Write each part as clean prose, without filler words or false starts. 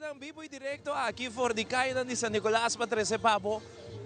Coleganan bibo y directo aki for di cayanan di San Nicolas pa trece pa bo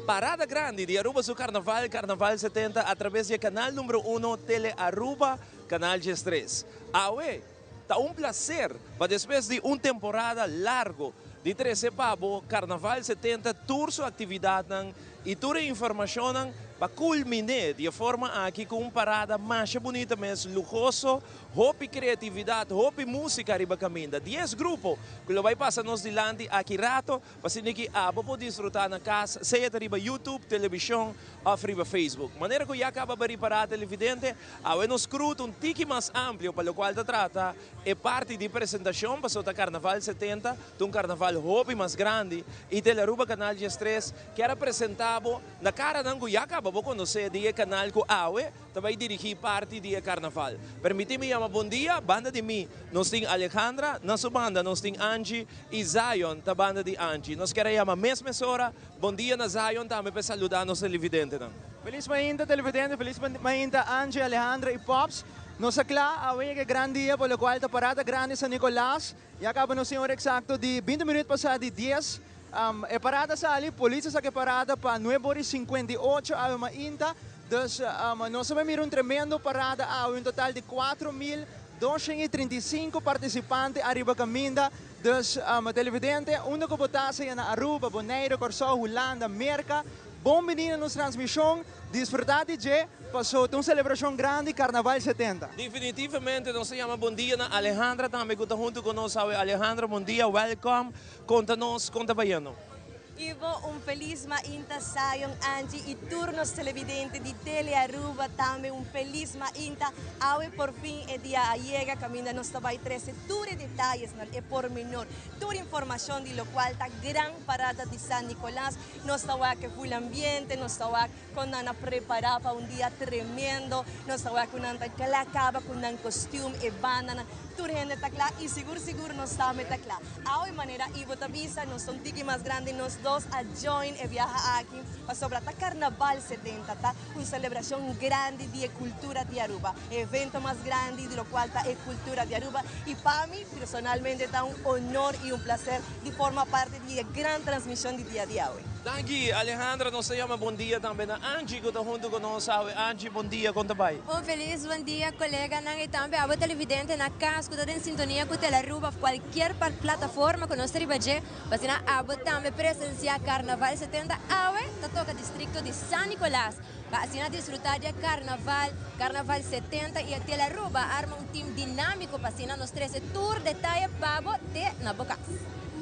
Parada Grandi di Aruba su Carnaval, Carnaval 70, a traves di e canal numero uno Tele Aruba, Canal 13. Awe ta un placer pa despues di un temporada largo di trece pa bo Carnaval 70 tur su actividadnan y tur e informacionnan pa culmine di e forma aki cu un parada masha bunita mes, luhoso, hopi creatividad, hopi musica riba caminda. 10 grupo cu lo bay pasa nos dilanti aki rato pa asina ki abo por disfruta na cas, sea ta riba YouTube, television of riba Facebook. Manera cu ya caba bari para televidente, awe nos crew ta un tiki mas amplio pa locual ta trata e parti di presentacion, pasobra ta Carnaval 70, ta un carnaval hopi mas grandi y Telearuba Canal 13 kier a presenta bo na caranan cu ya caba bo conoce di e canal cu awe ta bay dirigi parti di e carnaval. Permiti mi yama bon dia, banda di mi nos tin Alejandra, na su banda nos tin Angie y Zion ta banda di Angie. Nos kier a yama mes mesora bon dia na Zion tambe pa saluda nos televidentenan. Feliz mainta televidente, feliz mainta Angie, Alejandra y Pops. Nos ta cla, awe yega e gran dia por locual ta Parada Grandi San Nicolas. Ya caba nos tin ora exacto di 20 minuut pasa di 10. E parada sali, polis a saca e parada pa 9:58 awe mainta. Dus nos ta bay mira un tremendo parada awe, un total di 4235 participante ariba caminda. Dus televidente, unda cu bo ta, sea na Aruba, Bonaire, Corsou, Hulanda, Merca, bon bini na nos transmision, disfruta di dje, paso ta un celebracion grandi, Carnaval 70. Definitivamente nos ta yama bon dia na Alejandra tambe cu ta hunto cu nos awe. Alejandra, bon dia, welcome. Conta nos con ta bayendo. Ivo, un feliz mainta, Zion, Angie y tur nos televidente di Tele Aruba tambe un feliz mainta. Awe por fin e dia a yega, caminda nos ta bay trece tur e detalles nan, e pormenor, tur informacion di locual ta gran parada di San Nicolas. Nos ta wak e full ambiente, nos ta wak con nan a prepara pa un dia tremendo, nos ta wak cu nan ta cla caba cu nan costume, e bandanan, tur hende ta cla y sigur sigur nos tambe ta cla. Awe manera Ivo ta bisa, nos ta un tiki mas grandi, nos dos a join e biaha aki pasobra ta Carnaval 70, ta un celebracion grandi di e cultura di Aruba, e evento mas grandi di locual ta e cultura di Aruba y pa mi personalmente ta un honor y un placer di forma parti di e gran transmision di dia di awe. Danki, Alejandra. Nos ta yama bon dia tambe na Angie cu ta hunto cu nos awe. Angie, bon dia, con ta bay? Un feliz bon dia, coleganan y tambe abo televidente na cas cu ta den sintonia cu Telearuba of cualkier plataforma cu nos ta riba dje, pa asina abo tambe presencia Carnaval 70 awe ta toca districto di San Nicolas pa asina disfruta di e Carnaval, Carnaval 70 y Telearuba a arma un team dinamico pa asina nos trece tur detaye pa bo te na bo cas.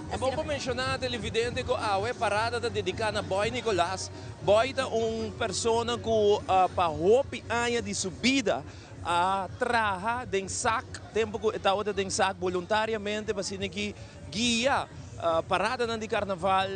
Ta bon pa menciona televidente cu awe parada ta dedica na Boy Nicolas. Boy ta un persona cu pa hopi aña di su bida a traha den SAC, tempo cu e tabata den SAC boluntariamente pa asina ki guia paradanan di carnaval.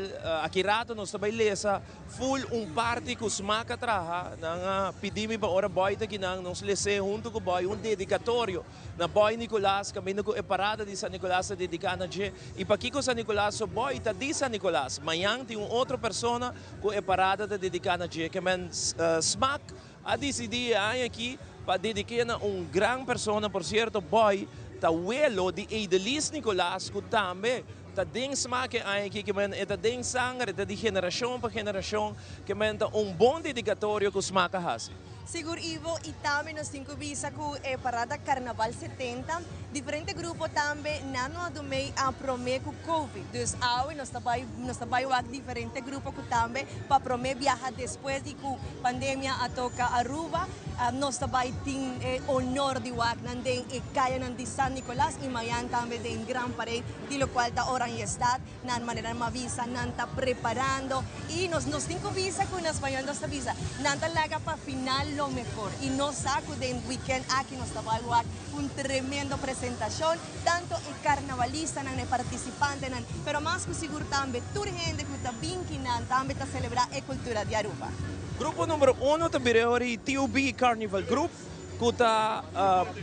Aki rato nos ta bay lesa full un parti cu SMAC a traha. Nan a pidi mi pa ora Boy ta kinan nos lese hunto cu Boy un dedicatorio na Boy Nicolas, caminda cu e parada di San Nicolas ta dedica na dje. Y pakico San Nicolas? So Boy ta di San Nicolas. Mañan tin un otro persona cu e parada ta dedica na dje. Ke men SMAC a dicidi e aña aki pa dedique na un gran persona. Por cierto, Boy ta welo di Edelis Nicolas, cu tambe ta den SMAC e aña aki. Ke men e ta den sanger, e ta di generacion pa generacion. Ke men ta un bon dedicatorio cu SMAC a haci. Sigur Ivo, y tambe nos tin cu bisa cu e parada Carnaval 70, diferente grupo tambe nan no a dumey a prome cu Covid. Dus awe nos ta bay wak diferente grupo cu tambe pa prome biaha despues di cu pandemia a toca Aruba, nos ta bay tin e honor di wak nan den e cayanan di San Nicolas y mañan tambe den Gran Parade, di locual ta Oranjestad. Nan manera nan avisa, nan ta preparando y nos tin cu bisa cu na español nos ta bisa, nan ta laga pa final lo mehor y nos sa cu den weekend aki nos ta bay wak un tremendo presentacion, tanto e carnavalistanan, e participantenan, pero mas cu sigur tambe tur hende cu ta bin kinan tambe ta celebra e cultura di Aruba. Grupo number 1 ta Bireori TUB Carnival Group, cu ta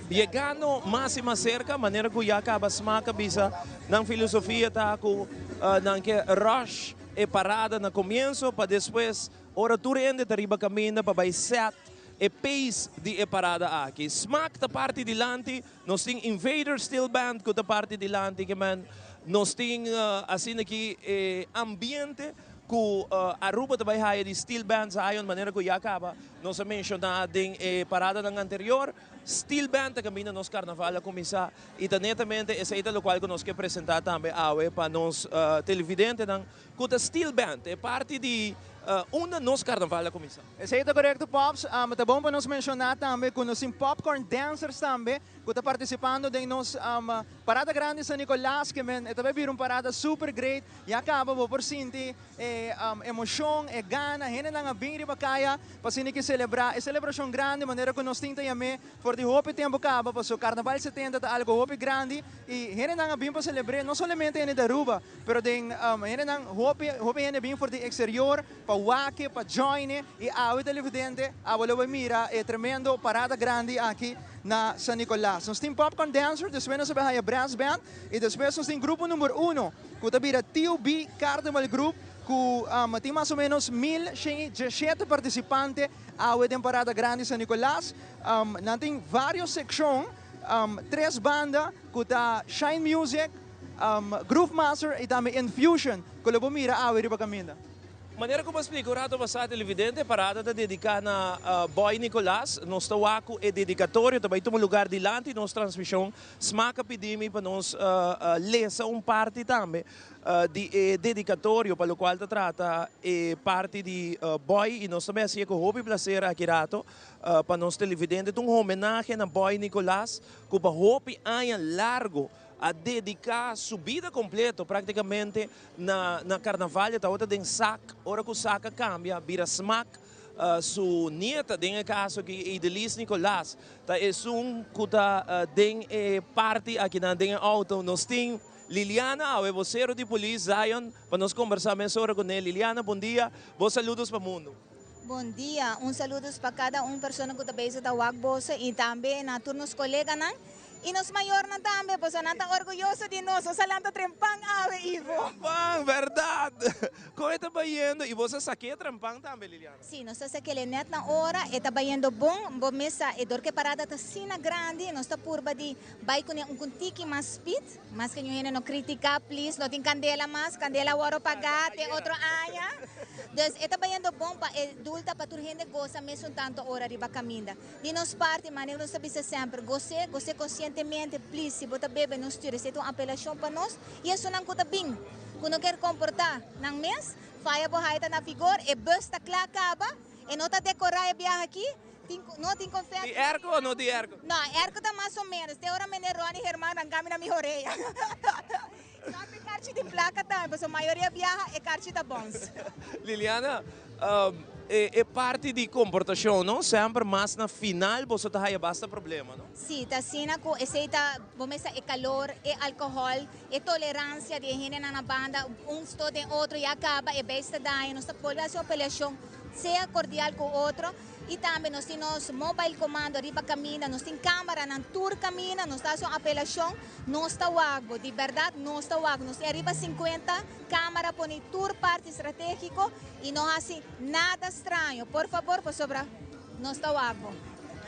yegando mas y mas cerca, manera cu ya caba SMAC a bisa, nan filosofia ta cu nan ke rush e parada na comienzo pa despues ora tur hende ta riba caminda pa bay set e pace di e parada aki. SMAC ta parti dilanti, nos tin Invader Steel Band cu ta parti dilanti, ke men. Nos tin asina aki e ambiente cu Aruba ta bay haya di Steel Band Zion manera cu ya caba nos a menciona den e paradanan anterior. Steel Band ta caminda nos carnaval a cuminsa y ta netamente esey ta locual cu nos ke presenta tambe awe pa nos televidentenan cu ta Steel Band, e parti di unda nos carnaval a cuminsa. Esey ta corecto Pops, ta bon pa nos menciona tambe cu nos tin Popcorn Dancers tambe cu ta participando den nos Parada Grandi San Nicolas ke men e ta bay bira un parada super great, ya caba bo por sinti e emocion, e gana, hendenan a bin riba caya pa asina ki celebra e celebracion grandi manera cu nos tin ta yam'e for di hopi tempo caba paso Carnaval 70 ta algo hopi grandi y hendenan a bin pa celebr'e no solamente hende di Aruba pero den hendenan hopi hopi hende a bin for di exterior pa wak-e pa join-e y awe televidente abo lo bay mira e tremendo parada grandi aki na San Nicolas. Nos tin Popcorn Dancer, despues nos a bay haya Brass Band y despues nos tin grupo number uno cu ta bira TUB Carnival Group cu tin mas o menos 1117 participante awe den Parada Grandi San Nicolas. Nan tin varios seccion, tres banda cu ta Shine Music, Groove Master y tambe Infusion cu lo bo mira awe riba caminda. Manera ku bo a splika un rato pasá televidente, e parada ta dediká na Boy Nicolas. Nos ta wak ku e dedikatorio ta bai tuma lugar dilanti nos transmishon. Smak a pidi mi pa nos lesa un parti tambe di e dedikatorio pa lokual ta trata e parti di Boy i nos ta bai hasié ku hopi plaser aki rato pa nos televidente. Ta un homenahe na Boy Nicolas ku pa hopi aña largo a dediká su bida kompleto praktikamente Na na carnaval e tabata den sak, ora cu sak a cambia bira smak, su nieta den e caso aki Edelis Nicolaas ta esun cu ta den e parti akinan den e auto. Nos tin Liliana awe, vocero di polis Zion, pa nos combersa mesora cu ne. Liliana, bon dia, bo saludos pa mundo. Bon dia, un saludos pa cada un persona cu ta bezig ta wak boso y tambe na tur nos coleganan. I nos mayornan tambe, pasobra nan ta orguyoso di nos. Nos a lanta trempan awe, Ivo. Trempan, bèrdat! Kon e ta bayendo? I bo sa sak'é trempan tambe, Liliana? Sí, nos ta sak'é nèt na ora. E ta bayendo bon. Bo mes sa, e dor ku e parada ta asina grandi, nos ta purba di bai kuné un kun tiki mas speed. Maske ñu hende no kritiká, please, no tin kandela mas. Kandela a wòrdu pagá te otro aña. Dus, e ta bayendo bon pa e dulta pa tur hende gosa mesun tantu ora riba kaminda. Di nos parti, manera nos ta bisa semper, gos'é, gos'é konsientemente, please, si bo ta bebe, no stuur. Esei ta un apelashon pa nos i esunnan ku ta bin, ku no kier komportá nan mes, faya bo haita na vigor, e bus ta kla kaba, e no ta dekorá e biaha aki, tin, no tin konfèti. Tin èrko o no tin èrko? No, èrko ta mas o ménos, te ora meneer Ronnie Herman ranka mi na mi horea. Sòrg pa e karchi tin plaka tambe, pasobra mayoria biaha e karchi ta bòns. Liliana, e parti di komportashon, no? Semper mas na final boso ta haya basta problema, no? Sí, ta asina ku esei ta, bo mester e kalor, e alkohòl, e toleransia di e hendenan na banda, un stot den otro, ya kaba e beis ta daña, nos ta bolbe hasi un peleashon, sea kordial ku otro. I tambe nos tin nos mobile comando riba caminda, nos tin camaranan tur caminda, nos ta haci un apelacion, nos ta wak bo, di berdad nos ta wak, nos tin ariba 50 camara poni tur parti strategico y no haci nada straño, por fabor pasobra nos ta wak bo.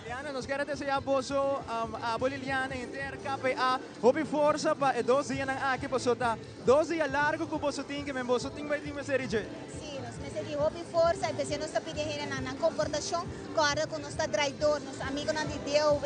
Liliana, nos kier a desea boso, abo Liliana, henter KPA, hopi forsa pa e dos dianan aki, pasobra ta dos dia largo cu boso tin, ke men boso tin bay tin mester di dje. Sí, nos mester di hopi forsa, especial nos ta pidi hendenan nan comportacion, corda cu nos ta draidor, nos amigonan di DOW,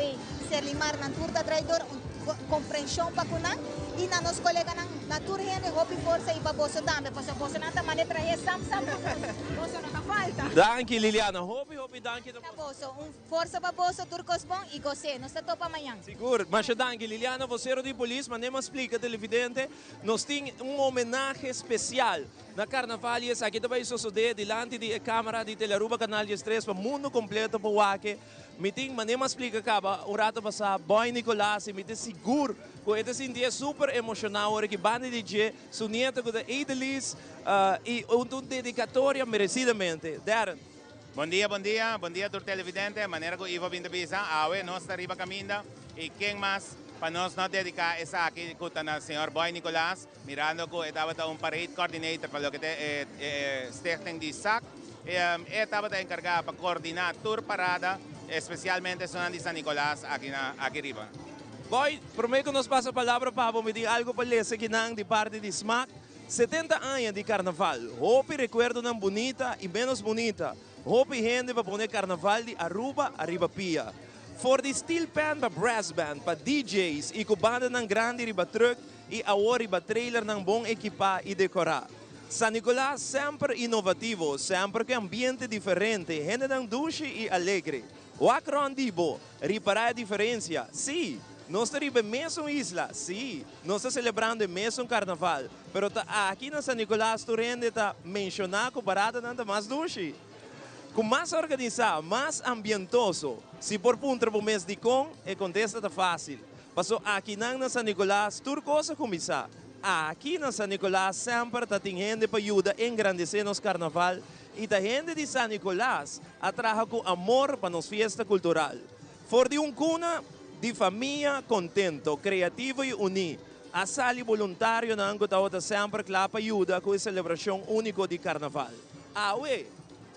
Serlimar, nan tur ta draidor, un comprension pa cu nan y na nos coleganan, na tur hende hopi forsa y pa boso tambe, pasobra bosonan ta manda trahe sam sam cu nos, boso no ta falta. Danki Liliana, hopi hopi danki na boso. Un forsa pa boso, tur cos bon y gos'é. Nos ta topa mañan. Sigur, masha danki Liliana, vocero di polis, manera mi a splica televidente, nos tin un homenahe special Na Carnaval y esaki ta bay sosode dilanti di e camera di Telearuba Canal 13 pa mundo completo por wak. Mi tin mane mas splica caba un rato pasa Boy Nicolas y mi ta sigur cu e ta sinti'e super emociona ora ki banda di dje su nieto cu ta Edelis y un ta un dedicatoria merecidamente. Darren. Bon dia, bon dia, bon dia tur televidente. Manera cu Ivo a bin ta bisa, awe nos ta riba caminda y ken mas pa nos no dedica esaki cu ta na señor Boy Nicolas. Mirando cu e tabata un parade coordinator pa loke ta e stichting di sac, e tabata encarga pa coordina tur parada, especialmente esunnan di San Nicolas aki na aki riba. Boy, prome cu nos pasa palabra pa bo, mi tin algo pa lesa akinan di parti di Smaak. 70 aña di Carnaval, hopi recuerdonan bunita y menos bunita. Hopi hende pa pone Carnaval di Aruba ariba pia. For di steel pan pa brass band, pa DJ's y cu bandanan grandi riba truck y awor riba trailernan bon ekipa y decora. San Nicolas semper inovativo, semper cu e ambiente diferente, hendenan dushi y alegre. Wak rond di bo, ripara e diferencia. Sí, nos ta riba e mesun isla, sí, nos ta celebrando e mesun carnaval, pero ta aki na San Nicolas tur hende ta menciona cu baratanan ta mas dushi, cu mas organisa, mas ambientoso. Si por puntra bo mes dicon, e contesta ta facil. Paso akinan na San Nicolas tur cos a cuminsa. Aki na San Nicolas semper ta tin hende pa yuda engrandece nos carnaval y ta hende di San Nicolas a traha cu amor pa nos fiesta cultural. For di un cuna di famia contento, creativo y uni, a sali boluntarionan cu tabata semper cla pa yuda cu e celebracion unico di carnaval. Awe,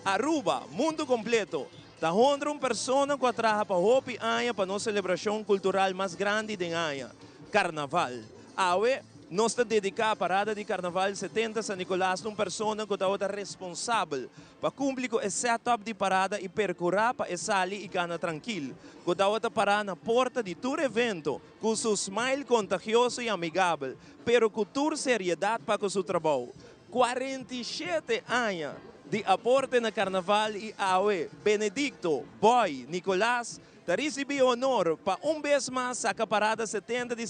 Aruba, mundo completo, Ta honra un persona ku a traha pa hopi aña pa nos selebrashon kultural mas grandi den aña, Karnaval. Awe, nos ta dediká Parada di Karnaval 70 San Nicolas na un persona ku tabata responsabel pa kumpli ku e setup di parada i perkurá pa e sali i kana trankil, ku tabata pará na porta di tur evento ku su smile kontagioso i amigabel, pero ku tur seriedat pa ku su trabou. 47 aña di aporte na Carnaval y awe Benedicto, Boy, Nicolaas ta ricibi honor pa un bes mas saca parada 70 di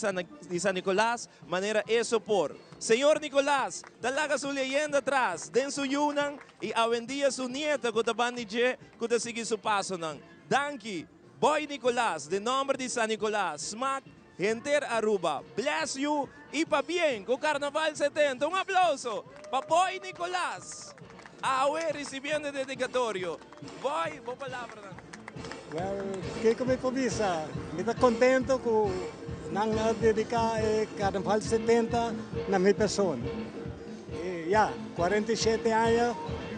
di San Nicolas manera eso por. Señor Nicolaas ta laga su leyenda tras den su yunan y awendia su nieta cu ta ban di dje cu ta sigui su pasonan. Danki, Boy Nicolaas, den nomber di San Nicolas, Smaak, Henter Aruba bless you y pabien cu Carnaval 70. Un aplauso pa Boy Nicolas awe ricibiendo e dedicatorio. Boy, bo palabranan. Well, kico mi por bisa? Mi ta contento cu nan a dedica e Carnaval 70 na mi persona. Y ya, 47 aña,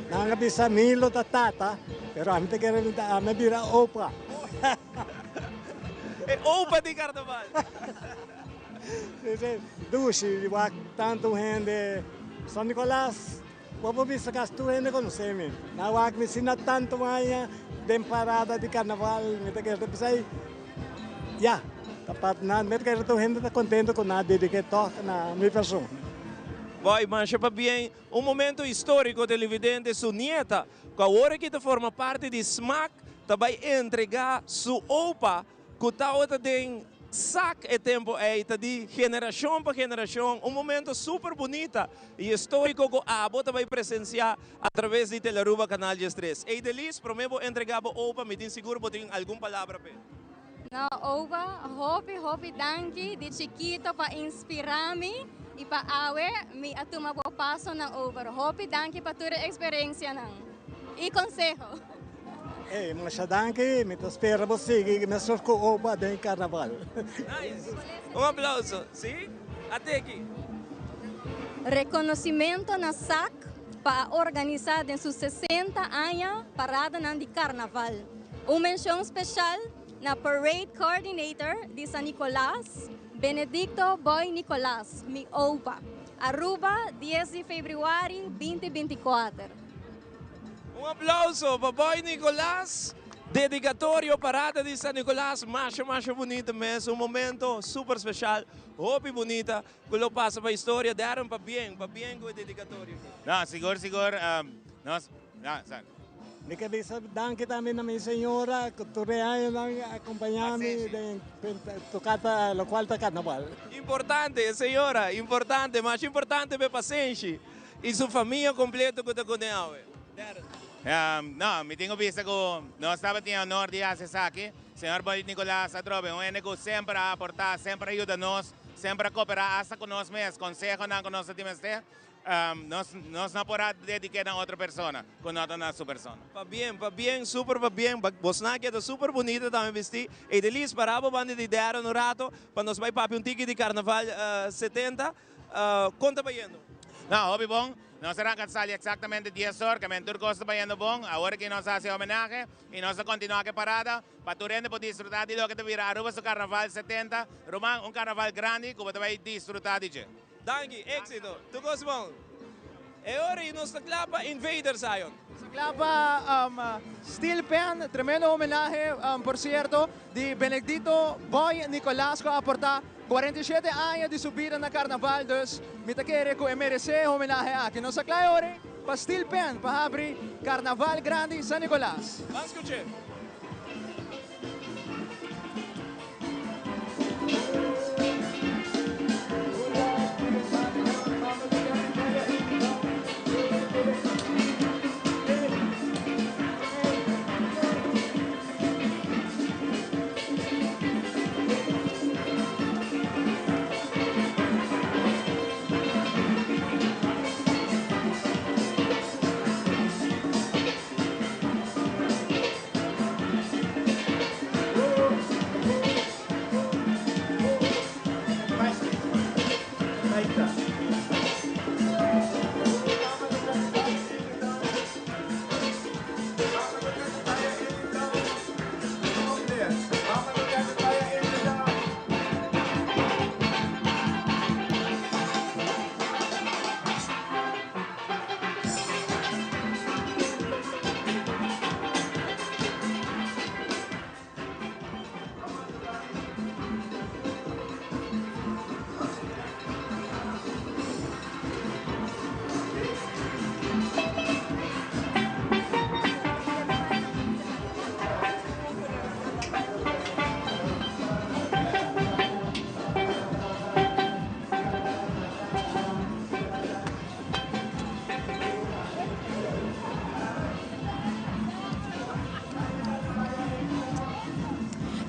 nan a bisa mi lo ta tata, pero ami ta kere ami a bira opa. E opa di carnaval. Si, si. Dushi, wak tantu hende. San Nicolas, bo por bisa kas tur hende konosé mi. Nan wak mi asina tantu aña den parada di carnaval. Mi ta kere ta bisa ei, ya, ta pa nan. Mi ta kere tur hende ta kontento ku nan a dediké tòg na mi persona. Boy, masha pabien. Un momento historico, televidente, su nieta Cu awor aki ta forma parti di smaak ta bay entrega su opa cu tawata den sak e tempo ey ta di generacion pa generacion un momento super bunita y historico cu abo ta bay presencia a traves di Telearuba Canal 13. Ey Delis prome bo entrega bo opa mi tin sigur bo tin algun palabra p'e. No opa, hopi hopi danki di chikito pa inspira mi y pa awe mi a tuma bo pasonan over. Hopi danki pa tur e experiencianan y conseho. Ey, masha danki, mi ta spera bo sigui mesor cu opa den carnaval. Nice! Un aplauso. Si? Ate aki. Reconocimento na sac pa a organisa den su 60 aña paradanan di carnaval. Un mencion special na Parade Coordinator di San Nicolas, Benedicto Boy Nicolas, mi opa. Aruba, 10 di februari 2024. Un aplauso pa Boy Nicolas. Dedicatorio parada di San Nicolas masha masha bunita mes. Un momento super special, hopi bunita cu lo pasa pa historia. Darren, pabien, pabien cu e dedicatorio aki. No, sigur sigur nos, no, sa. Mi ke bisa danki tambe na mi señora ku tur e añanan a acompaña mi den tocata locual ta carnaval. Importante e señora, importante, masha importante pa e pasenshi y su famia completo cu ta cune awe. Darren. No, mi tin cu bisa cu nos tabatin e honor di haci esaki. Señor Boy Nicolas atrobe, un hende cu semper a aporta, semper a yuda nos, semper a coopera hasta cu nos mes, consehonan cu nos ta tin mester. Nos nos no por a dediké na otro persona ku no ta na su persona. Pabien, pabien, super pabien. Bosnan a keda super bunita tambe bistí. Edelis, para bo banda di Darren un rato pa nos bai papia un tiki di Carnaval 70. Kon ta bayendo? No, hopi bon. Nos a ranka sali eksaktamente dies or, ke men tur kos ta bayendo bon. Awor aki nos a hasi homenahe i nos ta kontinuá ku e parada pa tur hende por disfrutá di loke ta bira Aruba su Karnaval 70. Ruman, un karnaval grandi ku bo ta bai disfrutá di dje. Danki, éxito. Tur kos bon. E ora ei nos ta kla pa Invaders, Zion. Nos ta kla pa Steel Pan, tremendo homenahe, por cierto, di Benedicto Boy Nicolaas cu a aporta 47 aña di su bida na Carnaval, dus mi ta kere cu e merece e homenahe aki. Nos ta kla e ora ei pa Steel Pan pa habri Carnaval Grandi San Nicolas. Ban scuch'e.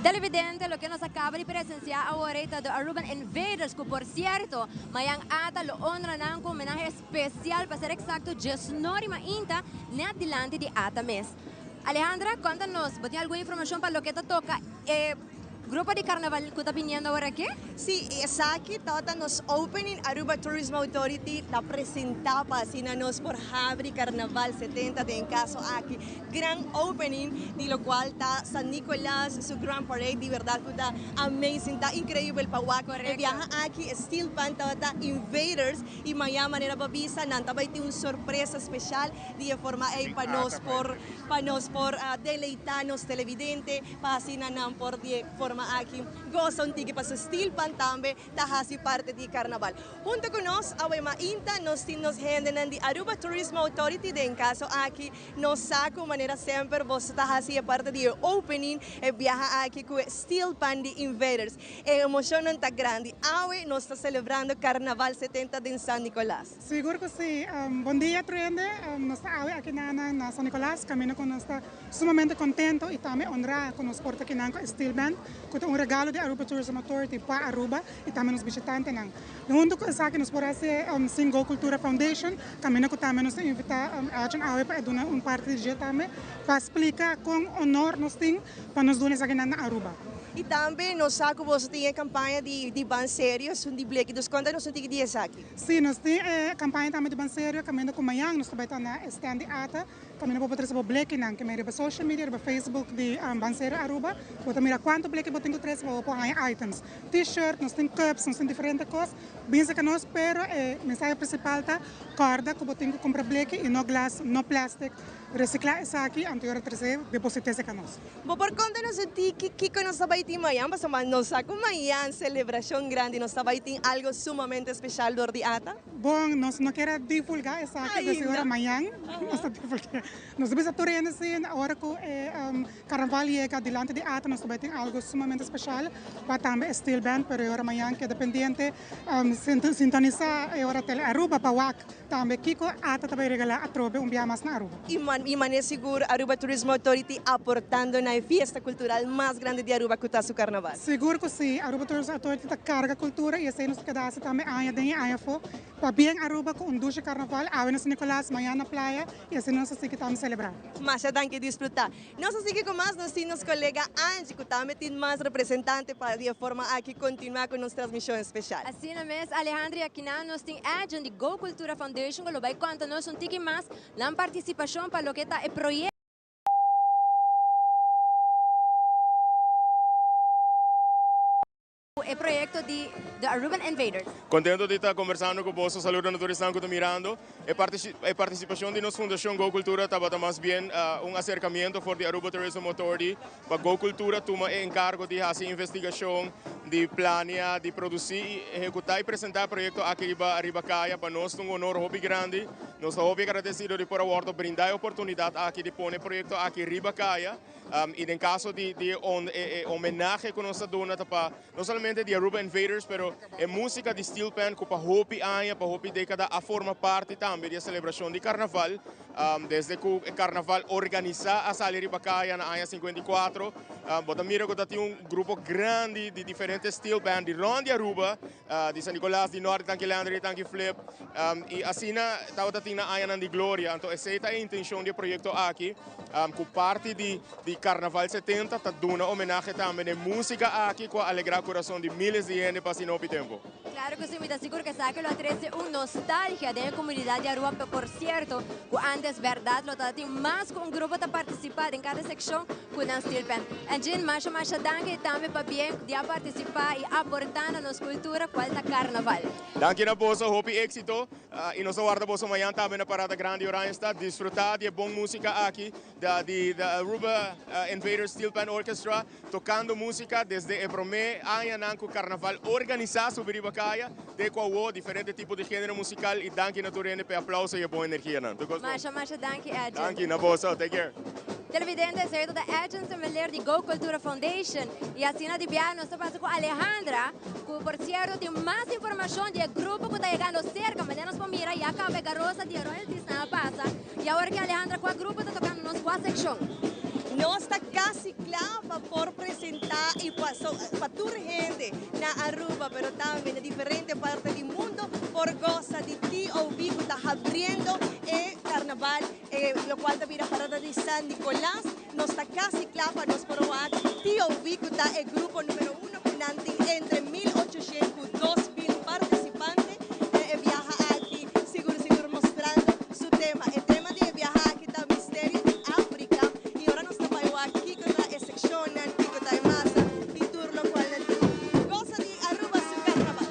Televidente, loke nos a caba di presencia awor ta The Aruban Invaders, cu por cierto, mayan ata lo honra nan cu homenahe especial, pa ser exacto, djesnori mainta, net dilanti di ata mes. Alejandra, conta nos, bo tin algun informacion pa loke ta toca e Grupo di carnaval cu ta biniendo awor aki? Si, esaki tabata nos opening. Aruba Tourism Authority ta presenta pa asina nos por habri Carnaval 70 den caso aki. Gran opening di locual ta San Nicolas su Grand Parade, di berdad cu ta amazing, ta increibel pa wak. E biaha aki e steel pan tabata Invaders y maña manera bo bisa nan ta bay tin un sorpresa special di e forma ey pa nos por pa nos por deleita nos televidente. Pa asina nan por di e forma aki gosa un tiki pasobra Steel Pan tambe ta hasi parte di Carnaval. Hunto cu nos awe mainta nos tin nos hendenan di Aruba Tourism Authority, den caso aki nos sa cu manera semper boso ta hasi e parte di e opening e biaha aki cu e Steel Pan di Invaders. E emocionnan ta grandi. Awe nos ta celebrando Carnaval 70 den San Nicolas. Sigur cu si. Bon dia tur hende. Nos ta awe aki na San Nicolas caminda cu nos ta Sumamente contento y tambe honra cu nos por ta kinan cu e Steel Band, cu ta un regalo di Aruba Tourism Authority pa Aruba y tambe nos bishitantenan. Hunto cu esaki nos por haci e Singo Cultura Foundation, caminda cu tambe nos ta invita Arjen awe pa e duna un parti di dje tambe pa splica con honor nos tin pa nos duna esakinan na Aruba. Y tambe nos sa cu boso tin e campaña di Ban Serio, esun di Bleki, dus conta nos un tiki di esaki. Si, nos tin e campaña tambe di Ban Serio, caminda cu mañan nos ta bay ta na e stand di ata. Tambe bo por trese bo blekinan ke men riba social media, riba Facebook di Bansero Aruba. Bo ta mira kuantu bleki bo tin ku trese pa bo por haña items. T-shirt, nos tin cups, nos tin diferente kos. Bin serka nos, pero e mensahe prinsipal ta kòrda ku bo tin ku kumpra bleki i no glas, no plastic. Resiklá esaki anto ora trese deposit'é serka nos. Bo por konta nos un tiki kiko nos ta bai tin mañan? Pasobra nos sa ku mañan selebrashon grandi, nos ta bai tin algo sumamente speshal dor di ata. Bon, nos no kier a divulga esaki desde ora mañan nos ta divulga. Nos ta bisa tur hende si ora cu e carnaval yega dilanti di ata nos ta bay tin algo sumamente special pa tambe e steel band pero e ora mañan keda pendiente sintonisa e ora Tele Aruba pa wak tambe kico ata ta bay regala atrobe un bia mas na Aruba. Y mane sigur Aruba Tourism Authority aportando na e fiesta cultural mas grandi di Aruba cu. disfruta su carnaval. Sigur cu si, Aruba Tourism Authority ta carga cultura y esey nos ta keda haci tambe aña den y aña afo. Pabien Aruba cu un dushi carnaval, awe na San Nicolas, mañana na playa y asina nos ta sigui tambe celebra. Masha danki disfruta. Nos a sigui cu mas, nos tin nos colega Angie cu tambe tin mas representante pa di e forma aki continua cu nos transmision special. Asina mes Alejandra y akinan nos tin Edjean di Go Cultura Foundation cu lo bay conta nos un tiki mas nan participacion pa loke ta e proyecto. E proyecto di The Aruban Invaders. Contento di ta conversando cu boso. Saludo na tur esnan cu ta mirando. E e participacion di nos Fundacion Go Cultura tabata mas bien un acercamiento for di Aruba Tourism Authority pa Go Cultura tuma e encargo di haci investigacion, di planea, di produci y ehecuta y presenta e proyecto aki riba riba caya. Pa nos ta un honor hopi grandi. Nos ta hopi agradecido di por a wordo brinda e oportunidad aki di pone e proyecto aki riba caya. Y den caso di di e homenahe cu nos ta duna ta pa no solamente di Aruba Invaders pero e musica di Steel Pan cu pa hopi aña, pa hopi decada a forma parti tambe di e celebracion di Carnaval. Desde cu e Carnaval organisa a sali riba caya na aña 54 bo ta mira cu ta tin un grupo grandi di diferente steel band di rond di Aruba, di San Nicolas, di Noord, di Tanki Leander, di Tanki Flip y asina tabata tin na añanan di gloria. Anto esey ta e intencion di e proyecto aki. Cu parti di di Carnaval 70 ta duna homenahe tambe n'e musica aki cu a alegra curason di miles di hende pa asina hopi tempo. Claro cu si, mi ta sigur cu esaki lo a trece un nostalgia den e comunidad di Aruba, pero por cierto cu antes berdad lo tabatin mas cu un grupo ta participa den cada seccion cu nan steel pan. Engine, masha masha danki y tambe pabien di a participa y aporta na nos cultura cual ta Carnaval. Danki na boso, hopi exito. Y nos ta warda boso mañan tambe na Parada Grandi Oranjestad. Disfruta di e bon musica aki di The Aruba Invaders Steel Pan Orchestra tocando musica desde e prome añanan cu Carnaval organisa subi riba caya te cu awo diferente tipo di genero musical y danki na tur hende pa e aplauso y e bon energianan. Tur cos bon. Masha masha danki Edjean. Danki na boso. Take care. Televidente, esey ta Edjean Semeleer di Go Cultura Foundation y asina di biaha nos ta pasa cu Alejandra. Cu por cierto tin mas informacion di e grupo cu ta yegando cerca, manera nos por mira ya caba e garosa di e royalties nan a pasa y awor ki Alejandra cua grupo ta tocando nos cua seccion? Nos ta casi cla pa por presenta y pa pa tur hende na Aruba pero tambe na diferente parte di mundo por goza di TOB cu ta habriendo e carnaval e locual ta bira parada di San Nicolas. Nos ta casi cla pa nos por wak TOB cu ta e grupo numero uno cu nan tin entre 1800 cu 2000 participante den e biaha aki, sigur sigur mostrando su tema. E tema di e biaha aki ta Misterio di Africa y ora nos ta bay wak kico ta e seccionnan, kico ta e masa y tur locual nan tin. Goza di Aruba su carnaval!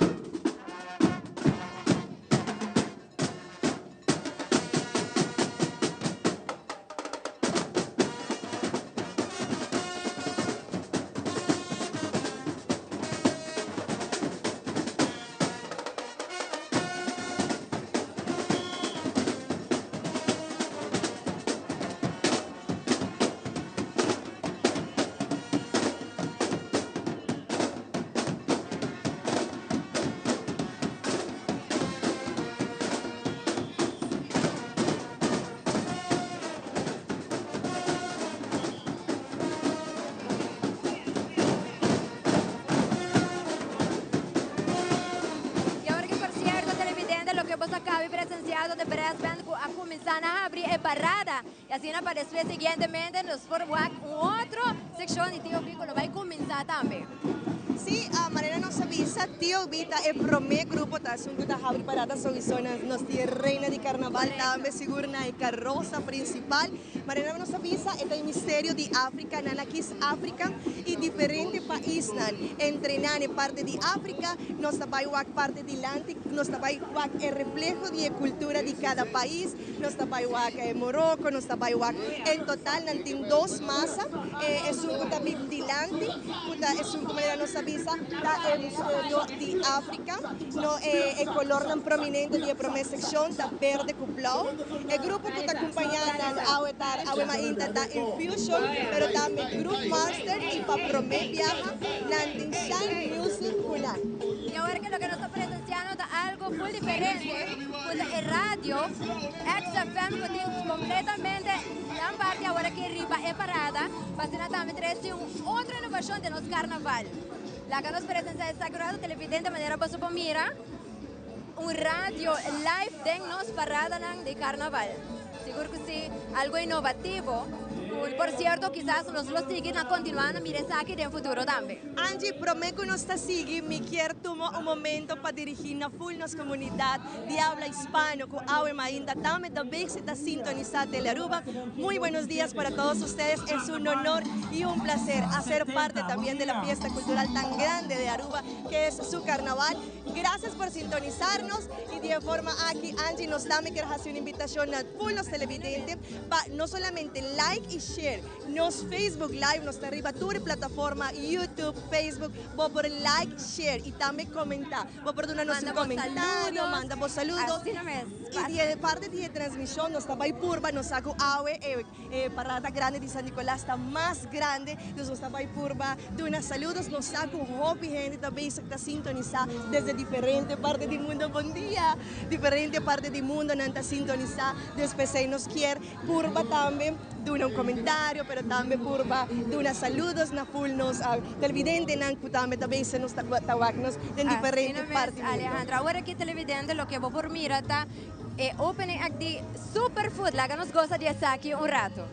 Y awor ki por cierto televidente loke bos a cabi presenciado de brass band cu a cuminsa na habri e parada y asina pa despues siguientemente nos por wak un otro seccion di TOB cu lo bay cuminsa tambe. Sí, manera nos a bisa, TOB ta e promé grupo ta esun ku ta habri parada souiso na nos di e Reina di Karnaval tambe sigur na e karosa prinsipal. Manera nos a bisa e ta e misterio di Afrika, nan a kis Afrika i diferente paisnan entre nan e parti di Afrika, nos ta bai wak parti dilanti, nos ta bai wak e refleho di e kultura di kada pais, nos ta bai wak Moroko, nos ta bai wak en total nan tin dos masa, esun ku ta bin dilanti. Cu ta esun cu manera nos a bisa ta e misterio di Africa. No e colornan prominente di e prome seccion ta berde cu blauw. E grupo cu ta cumpaña nan awe tar awe mainta ta Infusion pero tambe Groove Master y pa prome biaha nan tin Shine Music cu nan. Y awor ke loke nos ta presenciando ta algo. algo full diferente, cu ta e radio XFM cu tin completamente gran parti awor aki riba e parada, pa asina tambe trece un otro innovacion den nos carnaval. Laga nos presencia esaki un rato televidente manera boso por mira un radio live den nos paradanan di carnaval. Sigur cu si, algo innovativo cu por cierto kisas nos lo sigui na continua na mira esaki den futuro tambe. Angie, prome cu nos ta sigui, mi kier tuma un momento pa dirigi na full nos comunidad di habla hispano cu awe mainda tambe ta bezig ta sintonisa Telearuba. Muy buenos dias para todos ustedes, es un honor y un placer hacer parte también de la fiesta cultural tan grande de Aruba que es su carnaval. Gracias por sintonizarnos y di e forma aki Angie nos tambe kier haci un invitacion na full nos televidente pa no solamente like y share nos Facebook live, nos ta riba tur e plataforma YouTube, Facebook, bo por like, share y tambe comenta. Bo por duna nos un comentario, manda bo saludos. Y di e parte di e transmision nos ta bay purba, nos sa cu awe e E parada grandi di San Nicolas ta mas grandi, dus nos ta bai purba duna saludos. Nos sa cu hopi hende ta bezig ta sintonisa desde diferente parti di mundo. Bon dia! Diferente parti di mundo nan ta sintonisa, dus p'esey nos kier purba tambe duna un comentario, pero tambe purba duna saludos na full nos televidentenan cu tambe ta bezig nos ta wak nos den diferente parti di mundo. Alejandra, awor aki televidente loke bo por mira ta E opening act di Superfood, laga nos goza di esaki un rato.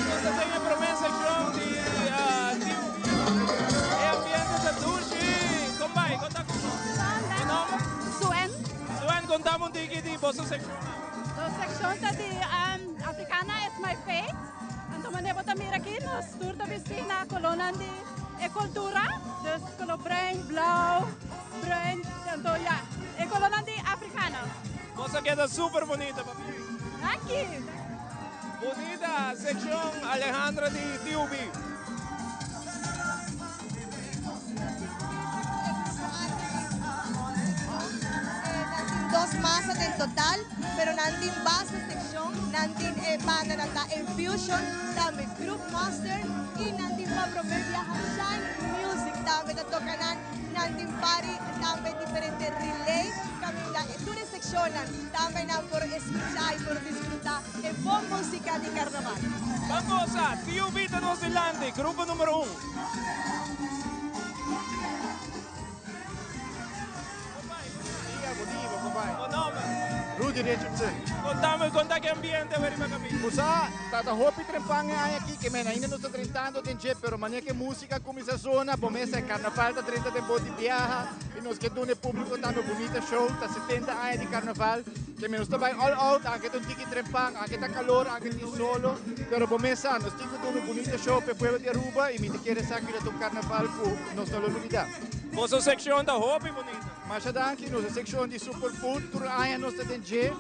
Nos ta den e prome seccion di Team E ambiente ta dushi. Con bai? Con ta cu bo? Bo nomber? Suen. Suen, contame un tiki di boso seccion awe. Nos seccion ta di Africana is my faith. Anto manera bo ta mira aki nos tur ta bisti na colornan di e cultura. Dus color bruin, blauw, bruin. Anto ya, e colornan di Africana. Boso a keda super bunita papi. Danki. Bunita seccion Alejandra di TUB. Nan tin dos masa den total, pero nan tin basta seccion, nan tin e banda nan ta Infusion, tambe Groove Master y nan tin pa prome biaha Shine Music tambe ta toca nan, nan tin pari tambe diferente relay caminda tur e seccionnan tambe nan por escucha y por disfruta e bon musica di carnaval. Ban goza, TUB ta nos dilanti, grupo numero un. Bo nomber? Rudy Richardson. Contame, conta ki ambiente awe riba caminda. Bo sa, ta ta hopi trempan e aña aki, ke men ainda no ta drentando den dje, pero manera ke musica cuminsa zona, bo mes sa e carnaval ta drenta den bo di biaha y nos ke duna e publico tambe un bunita show. Ta 70 aña di carnaval, ke men nos ta bay all out, anke ta un tiki trempan, anke ta calor, anke tin solo, pero bo mes sa, nos tin cu duna un bunita show pa e pueblo di Aruba y mi ta kere sa cu lo ta un carnaval cu nos no lo lubida. Boso seccion ta hopi bunita. Masha danki, nos seccion di Superfood tur aña nos ta den dje.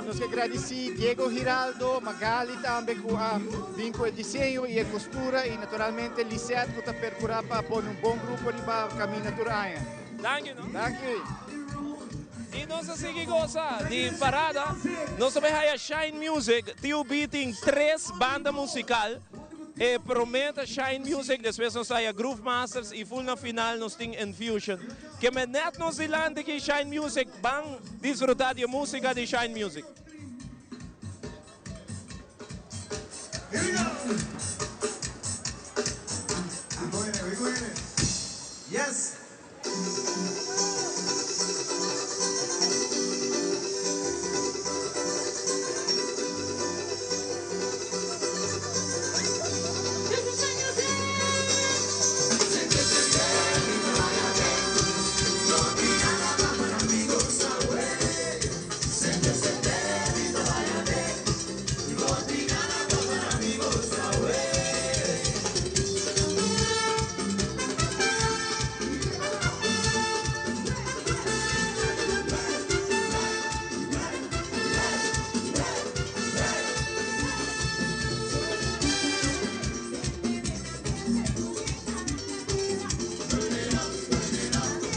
Nos ke gradisi Diego Giraldo, Magali tambe cu a bin cu e diseño y e costura y naturalmente Lisette cu ta percura pa pone un bon grupo riba camina tur aña. Danki no. Danki. Y nos a sigui goza di parada. Nos ta bay haya Shine Music. TUB tin tres banda musical. E prome ta Shine Music, despues nos ta haya Groove Masters y full na final nos tin Infusion. Ke men net nos dilanti ki Shine Music, ban disfruta di e musica di Shine Music. Here we go! We going in, we going in. Yes!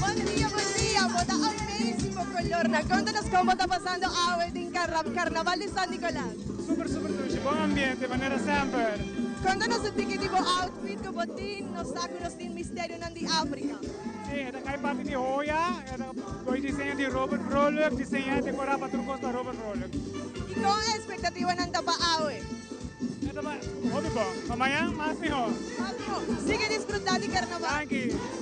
Bon dia, bon dia. Bo ta amazing bo colornan. Conta nos con bo ta pasando awe den Carnaval di San Nicolas. Super super dushi, bon ambiente manera semper. Conta nos un tiki di bo outfit cu bo tin, nos sa cu nos tin misterionan di Africa. Si, e ta cay parti di hoya, e ta doy diseño di Robert Vrolijk, diseña y decora pa tur cos pa Robert Vrolijk. Y con e expectativanan ta pa awe? E ta hopi bon, pa mañan mas miho. Mas miho. Sigui disfruta di carnaval. Danki.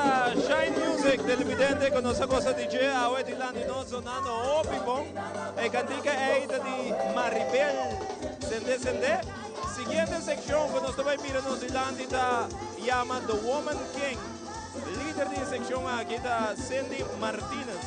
ta Shine Music, televidente ku nos a gosa di dje awe dilanti nos sonando hopi bon. E kantika ei ta di Maribel Sende Sende. Siguiente sekshon ku nos ta bai mira nos dilanti ta yama The Woman King. Lider di e sekshon aki ta Cindy Martinez.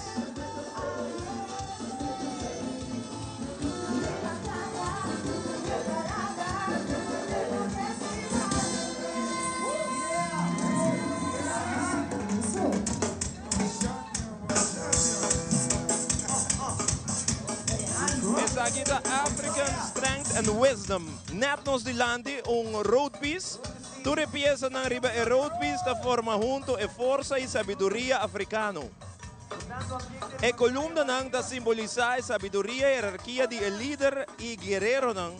Esaki ta African Strength and Wisdom. Net nos dilanti un road piece. Tur e piesanan riba e road piece ta forma hunto e forsa y sabiduria africano. E columnanan ta simbolisa e sabiduria y herarkia di e lider y guereronan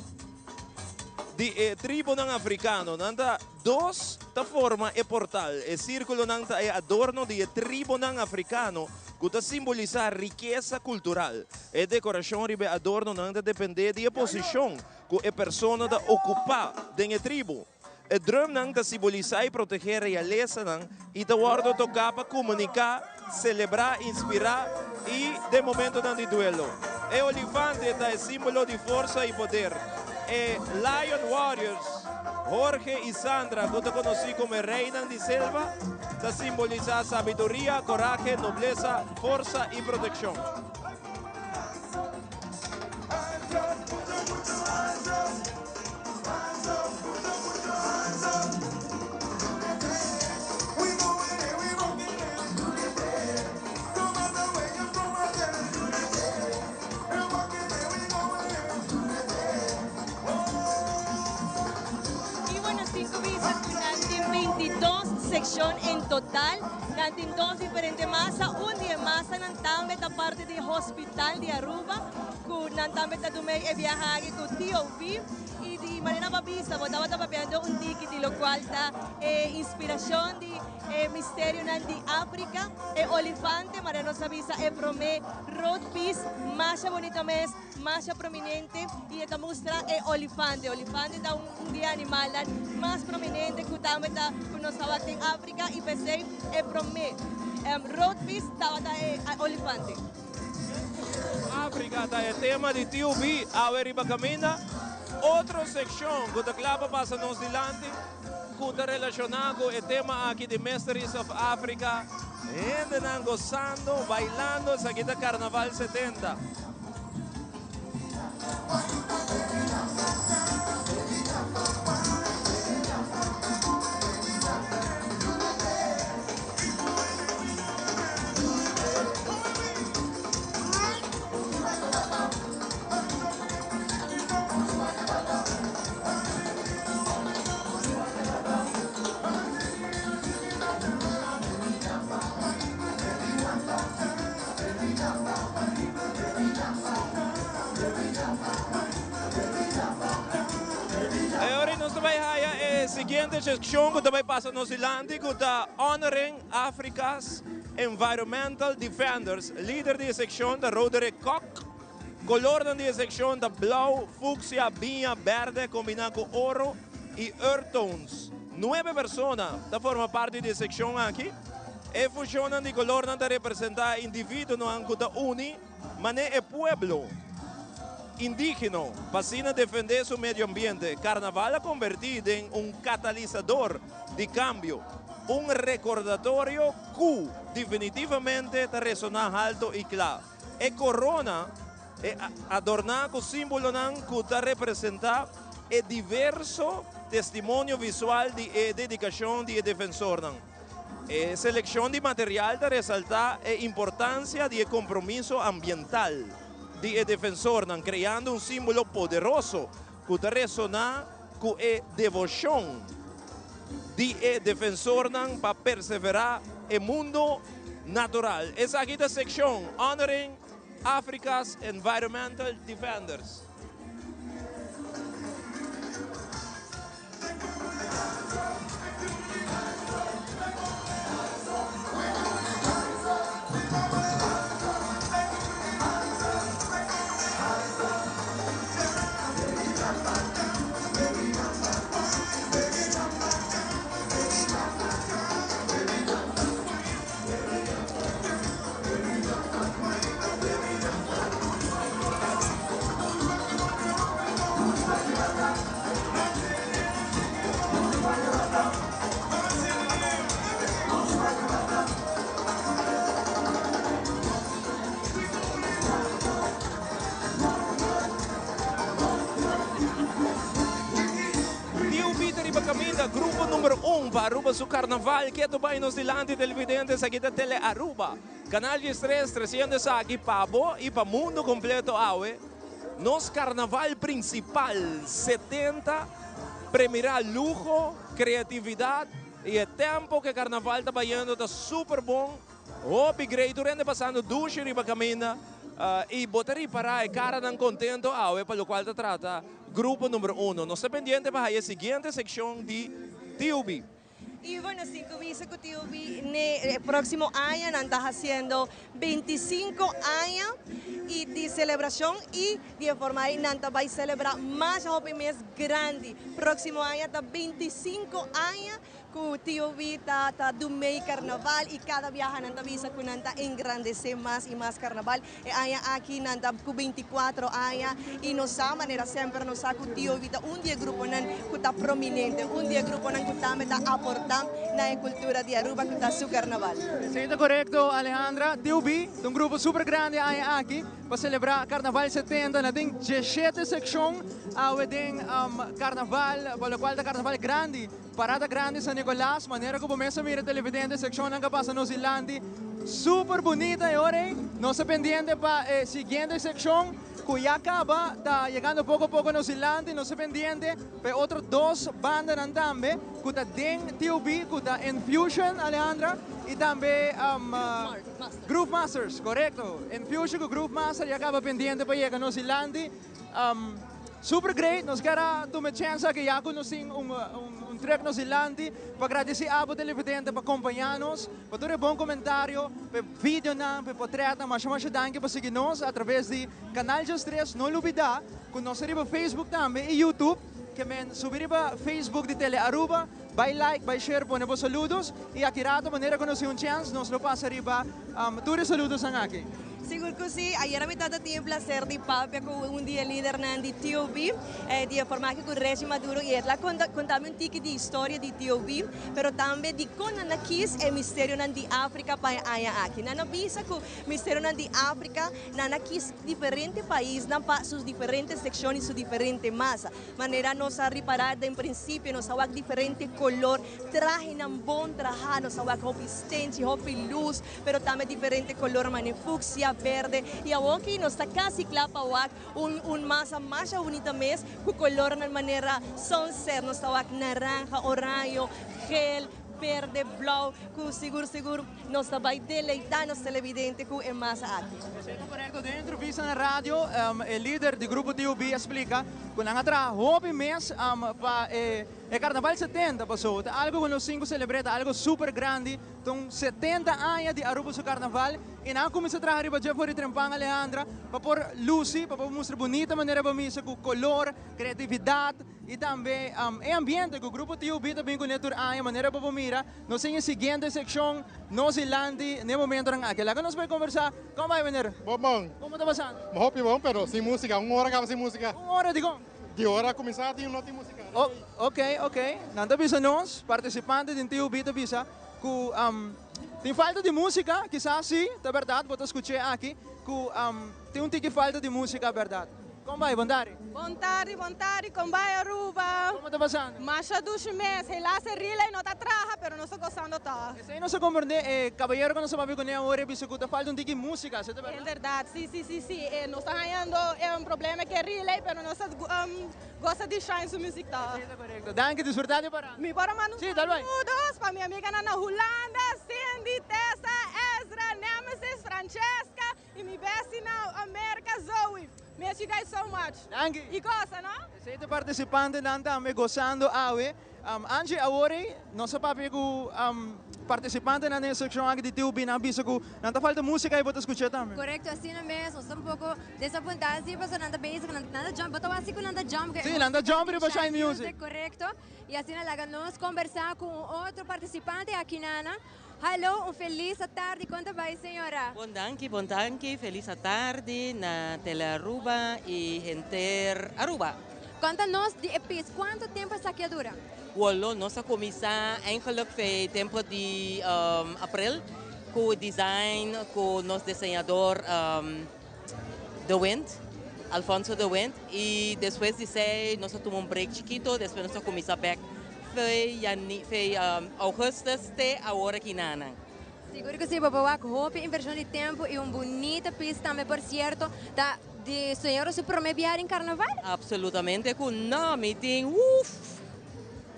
di e tribunan africano. Nan ta dos ta forma e portal. E circulonan ta e adorno di e tribunan africano cu ta simbolisa rikesa cultural. E decoracion riba e adornonan ta depende di e posicion cu e persona ta ocupa den e tribu. E drumnan ta simbolisá i protegé realesanan i ta wòrdu toká pa komuniká, selebrá, inspirá i den momentonan di duelo. E olifante ta e símbolo di forsa i poder. E Lion Warriors, Jorge i Sandra, ku ta konosí komo e reinan di selva, ta simbolisá sabiduria, korahe, noblesa, forsa i protekshon. Y bueno, tin cu bisa cu nan tin 22 seccion en total. Nan tin dos diferente masa. Un di e masanan tambe ta parti di Hospital di Aruba. Cu nan tambe ta dumey e biaha aki cu TOV y di manera pa bisa bo tabata papiando un tiki di locual ta e inspiracion di e misterionan di Africa, e olifante, manera nos a bisa e prome road piece masha bonito mes, masha prominente y e ta mustra e olifante. Olifante ta un di e animalnan mas prominente cu tambe ta cu nos ta wak den Africa y pesey e prome road piece tabata e olifante. Africa ta e tema di TUB awe riba caminda. Otro seccion cu ta cla pa pasa nos dilanti cu ta relaciona cu e tema aki di Mysteries of Africa. Hendenan gozando, bailando, esaki ta Carnaval 70. E ora nos ta bai haya e siguiente seccion cu ta bai pasa nos dilanti cu ta Honoring Africa's Environmental Defenders. Lider di e seccion ta Roderick Kok. Colornan di e seccion ta blauw, fucsia, biña, berde combina cu oro y earth tones. Nuebe persona ta forma parti di e seccion aki. E fusionnan di colornan ta representa individuonan cu ta uni mane e pueblo indigeno pa asina defende su medio ambiente. Carnaval a converti den un catalisador di cambio, un recordatorio cu definitivamente ta resona halto y cla. E corona e adorna cu simbolonan cu ta representa e diverso testimonio visual di e dedicacion di e defensornan. E seleccion di material ta resalta e importancia di e compromiso ambiental di e defensornan, creando un simbolo poderoso cu ta resona cu e devocion di e defensornan pa persevera e mundo natural. Esaki ta seccion Honoring Africa's Environmental Defenders. pa Aruba su carnaval keto bay nos dilanti televidente esaki ta Tele Aruba Canal 13 treciendo esaki pa bo y pa mundo completo awe nos carnaval principal 70 premira luho, creatividad y e tempo cu e carnaval ta bayendo ta super bon. Hopi grei tur hende pasando dushi riba caminda y bo ta ripara e caranan contento awe pa locual ta trata grupo number uno. Nos ta pendiente pa haya e siguiente seccion di TUB. Y bueno, sin cu bisa cu TUB ne e proximo aña nan ta haciendo 25 aña y di celebracion y di e forma ey nan ta bay celebra masha hopi mes grandi. Proximo aña ta 25 aña Ku Tio Wi ta ta dumei karnaval i kada biaha nan ta bisa ku nan ta engrandesé mas i mas karnaval. E aña aki nan ta ku 24 aña i nos sa manera semper nos sa ku Tio Wi ta un di e gruponan ku ta prominente, un di e gruponan ku tambe ta aportá na e kultura di Aruba ku ta su karnaval. Esei ta korekto Alejandra. Tio Wi ta un grupo super grandi e aña aki pa selebrá Karnaval 70. Nan tin diesshete sekshon awe den karnaval, pa lokual ta karnaval grandi. Parada grandi San Nicolas, manera cu bo mes a mira televidente seccionnan ca pasa nos dilanti, super bunita e ora ey. Nos ta pendiente pa e siguiente seccion cu ya caba ta yegando poco a poco nos dilanti. Nos ta pendiente pa e otro dos bandanan tambe cu ta den TOB cu ta Infusion, Alejandra, y tambe Groove Masters, corecto. Infusion cu Groove Master ya caba pendiente pa yega nos dilanti. Super great, nos kier a tuma e chance aki ya cu nos tin un un trip nos dilanti pa gradici abo televidente pa compaña nos, pa tur e bon comentario, pa e videonan, pa e potretnan, masha masha danki pa sigui nos a traves di Canal Just Tres, no lubida cu nos ta riba Facebook tambe y YouTube, ke men subi riba Facebook di Tele Aruba, bay like, bay share, pone bo saludos y aki rato manera cu nos tin un chance nos lo pasa riba tur e saludosnan aki. Sigur cu si, ayera mi tata tin e placer di papia cu un di e lidernan di TOB, di e forma aki cu Reggie Maduro y el a conta mi un tiki di historia di TOB, pero tambe di con nan a kies e misterionan di Africa pa e aña aki. Nan a bisa cu misterionan di Africa nan a kies diferente paisnan pa sus diferente seccion y su diferente masa. Manera nos a ripara den principio nos a wak diferente color, trahenan bon traha, nos a wak hopi stenchi, hopi luz, pero tambe diferente color mane fucsia, berde y awoki nos ta casi cla pa wak un un masa masha bunita mes cu colornan manera sunset, nos ta wak naranja, oraño, geel, berde, blauw cu sigur sigur nos ta bay deleita nos televidente cu e masa aki. Esey ta corecto. Den entrevista na radio e lider di grupo TUB a splica cu nan a traha hopi mes pa e Carnaval 70 paso ta algo cu nos tin cu celebra, ta algo super grandi. Ta un 70 aña di Aruba su carnaval y nan a cuminsa traha riba dje for di Trempan Alejandra pa por luci, pa por mustra bunita manera bo misa cu color, creatividad y tambe e ambiente cu Grupo TUB ta bin cune tur aña manera bo por mira. Nos tin e siguiente seccion nos dilanti n'e momentonan aki. Laga nos bay conversa. Con bay meneer? Bon bon. Como ta pasando? Hopi bon pero sin musica, un ora caba sin musica. Un ora dicon? Di ora cuminsa tin no tin musica. Oh, ok, ok. Nan ta bisa nos, participante den TUB ta bisa cu tin falta di musica, kisas si, ta berdad, bo ta scuche aki cu tin un tiki falta di musica, berdad. Con bai? Bon tardi. Bon tardi, bon tardi. Con bai Aruba? Como ta pasando? Masha dushi mes. Helaas e relay no ta traha, pero nos ta gozando toch. Esey nos a comprende. E caballero cu nos a papia cune awor a bisa cu ta falta un tiki musica, esey ta berdad? En berdad, si, si, si, si. Nos ta hañando un problema cu e relay, pero nos ta goza di shine su music toch. Esey ta corecto. Danki, disfruta di e parada. Mi por a manda un saludos pa mi amiganan na Hulanda, Cindy, Tessa, Ezra, Nemesis, Francesca. Y mi bestie na America Zoe. Miss you guys so much. Danki. Y goza no. Esey ta participantenan tambe gozando awe. Angie awor ey nos a papia cu participantenan den e seccion aki di TUB nan a bisa cu nan ta falta musica y bo ta scucha tambe. Correcto asina mes nos ta un poco desapunta si pasobra nan ta bezig nan ta jump bo ta wak si cu nan ta jump. Si nan ta jump riba Shine Music. Correcto y asina laga nos conversa cu un otro participante aki nana. Hallo, un felis atardi, con ta bay señora? Bon danki, bon danki, felis atardi na Telearuba y henter Aruba. Conta nos di e pis, cuanto tempo esaki a dura? Wolo, nos a cuminsa eigenlijk fe tempo di april cu design cu nos diseñador De Wind, Alfonso De Wind, y despues di esey nos a tuma un break chikito, despues nos a cuminsa bek. Fe jani, fe augustus te awor aki nanan. Sigur cu si, bo por wak hopi inversion di tempo y un bunita pis tambe por cierto. Ta di señora su prome biaha den carnaval? Absolutamente cu no, mi tin uff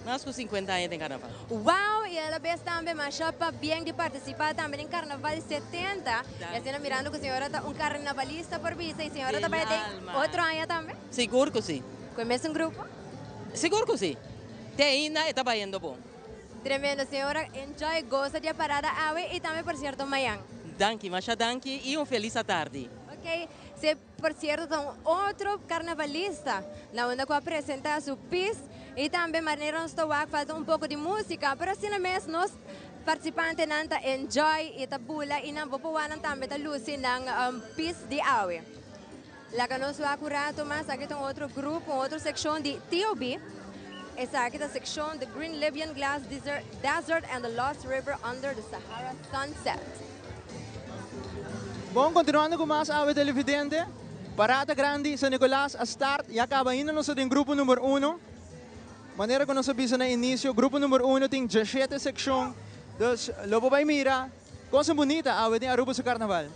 mas cu 50 aña den carnaval. Wow! Y a la bes tambe masha pabien di participa tambe den carnaval 70. Y asina mirando cu señora ta un carnavalista por bisa y señora ta bay den otro aña tambe? Sigur cu si. Cu e mesun grupo? Sigur cu si. Te ainda e ta bayendo bon. Tremendo señora, enjoy, goza di e parada awe y tambe por cierto mayan. Danki, masha danki y un feliz atardi. Ok, se por cierto ta un otro carnavalista na unda cu a presenta su pis y tambe manera nos ta wak falta un poco di musica pero asina mes nos participantenan ta enjoy y ta bula y nan bo por wak nan tambe ta luci nan pis di awe. Laga nos wak un rato mas, aki ta un otro grupo, un otro seccion di TOB. Esaki ta seccion The Green Libyan Glass Desert and the Lost River Under the Sahara Sunset. Bon, continuando cu mas awe televidente, Parada Grandi San Nicolas a start y a caba ainda nos ta den grupo number uno. Manera cu nos a bisa na inicio, grupo number uno tin diashete seccion, dus lo bo bay mira cosa bunita awe den Aruba su carnaval.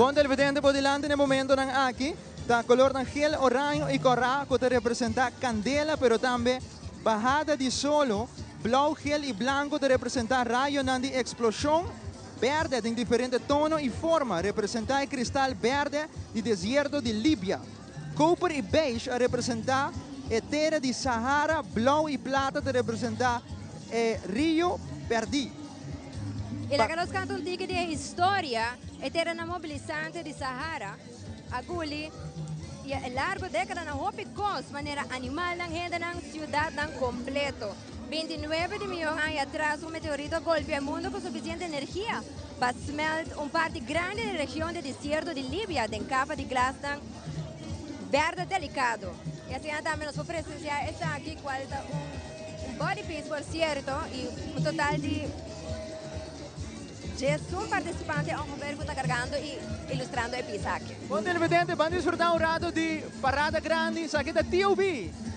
Bon televidente bo dilanti na e momentonan aki ta colornan gel, oraño y cora cu ta representa candela pero tambe bahada di solo, blauw, gel y blanco ta representa rayonan di explosion, berde den diferente tono y forma representa e cristal berde di desierto di Libia, koper y beige a representa e tera di Sahara, blauw y plata ta representa e Rio Perdi. Y laga nos canta un tiki di e historia, e teranan mobilisante di Sahara a guli y e largo decadanan hopi cos manera animalnan, hendenan, ciudadnan completo. 29 di miyon aña atras un meteorito a golpea e mundo cu suficiente energia pa smelt un parti grandi di region di desierto di Libia den capa di glasnan berde delicado. Y asina tambe nos por presencia esaki cual ta un body piece por cierto y un total di 11 participante ongeveer cu ta cargando y ilustrando e piece aki. Bon televidente, ban disfruta un rato di parada grandi, esaki ta TOB.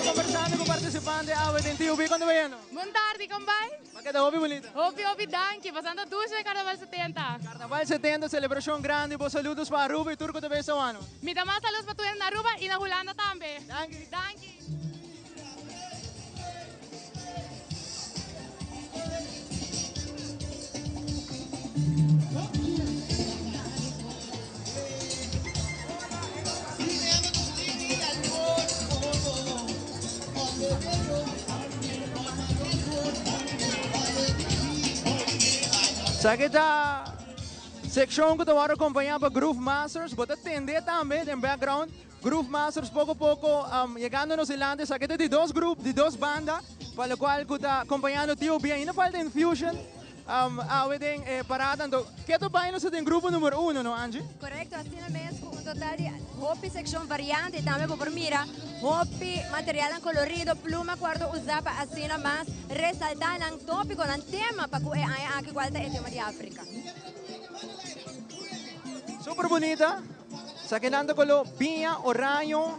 Conversando cu participante awe den TUB con ta bayendo? Bon tardi, con bay? Bo keda hopi bunita. Hopi hopi danki, pasando dushi den Carnaval 70. Carnaval 70, celebracion grandi, bo saludos pa Aruba y tur cu ta bay Sawano. Mi ta manda saludos pa tur hende na Aruba y na Hulanda tambe. Danki. Danki. Esaki ta seccion cu ta worde acompaña pa Groove Masters. Bo ta tende tambe den background Groove Masters poco poco yegando nos dilanti. Esaki ta di dos grupo, di dos banda, pa locual cu ta acompañando TOB. Ainda falta Infusion. Awe den e parada anto keto bai nos ta den grupo numero uno no Angie? Korekto, asina mes ku un total di hopi sekshon variante i tambe bo por mira hopi materialnan kolorido, pluma ku a wordo usa pa asina mas resalta nan topiko, nan tema pa ku e aña aki kual ta e tema di Afrika. Super bunita, sakinan ta kolo biña, oraño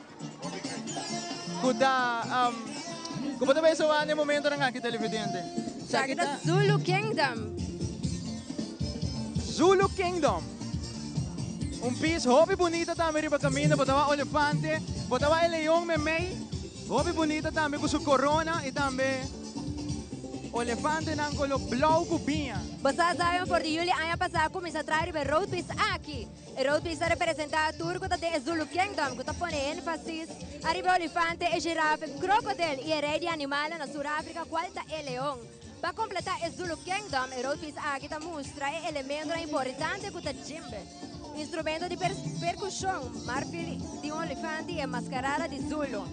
ku ta ku bo ta bisa wak na e momentonan aki televidente. Esaki ta Zulu Kingdom. Zulu Kingdom. Un pis hopi bunita tambe riba kaminda, bo ta wak olefante, bo ta wak e leon memei, hopi bunita tambe ku su korona i tambe olefantenan kolo blou ku biña. Bo sa Zion for di juli aña pasá a kuminsá traha riba e road piece aki. E road piece ta representá tur ku ta den e Zulu Kingdom ku ta pone énfasis ariba e olifante, e giraf, e krokodel i e rei di animalnan na Sur Afrika kual ta e leon. Pa kompletá e Zulu Kingdom e road piece aki ta mustra e elementonan importante ku ta djimbe, instrumento di perkushon, marfil di un olifante i e maskarada di Zulu.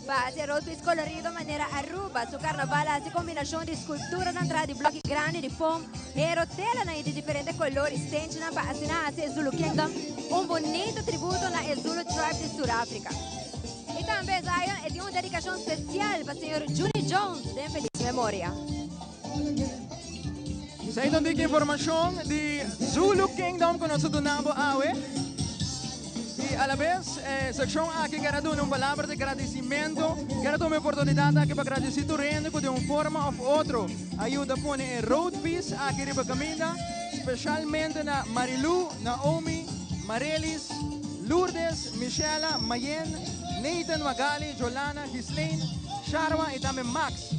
Pa hasi e roadpiece kolorido manera Aruba su karnaval a hasi kombinashon di skulpturanan traha di bloki grandi di foam, hero, telanan i di diferente kolor i stenchinan pa asina hasi e Zulu Kingdom un bunito tributo na e Zulu Tribe di Sur Afrika. I tambe Zion e tin un dedikashon spesial pa señor Junie Jones den felis memoria. Esei ta un diki informashon di Zulu Kingdom ku nos a duna bo awe. I alabes e sekshon aki ker a duna un palabra di gradisimentu. Ker a tuma e oportunidat aki pa gradisí tur hende ku di un forma òf otro a yuda pone e road piece aki riba kaminda, speshalmente na Marilou, Naomi, Marelis, Lourdes, Michella, Mayen, Nathan, Magali, Jolana, Ghislaine, Sharwa i tambe Max.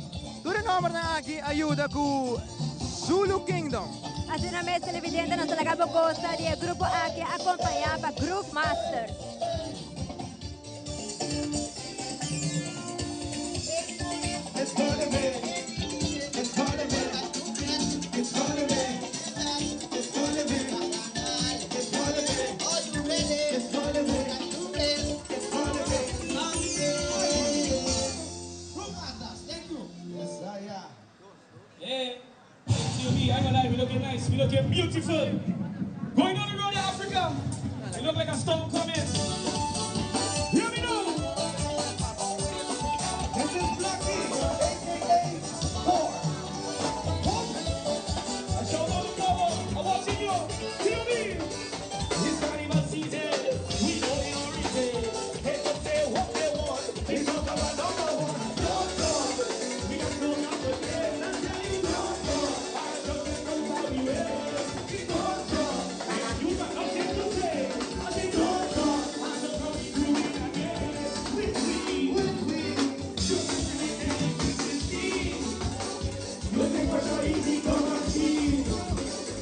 Tur e nombernan aki a yuda ku Zulu Kingdom. Asina mes televidente nos ta laga bo gosa di e grupo aki akompañá pa Groove Masters. Yeah, TOB, I'm alive. We looking nice. We looking beautiful. Going on the road to Africa. We look like a storm coming. Hear me now. This is Blackie, aka Four. I shout out the power. I'm watching you. TOB. It's carnival season. We know the origin. They can say what they want. They talk about number one. Don't talk. We got no competition. I'm telling you, don't talk. I just don't know how we will. Don't talk. And you got nothing to say. I say don't talk. I don't know we do it again. We we we. Just You think we're so easy, come and see.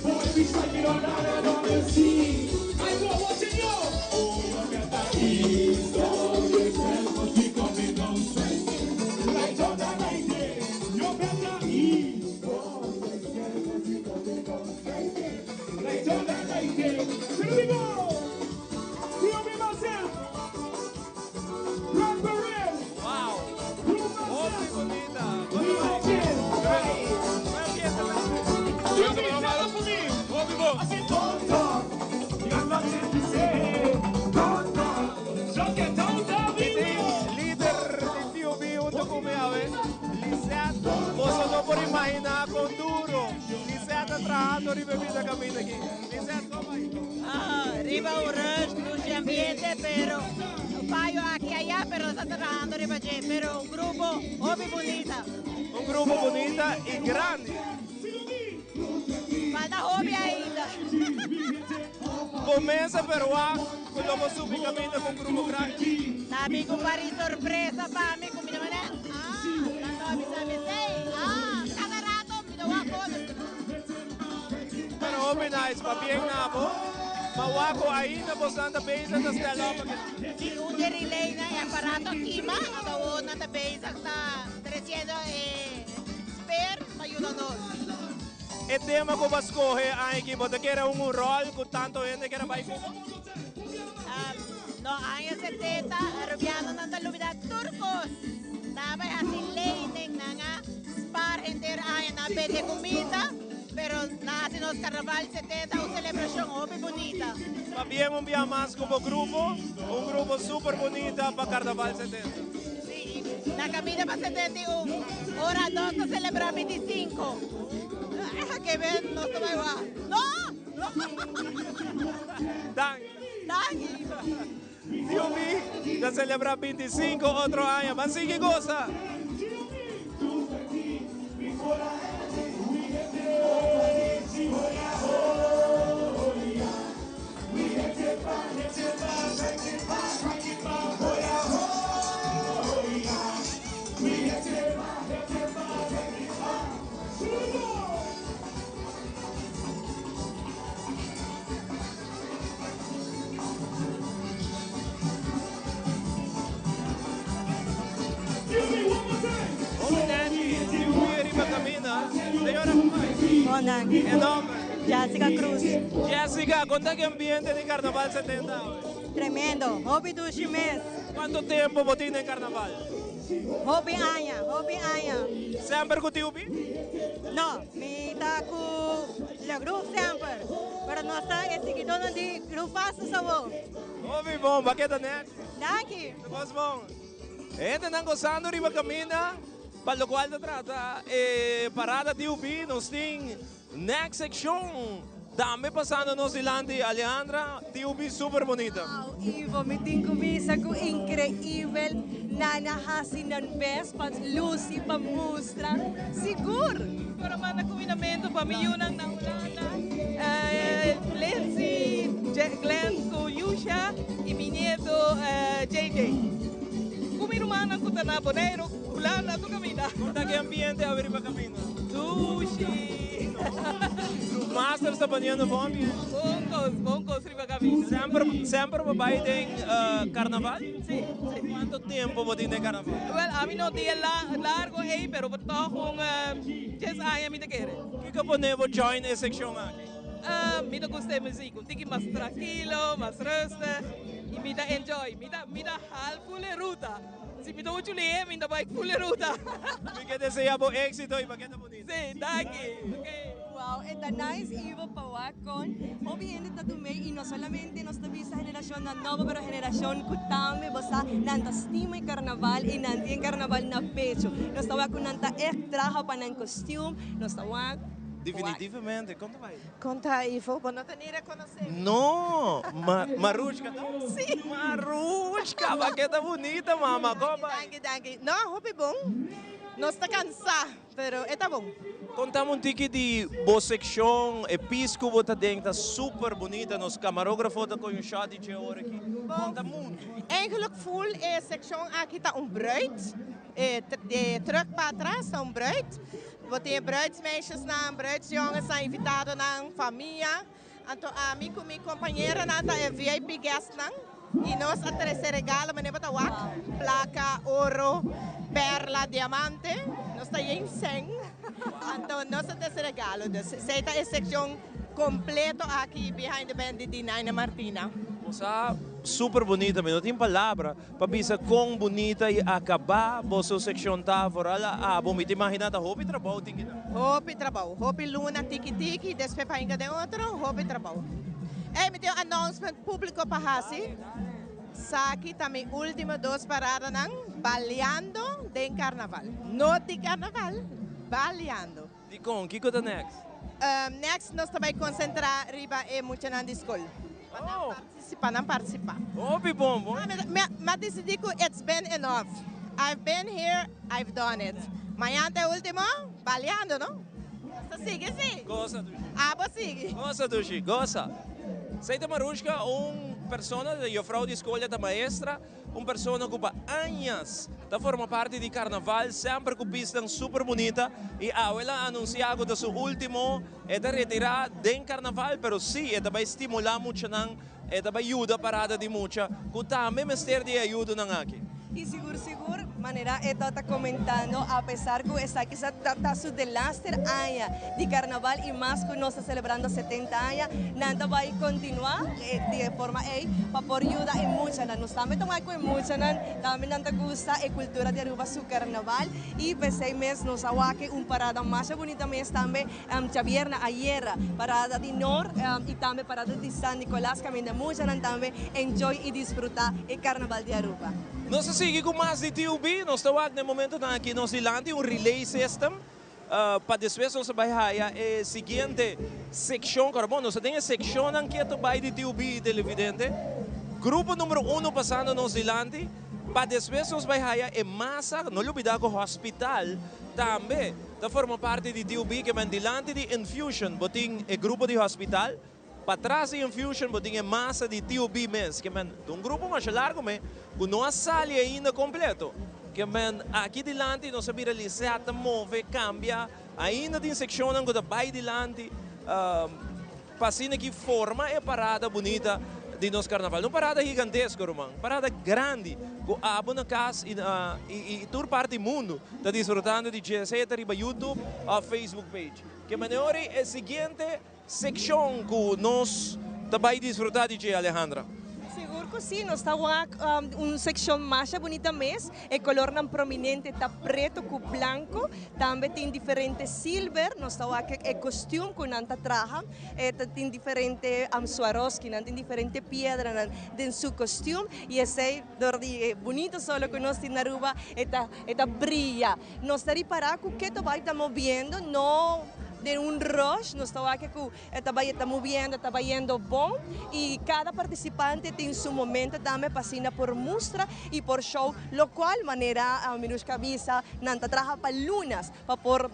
Boy, we striking on out and on the sea. I go watching you. Oh, you get the east. Oh, yourself must be coming down striking. Light on the night day. You better ease. Oh, yourself must be coming down striking. Light on the night day. Here we go. Hear me myself. Run parade. Wow. Hopi bunita. We walking. Hopi bon. I said, don't talk. You got nothing to say. Don't talk. Just get out of here. Lider di TOB hunto ku mi awe, Lisette. Boso no por imaginá kon duro Lisette ta trahando riba e bida kaminda aki. Lisette, kon bai? Ah, riba un rush, dushi ambiente, pero fallo aki y allá, pero nos ta trahando riba dje. Pero un grupo hopi bunita. Un grupo bunita i grandi. Falta hopi ainda. Comienza pero wak ku lo bo subi kaminda ku un grupo grandi. Ta mi ku pari sorpresa pa mi ku mi ta manda, ah, nan no a bisa mi esei, ah, cada rato mi ta wak otro. Pero hopi nice, pabien na bo. Ma wak ku ainda bosnan ta bezig ta stel op aki. Si un di relaynan e aparato a kima, anto awor nan ta bezig ta treciendo e spare pa yuda nos. E tema ku bo a skohe aña aki, bo ta kere un un ròl ku tantu hende kere bai ku bo? No, aña 70 Arubianonan ta lubida tur kos. Nan a bai hasi lening, nan a spar henter aña, nan a bende kuminda, pero. nos Carnaval 70 un celebracion hopi bunita. Pabien un bia mas cu bo grupo, un grupo super bunita pa Carnaval 70. Si, na caminda pa 71, ora nos ta celebra 25. Ke ben nos ta bay wak. No! No! Danki. Danki. TUB ta celebra 25 otro aña. Ban sigui goza! Jessica Cruz. Jessica, conta ki ambiente di Carnaval 70 awe? Tremendo, hopi dushi mes. Cuanto tempo bo tin den Carnaval? Hopi aña, hopi aña. Semper cu TUB? No, mi ta cu La Groove semper, pero nos ta e siguidónan di Groove Fast Sabor. Hopi bon, ba keda net. Danki. Ta kos bon. E hendenan gozando riba kaminda pa lokual ta trata e parada TUB. Nos tin next seccion tambe pasando nos dilanti. Alejandra, TUB super bunita. Wow Ivo, mi tin cu bisa cu increibel nan a haci nan best pa luci, pa mustra. Sigur! Por a manda cuminamento pa mi yunan na Hulanda, Lindsay, Glenn cu Yusha y mi nieto JJ. Cu mi rumannan cu ta na Boneiru, Hulanda tur caminda. Con ta ki ambiente awe riba caminda? Dushi! Masters ta poniendo bon ambiente. Bon cos, bon cos riba caminda. Semper, semper bo bay den carnaval? Si, si. Cuanto tempo bo tin den carnaval? Wel, ami no tin e largo ey, pero por toch un dies aña mi ta kere. Kiko pone bo join e seccion aki? Mi ta gusta e muziek, un tiki mas trankilo, mas rustig y mi ta enjoy. Mi ta, mi ta hal full e ruta. Si mi ta muchu lihe, mi ta bai full e ruta. Mi ke desea bo exito y pa keda bonito. Si, danki. Okay. Wow, e ta nice Ivo pa wak con hopi hende ta tum'e y no solamente nos ta bisa generacionnan nobo pero generacion cu tambe bo sa nan ta stima e carnaval y nan tin e carnaval na pecho. Nos ta wak cu nan ta echt traha pa nan costume, nos ta wak. Definitivamente, con ta bay? Con ta Ivo? Bo no ta ni reconoce mi. No, ma Marushka ta? Si. Marushka, ba ke ta bunita mama, con bay? Danki, danki. No, hopi bon. Nos ta cansa. Pero e ta bon. Contame un tiki di bo seccion, e pis cu bo ta den ta super bunita, nos camarografo ta coge un shot di dje ora aki. Conta mundo. Eigenlijk full e seccion aki ta un bruid, e truck pa atras ta un bruid. Bo tin e bruidsmeisjesnan, bruidsjongensnan, invitadonan, famia. Anto ami cu mi compañeranan ta e VIP guestnan y nos a trece regalo manera bo ta wak, placa, oro, perla, diamante, nos ta yen cen, anto nos a trece regalo. Dus esey ta e seccion completo aki behind the band di Naina Martina. Bo sa super bunita, mi no tin palabra pa bisa con bunita y acaba boso seccion ta, vooral abo, mi ta imagina ta hopi trabou tin kinan. Hopi trabou, hopi luna tiki tiki, despues pa hinka den otro, hopi trabou. Ey, mi tin un announcement publico pa haci. Saki ta mi ultimo dos paradanan baleando den carnaval. No di carnaval, baleando. Dikon? Kiko ta next? Next nos ta bai concentra riba e muchanan di school. Pa nan participa, nan participa. Hopi bon, bon. Mi a dicidi cu it's been enough. I've been here, I've done it. Mañan ta e ultimo, baleando no? Nos ta sigui si. Goza Dushi. Abo sigui. Goza Dushi, goza. Seita Marushka, un persona, juffrouw di school, ta maestra. Un persona cu pa añas ta forma parti di carnaval, semper cu pisnan super bunita y awe el a anuncia cu ta su ultimo, e ta retira den carnaval, pero si e ta bay stimula muchanan, e ta bay yuda parada di mucha cu tambe mester di e ayudonan aki. Y sigur sigur, manera e ta comentando, a pesar cu esaki sa ta su delaster aña di carnaval y mas cu nos ta celebrando 70 aña, nan ta bay continua di e forma ey pa por yuda e muchanan. Nos tambe ta wak cu e muchanan tambe nan ta gusta e cultura di Aruba su carnaval y p'esey mes nos a wak un parada masha bunita mes tambe djabierna ayera, parada di Noord y tambe parada di San Nicolas caminda muchanan tambe enjoy y disfruta e carnaval di Aruba. Nos ta sigui cu mas di TUB. Nos ta wak na e momentonan aki nos dilanti un relay system pa despues nos ta bay haya e siguiente seccion. Ahora bon, nos ta den e seccionnan keto bay di TUB y televidente. Grupo numero uno pasando nos dilanti pa despues nos bay haya e masa. No lubida cu hospital tambe ta forma parti di TUB ke men dilanti di Infusion bo tin e grupo di hospital. Patras di Infusion bo tin e masa di TUB mes, ke men ta un grupo masha largo me ku no a sali ainda kompleto. Ke men aki dilanti nos a bira Lisette ta move, kambia, ainda tin sekshonnan ku ta bai dilanti pa asina ki forma e parada bunita di nos karnaval. Un parada higantesko ruman, parada grandi ku abo na kas i i tur parti mundu ta disfrutando di dje, sea ta riba YouTube òf Facebook page. Ke manera e siguiente Seccion cu nos ta bay disfruta di dje, Alejandra? Sigur cu si, nos ta wak un seccion masha bunita mes, e colornan prominente ta preto cu blanco, tambe tin diferente silver, nos ta wak e costuum cu nan ta traha, e ta tin diferente Swarovski, nan tin diferente piedranan den su costuum y esey dor di e bunito solo cu nos tin na Aruba e ta e ta briya. Nos ta ripara cu ke ta bay ta moviendo, no den un rush, nos ta wak cu e ta bay e ta moviendo, e ta bayendo bon y cada participante tin su momento tambe pa asina por mustra y por show locual manera Mirushka a bisa nan ta traha pa lunas pa por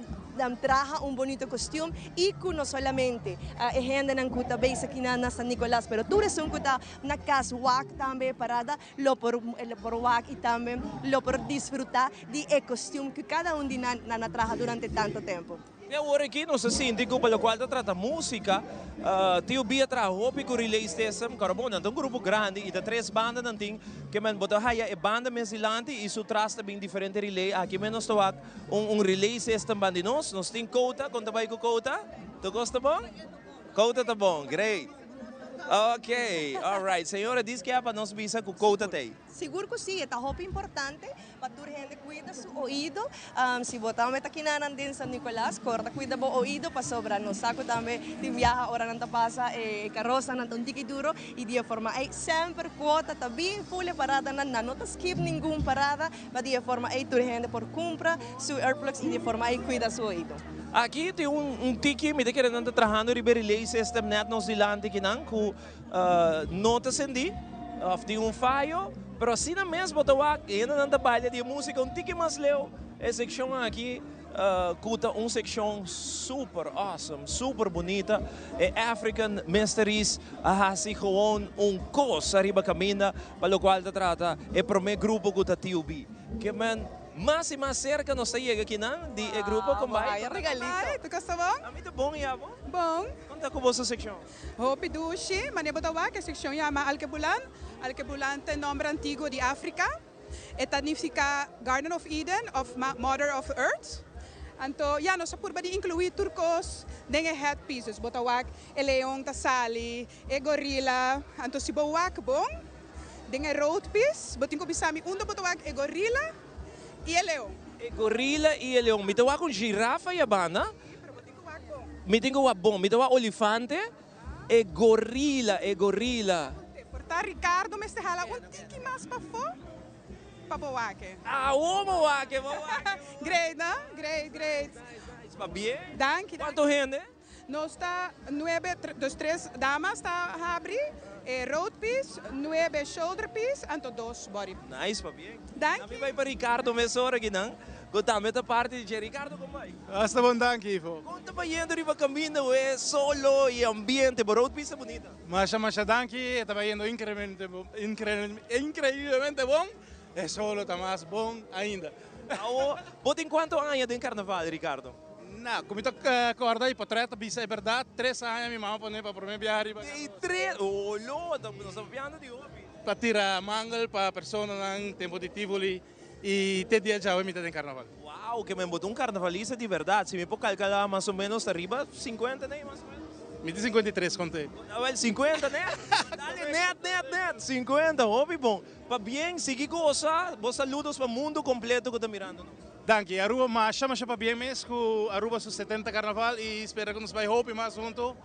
traha un bonito costume y cu no solamente e hendenan cu ta bezig aki na San Nicolas pero tur esun cu ta na cas wak tambe e parada lo por lo por wak y tambe lo por disfruta di e costume cu cada un di nan nan a traha durante tanto tempo. Te awor aki nos a sinti cu pa locual ta trata musica, Tio B a traha hopi cu Relay System, caro bon nan ta un grupo grandi y ta tres banda nan tin, ke men bo ta haya e banda mes dilanti y su tras ta bin diferente relay, aki men nos ta wak un un relay system bandi nos, nos tin Kouta, con ta bay cu Kouta? Tur cos ta bon? Kouta ta bon, great. Ok, alright. Señora diz ke pa nos bisa ku kouta ta ei. Sigur ku si, e ta hopi importante pa tur hende kuida su oido. Si bo tambe ta kinanan den San Nicolas, korta kuida bo oido pasobra nos sa ku tambe tin biaha ora nan ta pasa e karosanan ta un tiki duro i di e forma ei semper kuota ta bin ful e paradanan, nan no ta skip ningun parada pa di e forma ei tur hende por kumpra su earplugs i di e forma ei kuida su oido. Aki tin un tiki, mi ta kere nan ta trahando riba e relay system net nos dilanti kinan ku no ta sendí of tin un fayo, pero asina mes bo ta wak hendenan ta baila di e músika un tiki mas leu. E sekshon aki ku ta un sekshon super awesome, super bunita. E African Mysteries a hasi gewoon un kos ariba kaminda pa lokual ta trata e promé grupo ku ta TUB. Ke men. Mas y mas cerca nos ta yega kinan di e grupo con bai. Haya regalito. Bai, tu cosa bon? A mi ta bon y abo? Bon. Con ta cu boso seccion? Hopi dushi, mane bo ta wak e seccion yama Alkebulan. Alkebulan ta e nomber antiguo di Africa. E ta nifica Garden of Eden of Mother of Earth. Anto ya nos a purba di inclui tur cos den e headpiece. Dus bo ta wak e leon ta sali, e gorila. Anto si bo wak bon. Den e roadpiece bo tin ku bisa mi unda bo ta wak e gorila i e leon. E gorila i e leon. Mi ta wak un girafa i a banda. Si, pero bo tin ku wak bon. Mi tin ku wak bon. Mi ta wak olifante, e gorila, e gorila. Por ta Ricardo mester hala un tiki mas pafó pa bo wak e. Awo bo wak e, bo wak e. Great, no? Great, great. Nice, nice. Pabien. Danki, danki. Kuantu hende? Nos ta nuebe, dus tres damas ta habri e road piece, nuebe shoulder piece, anto dos body. Nice, pabien. Danki. Ami bai pa Ricardo mesora akinan, ku tambe ta parti di dje. Ricardo, kon bai? Hasta bon danki, Ivo. Kon ta bayendo riba kaminda ku e solo i ambiente? Bo road piece ta bunita. Masha, masha danki. E ta bayendo increíblemente, increíblemente bon. E solo ta mas bon ainda. Awo, bo tin kuantu aña den karnaval, Ricardo? Na, ku mi ta kòrda i potrèt ta bisa e bèrdat, tres aña mi mama pone pa promé biaha riba Di tres, oh lo, nos ta papiando di hopi. pa tira mangel pa personanan tempo di Tivoli y te dia djawe mi ta den carnaval. Wow, ke men bo ta un carnavalista di berdad. Si mi por calcala mas o menos ta riba 50 nee mas o menos? Mi tin 53 conte. Awel 50 net. Dale net net net 50 hopi bon. Pabien sigui goza bo saludos pa mundo completo cu ta mirando nos. Danki Aruba masha masha pabien mes cu Aruba su 70 carnaval y spera cu nos bay hopi mas hunto.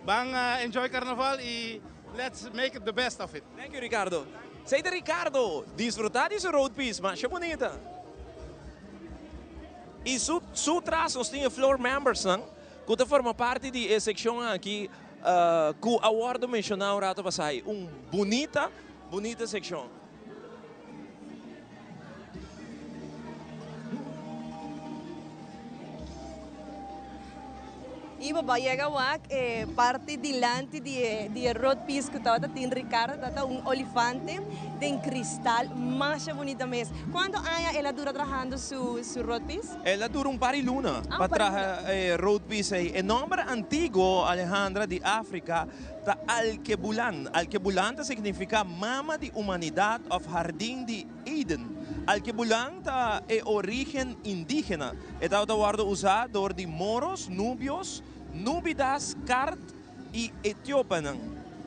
Ban enjoy carnaval y let's make the best of it. Thank you Ricardo. Esey ta Ricardo disfruta di su road piece masha bunita. Y su su tras nos tin e floor members nan cu ta forma parti di e seccion aki cu a wordo menciona un rato pasai. Un bunita bunita seccion. I bo bai yega wak e parti dilanti di e di e road piece ku tabata tin Ricardo tabata un olifante den kristal masha bunita mes. Kuantu aña el a dura trahando su su road piece? El a dura un par di luna pa traha e road piece ei. E nomber antiguo, Alejandra, di Afrika ta Alkebulan. Alkebulan ta signifiká mama di humanidat òf hardin di Eden. Alkebulan ta e orígen indígena. E tabata wòrdu usá dor di moros, nubios, núbidas, kart i etiopenan.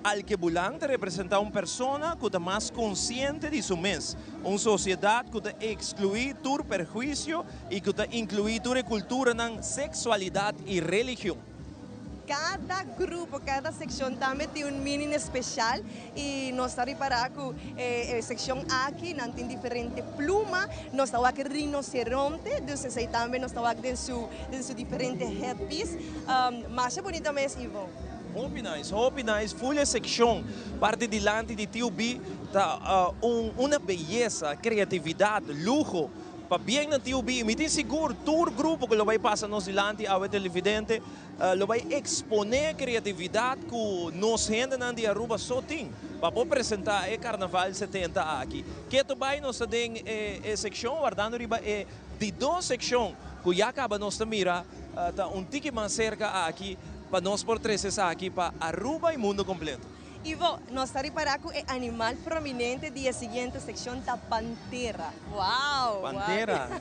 Alkebulan ta representá un persona ku ta mas konsiente di su mes, un sosiedat ku ta ekskluí tur perhuisio i ku ta inkluí tur e kulturanan, seksualidat i religion. Cada grupo, cada seccion tambe tin un meaning especial y nos ta ripara cu e seccion aki nan tin diferente pluma, nos ta wak rinoceronte, dus esey tambe nos ta wak den su den su diferente headpiece. Masha bunita mes Ivo. Hopi nice, hopi nice, full e seccion parti dilanti di TUB ta un una beyesa, creatividad, luho. Pabien na TUB y mi tin sigur tur grupo cu lo bay pasa nos dilanti awe televidente lo bay expone creatividad cu nos hendenan di Aruba so tin pa por presenta e Carnaval 70 aki. Keto bay nos ta den e seccion wardando riba e di dos seccion cu ya caba nos ta mira ta un tiki mas cerca aki pa nos por trece esaki pa Aruba y mundo completo. Ivo, nos ta ripará ku e animal prominente di e siguiente sekshon ta pantera. Wow! Pantera!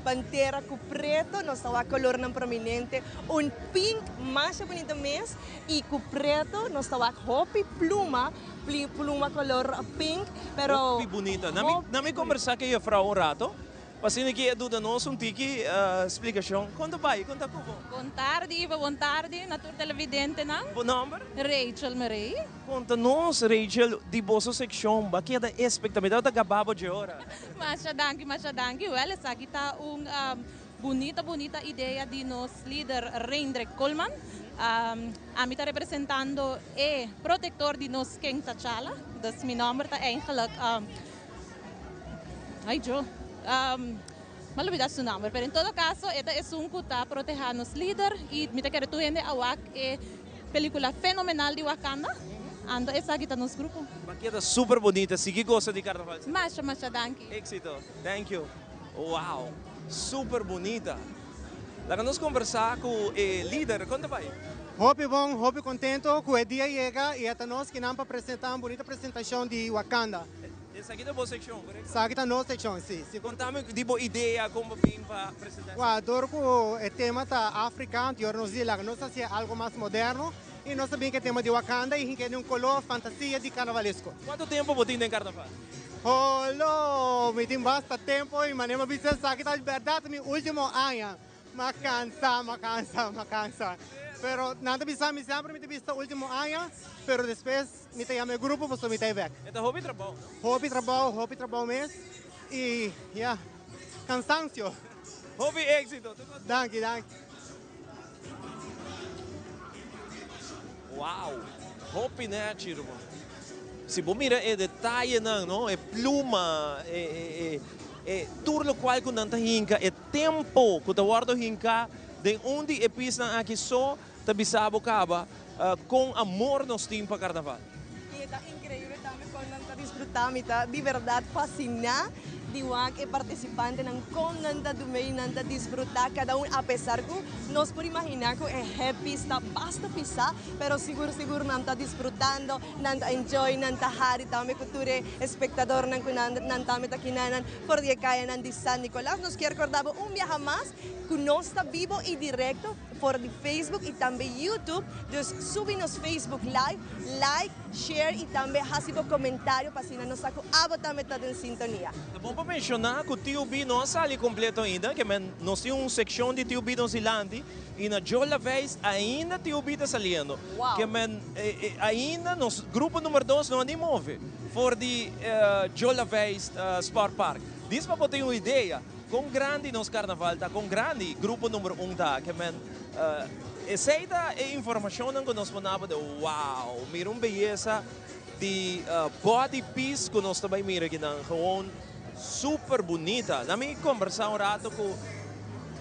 Pantera ku preto, nos ta wak kolornan prominente, un pink masha bunita mes i ku preto nos ta wak hopi pluma, pluma kolor pink, pero. Hopi bunita. Na mi kombersá ku e jufrou un rato. P'asina ki e duda nos un tiki splikashon. Kon ta bai? Kon ta ku bo? Bon tardi Ivo, bon tardi na tur televidentenan. Bo nomber? Rachel Murray. Konta nos Rachel di boso sekshon, bo a keda espekta, mi tabata gaba bo dje ora. Masha danki, masha danki. Wèl esaki ta un bunita bunita idea di nos lider Reindrek Koolman. Ami ta representando e protektor di nos Ken T'Challa, dus mi nomber ta eigenlijk. Ay jo. Mi a lubida su nomber, pero en todo caso e ta esun cu ta proteha nos lider y mi ta kere tur hende a wak e pelicula fenomenal di Wakanda, anto esaki ta nos grupo. Ba keda super bonita, sigui gosa di carnaval. Masha masha danki. Exito. Thank you. Wow, super bonita. Laga nos conversa cu e lider, con ta bay? Hopi bon, hopi contento cu e dia yega y e ta nos kinan pa presenta un bonita presentacion di Wakanda. Esaki ta bo seccion, correcto? Esaki ta nos seccion, si. Si. Contame di bo idea con bo bin pa presenta esaki. Well, door cu e tema ta Africa, anto nos di laga nos haci algo mas moderno y nos ta bin cu e tema di Wakanda y hinca den un color fantasia di carnavalesco. Cuanto tempo bo tin den carnaval? Holo! Mi tin basta tempo y manera mi a bisa esaki ta berdad mi ultimo aña. M'a cansa, m'a cansa, m'a cansa. Pero nan ta bisa mi semper mi ta bisa ultimo aña, pero despues mi ta yama e grupo pasobra mi ta e bek. E ta hopi trabou, no? Hopi trabou, hopi trabou mes y ya, cansancio. Hopi exito. Danki, danki. Wow! Hopi nechi ruman. Si bo mira e detayenan no, e pluma, e e e tur lokual ku nan ta hinka, e tempo ku ta wòrdu hinká den un di e pisnan aki so ta bisa bo kaba kon amor nos tin pa karnaval. I e ta inkreibel tambe kon nan ta disfrutá. Mi ta di bèrdat fasiná. di wak e participantenan con nan ta dumey, nan ta disfruta cada un apesar cu nos por imagina cu e headpiece ta basta pisa, pero sigur sigur nan ta disfrutando, nan ta enjoy, nan ta hari tambe cu tur e espectadornan cu nan nan tambe ta kinanan for di e cayanan di San Nicolas. Nos kier corda bo un biaha mas cu nos ta bibo y directo for di Facebook y tambe YouTube, dus subi nos Facebook live, like, share y tambe haci bo comentario pa asina nos sa cu abo tambe ta den sintonia. Ta bon pa menciona cu TUB no a sali completo ainda, ke men nos tin un seccion di TUB nos dilanti y na Joe Laveist ainda TUB ta saliendo. Wow. Ke men ainda nos grupo number dos no a ni move for di Joe Laveist Sport Park. Dis pa bo tin un idea Kon grandi nos karnaval ta, kon grandi grupo number un ta, ke men esei ta e informashonnan ku nos por naba de wow, mira un beyesa di body piece ku nos ta bai mira akinan, gewoon super bunita. Na mi kombersá un rato ku,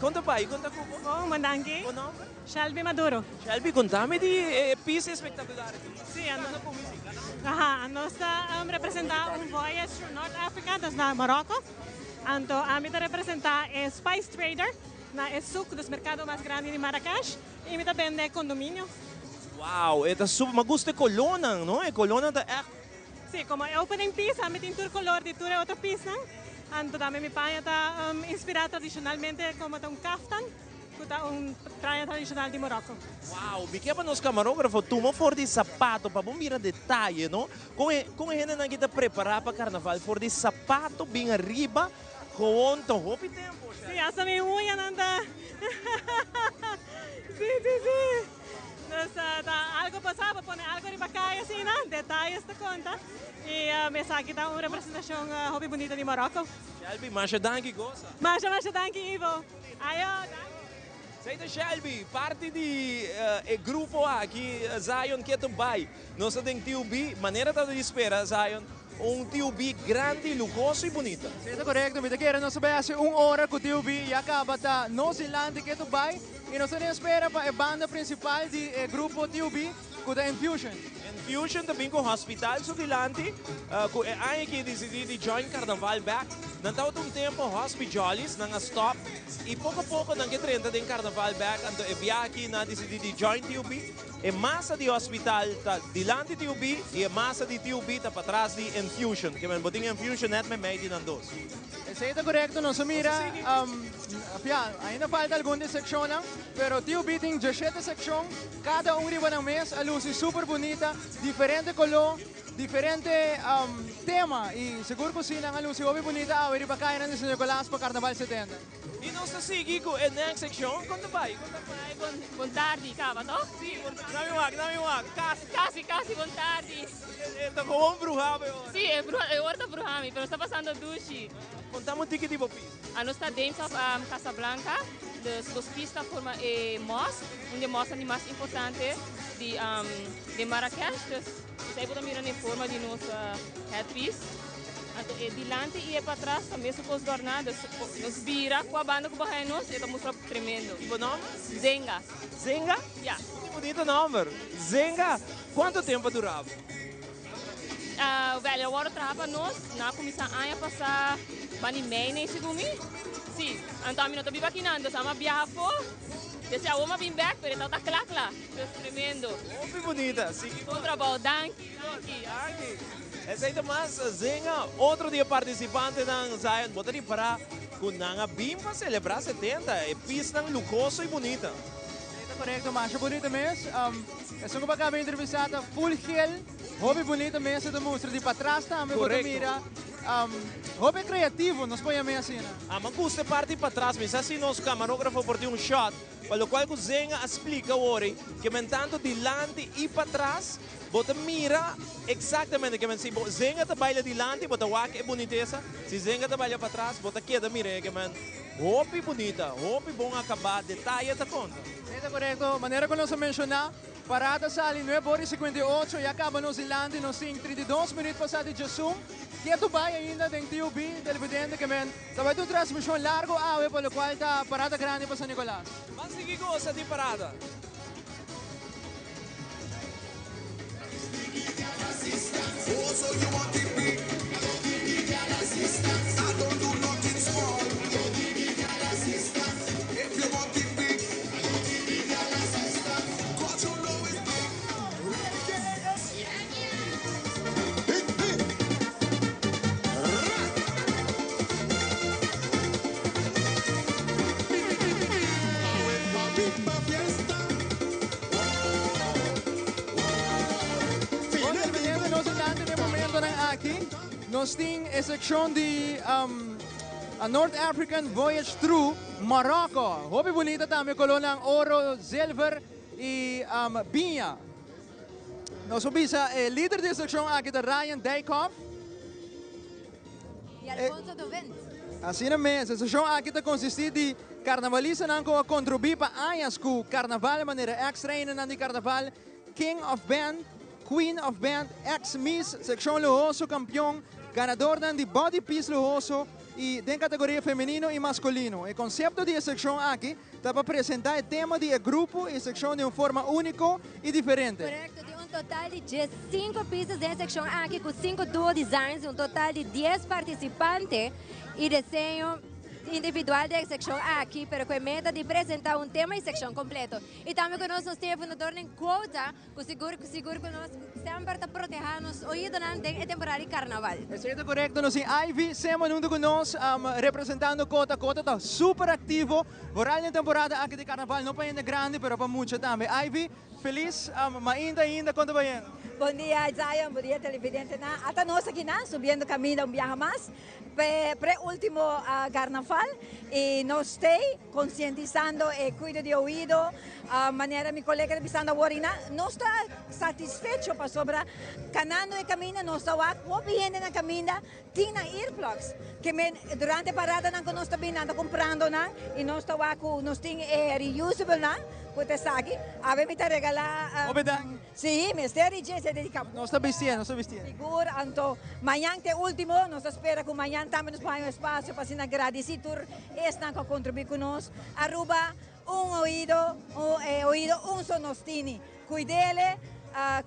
kon ta bai, kon ta ku bo? Bon, bon danki. Bo nomber? Shelby Maduro. Shelby, kontami di e piece espektakular aki. Si, aha, nos ta representa un voyage through North Africa, dus na Morocco. Anto ami ta representa e Spice Trader na e souk, dus merkado mas grandi di Marrakesh, i mi ta bende kondominio. Wow, e ta super, mi a gusta e kolónan, no? E kolónan ta ègt. Si, komo e opening piece ami tin tur kolor di tur e otro piecenan. Anto tambe mi paña ta inspirá tradishonalmente komo ta un kaftan. Cu ta un traña tradicional di Morocco. Wow, mi ke pa nos camarógrafo tuma for di sapato pa bo mira detaye, no? Con e con e hendenan aki ta prepara pa carnaval for di sapato bin ariba gewoon ta hopi tempo. Si, hasta mi uñanan ta Si, si, si. Dus ta algo pasa, bo pone algo riba caya asina, detayes ta conta. Y esaki ta un representacion hopi bunita di Morocco. Shelby, masha danki gosa. Masha, masha danki Ivo. Ayo, danki. Esei ta Shelby, parti di e grupo aki, Zion Keto Bai. Nos ta den TUB, manera ta di spera, Zion, un TUB grandi, luhoso y bunita. Si, ta korekto. Mi ta kere nos ta bai hasi un ora ku TUB ya kaba ta nos dilanti Keto Bai y nos ta den espera pa e banda prinsipal di e grupo TUB ku ta Infusion. Infusion ta bin ku hospital su dilanti, ku e aña aki disidí di join Carnaval bek. Nan tabata un tempo Hospi Jollies, nan a stop y poco poco nan ke drenta den Carnaval bek, anto e bia aki nan a disidí di join TUB. E masa di hospital ta dilanti TUB y e masa di TUB ta patras di Infusion. Ke men bo tin Infusion net meimei di nan dos. Esei ta korekto, nos a mira, ya, ainda falta algun di sekshonnan, pero TUB tin diashete sekshon, kada un riba nan mes a lusi super bunita, diferente koló. Diferente tema y sigur cu si nan a luci hopi bunita awe riba cayanan di San Nicolas pa Carnaval 70. Y nos ta sigui cu e next seccion. Con ta bay? Con ta bay? Bon, bon tardi, caba toch? Si, bon tardi. Dame wak, dame wak. Casi. Casi, casi bon tardi. E ta gewoon bruha bo e ora. Si, e bruha, e ora ta bruha mi, pero nos ta pasando dushi. Contame un tiki di bo pista. Anos ta Dames of Casablanca, dus nos pista forma e mosque, un di e mosquenan di mas importante di den Marrakesh, dus esei bo ta mira den forma di nos headpiece. Anto e dilanti y e patras ta mesun cos dorna, dus nos bira cua banda cu bo haya nos e ta mustra tremendo. Y bo nomber? Zenga. Zenga? Ya. Ki bunito nomber. Zenga, cuanto tempo a dura bo? Wel, e wòrdu traha pa nos. Nan a kuminsá aña pasá bani mei nei segun mi. Sí, anto ami no ta biba akinan, dus ami a biaha afó. Desde awor mi a bin bèk, pero e tabata kla kla. Dus tremendo. Hopi bunita. Sigui bon trabou. Danki, danki. Danki. Esei ta mas zenga otro di e partisipantenan. Zion, bo ta ripará ku nan a bin pa selebrá 70, e pisnan luhoso i bunita. Esei ta korekto, masha bunita mes. Esun ku bo a kaba entrevistá ta full gel. Hopi bunita mes e ta mustra di patras tambe bo ta mira hopi creativo nos por yam'e asina. Ama gusta e parti patras mi sa si nos camarografo por tin un shot pa locual cu Zenga a splica awor ke men tanto dilanti y patras bo ta mira exactamente ke men si bo Zenga ta baila dilanti bo ta wak e bunitesa si Zenga ta baila patras bo ta keda mira e ke men hopi bunita hopi bon acaba detaye ta conta. Si ta corecto manera cu nos a menciona. Parada sali nuebe ora y 58, ya caba nos dilanti, nos tin 32 minuut pasa di djasun. Ketu bay ainda den TUB, televidente ke men ta bay tin un transmision largo awe pa locual ta parada grandi pa San Nicolas. Ban sigui gosa di parada. Nos tin e seccion di um, a North African Voyage Through Morocco. Hopi bunita tambe colornan oro, zilver y um, biña. Nos por bisa e lider di e seccion aki ta Ryan Dijkhoff. Y Alfonso Dovent. Asina mes, e seccion aki ta consisti di carnavalistanan cu a contribuí pa añas cu carnaval manera ex-reinanan di carnaval, King of Band, Queen of Band, ex Miss, seccion luhoso, campeon, ganadornan di Body Piece luhoso y den categoria femenino y masculino. E concepto di e seccion aki ta pa presenta e tema di e grupo y seccion di un forma unico y diferente. Correcto, tin un total di diescinco pistas den e seccion aki cu cinco duo designs y un total di dies participante y diseño individual den e seccion aki, pero cu e meta di presenta un tema y seccion completo. Y tambe cu nos nos tin e fundadornan Quota, cu sigur cu sigur cu nos semper ta proteha nos oidonan den e temporada di carnaval. Esey ta corecto, nos tin Ivy Simon hunto cu nos representando Quota. Quota ta super activo vooral den temporada aki di carnaval, no pa hende grandi pero pa mucha tambe. Ivy, feliz mainta ainda, con ta bayendo? Bon dia Zion, bon dia televidentenan. Ata nos akinan subiendo caminda un biaha mas p'e pre-ultimo carnaval y nos stay. Konsientisando e kuido di oido, manera mi kolega ta bisando awor i nan no sta satisfecho pasobra kanando e kaminda nos ta wak hopi hende na kaminda tin nan earplugs ke men durante e paradanan ku nos ta bin nan ta kumprando nan i nos ta wak ku nos tin e reusable nan ku ta esaki awe mi ta regala Sí, mester di dje, se dedica. Nos ta bistié, nos ta bistié. Sigur, anto mañan ta e ultimo, nos ta spera cu mañan tambe nos por haña un espacio pa asina gradici tur esnan cu a contribui cu nos. Aruba, un oido, un e oido un so nos tini. Cuidele,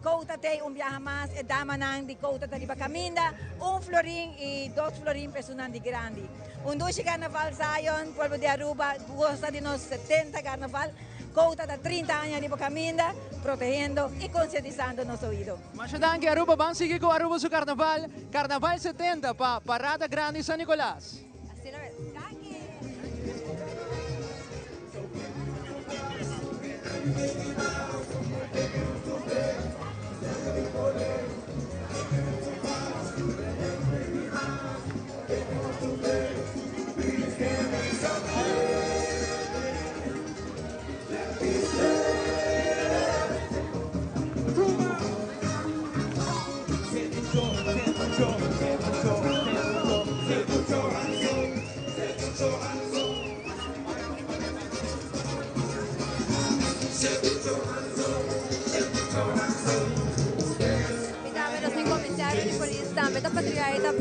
Couta t'ey un biaha mas, e damanan di Couta ta riba caminda, un florin y dos florin pa esunnan di grandi. Un dushi carnaval Zion, pueblo di Aruba, goza di nos 70 carnaval. Couta ta 30 aña riba caminda, protegiendo y concientisando nos oido. Masha danki Aruba, ban sigui cu Aruba su carnaval, Carnaval 70 pa Parada Grandi San Nicolas. Asina mes. Danki! Y tambe nos tin comisario di polis tambe ta patruya y ta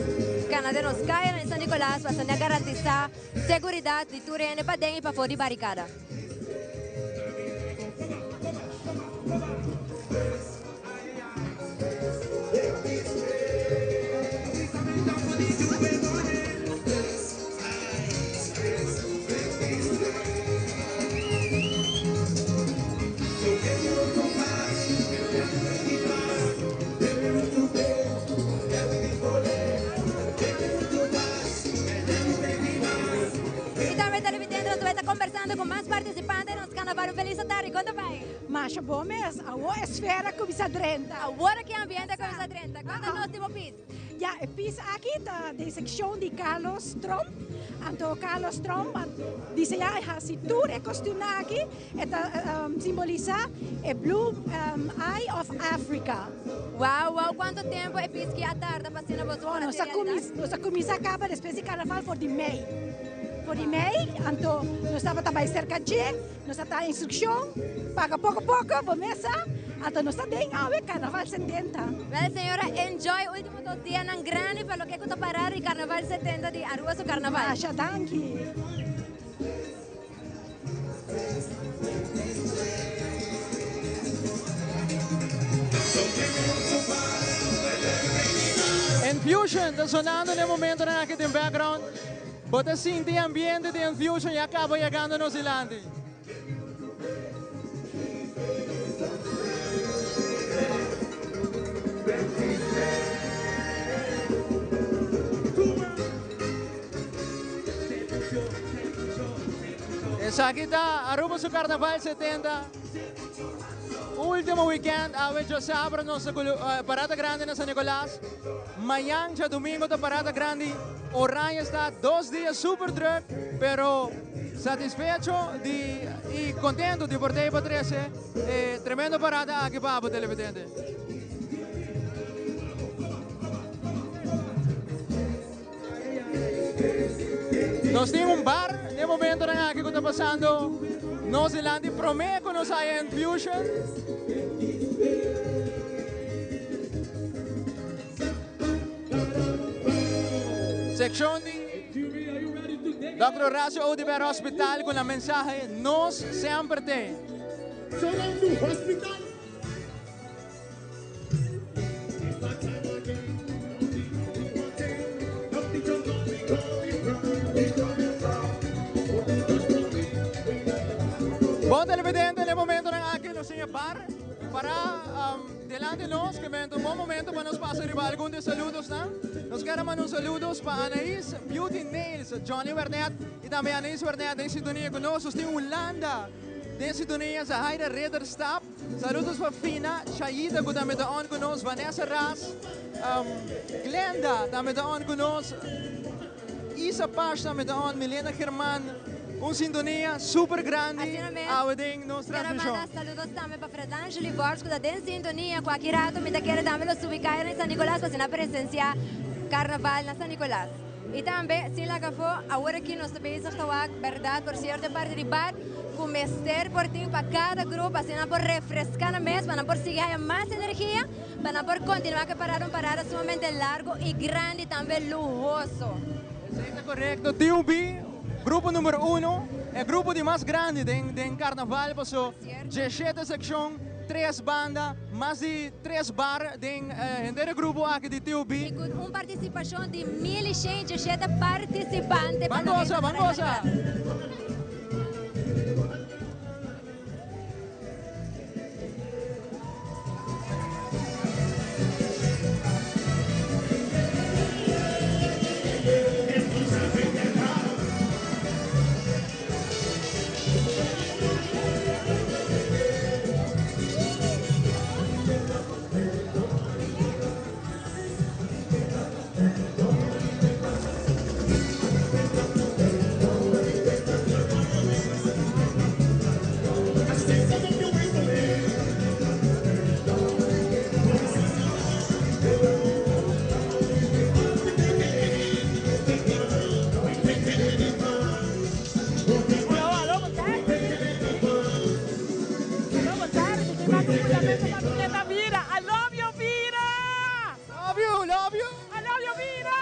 cana den nos cayanan di San Nicolas pa asina garantisa Seguridad di tur hende paden y pafó di baricada. Y tambe televidente nos ta conversando con mas participante nos carnaval. Un feliz tarde. Con ta bay? Masha bon mes. Awor esfera cuminsa drenta. Awor aki ambiente cuminsa drenta. Con ta nos tipo pis? Ya, e pis aki ta den seccion di Carlos Tromp. Anto Carlos Tromp a diseña y haci tur e costuumnan aki. E ta simbolisa e Blue Eye of Africa. Wow, wow, cuanto tempo e piski a tarda pa asina boso por haci realidad? Nos a cuminsa caba despues di carnaval for di mei. For di mei, anto nos tabata bay cerca dje, nos a traha instruccion, paga poco poco, bo mes sa, anto nos ta den awe carnaval 70. Wel señora, enjoy ultimo dos dianan grandi pa loke cu ta para di carnaval 70 di Aruba su carnaval. Masha danki. Infusion ta sonando na e momentonan aki den background. Bo ta sinti e ambiente di Infusion ya caba yegando nos dilanti. Esaki ta Aruba su Carnaval 70. Ultimo weekend, awe djosabra nos ta parada grandi na San Nicolas. Mañan djadumingo ta parada grandi Oranjestad. Dos dia super druk, pero satisfecho di y contento di por tei pa trece e tremendo parada aki pa abo televidente. Nos tin un bar den momentonan aki ku ta pasando nos dilanti promé ku nos haya Infusion. Sekshon di Dòkter Horacio Oduber Hospital ku nan mensahe Nos Semper Te. Bon televidente, na e momentonan aki nos tin e bar para delante nos, ke mento un bon momento pa nos pasa riba algun di e saludosnan. Nos kere manda un saludos pa Anaís Beauty Nails, Johnny Wernet y tambe Anaís Wernet den sintonia ku nos. Nos tin Hulanda den sintonia, Zahaira Ridderstap. Saludos pa Fina, Chayita cu tambe ta on cu nos, Vanessa Ras, Glenda tambe ta on cu nos, Isa Pash tambe ta on, Milena German, un sintonia super grandi awe den nos transmision. Quiero manda saludos tambe pa Fredangeli Bors cu ta den sintonia, cualkier rato mi ta kere tambe lo subi caya na San Nicolas pa asina presencia carnaval na San Nicolas. Y tambe sin laga afo, awor aki nos ta bezig ta wak berdad por cierto e parti di bar cu mester por tin pa cada grupo asina nan por refresca nan mes, pa nan por sigui haya mas energia, pa nan por continua cu e parada, un parada sumamente largo y grandi tambe luhoso. Esey ta corecto, TUB, grupo numero uno, e grupo di mas grandi den carnaval paso diesshete seccion, tres banda, mas di tres bar den henter e grupo aki di TUB. Y cu un participacion di 1107 participante pa Ban goza, ban goza! Love you, love you. I love you, vida!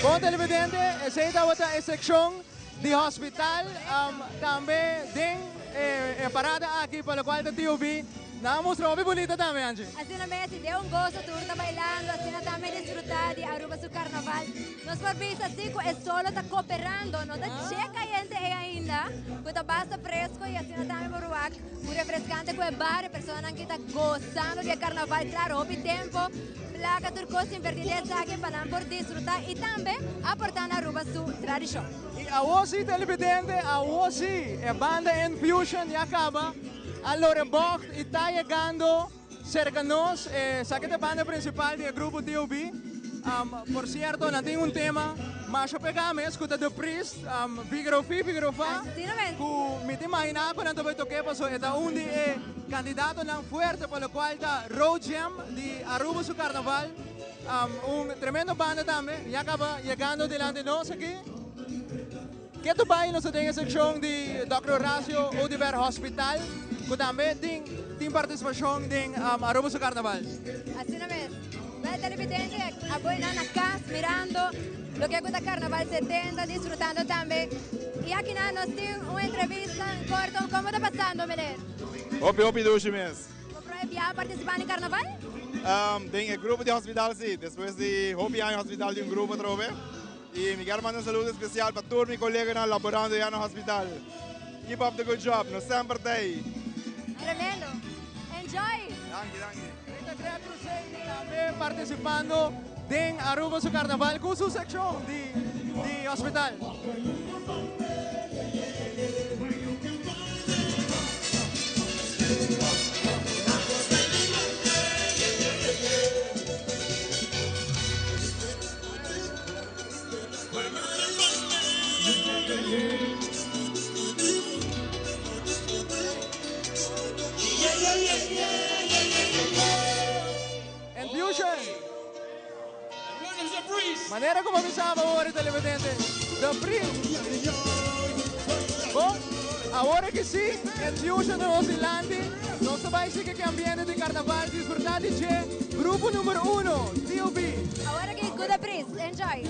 Bon televidente, esey tabata e seccion di hospital, tambe den e parada aki pa locual ta TOB. Nan a mustra hopi bunita tambe, Angie. Asina mes, y den un gozo tur ta bailando, asina tambe disfruta di Aruba su carnaval. Nos por bisa si cu e solo ta cooperando, no ta che cayente ey ainda, cu ta basta fresco y asina tambe por wak un refrescante cu e bar, e personanan ki ta gozando di e carnaval, claro hopi tempo, placa tur cos inverti den esaki pa nan por disfruta y tambe aporta na Aruba su tradicion. Y awo si televidente, awo si e banda Infusion ya caba a Lorenbocht y ta yegando Cerca nos, esaki ta e banda principal di e grupo TOB. Por cierto, nan tin un tema masha pega mes cu ta The Priest, Figaro Fi, Figaro Fa, cu mi ta imagina cu nan ta bay toke pasobra e ta un di e candidatonan fuerte pa locual ta Road Jam di Aruba su carnaval. Un tremendo banda tambe, ya caba yegando dilanti nos aki. Ketu bai nos ta den e sekshon di Dòkter Horacio Oduber Hospital ku tambe tin tin partisipashon den Aruba su Karnaval. Asina mes. Wel televidente, abo na cas mirando loke ta Carnaval 70, disfrutando tambe. Y aki na nos tin un entrevista corto. Con ta pasando, meneer? Hopi, hopi dushi mes. Ya participa na Carnaval? Den e grupo di hospital, si. Despues di hopi aña hospital tin un grupo atrobe. Y mi kier manda un saludo especial pa tur mi coleganan laborando ya na hospital. Keep up the good job. Nos semper t'ey. Tremendo. Enjoy! Danki, danki. Tambe participando den Aruba su Carnaval cu su seccion di hospital. And Fusion. Manera como mi chama awor, televidente. The Priest. Bon, awor cu si, and Fusion nos dilanti. Nos bay sigui cu ambiente di carnaval, disfruta di Grupo number 1, TOB. Awor aki, Good Priest. Enjoy!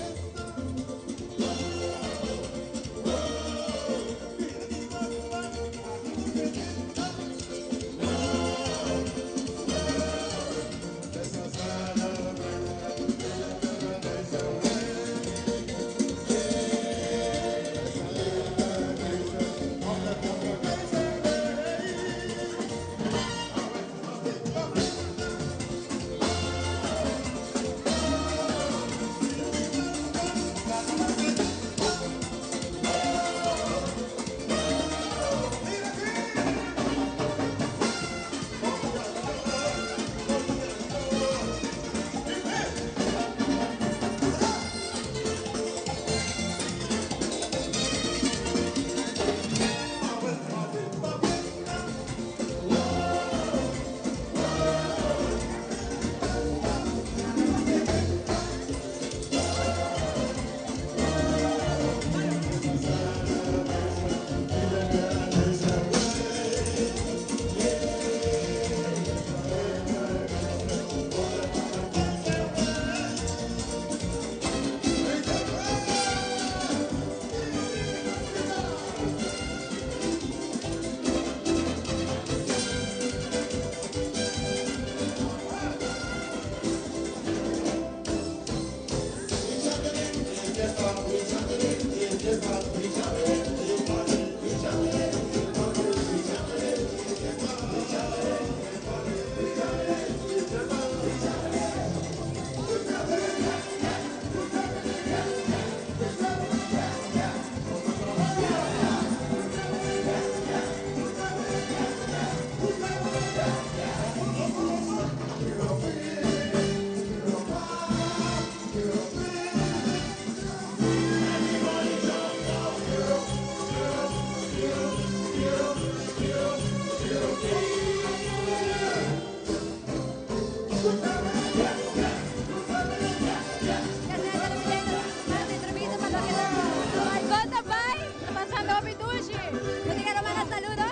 Con ta bay? Pasando hopi dushi. Bo kier manda saludo?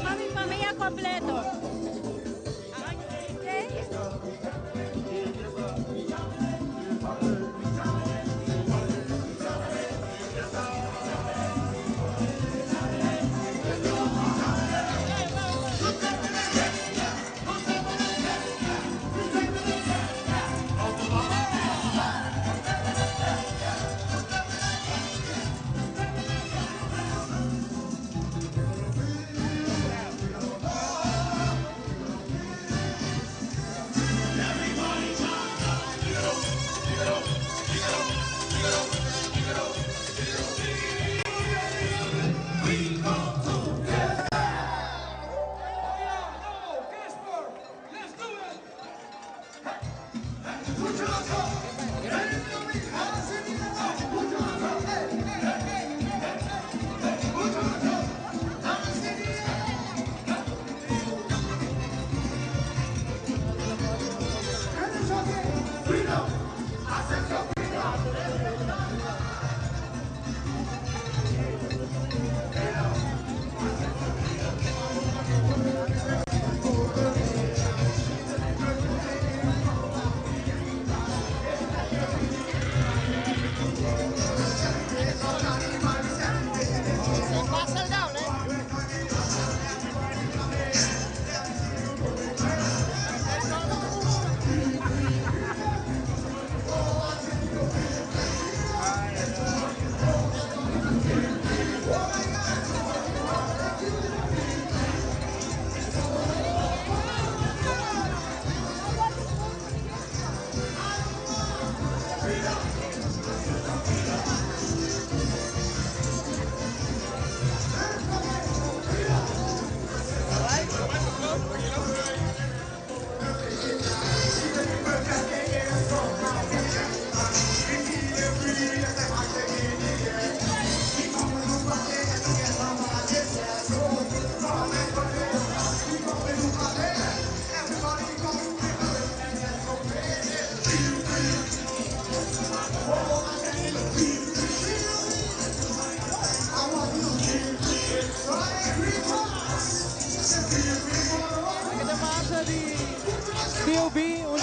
Pa mi famia completo. Okay.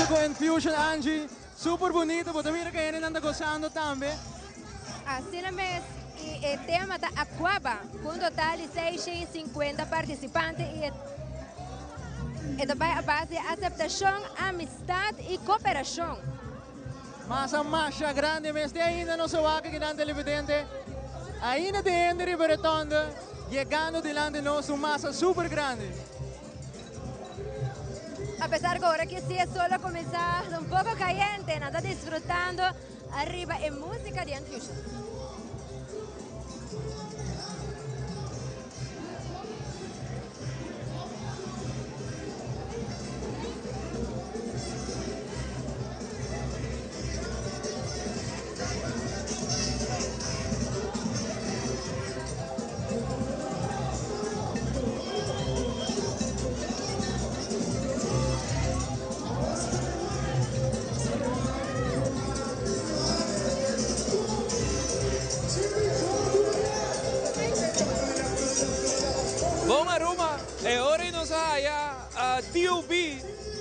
hunto cu Infusion Angie. Super bunita, bo ta mira cu hendenan ta gozando tambe. Asina mes, y e tema ta Aquaba, cu un total di 650 participante y e e ta bay a base di aceptacion, amistad y cooperacion. Masa masha grandi mes, te ainda nos a wak akinan televidente, ainda tin hende riba rotonde yegando dilanti nos, un masa super grandi. A pesar cu ora ki si e sol a cuminsa un poco cayente, nan ta disfrutando ariba e musica di Enfusion. Bon Aruba, e ora y nos a haya TUB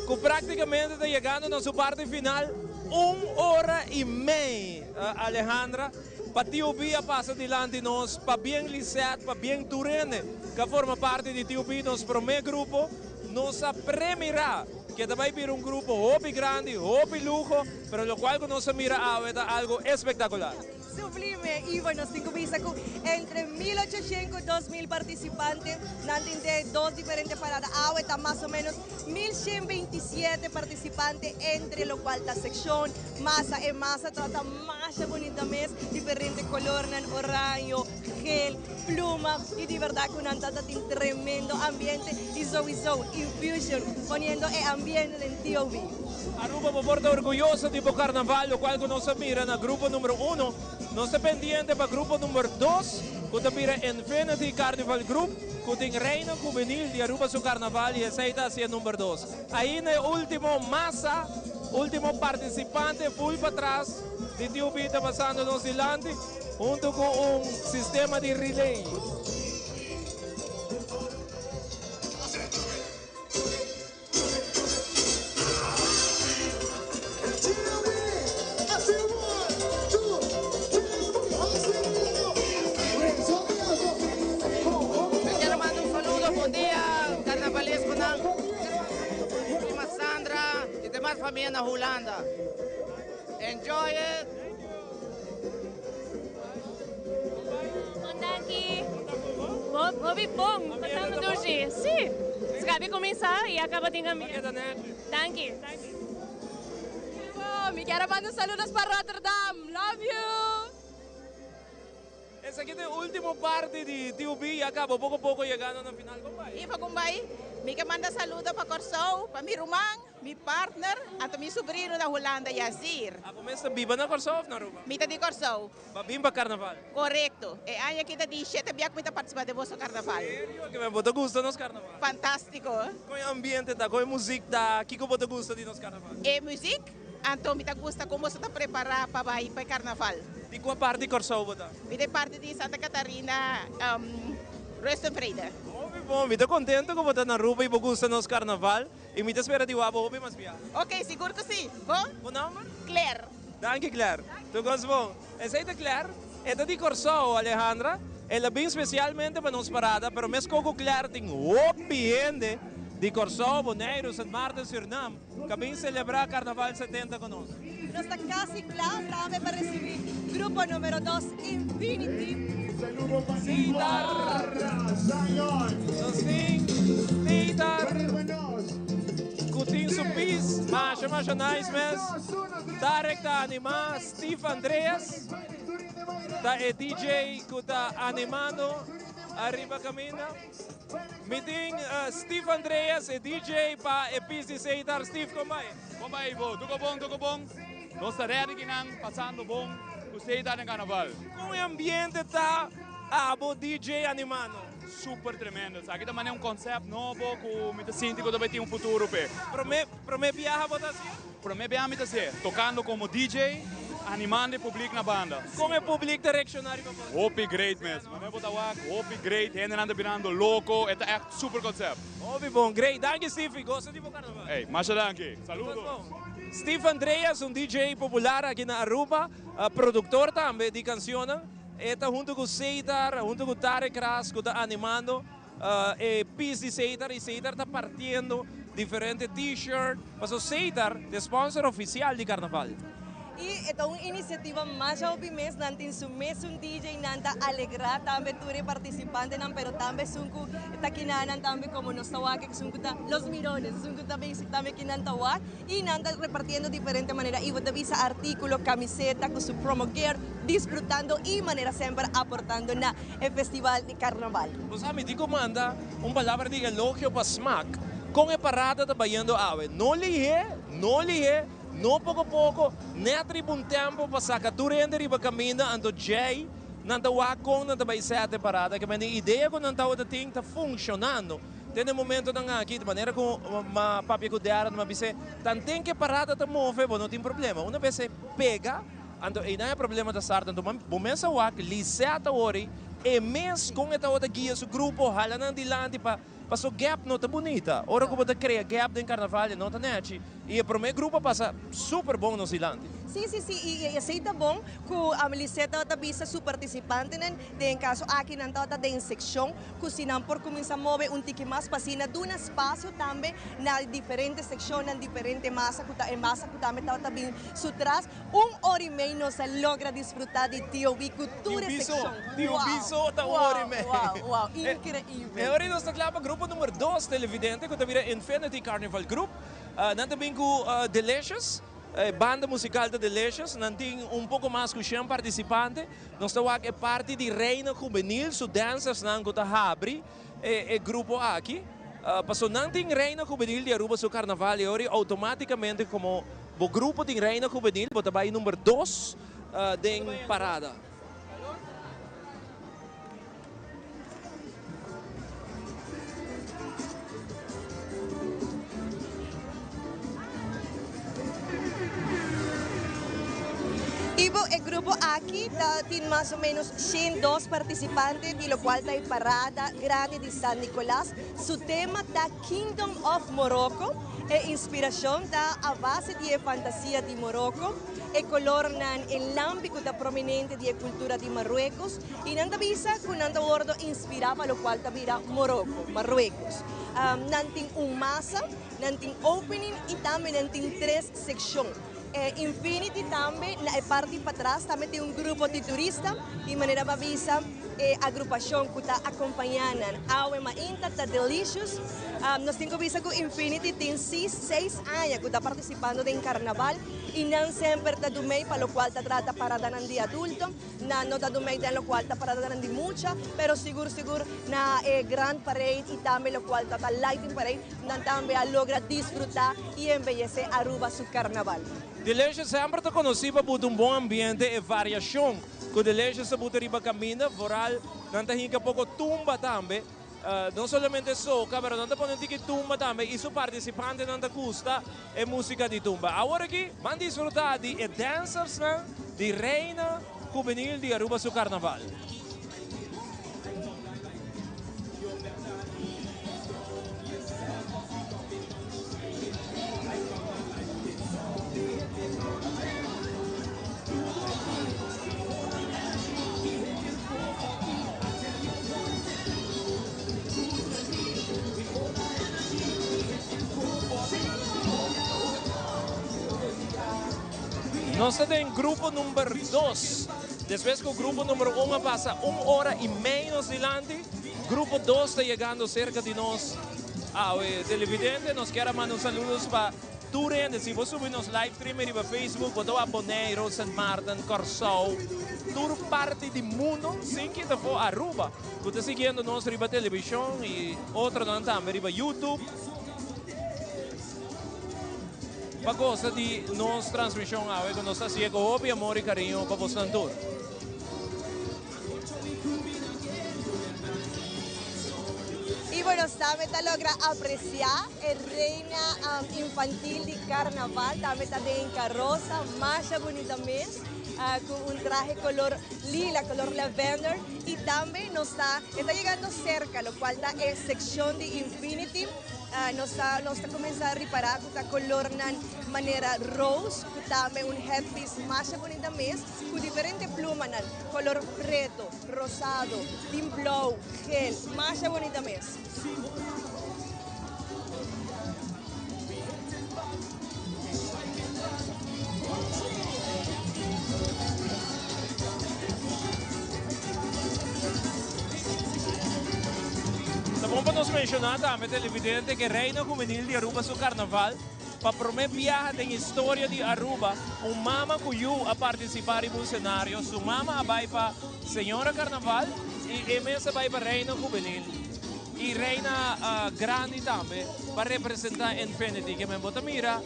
cu practicamente ta yegando na su parte final, un ora y mei Alejandra. Pa TUB a pasa dilanti nos, pabien Lisette, pabien tur hende ku a forma parti di TUB, nos promé grupo. Nos a premirá ku e ta bai bira un grupo hopi grandi, hopi luho, pero lokual ku nos a mira awe ta algu espektakular. Sublime, Ivo, nos tin ku bisa ku entre 1800 ku 2000 partisipante nan tin den dos diferente parada. Awe ta mas o ménos 1127 partisipante entre lokual ta sekshon, masa e masa tabata Masha bunita mes, diferente colornan, oraño, geel, pluma y di berdad cu nan tata tin tremendo ambiente y sowiso Infusion poniendo e ambiente den TOB. Aruba bo por ta orguyoso di bo carnaval locual cu nos a mira na grupo numero uno. Nos ta pendiente pa grupo number dos cu ta bira Infinity Carnival Group cu tin Reina Juvenil di Aruba su carnaval y esey ta hacia number dos. Ainda e ultimo masa, ultimo participante full patras di TUB ta pasando nos dilanti hunto cu un sistema di relay. Mi quiero manda un saludo, bon dia carnavalesconan. Prima Sandra y demas famia na Hulanda. Enjoy it! Bon danki. Hopi bon. Pasando dushi. Si. Scabi cuminsa y a caba tin camia. Danki. Mi kier a manda un saludos pa Rotterdam. Love you! Esaki ta e ultimo parti di TUB y a caba poco poco yegando na final. Con bay? Ivo con bay? Mi ke manda saludo pa Corsou, pa mi ruman, mi partner, anto mi subrino na Hulanda, Yazir. Abo mes ta biba na Corsou of na Aruba? Mi ta di Corsou. Ba bin pa carnaval? Corecto. E aña aki ta di shete bia cu mi ta participa den boso carnaval. Serio? Ke men bo ta gusta nos carnaval? Fantastico. Con e ambiente ta? Con e muziek ta? Kico bo ta gusta di nos carnaval? E muziek, anto mi ta gusta con boso ta prepara pa bay pa e carnaval. Di cua parti Corsou bo ta? Mi ta e parti di Santa Catarina, Rust en Vrede. Hopi bon, mi ta contento cu bo ta na Aruba y bo gusta nos carnaval y mi ta spera di wak bo hopi mas bia. Ok, sigur cu si. Bo? Bo nomber? Claire. Danki Claire. Tur cos bon. Esey ta Claire. E ta di Corsou, Alejandra. El a bin specialmente pa nos parada, pero mesco cu Claire tin hopi hende di Corsou, Boneiru, Sint Maarten, Surinam cu a bin celebra Carnaval 70 cu nos. Nos ta casi cla tambe pa recibi grupo numero dos Infinity. Cedar. Nos tin Cedar cu tin su pis masha masha nice mes. Tarek ta anima, Steve Andreas ta e DJ cu ta animando ariba caminda. Mi tin Steve Andreas e DJ pa e pis di Cedar. Steve, con bay? Con bay Ivo? Tuco bon, tuco bon. Nos ta ready kinan pasando bon cu Cedar den carnaval. Con e ambiente ta abo DJ animando? Super tremendo. Esaki ta mane un concept nobo cu mi ta sinti cu ta bay tin un futuro p'e. Prome, prome biaha bo ta hacié? Prome biaha mi ta hacié, tocando como DJ. Animando e publiek na banda. Kon e publiek ta reakshoná riba bo? Hopi great mes. Manera bo ta wak, hopi great. Hendenan ta birando loko. E ta ègt super concept. Hopi bon. Great. Danki Steve. Gosa di bo karnaval. Ey, masha danki. Saludos. Steve Andreas, un DJ popular aki na Aruba, productor tambe di cancionnan. E ta hunto cu Seitar, hunto cu Tarek Ras cu ta animando e pis di Seitar y Seitar ta partiendo diferente t-shirt paso Seitar ta e sponsor oficial di Carnaval. Y e ta un iniciativa masha hopi mes, nan tin su mesun DJ, nan ta alegra tambe tur e participantenan, pero tambe esun cu ta kinanan tambe como nos ta wak, esun cu ta los mirones, esun cu ta basic tambe kinan ta wak y nan ta repartiendo diferente manera y bo ta bisa articulo, camiseta cu su promo gear, disfrutando y manera semper aportando na e festival di carnaval. Bo sa mi tin cu manda un palabra di elogio pa Smaak con e parada ta bayendo awe, no lihe, no lihe. No poko poko, nèt riba un tèmpo pa saka tur hende riba kaminda, anto djei nan ta wak kon nan ta bai sèt e parada. Ke men e idea ku nan tabata tin ta funshonando te na e momentonan aki, di manera ku m'a papia ku Darren, m'a bis'é, tanten ku e parada ta move bo no tin problema. Una bes e pega, anto einan e problema ta start. Anto bo mes a wak Lisette awor ei, e mes kon e tabata guia su grupo, hala nan dilanti pa Paso gap no ta bunita. Ora ku bo ta krea gap den karnaval e no ta nechi. I e promé grupo a pasa super bon nos dilanti. Sí, sí, sí, i esei ta bon ku Lisette tabata bisa su partisipantenan, den e kaso aki nan tabata den sekshon, ku si nan por kuminsá move un tiki mas pa asina duna spasio tambe na diferente sekshonnan, diferente masa ku ta e masa ku tambe tabata bin su tras. Un ora i mei nos a logra disfrutá di TOB ku tur e sekshon. Tio Biso ta un ora i mei. Wow, wow, inkreibel. E ora nos ta kla pa grupo number dos televidente ku ta bira Infinity Carnival Group. Nan ta bin ku Delicious, e banda musikal ta Delicious. Nan tin un poko mas ku shen partisipante. Nos ta wak e parti di Reina Juvenil, su dancersnan ku ta habri e grupo aki. Paso nan tin Reina Juvenil di Aruba su karnaval e ora outomaticamente komo bo grupo tin Reina Juvenil bo ta bai number dos den parada. Ibo, e grupo aki ta tin mas o menos 102 participante, di locual ta e parada grandi di San Nicolas. Su tema ta Kingdom of Morocco. E inspiracion ta a base di e fantasia di Morocco, e colornan, e lampi cu ta prominente di e cultura di Marruecos y nan ta bisa cu nan ta wordo inspira pa locual ta bira Morocco, Marruecos. Nan tin un masa, nan tin opening y tambe nan tin tres seccion. E Infinity tambe na e parti patras tambe tin un grupo di turista y manera bo a bisa e agrupacion cu ta acompaña nan awe mainta ta Delicious. Nos tin cu bisa cu Infinity tin sis, seis aña cu ta participando den carnaval y nan semper ta dumey pa locual ta trata paradanan di adulto, nan no ta dumey den locual ta paradanan di mucha, pero sigur sigur na e Grand Parade y tambe locual ta ta Lighting Parade nan tambe a logra disfruta y embeyece Aruba su carnaval. Delicious semper ta conoci pa buta un bon ambiente, e variacion cu Delicious ta buta riba caminda, vooral nan ta hinca poco tumba tambe, no solamente soca, pero nan ta pone un tiki tumba tambe y su participantenan ta gusta e musica di tumba. Awor aki ban disfruta di e dancersnan di Reina Juvenil di Aruba su carnaval. Nos ta den grupo number dos. Despues ku grupo number un a pasa un ora i mei nos dilanti, grupo dos ta yegando serka di nos. Awe televidente, nos kier a manda un saludos pa tur hende. Si bo subi nos live stream riba Facebook, bo ta wak Boneiru, Sint Maarten, Kòrsou, tur parti di mundo, sin kita afó Aruba, ku ta siguiendo nos riba televishon i otronan tambe riba YouTube. Pa gosa di nos transmision awe cu nos ta hacié cu hopi amor y cariño pa bosnan tur. Ivo, nos tambe ta logra aprecia e reina infantil di carnaval tambe ta den carosa masha bunita mes cu un trahe color lila, color lavender y tambe nos ta e ta yegando cerca locual ta e seccion di Infinity. Nos ta nos ta cuminsa ripara cu ta colornan manera rose cu tambe un headpiece masha bunita mes cu diferente plumanan color preto, rosado, tin blauw, geel, masha bunita mes. Ta bon pa nos menciona tambe televidente ke Reina Juvenil di Aruba su carnaval pa prome biaha den historia di Aruba un mama cu yu a participa riba un scenario, su mama a bay pa Señora Carnaval y e mes a bay pa Reina Juvenil y Reina Grandi tambe pa representa Infinity. Ke men bo ta mira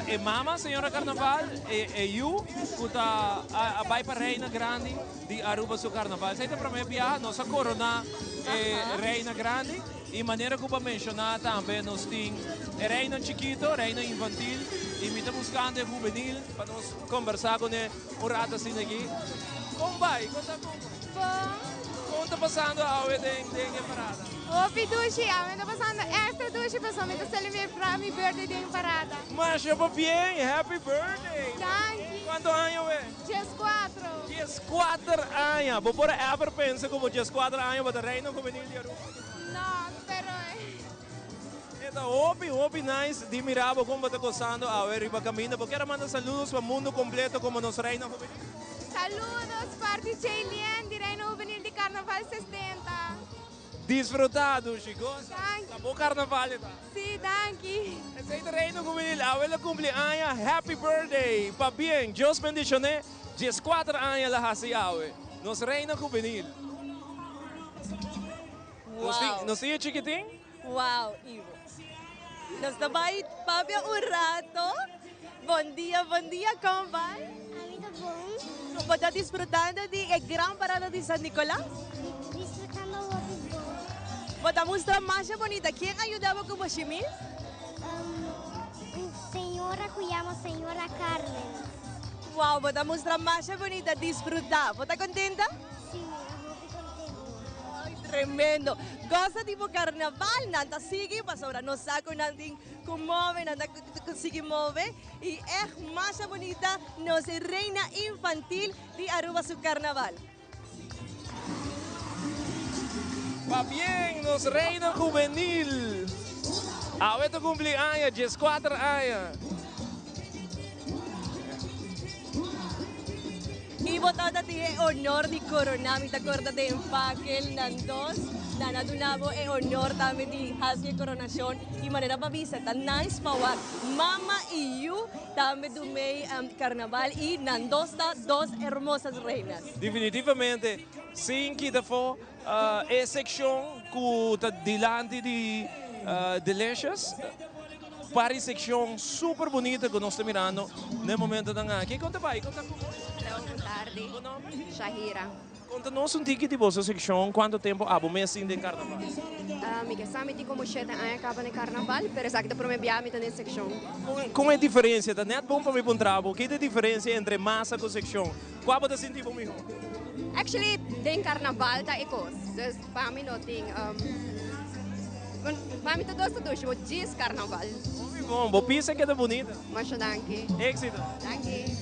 e mama Señora Carnaval e e yu cu ta a bay pa Reina Grandi di Aruba su Carnaval. Esey ta prome biaha nos a corona e Reina Grandi y manera cu bo a menciona tambe nos tin e Reina Chikito, Reina Infantil y mi ta buscando e Juvenil pa nos conversa cune un rato asina aki. Con bay? Con ta con? Bon. Con ta pasando awe den den e parada? Hopi dushi, awe ta pasando extra dushi pasobra mi ta celebra mi birthday den parada. Masha pabien, happy birthday! Danki. Cuanto aña awe? Diescuatro. Diescuater aña! Bo por a ever pensa cu bo diescuater aña bo ta reina juvenil di Aruba? No, pero. E ta hopi hopi nice di mira bo con bo ta gozando awe riba caminda. Bo kier a manda saludos pa mundo completo como nos reina juvenil? Saludos parti Chaylien di Reina Juvenil di Carnaval 60. Disfruta dushi, goza. Danki. Ta bo carnaval e ta. Si, danki. Esey ta Reina Juvenil. Awe lo cumpli aña. Happy birthday. Pabien. Dios bendicione. Diescuater aña la haci awe. Nos Reina Juvenil. Wow. Nos tin e chikitin? Wow, Ivo. Nos ta bai papia un rato. Bon dia, bon dia, con bai? Ami ta bon. Bo ta disfrutando di e gran parada di San Nicolas? Disfrutando hopi bon. Bo ta mustra masha bonita. Ken a yuda bo cu bo shimis? Un señora cu yama señora Carmen. Wow, bo ta mustra masha bonita. Disfruta. Bo ta contenta? Si, mi ta hopi contento. Ay, tremendo. Goza di bo carnaval. Nan ta sigui pasobra nos sa cu nan tin cu move, nan ta sigui move. Y echt masha bonita nos reina infantil di Aruba su carnaval. Pabien nos reina juvenil. Awe ta cumpli aña, diescuater aña. Y bo tabata tin e honor di corona, mi ta corda den Fakel nan dos, nan a duna bo e honor tambe di haci e coronacion y manera bo a bisa ta nice pa wak mama y yu tambe dumey carnaval y nan dos ta dos hermosas reinas. Definitivamente, sin kita afo e seccion cu ta dilanti di Delicious. Par di seccion super bunita cu nos ta mirando na e momentonan aki. Con ta bay? Con ta cu bo? Hello, bon tardi. Bo nomber? Shahira. Conta nos un tiki di boso seccion, cuanto tempo abo mes tin den carnaval? Mi ke sa mi tin como shete aña caba den carnaval, pero esaki ta prome bia mi ta den seccion. Con e diferencia? Ta net bon pa mi puntra bo, ki ta e diferencia entre masa cu seccion? Cua bo ta sinti bo miho? Actually, den carnaval ta e cos. Dus pa mi no tin, pa mi ta dos ta dushi, bo djis carnaval. Hopi bon, bo pisa keda bunita. Masha danki. Exito. Danki.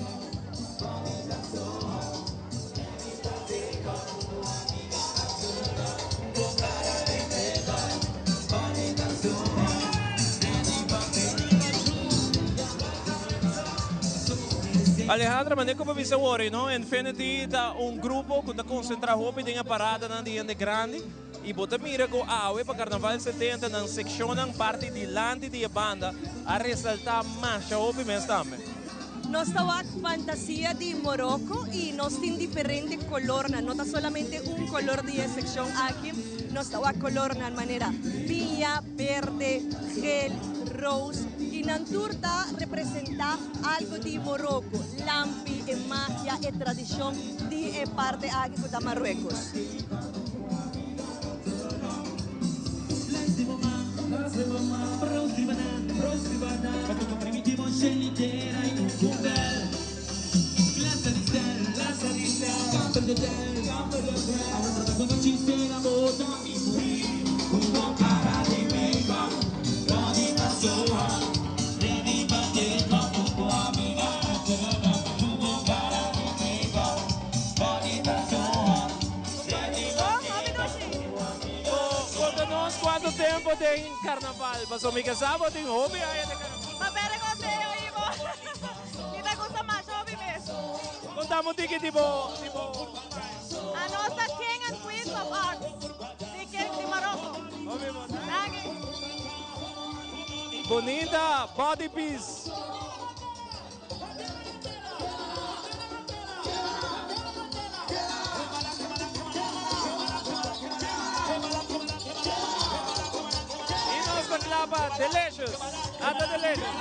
Alejandra, manera ku bo bisa awor, no, Infinity ta un grupo ku ta konsentrá hopi den e paradanan di hende grandi i bo ta mira ku awe pa Karnaval 70 nan sekshonnan parti dilanti di e banda a resaltá masha hopi mes tambe. Nos ta wak fantasia di Morocco y nos tin diferente colornan, no ta solamente un color di e seccion aki, nos ta wak colornan manera piña, berde, gel, roos y nan tur ta representa algo di Morocco, lampi, e magia, e tradicion di e parte aki cu ta Marruecos. Conta nos cuanto tempo den carnaval, pasobra mi ke sa bo tin hopi aña den carnaval. Ma bere conseho Ivo. Mi ta gusta masha hopi mes. Conta un tiki di bo di bo. Anos ta King and Queens of Arts di King di Maroko. Danki. Bonita body piece. Y nos ta cla pa Delicious. Ata Delicious.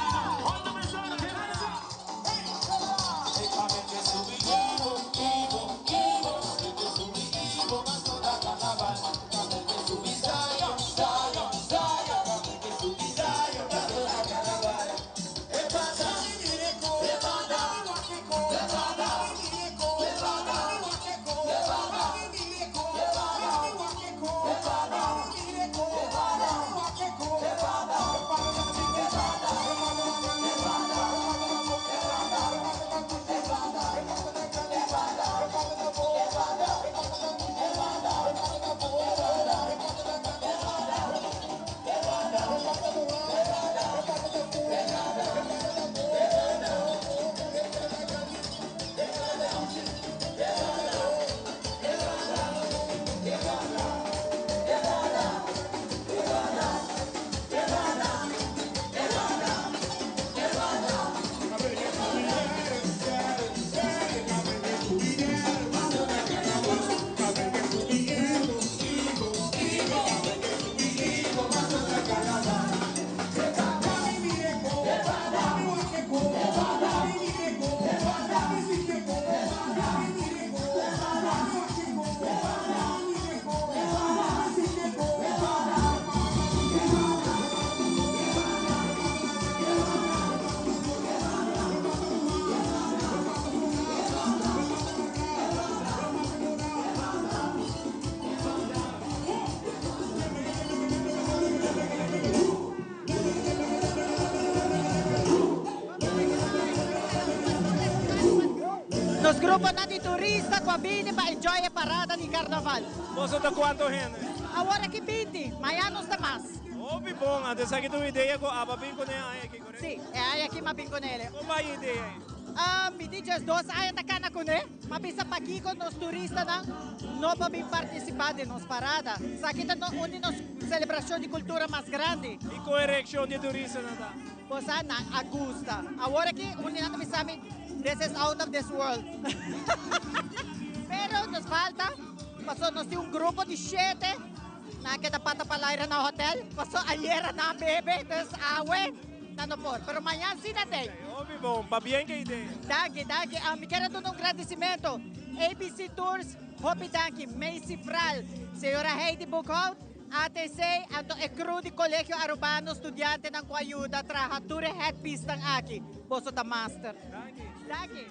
Nos gruponan di turista cu a bini pa enjoy e parada di carnaval. Boso ta cuanto hende? Awor aki binti, mañan nos ta mas. Hopi bon, anto esaki ta un idea cu aba bin cune aña aki, correcto? Si, e aña aki m'a bin cunele. Con bay e idea ey? Mi di djesdos aña ta cana cune. M'a bisa pakico nos turistanan no por bin participa den nos parada. Esaki ta un di nos celebracion di cultura mas grandi. Y con e reaccion di e turistanan ta? Bo sa nan a gusta. Awor aki un di nan ta bisa mi, this is out of this world. Pero nos falta, pasobra nos tin un grupo di shete, nan a keda pata palaira na hotel, pasobra ayera nan a bebe, dus awe nan no por. Pero mañan si nan tei. Hopi bon, pabien ke idea. Danki, danki. Mi kier a duna un gradicimento. ABC Tours, hopi danki. Macy Fral, señora Heidi Boekhout, ATC, anto e crew di Colegio Arubano, studiantenan cu a yuda traha tur e headpiecenan aki. Boso ta master. Danki. Danki.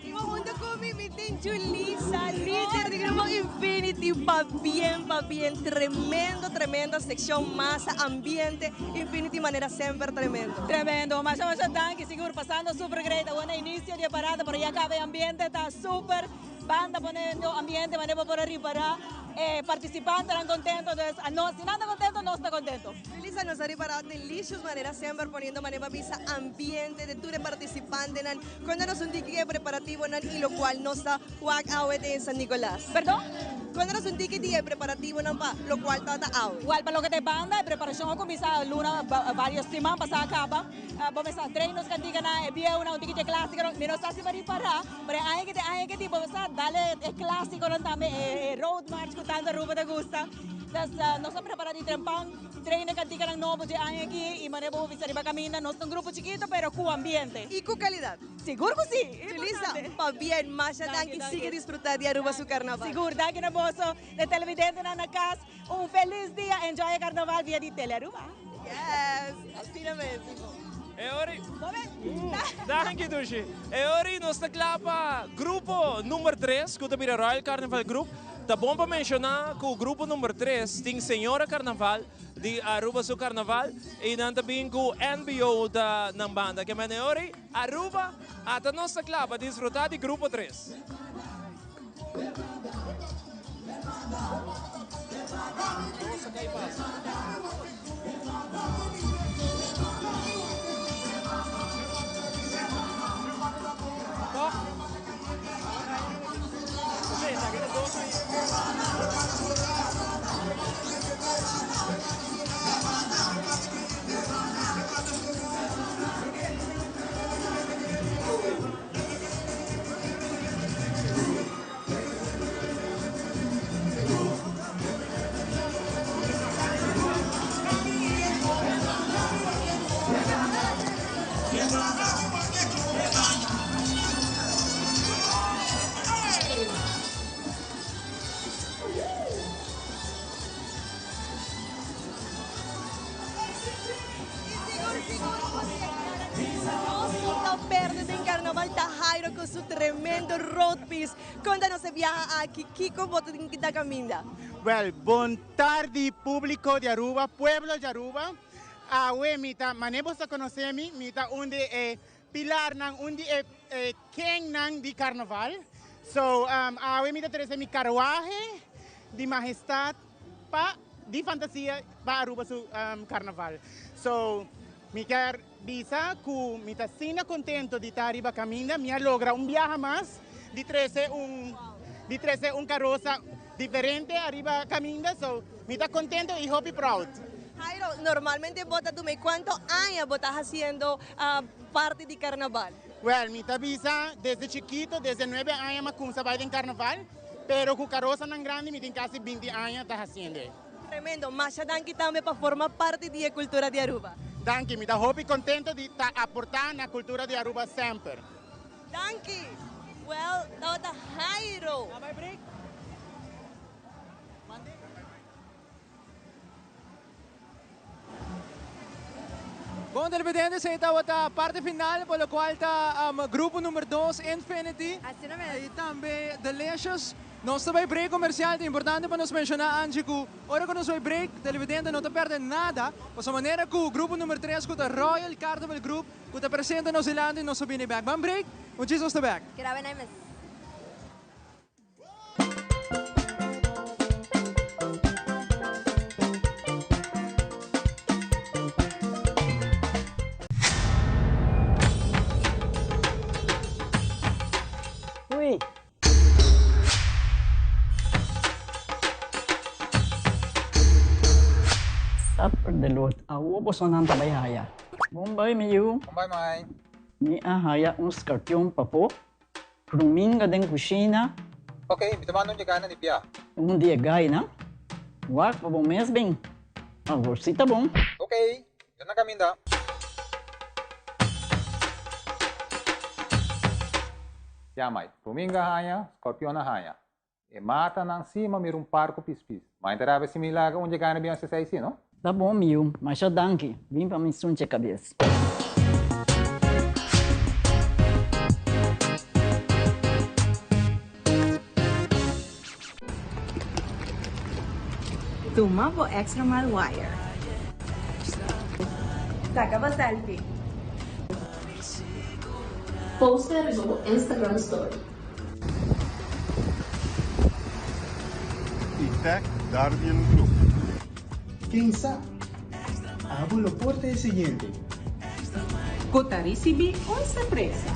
Ibo hunto cu mi, mi tin Julissa, lider di grupo Infinity. Pabien, pabien. Tremendo, tremendo seccion, masa, ambiente. Infinity manera semper tremendo. Tremendo. Masha, masha danki. Sigur pasando super great. Awor na inicio di e parada, pero ya caba e ambiente ta super. Banda poniendo ambiente manera bo por a ripara e participantenan contento dus anos si nan ta contento nos ta contento. Julissa nos a ripara delicious manera semper poniendo manera pa bisa ambiente de tur e participantenan cuenta nos un tiki e preparativonan y locual nos ta wak awe den San Nicolas. Perdon? Cuenta nos un tiki di e preparativonan pa locual ta ta awe. Wel pa loke ta e banda e preparacion a cuminsa luna varios siman pasa a caba bo mester a train nos canticanan e bieunan un tiki dje clasiconan mi no sa si bo a ripara. Pero e aña ki tin aña ki tin bo sa dale e clasiconan tambe e road march cu tanto Aruba ta gusta. Dus nos a prepara di trempan train e canticanan nobo dje aña aki y manera bo por bisa riba caminda nos ta un grupo chikito pero cu ambiente. Y cu calidad. Sigur cu si! Julissa, pabien, masha danki, sigui disfruta di Aruba su carnaval. Sigur, danki na boso, de televidentenan na cas, un feliz dia, enjoy e carnaval via di Telearuba. Yes, asina mes. E ora ei, danki Dushi. E ora ei nos ta kla pa grupo number tres ku ta bira Royal Carnival Group. Ta bon pa menshoná ku grupo number tres tin Señora Carnaval di Aruba su Carnaval i nan ta bin ku NBO ta nan banda. Ke mene e ora ei Aruba ata nos ta kla pa disfrutá di grupo tres. Perde den carnaval ta Jairo cu su tremendo roadpiece. Conta nos e biaha aki, kico bo ta tin kita caminda? Wel, bon tardi publico di Aruba, pueblo di Aruba. Awe mi ta, mane bo sa conoce mi, mi ta un di e pilarnan, un di e e kingnan di carnaval. So, awe mi ta trece mi carruahe di mahestad pa di fantasia pa Aruba su carnaval. So, mi kier bisa cu mi ta asina contento di ta riba caminda, mi a logra un biaha mas di trece un di trece un carosa diferente ariba caminda, so mi ta contento y hopi proud. Jairo, normalmente bo ta duna y cuanto aña bo ta haciendo parti di carnaval? Well, mi ta bisa desde chikito, desde nuebe aña mi a cuminsa bay den carnaval, pero cu carosanan grandi mi tin casi binti aña ta haciendo e. Tremendo, masha danki tambe pa forma parti di e cultura di Aruba. Danki, mi ta hopi contento di ta aporta na cultura di Aruba semper. Danki! Well, tabata Jairo. Bon televidente, esey tabata parte final pa locual ta grupo number dos Infinity y tambe Delicious. Nos ta bay break comercial, ta importante pa nos menciona Angie cu ora cu nos bay break televidente no ta perde nada, pasobra manera cu grupo number tres cu ta Royal Carnival Group cu ta presente nos dilanti nos ta bini bek. Ban break, un chis nos ta bek. Keda bay na e mes. Ui. Supper de lot. Awo bosonan ta bai haya. Bon bai mi yu. Bon bai mai. Mi a haya un skarpion papo. Ruminga den kushina. Ok, mi ta manda un di gainan di bia. Un di e gainan? Wak pa bo mes bin. Awor si ta bon. Ok, mi ta na kaminda. Ya mai, ruminga haña, scorpion a haña. E matanan si ma mira un par ku pispis. Ma e ta rabia si mi laga un dje gana bin sesei si, no? Ta bon mi yu, masha danki. Bin pa mi sunche kabes. Tuma bo extra mile wire. Saca bo selfie. Poster riba bo Instagram story. Y Tech Guardian Group. Ken sa? Abo lo por ta e siguiente. Cu ta ricibi un sorpresa.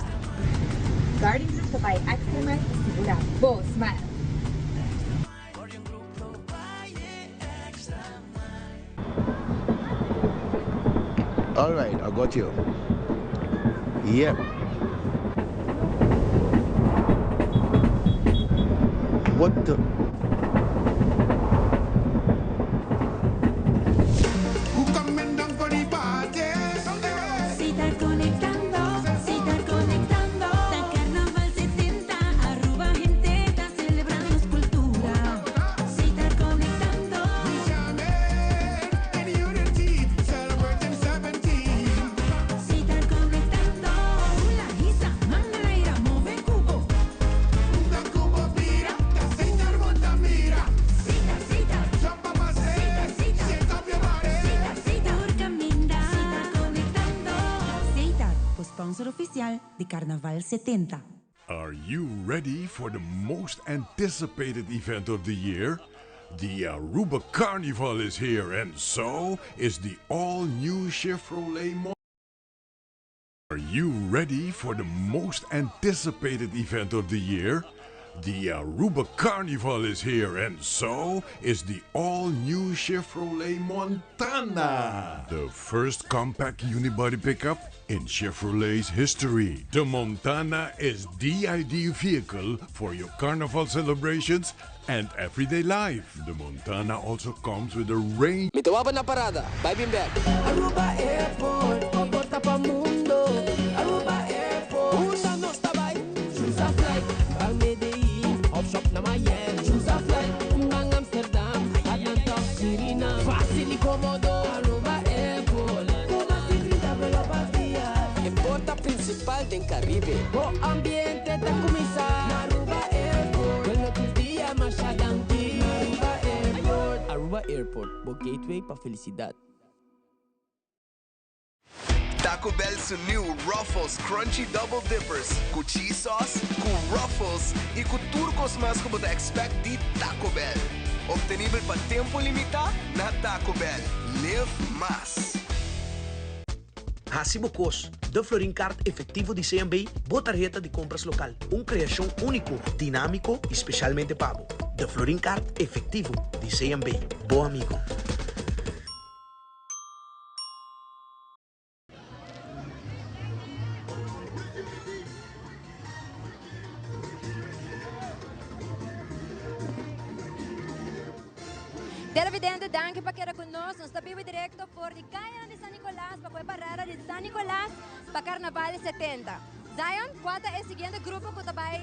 Guardian Group ta bay extra mile pa sigura bo smile. Alright, I got you. Yep. What the? Si ta conectando, si ta conectando. oficial di Carnaval 70. Are you ready for the most anticipated event of the year? The Aruba Carnival is here and so is the all-new Chevrolet Mon Are you ready for the most anticipated event of the year? The Aruba Carnival is here and so is the all-new Chevrolet Montana. The first compact unibody pickup in Chevrolet's history. The Montana is the ideal vehicle for your carnival celebrations and everyday life. The Montana also comes with a range. Mi ta waba na parada, bai bin bek. Aruba Airport, bo porta pa mundo. Aruba Airport, unda nos ta bai? Choose a flight, ban Medellin, of shop na Miami. Choose a flight, ban Amsterdam, Atlanta of Suriname. Facil y comodo, Aruba Airport. Cu mas di 30 vuelo pa dia. E porta principal den Caribe. Bo ambiente ta cuminsa na Aruba Airport. Vuelo tur dia, masha danki. Na Aruba Airport. Aruba Airport, bo gateway pa felicidad. Taco Bell su new Ruffles Crunchy Double Dippers cu cheese sauce, cu Ruffles y cu tur cos mas cu bo ta expect di Taco Bell. Obtenibel pa tempo limita na Taco Bell. Live mas! Hasi bo kos, De Florin Card Efectivo di CMB, bo tarheta di compras local. Un creacion unico, dinamico y specialmente pa bo. De Florin Card Efectivo di CMB, bo amigo. Televidente, danki pa keda ku nos. Nos ta biba direkto for di kayanan di San Nicolas pa ku e parada di San Nicolas pa Carnaval 70. Zion, kua ta e siguiente grupo ku ta bai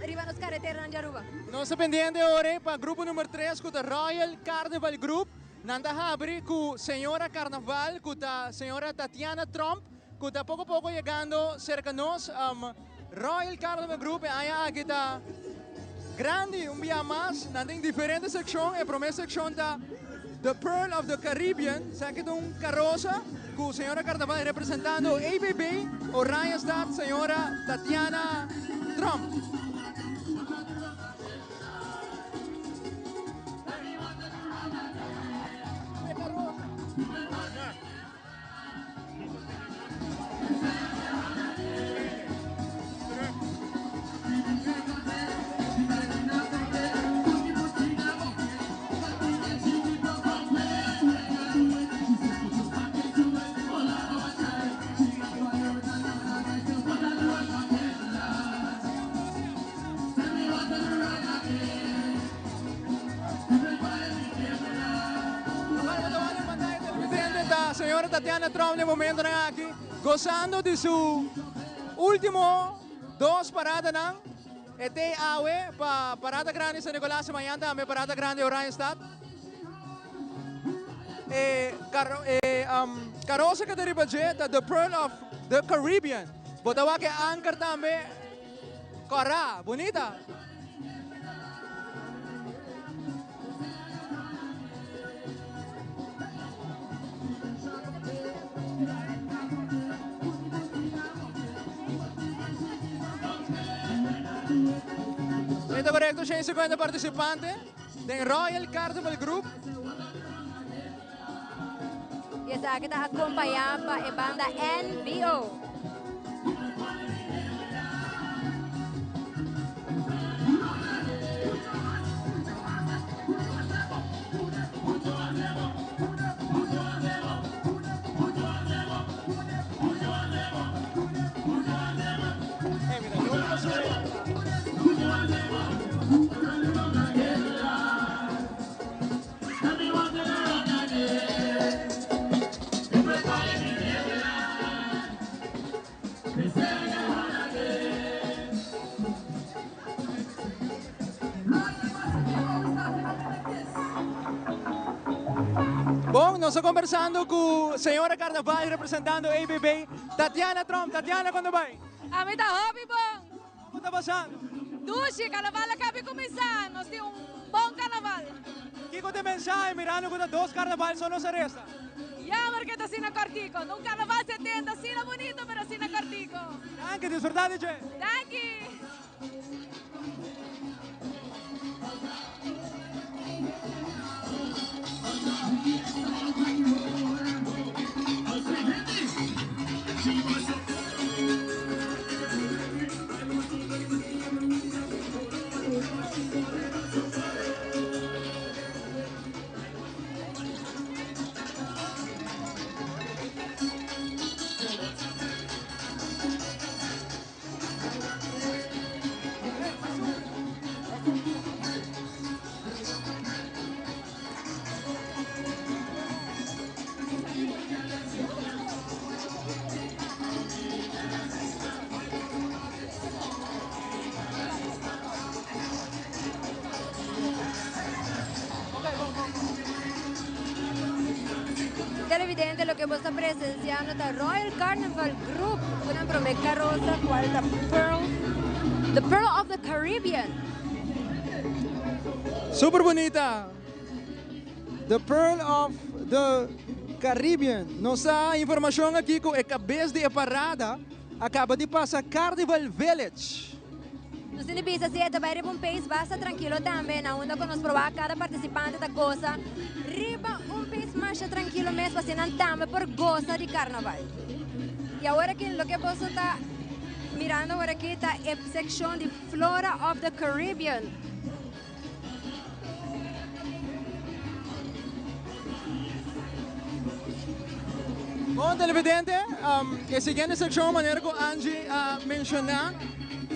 riba nos kareteranan di Aruba? Nos ta pendiente ora pa grupo number tres ku ta Royal Carnival Group. Nan ta habri ku señora Carnaval ku ta señora Tatiana Tromp ku ta poko poko yegando serka nos. Royal Carnival Group e aña aki ta grandi un bia mas. Nan tin diferente sekshon. E prome sekshon ta The Pearl of the Caribbean. Esaki ta un karosa ku señora Carnaval representando ABB Oranjestad señora Tatiana Tromp. Señora Tatiana Trump den momentonan aki gozando di su ultimo dos paradanan. E tei awe pa Parada Grandi San Nicolas y mañan tambe Parada Grandi Oranjestad. E carosa que ta riba dje ta The Pearl of the Caribbean. Bo ta wak e anker tambe Kòrá, bunita. E ta korekto, 150 partisipante den Royal Carnival Group. Y esaki ta acompaña pa e banda NBO. Bon, nos ta conversando cu señora Carnaval representando ABB, Tatiana Tromp. Tatiana, con ta bay? Ami ta hopi bon. Como ta pasando? Dushi, carnaval a cabi cuminsa, nos tin un bon carnaval. Kico ta e mensahe mirando cu ta dos carnaval so nos a resta? Jammer Jammer cu ta asina cortico. Un carnaval 70 asina bunito pero asina cortico. Danki, disfruta di dje. Danki. Televidente, loke bo ta presenciando ta Royal Carnival Group cu nan prome carosa cual ta Pearl, The Pearl of the Caribbean. Super bunita. The Pearl of the Caribbean. Nos sa informacion aki cu e cabes di e parada a caba di pasa Carnival Village. Nos tin di bisa si e ta bai riba un pace basta trankilo tambe na unda cu nos proba cada participante ta goza riba un pace masha trankilo mes pa asina nan tambe por goza di carnaval. Y awor aki loke boso ta mirando awor aki ta e seccion di Flora of the Caribbean. Bon televidente, e siguiente seccion manera cu Angie a menciona,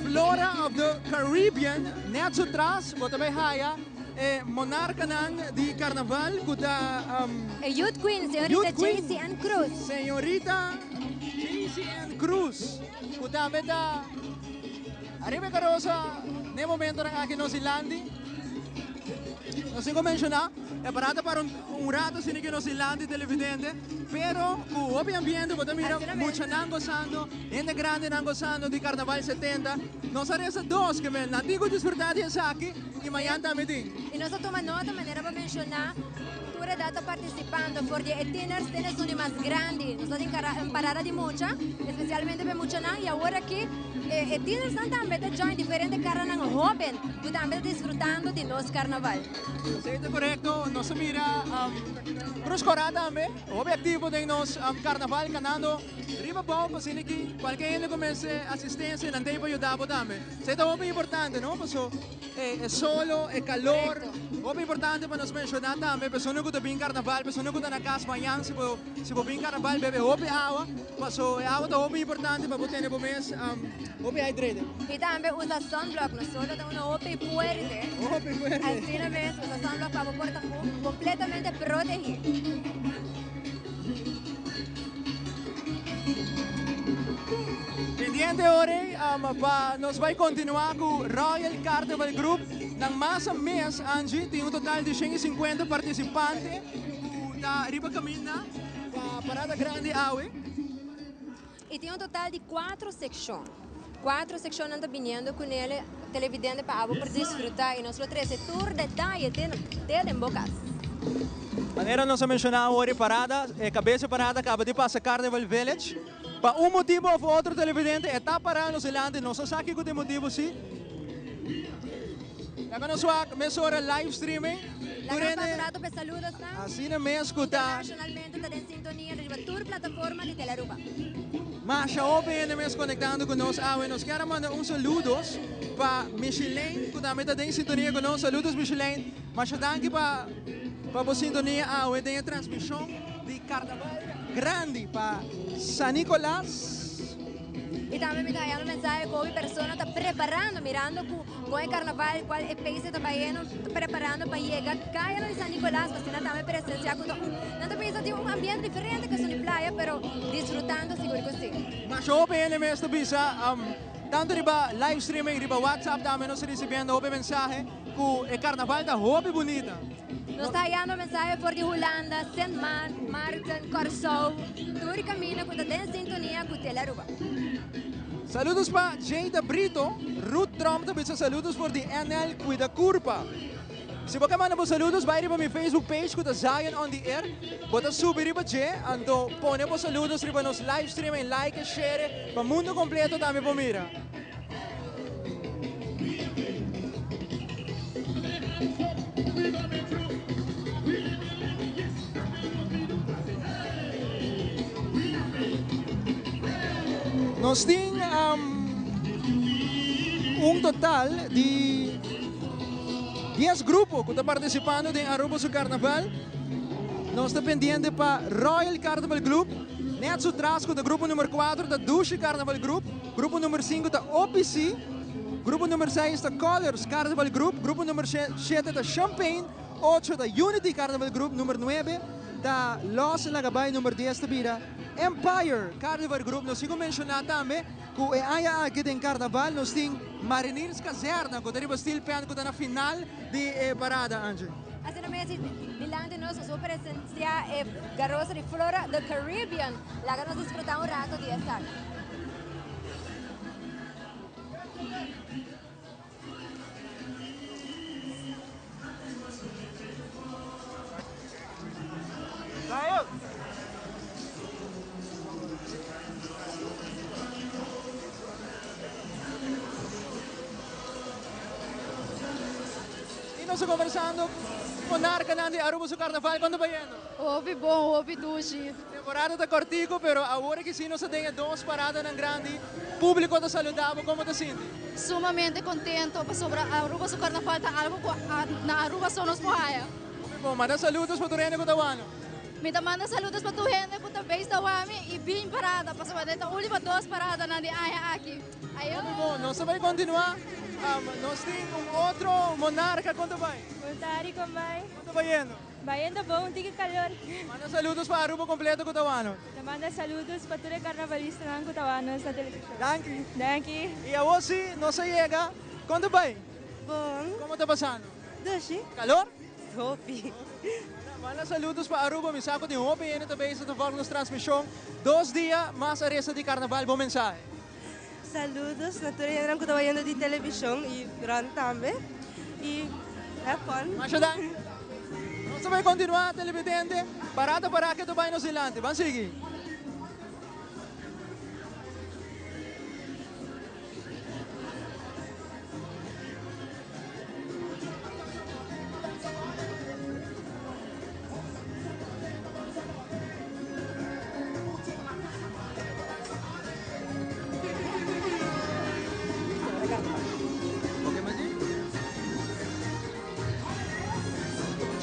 Flora of the Caribbean, net su tras bo ta bay haya e monarcanan di carnaval cu ta... E Youth Queen, señorita Jaycee Ann Cruz. Señorita Jaycee Ann Cruz, cu tambe ta... Ariba e karosa n'e momentonan aki nos dilanti, nos tin ku menshoná, e parada para un rato asina ku nos dilanti televidente, pero ku hopi ambiente bo ta mira muchanan gosando, hende grandinan gosando di Karnaval 70. Nos a resa dos ke men nan tin ku disfrutá di esaki i mañan tambe tin. I nos a tuma nota manera bo menshoná, tur edat ta partisipando, for di e tieners te esun di mas grandi. Nos ta tin un parada di mucha, espesialmente pa e muchanan i awor aki, E tienersnan tambe ta join diferente karanan hoben ku tambe ta disfrutando di nos karnaval. Esei ta korekto, nos a mira Cruz Cora tambe hopi aktivo den nos karnaval kanando riba bou pa asina ki kualke hende ku mester asistensia nan ta ei pa yuda bo tambe. Esei ta hopi importante no paso e solo, e kalor, hopi importante pa nos menshoná tambe persona ku ta bin karnaval, persona ku ta na kas mañan si bo Si bo bin carnaval bebe hopi awa, paso e awa ta hopi importante pa bo tene bo mes hopi hydrated. Y tambe usa sunblock, no solo ta uno hopi fuerte. Hopi fuerte. Asina mes, usa sunblock pa bo por ta completamente protegi. Pendiente ora pa nos bay continua cu Royal Carnival Group. Nan mas a mes, Angie, tin un total di 150 participante. Ku ta riba kaminda pa Parada Grandi awe. I tin un total di kuatro sekshon. Kuatro sekshonnan ta biniendo ku nele televidente pa abo por disfrutá i nos lo trese tur detaye te den bo kas. Manera nos a menshoná awor e parada, e kabes di parada kaba di pasa Carnival Village. Pa un motibu òf otro televidente e ta pará nos dilanti, nos no sa kiko ta e motibu si. Laga nos wak mesora live streaming. Laga nos pasa rato pa e saludosnan. Asina mes ku ta. Internacionalmente ta den sintonia riba tur plataforma di Telearuba. Masha hopi hende mes konektando ku nos awe. Nos kier a manda un saludos pa Micheline ku tambe ta den sintonia ku nos. Saludos Micheline. Masha danki pa pa bo sintonia awe den e transmishon di Karnaval Grandi pa San Nicolas. Y tambe mi ta haya un mensahe cu hopi persona ta preparando, mirando cu con e carnaval cual e país ta bayendo, ta preparando pa yega caya di San Nicolas, pa asina tambe presencia cu ta un, nan ta pensa tin un ambiente diferente cu esun di playa, pero disfrutando sigur cu si. Masha hopi hende mes ta bisa, tanto riba live streaming, riba WhatsApp tambe nos ta ricibiendo hopi mensahe cu e carnaval ta hopi bunita. Nos ta hayando mensahe for di Hulanda, Sint Maarten, Kòrsou, tur kaminda ku ta den sintonia ku Telearuba. Saludos pa Jada Brito, Ruth Tromp ta bisa saludos for di NL Cuida Curpa. Si bo ke manda bo saludos bai riba mi Facebook page ku ta Zion on the Air. Bo ta subi riba dje anto pone bo saludos riba nos live stream en like e share pa mundo completo tambe por mira. Nos tin un total di dies grupo cu ta participando den Aruba su Carnaval. Nos ta pendiente pa Royal Carnival Group, net su tras cu ta grupo number 4 ta Dushi Carnival Group, grupo number 5 ta OPC, grupo number 6 ta Colors Carnival Group, grupo number 7 ta Champagne, 8 ta Unity Carnival Group, number 9 ta Los Lagabay, number 10 ta bira Empire Carnival Group. Nos tin cu menciona tambe cu e aña aki den Carnaval nos tin Mariniers Kazerne cu ta riba steel pan cu ta na final di e parada, Angie. Asina mes y dilanti nos nos por presencia e garosa di Flora the Caribbean. Laga nos disfruta un rato di esaki. Y nos ta conversando cu monarcanan di Aruba su carnaval. Con ta bayendo? Hopi bon, hopi dushi. Temporada ta cortico, pero awor aki si nos ta den e dos paradanan grandi. Publico ta saluda bo, como ta sinti? Sumamente contento pasobra Aruba su carnaval ta algo cu na Aruba so nos por haya. Hopi bon, manda saludos pa tur hende cu ta wano. Mi ta manda saludos pa tur hende cu ta beis ta wami y bin parada pasobra ta ultimo dos paradanan di aña aki. Ayo. Hopi bon, nos ta bay continua. Nos tin un otro monarca, con ta bay? Bon tardi, con bay? Con ta bayendo? Bayendo bon, un tiki calor. Manda saludos pa Aruba completo cu ta wano. Ta manda saludos pa tur e carnavalistanan cu ta wano nos na television. Danki. Danki. Y awor si nos a yega, con ta bay? Bon. Como ta pasando? Dushi. Calor? Hopi. Manda saludos pa Aruba, mi sa cu tin hopi hende ta bezig ta volg nos transmision. Dos dia mas a resta di carnaval, bo mensahe? Saludos na tur e hendenan cu ta bayendo di television y rond tambe y have fun. Masha danki. Nos ta bay continua televidente, parada para ke ta bay nos dilanti. Ban sigui.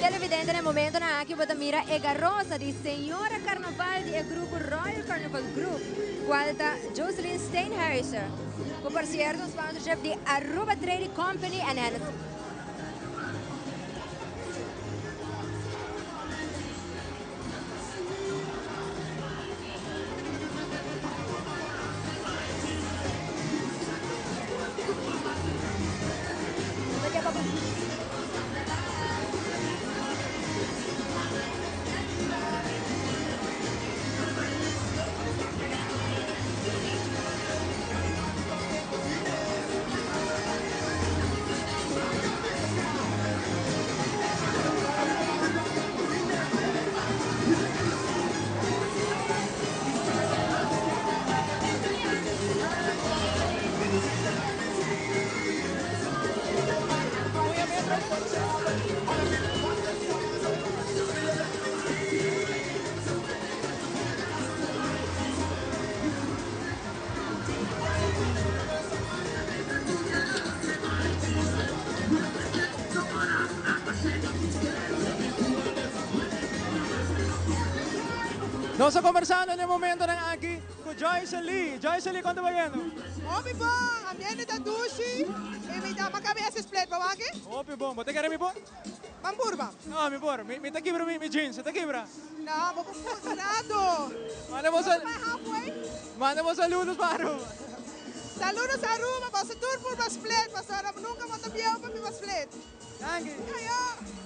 Televidente, na e momentonan aki bo ta mira e garosa di Señora Carnaval di e grupo Royal Carnival Group, cual ta Jocelyn Steenhuizen, cu por cierto un sponsorship di Aruba Trading Company en Hennessy. Nos ta conversando na e momentonan aki cu Joyce Lee. Joyce Lee, con ta bayendo? Hopi bon, ambiente ta dushi y mi ta maka mi haci split pa wak. Hopi bon, bo ta kere mi por? Ban purba. No, mi por. Mi ta kibra mi jeans, e ta kibra? No, bo por purba rato. Manda bo sal. Halfway. Manda bo saludos pa Aruba. Saludos Aruba, boso tur purba split, pasobra nunca bo ta bieu pa purba split. Danki. Ayo.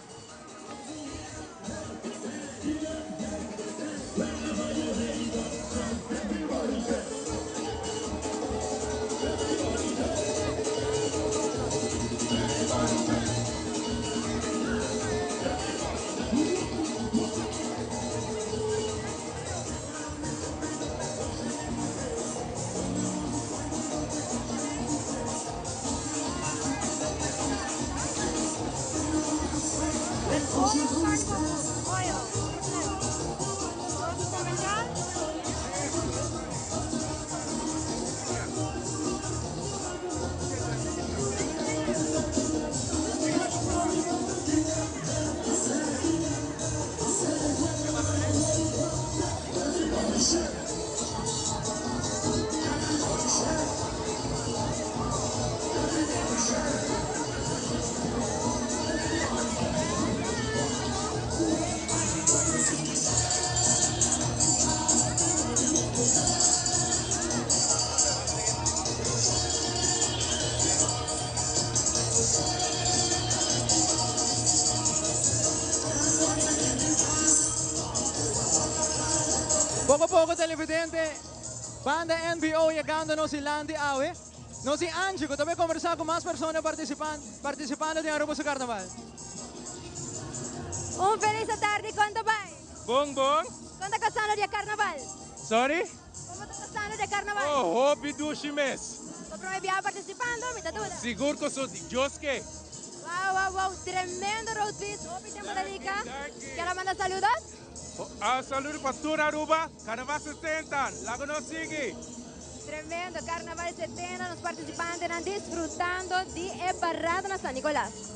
Oil. Comercial. Poco poco televidente, banda NBO yegando nos dilanti awe. Nos tin Angie cu ta bay conversa cu mas persona participando den Aruba su Carnaval. Un feliz atardi, con ta bay? Bon bon. Con ta gozando di e carnaval? Sorry? Como ta gozando di e carnaval? Oh, hopi dushi mes. Bo prome biaha participando? Mi ta duda. Sigur cu so, Dios ke. Wow, wow, wow, tremendo road piece, hopi tempo ta rica. Kier a manda saludos? Un saludo pa tur Aruba, Carnaval 70, laga nos sigui! Tremendo, Carnaval 70, nos participantenan disfrutando di e parada na San Nicolas.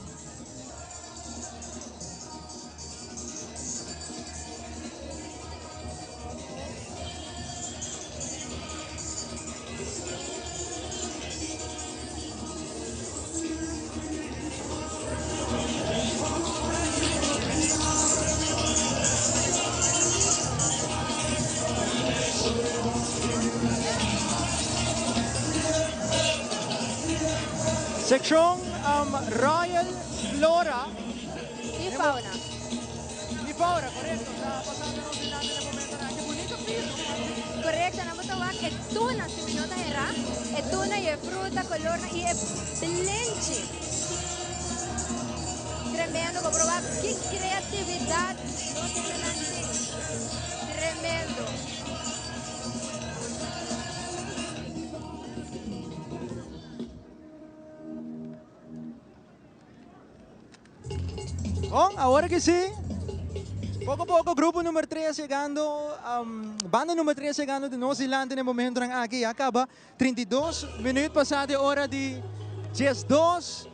Seccion Royal Flora y Fauna. Y Fauna, correcto. Ta pasando nos dilanti na e momentonan. Ke bunito piso. Correcto, nan bo ta wak e tuna, si mi no ta hera. E tuna y e fruta, colornan y e blenchi. Tremendo, bo proba ki creatividad nos hendenan tin. Tremendo. Bon, awor ki si, poco poco grupo number 3 yegando, banda number 3 yegando di nos dilanti na e momentonan aki. Ya caba 32 minuut pasa di ora di 12.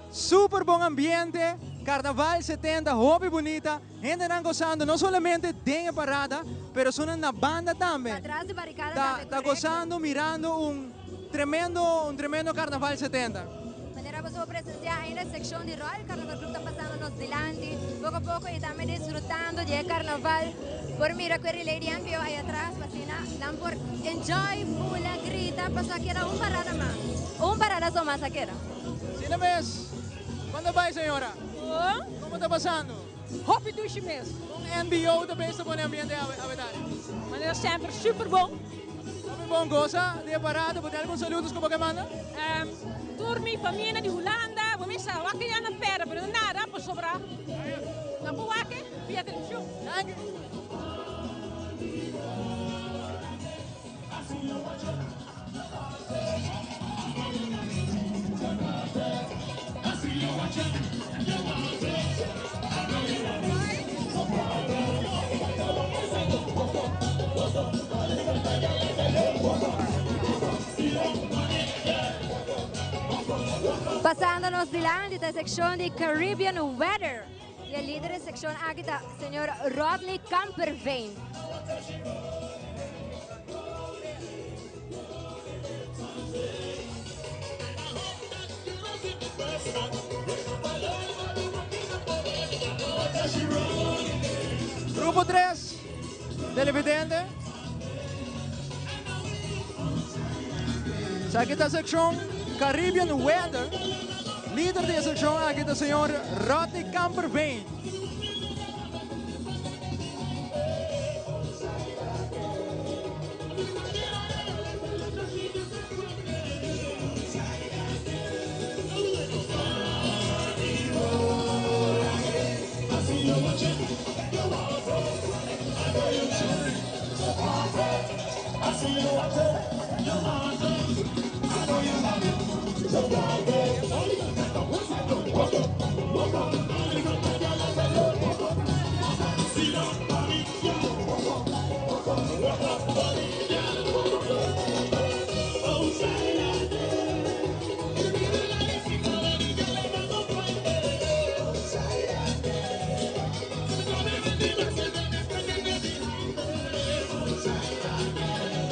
Super bon ambiente, Carnaval 70 hopi bunita, hendenan gozando no solamente den e parada, pero esunnan na banda tambe. Patras di barricada Ta tambe, ta correcto. gozando mirando un tremendo un tremendo Carnaval 70. Manera boso por presencia ainda seccion di Royal Carnaval Club ta pasando nos dilanti poco a poco y tambe disfrutando di e carnaval. Por mira cu e relay di NPO aya atras pa asina nan por enjoy, bula, grita pasobra a keda un parada mas. Un parada so mas a keda. Asina mes. Cuando bay señora? Como ta pasando? Hopi dushi mes. Con NBO ta bezig ta pone ambiente awe tardi? Manera semper super bon. Hopi bon goza di e parada. Bo tin algun saludos cu bo ke manda? Tur mi famianan di Hulanda, bo mester wak ya na pera pero no nada pasobra nan por wak via television. Danki. Pasando nos dilanti ta e seccion di Caribbean Weather. Y e lider di seccion aki ta señor Rodney Kamperveen. Grupo 3, televidente. Esaki ta seccion Caribbean Weather. Lider di e seccion aki ta señor Rodney Kamperveen.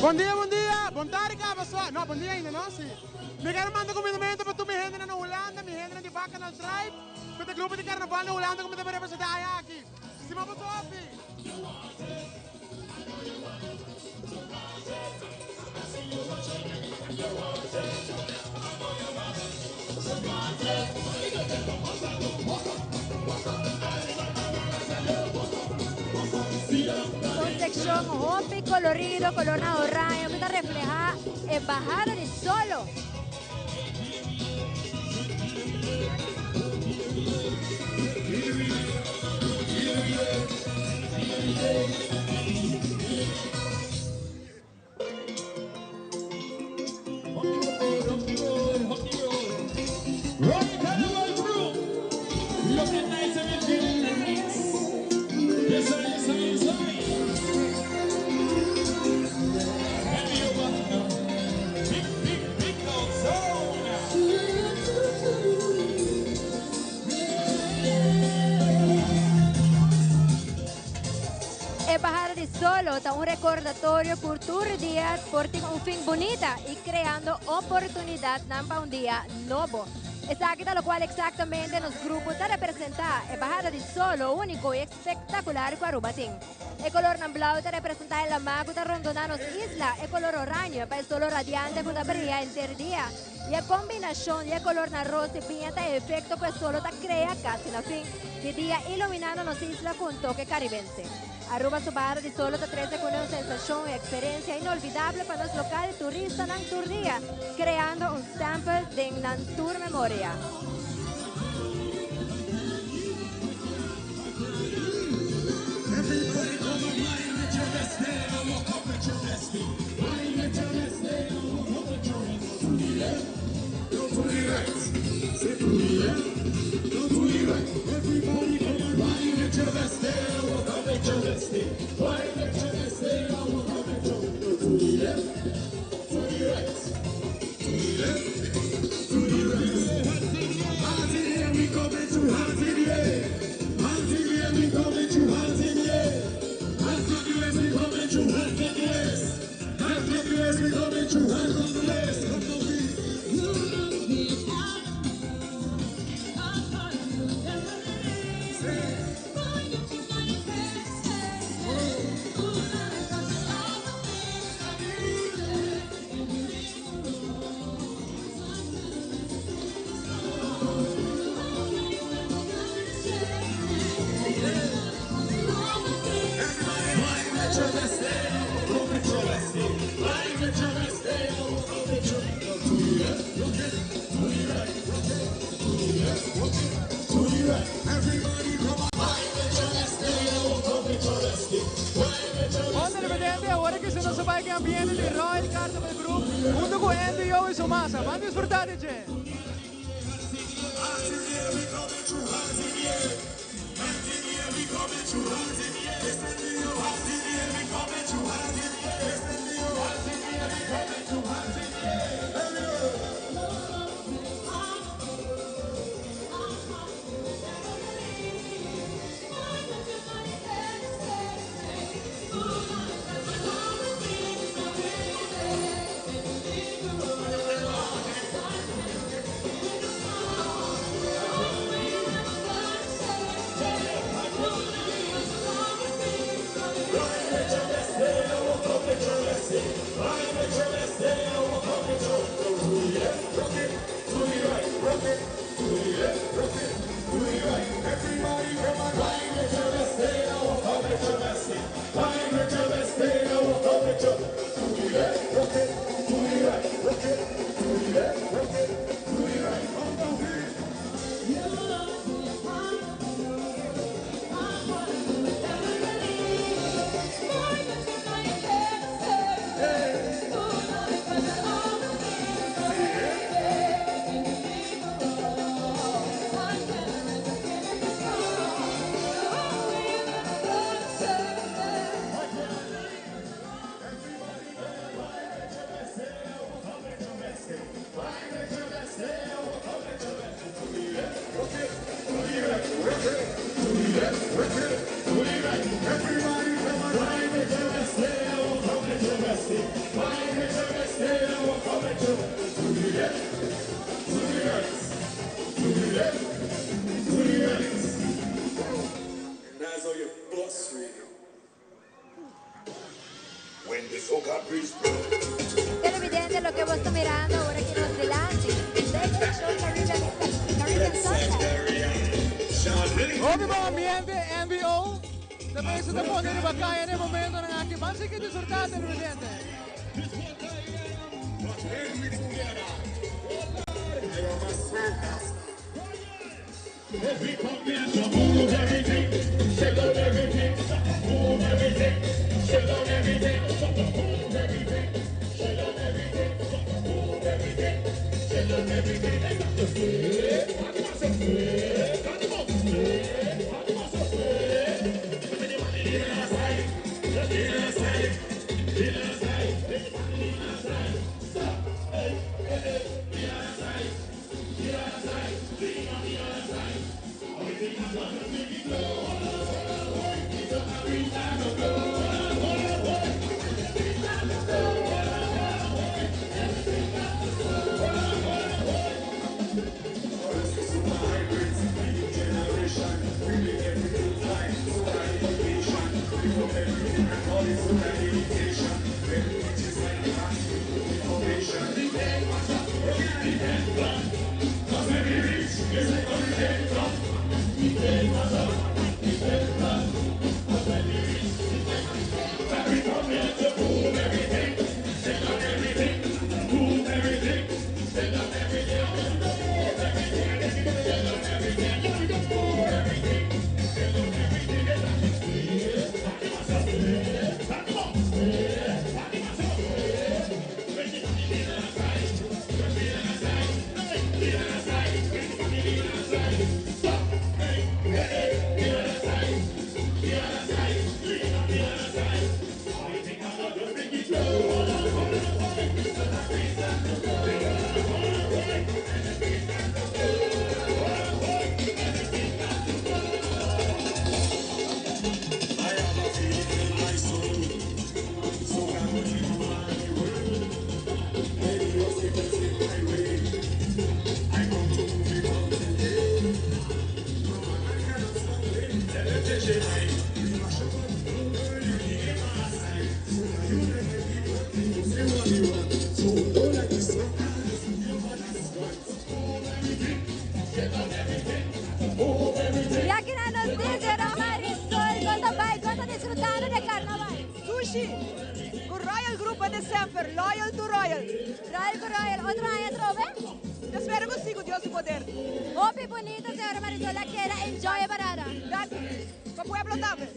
Bon dia, bon dia. Bon tardi caba swa. No, bon dia ainda, no? Si. Mi quiero manda cumindamento pa tur mi hendenan na Hulanda, mi hendenan di Bacchanal Tribe, cu ta grupo di carnaval na Hulanda cu mi ta bay representa aya aki. Stima boso hopi. Un seccion hopi colorido, colornan oranje cu ta refleha e bahada di solo. E bahada di solo ta un recordatorio cu tur dia por tin un fin bunita y creando oportunidadnan pa un dia nobo. Esaki ta locual exactamente nos grupo ta representa, e bahada di solo unico y espectacular cu Aruba tin. E colornan blauw ta representa e lama cu ta rondona nos isla, e color oranje pa e solo radiante cu ta bria henter dia y e combinacion di e colornan roos y piña ta e efecto cu e solo ta crea casi na fin di dia iluminando nos isla cu un toke caribense. Aruba su bahada di solo ta trece cune un sensacion y experiencia inolvidable pa nos local y turistanan tur dia, creando un stempel den nan tur memoria. Bon televidente, awor aki si nos a bai ku e ambiente di Royal Carnival Group hunto ku NPO y su masa. Ban disfruta di dje! Hopi bon ambiente, NBO. Ta pensa ta pone riba kaya na e momentonan aki. Ban sigui disfrutá, televidente. Ya que na nos dice Marisol, con ta bai, con ta disfrutando de carnaval. Sushi, cu Royal Group de semper, loyal to Royal. Royal cu Royal, otro aña trobe? Espero cu si, cu Dios su poder. Hopi bunita, señora Marisol, a keda enjoy e parada. Danki. Pa pueblo tambe.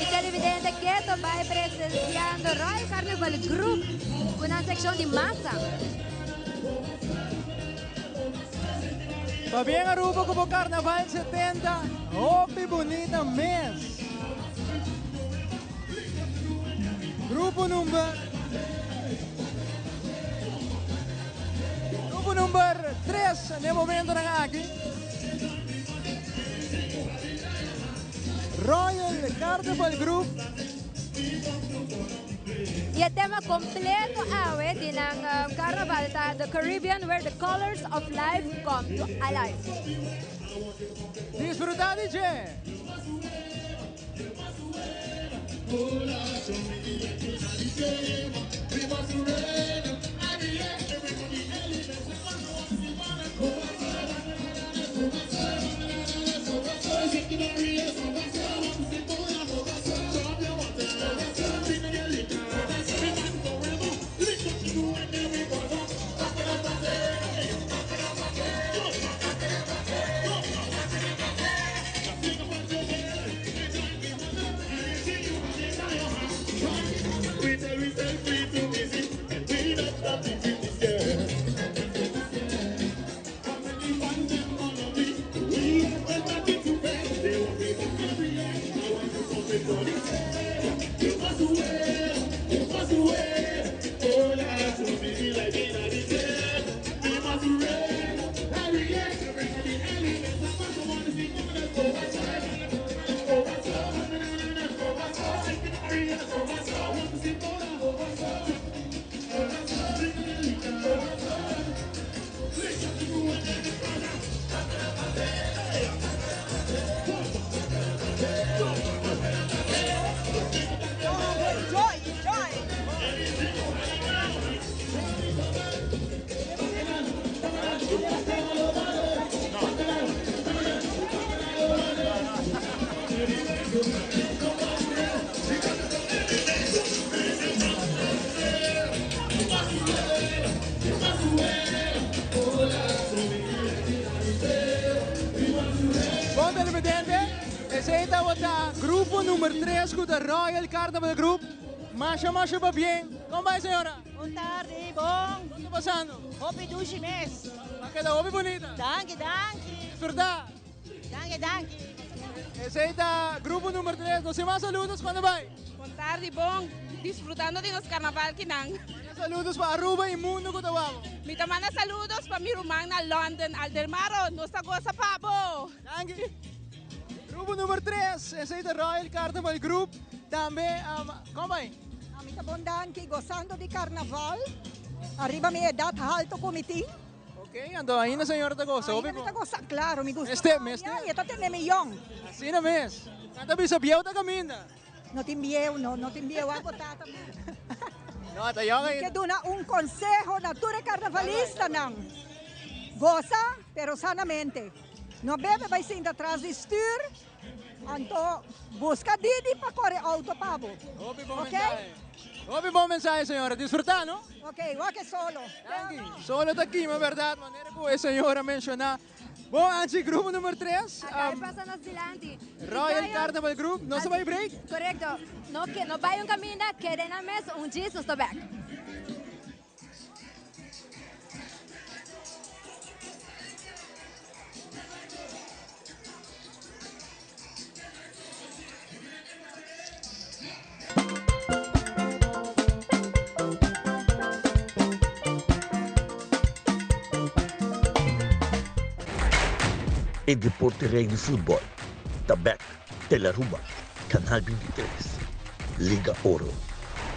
Y televidente keto bai presenciando Royal Carnival Group cu nan seccion di masa. Pabien Aruba cu bo Carnaval 70, hopi bunita mes. Grupo number Grupo number 3 n'e momentonan aki. Royal Carnival Group. Y e tema completo awe di nan carnaval ta The Caribbean where the colors of life come to alive. Disfruta di dje! Enjoy, enjoy. Bon televidente, esey tabata grupo number 3 cu ta Royal Carnival Group. Masha masha pabien. Con bay señora? Bon tardi, bon. Con ta pasando? Hopi dushi mes. A keda hopi bunita. Danki, danki. Disfruta. Danki, danki. Esey ta grupo number 3. Nos tin mas saludos cuando bay? Bon tardi, bon. Disfrutando di nos carnaval kinan. Manda saludos pa Aruba y mundo cu ta wak. Mi ta manda saludos pa mi ruman na London, Aldermaro. Nos ta goza pa bo. Danki. Grupo number 3, esey ta Royal Carnival Group. Tambe, con bay? Ami ta bon danki, gozando di carnaval. Ariba mi edad halto cu mi tin. Ok, anto ainda señora ta goza hopi Ainda mi ta goza, claro, mi gusta Mester, balia mester. y e ta tene mi yong. Asina mes. Nan ta bisa bieu ta caminda. No tin bieu, no, no tin bieu, abo tata. No, ta yong Mi ainda. ke duna un conseho na tur e carnavalistanan. Goza, pero sanamente. No bebe bai sinta tras di stuur, anto busca Didi pa core auto pa bo. Hopi bon Ok? mensahe. Hopi bon mensahe, señora. Disfruta, no? Ok, wak e solo. Danki. Solo ta kima, berdad, manera cu e señora menciona. Bon, Angie, grupo number 3. Acá e pasa nos dilanti. Royal Carnival Group. Nos a bai break? Correcto. No, ke, no bai un caminda, keda na mes, un djis, nos ta back. E deporte rey di futbol ta bek Telearuba, Canal 23, Liga Oro,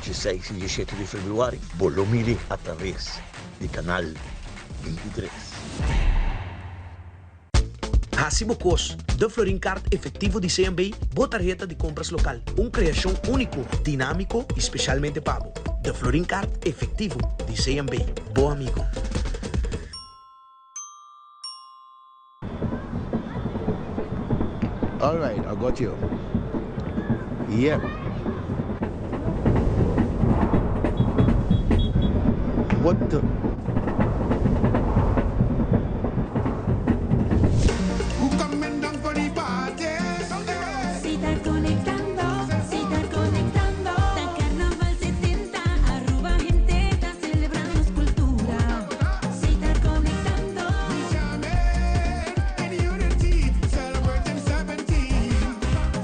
dieseis y diesshete di februari bo lo miri a traves di Canal 23. Hasi bo kos, De Florin Card efectivo di CMB, bo tarheta di compras local. Un creacion unico, dinamico y specialmente pa bo. De Florin Card efectivo di CMB, bo amigo. All right, I got you. Yep. What the? Si ta conectando, si ta conectando. Ta Carnaval 70, Aruba hende ta celebra nos cultura. Si ta conectando.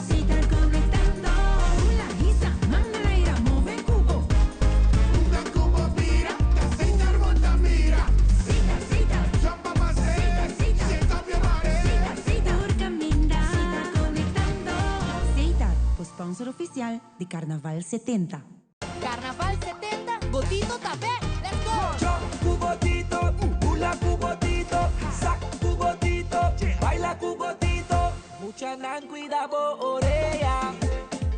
Si ta conectando. Hula, hisa, man na laira, move cubo. Sita, sita. Sita, sita. Sita, sita. Caminda. Si ta conectando. Setar, bo sponsor oficial di Carnaval 70. Carnaval 70, Botito ta back! Let's go! Jump cu Botito, hula cu Botito, sak cu Botito, baila cu Botito. Muchanan cuida bo orea,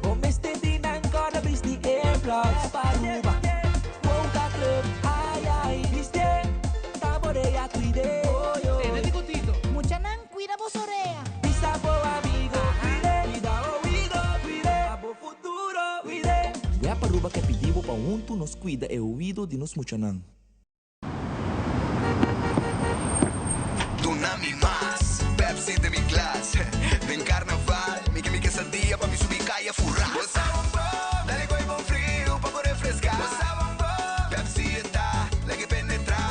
bo mester di nan corda bisti earplugs pa Aruba. Boca Club, ay ay, biste, ta borea cuide. Tene di Botito. Muchanan, cuida bo orea. Bisa bo amigo, cuide, cuida oido, cuide, pa bo futuro, cuide. Web Aruba ke pidi bo pa hunto nos cuida e oido di nos muchanan. Duna mi mas Pepsi den mi glas Den carnaval mi ke mi quesadilla pa mi subi caya fura. Bo sa un bon, dale gooi bon friu pa bo refresca. Bo sa un bon, Pepsi e ta lag'e penetra.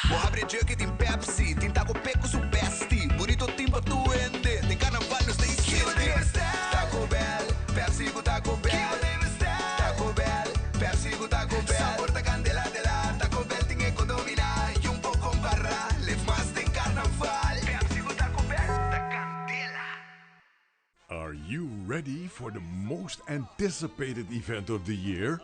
Bo habri e jug y tin Pepsi, tin taco pe cu su bestie. Burrito tin pa tur hende, den carnaval nos ta iskende. Taco Bell, Pepsi cu taco. ready for the most anticipated event of the year?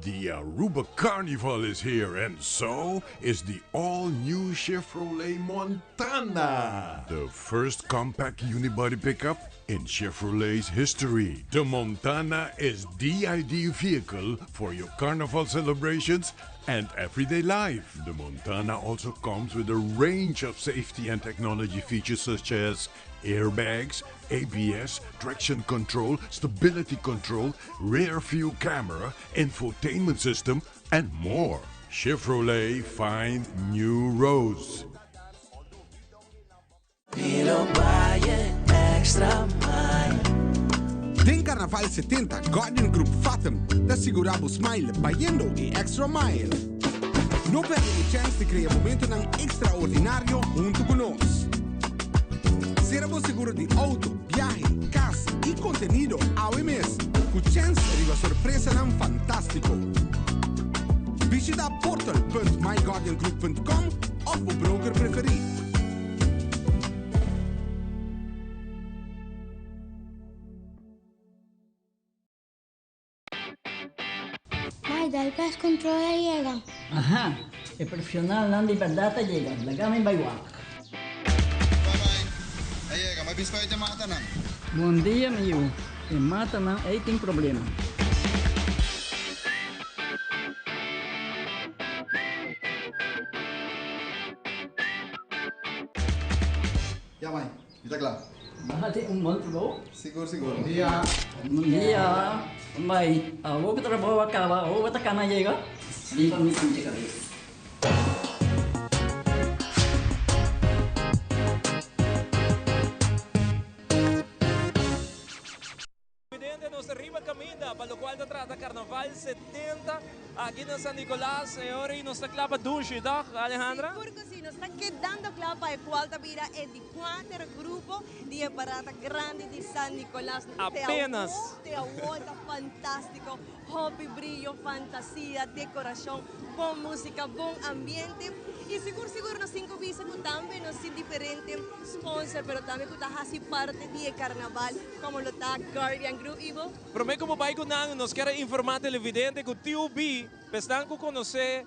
The Aruba Carnival is here, and so is the all new Chevrolet Montana. The first compact unibody pickup in Chevrolet's history. The Montana is the ideal vehicle for your carnival celebrations and everyday life. The Montana also comes with a range of safety and technology features such as airbags, ABS, traction control, stability control, rear view camera, infotainment system, and more. Chevrolet find new roads. Den Carnaval 70 Guardian Group Fatum ta sigura bo smile bayendo e extra mile. No perde e chance di crea momentonan extraordinario hunto cu nos. Cera bo seguro di auto, biahe, cas y contenido awe mes cu chance riba sorpresanan fantastico. Bishita portal.myguardiangroup.com of bo broker preferi. Mai, dal pest control a yega. Aha, e profesionalnan di berdad a yega, laga mi bai wak. A yega, mi a bisa pa e matanan. Bon dia mi yu, e matanan ei tin problema. Ya mai, mi ta kla. Bo hasi un bon trabou. Sigur sigur. Bon dia. Bon dia. Mai, awor ku trabou a kaba, awor bo ta kana yega? Riba mi sinti kabes. Presidente nos ta riba caminda pa locual ta trata Carnaval 70 aki na San Nicolas e ora y nos ta cla pa dushi toch Alejandra? Sigur cu si, nos ta kedando cla pa e cual ta bira e di cuater grupo di e parada grandi di San Nicolas. Apenas. Te awo ta fantastico, hopi briyo, fantasia, decoracion, bon musica, bon ambiente y sigur sigur nos tin cu bisa cu tambe nos tin diferente sponsor pero tambe cu ta haci parte di e carnaval. Como lo ta Guardian Group Ivo? Prome cu bo bay cu nan, nos kier a informa televidente cu TUB, p'esnan cu conoce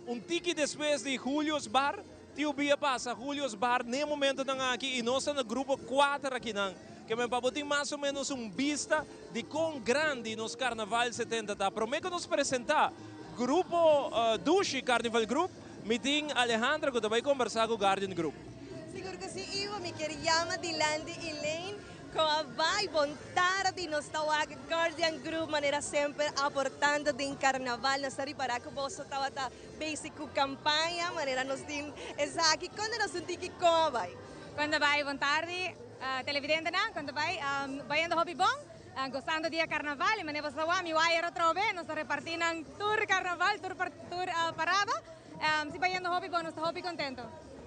un tiki despues di Julio's Bar, TUB a pasa Julio's Bar n'e momentonan aki y nos ta na grupo cuater akinan. Ke men pa bo tin mas o menos un bista di con grandi nos Carnaval 70 ta. Prome cu nos presenta Grupo Dushi Carnival Group, mi tin Alejandra cu ta bay combersa cu Guardian Group. Sigur cu si Ivo, mi kier yama dilanti Elaine cu a bay bon tardi, nos ta wak Guardian Group manera semper aportando den carnaval, nos ta ripara cu boso tabata bezig cu campaña manera nos tin esaki, conta nos un tiki con a bay? Con ta bay bon tardi televidentenan, con ta bay bayendo hopi bon, gozando dia carnaval y manera boso ta wak mi wire atrobe, nos ta reparti nan tur carnaval, tur parada. Si bayendo hopi bon, nos ta hopi contento.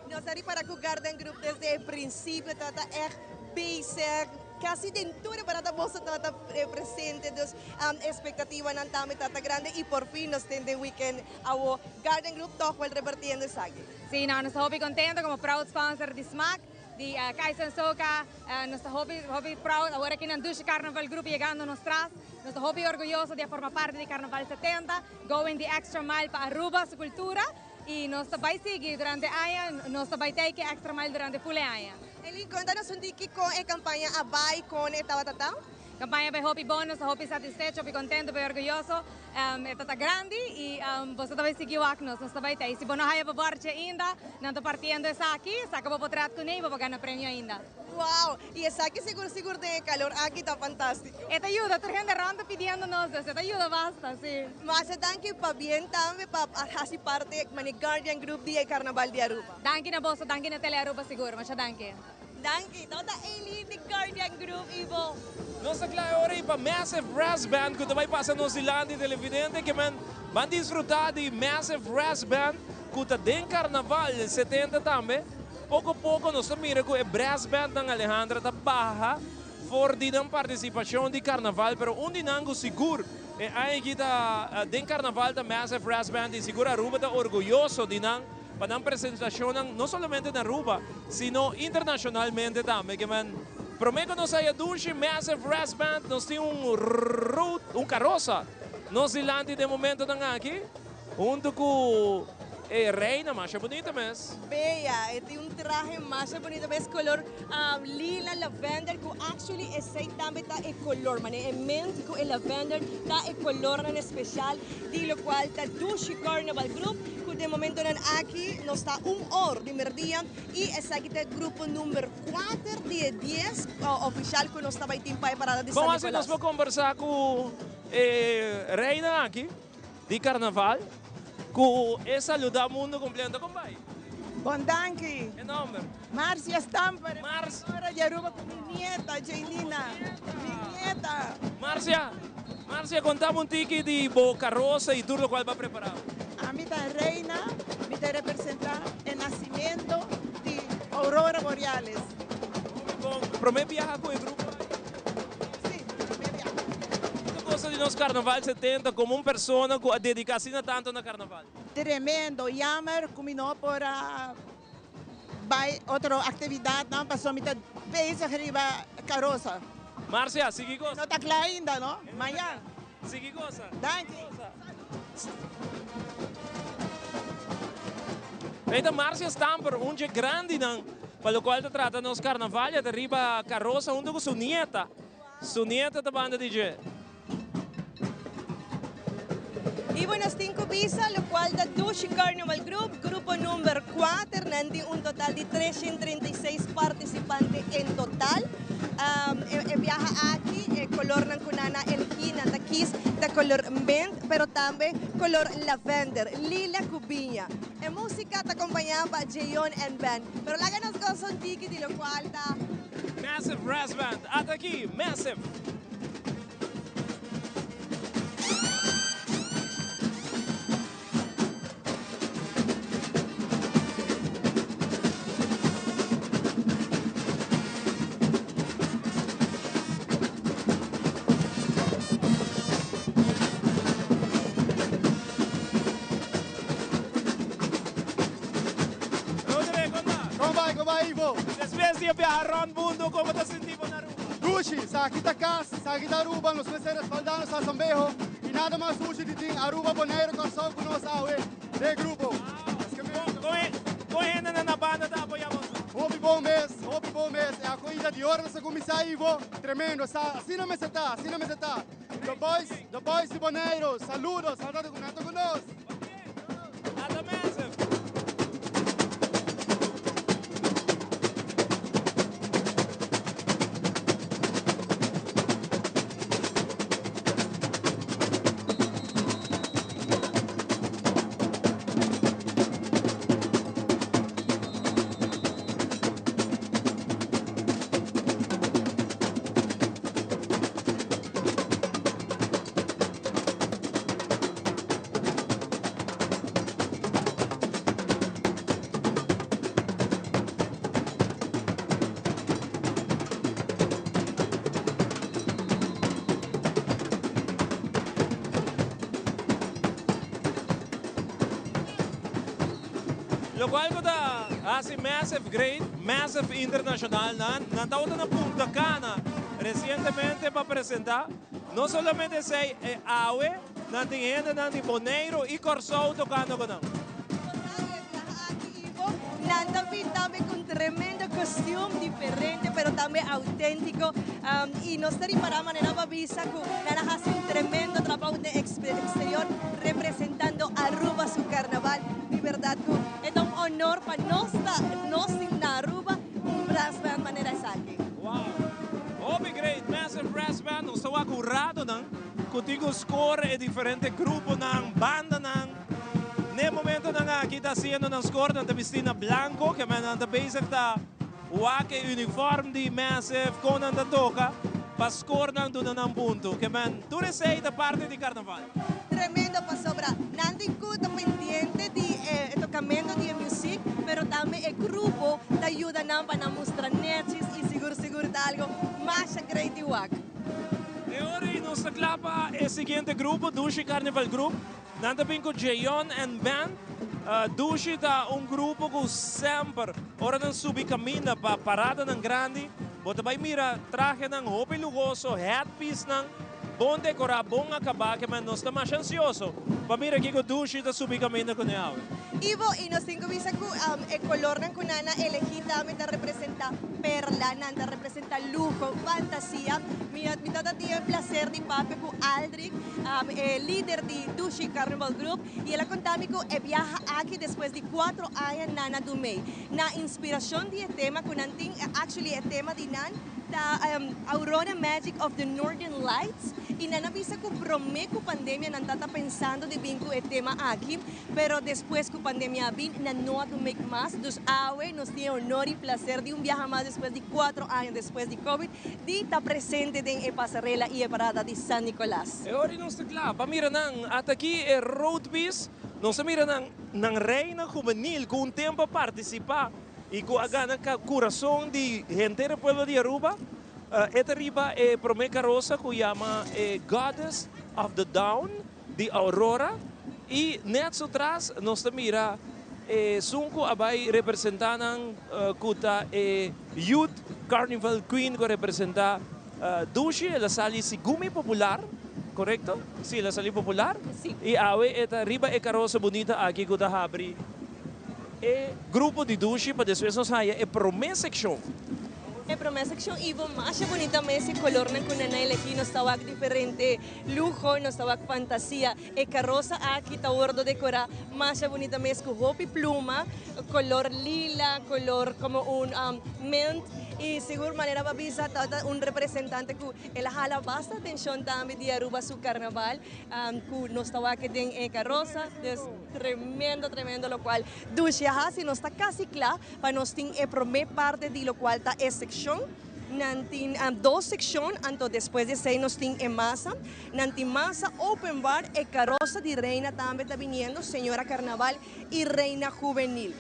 Nos a ripara cu Garden Group desde e principio tabata echt bezig, casi den tur e parada boso tabata presente, dus expectativanan tambe tabata grande y por fin nos tin den weekend awo Garden Group toch wel repartiendo esaki. Si, no, nos ta hopi contento como proud sponsor di Smaak, di Kaiso en Soca, nos ta hopi, hopi proud awor aki nan Dushi Carnaval Group yegando nos tras, nos ta hopi orguyoso di a forma parti di Carnaval 70. Going the extra mile pa Aruba su cultura y nos ta bay sigui durante aña, nos ta bay take e extra mile durante full e aña. Elin, conta nos un tiki con e campaña a bay, con e tabata ta? Campaña bay hopi bon, nos ta hopi satisfecho, hopi contento, hopi orguyoso. E ta ta grandi y boso ta bay sigui wak nos, nos ta bay ta. Y si bo no haya bo borchi ainda, nan ta partiendo esaki, saca bo potret cune y bo por gana premio ainda. Wow! Y esaki sigur sigur den e calor aki ta fantastico. E ta yuda, tur hende rond ta pidiendo nos, dus e ta yuda basta, si. Masha danki pabien tambe pa haci parte mane Guardian Group di e Carnaval di Aruba. Danki na boso, danki na Tele Aruba sigur, masha danki. Danki, tabata Eileen di Guardian Group y bo. Nos ta kla e ora ei pa Massive Brass Band ku ta bai pasa nos dilanti televidente ke men ban disfruta di Massive Brass Band ku ta den Carnaval 70 tambe. Poko poko nos ta mira ku e brass bandnan Alejandra ta baha for di nan partisipashon di karnaval pero un di nan ku sigur e aña aki ta den karnaval ta Massive Brass Band i sigur Aruba ta orguyoso di nan pa nan presentashonnan no solamente na Aruba sino internashonalmente tambe ke men. Prome ku nos haya Dushi Massive Brass Band nos tin un road, un karosa nos dilanti den momentonan aki huntu ku e reina masha bunita mes. Bea, e tin un trahe masha bunita mes color lila lavender cu actually esey tambe ta e color mane e mint cu e lavender ta e colornan especial di locual ta Dushi Carnival Group cu den momentonan aki nos ta un or di merdia y esaki ta e grupo number Kuater di e dies ofishal ku nos ta bai tin pa e parada di San Bon así Nicolas. nos por kombersá ku e reina aki di karnaval ku e saludá mundu kompleto. Kon bai? Bon danki. E nomber? Marcia Stamper, embahadora di Aruba ku mi nieta Jaylina. Mi nieta. Marcia, Marcia konta bo un tiki di bo karosa i tur lokual bo a prepará. Ami ta reina, mi ta representá e nacimento di Aurora Borealis. Bo prome biaha cu e grupo aki? Si, prome biaha. Kico ta gosta di nos Carnaval 70 como un persona cu a dedica asina tanto na Carnaval? Tremendo, jammer cu mi no por a bay otro actividadnan pasobra mi ta bezig riba carosa. Marcia, sigui gosa. No ta cla ainda no, mañan. Sigui gosa. Danki. Ei ta Marcia Stamper, un dje grandinan pa lokual ta trata nos karnaval. E ta riba karosa huntu ku su nieta. Su nieta ta banda di dje. I bo nos tin ku bisa lokual ta Dushi Carnival Group, grupo number kuater. Nan tin un total di 336 partisipante en total. E biaha aki e colornan cu nan a eligi, nan ta kies ta color mint pero tambe color lavender, lila cu biña. E musica ta acompaña pa Jeon and Band. Pero laga nos goza un tiki di locual ta. Massive Brass Band, ata aki, Massive! Roderick, kon ta? Kon bai, kon bai Ivo? Despues di e biaha rond mundo, kon bo ta sinti bo na Aruba? Dushi, sa aki ta kas, sa aki ta Aruba, nos mester respalda nos Asambeho. Y nada mas dushi di tin Aruba, Bonaire, Kòrsou ku nos awe den e grupo. Kon hendenan na banda ta apoyá boso? Hopi bon mes, hopi bon mes. E akohida di ora nos a kuminsá Ivo, tremendo. Sa asina mester ta, asina mester ta. The boys, the boys di Bonaire, saludos, nan ta ku nos. Locual cu ta haci Massive Great, Massive Internacional, nan nan tabata na Punta Cana recientemente pa presenta. No solamente esey, e awe nan tin hendenan di Boneiru y Kòrsou tokando ku nan. Nan ta bin tambe ku un tremendo kostium diferente pero tambe auténtiko y nos ta ripará manera bo a bisa ku nan a hasi un tremendo trabou den exterior representando Aruba su karnaval. Di bèrdat ku e ta un honor pa nos ta nos tin na Aruba un brass band manera esaki. Wow! Hopi great! Massive Brass Band nos ta wak un ratonan ku tin ku score e diferente gruponan, bandanan. N'e momentonan aki ta hasiendo nan score, nan ta bisti na blanco, ke men nan ta bezig ta wak e uniform di Massive, kon nan ta toka pa score nan duna nan punto. Ke men tur esei ta parti di carnaval. Tremendo pasobra nan tin cu ta pendiente di e tocamento di e music pero tambe e grupo ta yuda nan pa nan mustra netjes y sigur sigur ta algo masha great di wak. E ora ei nos ta cla pa e siguiente grupo, Dushi Carnival Group. Nan ta bin cu Jeyon and Band. Dushi ta un grupo cu semper ora nan subi caminda pa paradanan grandi. Bo ta bai mira trahenan hopi luhoso, headpiecenan bon decorá, bon acabá, ke men nos ta masha ansioso pa mira kiko Dushi ta subi caminda cune awe. Ivo, y nos tin cu bisa cu e colornan cu nan a elegi tambe ta representa perla, nan ta representa luho, fantasia. Mi mi tabata tin e placer di papia cu Aldrich, e lider di Dushi Carnival Group, y el a conta mi cu e biaha aki despues di cuatro aña nan a dumey. Na inspiracion di e tema cu nan tin, actually e tema di nan ta Aurora Magic of the Northern Lights y nan a bisa cu prome cu pandemia nan ta ta pensando di bin cu e tema aki, pero despues cu pandemia a bin nan no a make mas, dus awe nos tin e honor y placer di un biaha mas despues di cuatro aña despues di covid di ta presente den e pasarela y e parada di San Nicolas. E ora nos ta cla pa mira nan ata aki e road piece. Nos a mira nan nan reina hubenil cu un tempo a participa y cu a gana curason di henter e pueblo di Aruba. E ta riba e prome carosa cu yama e Goddess of the Dawn di Aurora y net su tras nos ta mira esun cu a bay representa nan cu ta e Youth Carnival Queen cu a representa Dushi. El a sali segun mi popular. Korekto? Sí, el a sali popular. Sí. I awe e ta riba e karosa bunita aki ku ta habri e grupo di Dushi pa despues nos haya e promé sekshon. E promé sekshon Ivo masha bunita mes e kolornan ku nan a elegí nos ta wak diferente luho, nos ta wak fantasia. E karosa aki ta wordo dekorá masha bunita mes ku hopi pluma, kolor lila, kolor komo un mint i sigur manera bo a bisa ta un representante ku El a hala basta atencion tambe di Aruba su carnaval cu nos ta wak den e carosa, dus tremendo tremendo locual Dushi a haci. Nos ta casi cla pa nos tin e prome parte di locual ta e seccion. Nan tin dos seccion, anto despues di esey nos tin e masa. Nan tin masa open bar, e carosa di reina tambe ta biniendo, señora carnaval y reina juvenil.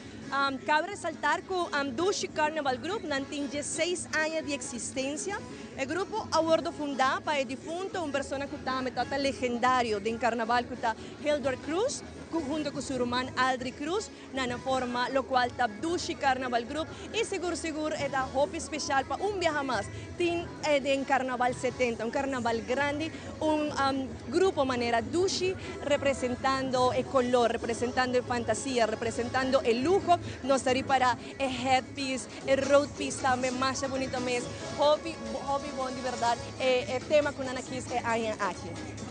Cabe resaltar cu Dushi Carnival Group nan tin dieseis aña di existencia. E grupo a wordo funda pa e difunto, un persona cu tambe ta legendario den carnaval cu ta Hildor Cruz, cu hunto cu su ruman Aldri Cruz nan a forma locual ta Dushi Carnaval Group y sigur sigur e ta hopi special pa un biaha mas tin den Carnaval 70, un carnaval grandi, un grupo manera Dushi representando e color, representando e fantasia, representando e luho, nos ta ripara e headpiece, e roadpiece tambe masha bunito mes, hopi hopi bon di berdad e tema cu nan a kies e aña aki.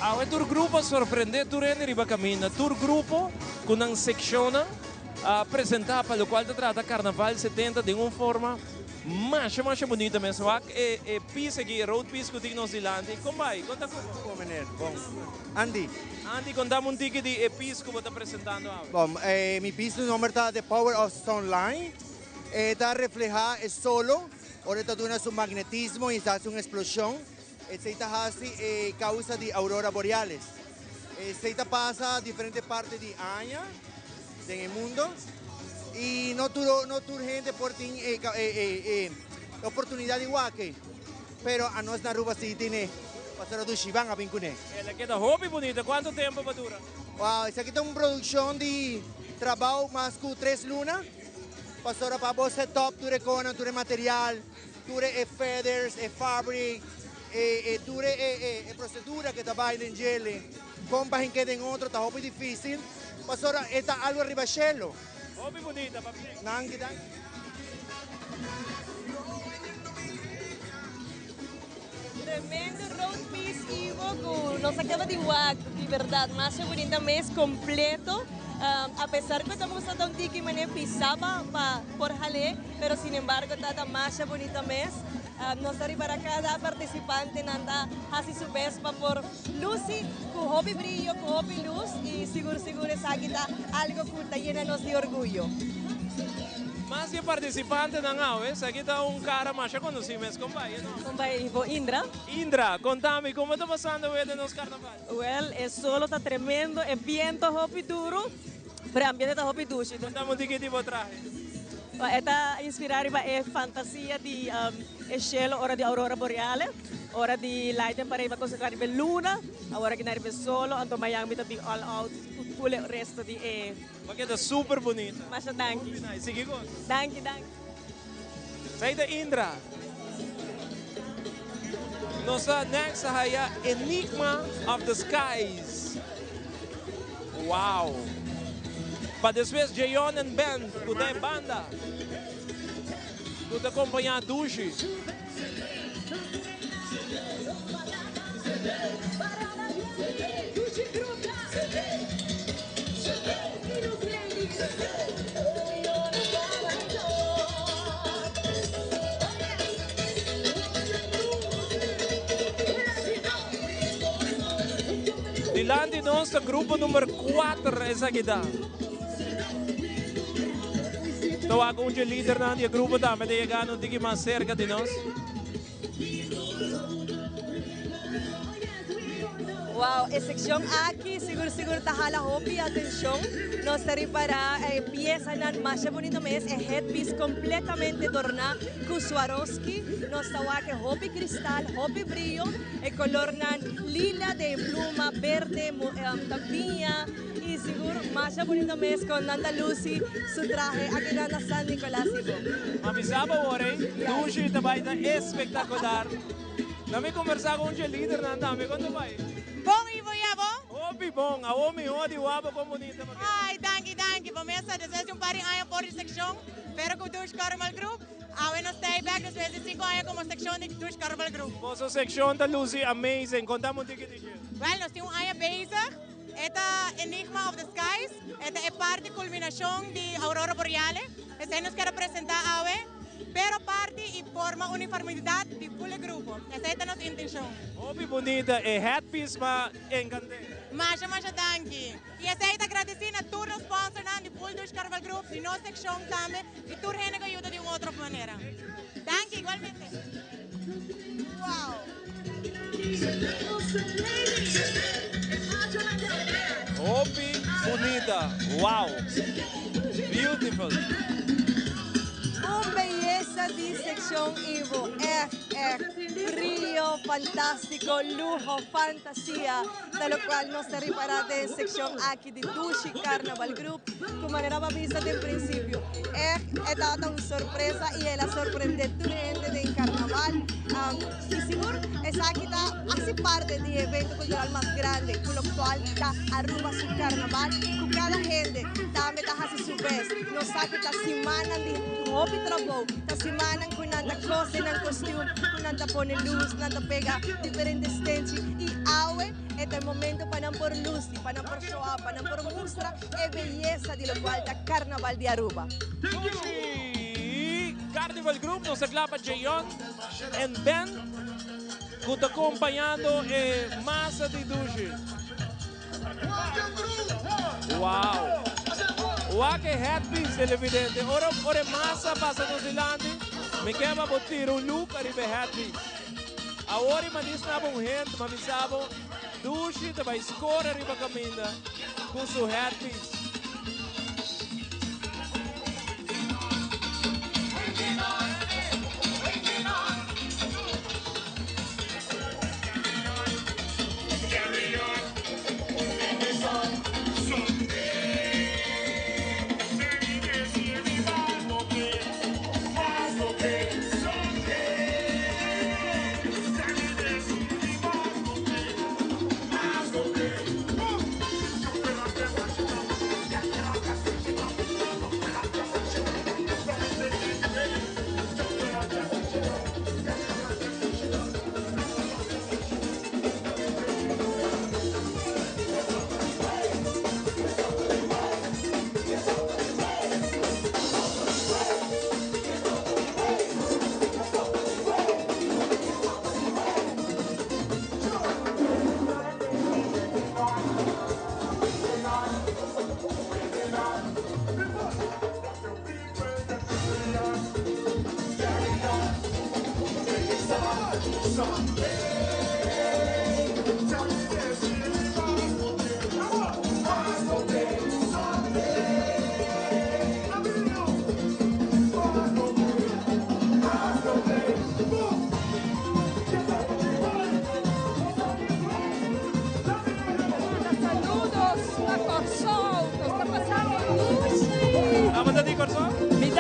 Awe tur grupo a sorprende tur hende riba caminda. Tur grupo cu nan seccionnan a presenta pa locual ta trata Carnaval 70 den un forma masha masha bunita mes. Wak e e piece aki, e road piece cu tin nos dilanti. Con bay? Con ta cu bo? Bon meneer, bon. Andy. Andy, contame un tiki di e piece cu bo ta presentando awe. Bon, mi piece su nomber ta The Power of Sunlight. E ta refleha e solo ora e ta duna su magnetismo y ta haci un explosion. Esey ta haci e causa di aurora boreales. Esey ta pasa diferente parti di aña den e mundo y no tur no tur hende por tin e e oportunidad di wak e. Pero anos na Aruba si tin e. Pasobra Dushi Ban a bin cune. El a keda hopi bunita. Cuanto tempo pa dura? Wow, esaki ta un produccion di trabao mas cu tres luna. Pasobra pa bo set up tur e conan, tur e material. Tur e feathers, e fabric, e tur e procedura ke ta bai den djele, kon pa hink'é den otro ta hopi dificil, pasobra e ta algo riba shelo. Hopi bunita, papia. Danki, danki. Tremendo road piece Ivo cu nos a caba di wak di berdad masha bunita mes completo a pesar cu ta mustra ta un tiki mane pisa pa pa por hale pero sin embargo ta ta masha bunita mes nos ta ripara cada participante nan ta haci su best pa por luci cu hopi brillo cu hopi luz y sigur sigur esaki ta algo cu ta yena nos di orguyo. Mas di e participantenan awe, esaki ta un cara masha conoci mes. Con bai e nomber? Con bai Ivo? Indra. Indra, conta mi, como ta pasando awe den nos carnaval? Wel, e solo ta tremendo, e biento hopi duro, pero e ambiente ta hopi dushi. Conta mi un tiki di bo trahe. E ta inspira riba e fantasia di e shelo ora di aurora boreale. Ora di Lighting Parade mi a concentra riba e luna, awor aki na riba e solo, anto mayan mi ta bin all out cu full e resto di e. Bo keda super bunita. Masha danki. Hopi nice. Sigui goza. Danki, danki. Esey ta Indra. Nos ta next a haya Enigma of the Skies. Wow! Pa despues Jeyon and Band cu ta e banda cu ta acompaña Dushi. Dilanti nos ta grupo number 4 esaki ta. Ta wak un dje lidernan di e grupo tambe ta yegando un tiki mas serka di nos. Wow, e seccion aki sigur sigur ta hala hopi atencion. Nos ta ripara e piezanan masha bonito mes, e headpiece completamente dorna cu Swarovski. Nos ta wak e hopi cristal, hopi brillo, e colornan lila den e pluma, berde, ta biña y sigur masha bonito mes con nan ta luci su trahe akinan na San Nicolas Ibo. Mami sa bo awor ey, Dushi ta bay ta espectacular. Na mi conversa cu un dje lidernan tambe, con ta bay? Bon Ivo y abo? Hopi bon, awor miho di wou abo con bunita pa keda. Ay, danki, danki. Bo mesa despues di un par di aña for di seccion, pero cu Dush Carnival Group, awe nos ta ey bek despues di cinco aña como seccion di Dush Carnival Group. Boso seccion ta luci amazing, conta mi un tiki di dje. Wel, nos tin un aña bezig. E ta Enigma of the Skies, e ta e parti culminacion di Aurora Boreale. Esey nos kier a presenta awe, pero parti y forma uniformidad di full e grupo. Esey ta nos intencion. Hopi bunita e headpiece ma encante. Masha masha danki. Y esey ta agradeci na tur nos sponsornan di Full Dush Carnival Group, di nos seccion tambe y tur hende cu a yuda di un otro manera. Danki igualmente. Wow. Hopi bunita wow beautiful. Un beyesa di seccion Ivo, echt echt brillo fantastico, luho, fantasia, ta locual nos ta ripara den seccion aki di Dushi Carnaval Group, cu manera bo a bisa den principio, echt e tabata un sorpresa y el a sorprende tur hende den carnaval. Y sigur esaki ta haci parte di e evento cultural mas grande cu locual ta Aruba su carnaval cu cada hende tambe ta haci su best. Nos sa cu ta simannan di hopi trabou, ta simannan cu nan ta cose nan costuum, cu nan ta pone luz, nan ta pega diferente stenchi y awe e ta e momento pa nan por luci, pa nan por show up, pa nan por mustra e beyesa di locual ta carnaval di Aruba. Dushi Carnival Group nos ta cla pa Jeyon en Ben cu ta compañando e masa di Dushi. Wow! Wak e headpiece televidente. Ora ora e masa pasa nos dilanti, mi ke pa bo tira un look ariba e headpiece. Awor i mandis na bo un hint, ma bisa bo, Dushi ta bay score ariba caminda cu su headpiece.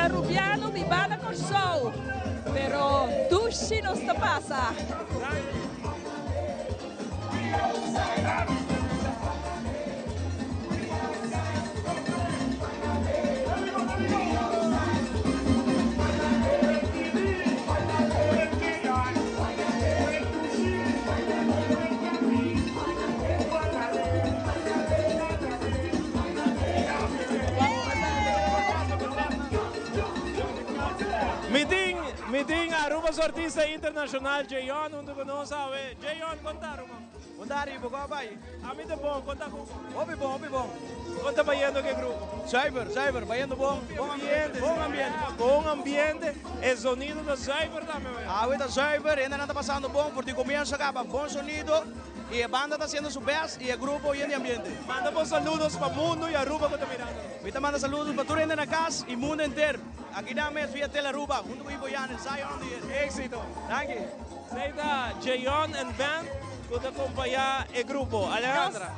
Mi ta Rubiano biba na Kòrsou, pero dushi nos ta pasa. Mi tin, mi tin Aruba su artista internacional Jayon hunto cu nos awe. Jayon, con ta Aruba? Con ta Aruba, con a bay? Ami ta bon, con ta cu? Hopi bon, hopi bon. Con ta bayendo cu e grupo? Zuiver, zuiver, bayendo bon. Bon ambiente, bon ambiente. Bon ambiente, e zonido ta zuiver tambe awe. Awe ta zuiver, hendenan ta pasando bon, for di comienzo caba bon sonido. Y e banda ta haciendo su best y e grupo yen di ambiente. Manda bo saludos pa mundo y Aruba cu ta mirando nos. Mi ta manda saludos pa tur hende na cas y mundo enter. Aki nan mes via Telearuba hunto cu Ivo Jan en Zion on the air. Exito. Danki. Esey ta Jayon and band cu ta acompaña e grupo. Alejandra.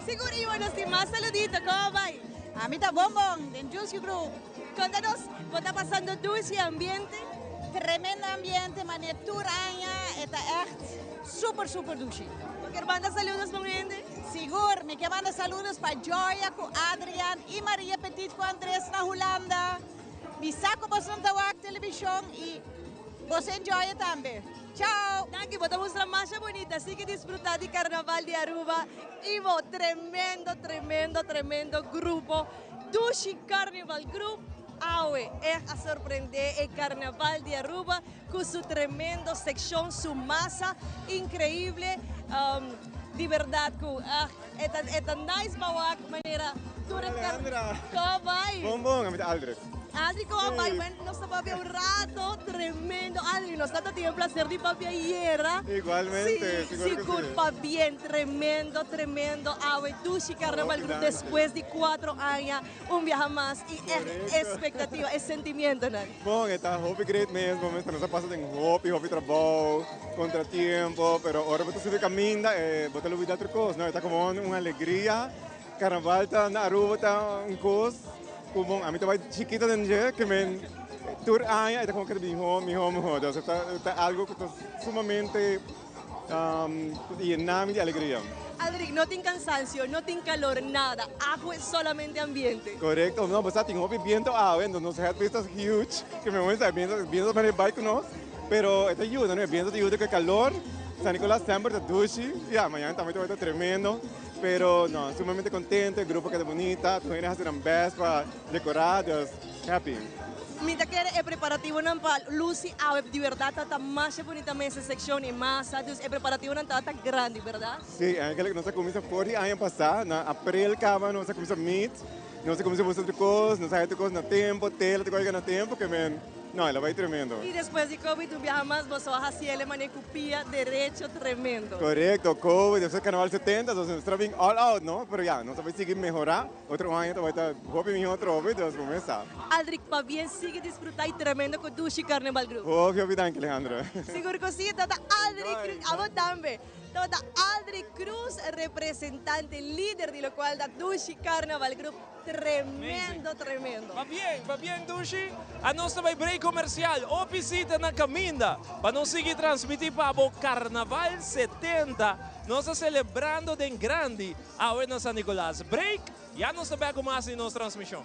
Sigur Ivo nos tin mas saludito. Como bay? Ami ta bon bon den Juicy Group. Conta nos, bo ta pasando dushi ambiente? Tremendo ambiente, mane tur aña e ta echt super super dushi. Bo kier manda saludos pa un hende? Sigur, mi kier manda saludos pa Joya cu Adrian y Maria Petit cu Andres na Hulanda. Mi sa cu boso ta wak television y boso enjoy e tambe. Chao! Danki, bo ta mustra masha bunita. Sigui disfruta di Carnaval di Aruba. Ivo, tremendo, tremendo, tremendo grupo. Dushi Carnival Group awe echt a sorprende e Carnaval di Aruba cu su tremendo seccion, su masa increible. Di berdad cu e ta e ta nice pa wak manera tur e Alejandra. Como bay? Bon bon, ami ta Aldrich. Aldrich como bay? Bueno, nos ta papia un rato tremendo. Aldrich, nos ta tin e placer di papia ayera. Igualmente, Sí, sigur cu sigur sí. pabien, tremendo, tremendo awe Dushi Carnaval Group despues di cuatro aña un biaha mas y echt Correcto. expectativa, e sentimientonan. Bon, e ta hopi great mes, bo mes nos a pasa den hopi, hopi trabou, contratiempo, pero ora bo ta subi caminda e bo ta lubida tur cos, no? E ta como un alegria. Carnaval ta na Aruba ta un cos cu bon, ami ta bay chikito den dje, ke men tur aña e ta como ke ta miho, miho, miho. Entonces ta ta algo cu ta sumamente yena mi di alegria. Aldrich, no tin cansancio, no tin calor, nada. Awe solamente ambiente. Correcto, no, bo sa tin hopi biento awe, entonces nos headpiece ta huge, ke mi momento sa biento, biento ta mane bay cu nos, pero e ta yuda, no, e biento ta yuda cu e calor. San Nicolas semper ta dushi, ya, mañana tambe ta bay ta tremendo. Pero no, sumamente contento, e grupo keda bunita, tur hende haci nan best pa decora, dus happy. Mi ta kere e preparativonan pa luci awe di berdad ta ta masha bunita mes e seccion y masa, dus e preparativonan ta ta grandi, berdad? Si, eigenlijk nos a cuminsa for di aña pasa, na april caba nos a cuminsa meet, nos a cuminsa busca tur cos, nos a haci tur cos na tempo, tela tur cos a yega na tempo, ke men. No, el a bai tremendo. Y despues di covid un biaha mas boso a haci el e mane cu pia derecho tremendo. Corecto, covid, despues carnaval 70, entonces nos ta bin all out, no? Pero ya, nos ta bai sigui mehora, otro aña ta bai ta hopi miho atrobe, entonces bo mes sa. Aldrich, pabien, sigui disfruta y tremendo cu Dushi Carnival Group. Hopi, hopi danki, Alejandra. Sigur cu si, tata Aldrich Cruz, abo tambe. Tata Aldrich Cruz, representante lider di locual ta Dushi Carnival Group. Tremendo tremendo. Pabien, pabien Dushi. A nos ta bai break comercial. Opisita na caminda pa nos sigui transmiti pa bo Carnaval 70. Nos ta celebrando den grandi awe na San Nicolas. Break, ya nos ta bek cu mas di nos transmision.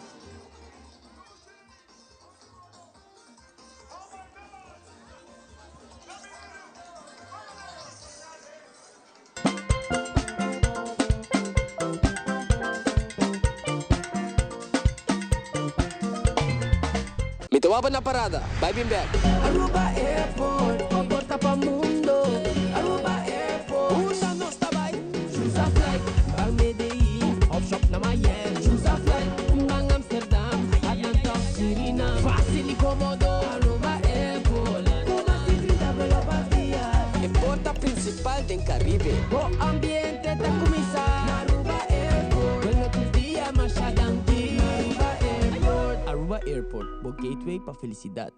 Mi ta waba na parada, bai bin bek. Aruba Airport, bo porta pa mundo. Aruba Airport, unda nos ta bai? Choose a flight, ban Medellin, of shop na Miami. Choose a flight, ban Amsterdam, Atlanta of Suriname. Facil y comodo, Aruba Airport. Cu mas di 30 vuelo pa dia. E porta principal den Caribe. Bo ambiente ta cuminsa na Aruba Airport. Vuelo tur dia masha danki na Aruba Airport. Aruba Airport, bo gateway pa felicidad.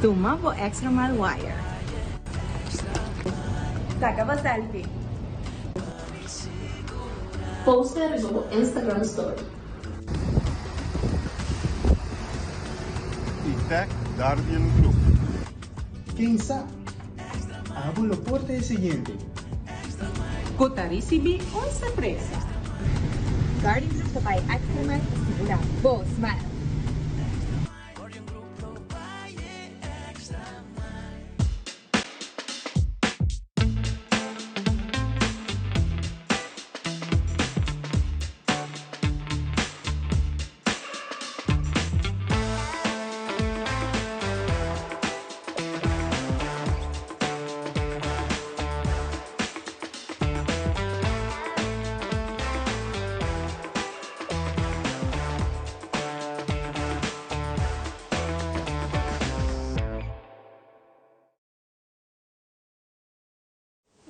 Tuma bo extra mile wire. Saca bo selfie. Post e riba bo Instagram story. I tag Guardian Group. Ken sa? Abo lo por ta e siguiente. Cu ta ricibi un sorpresa. Guardian Group ta bay extra mile pa sigura bo smile.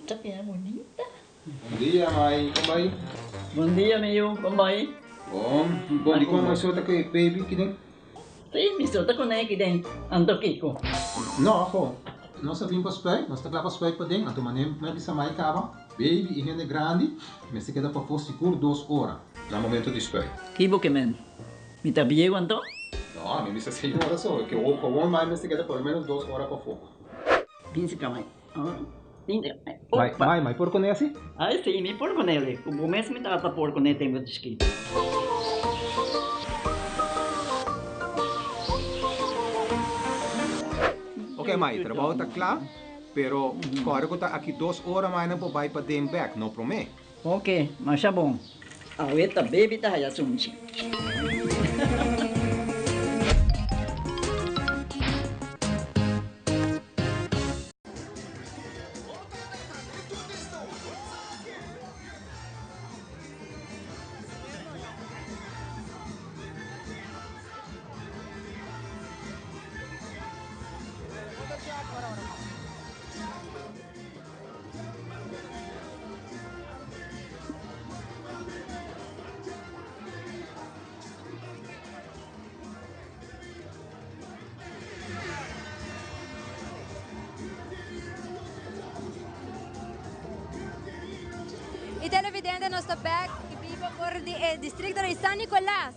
Ta bira bunita. Bon dia mai, kon bai? Bon dia mi yu, kon bai? Bon, bon di kon mai so ta ku e baby ki den? Si, mi so ta kuné ki den, anto kiko? No, aho, nos a bin pa spuit, nos ta kla pa spuit paden, anto manera mi a bisa mai kaba, baby i hende grandi mester keda pafó sigur dos ora na momento di spuit. Ki bo ke men? Mi ta bieu anto? No, mi bisa seis ora so, ke gewoon mai mester keda por lo menos dos ora pafó. Binse ka mai. Mai, mai, mai por kuné asi? Ai si, mi por kuné li. Ku bo mes mi tata por kuné tempu di chikito. Ok mai, trabou ta kla, pero kòrda ku ta aki dos ora mai nan por bai paden bèk, no promé. Ok, masha bon. Awe ta baby ta haya sunchi. Y televidente nos ta back y biba for di e districto di San Nicolas.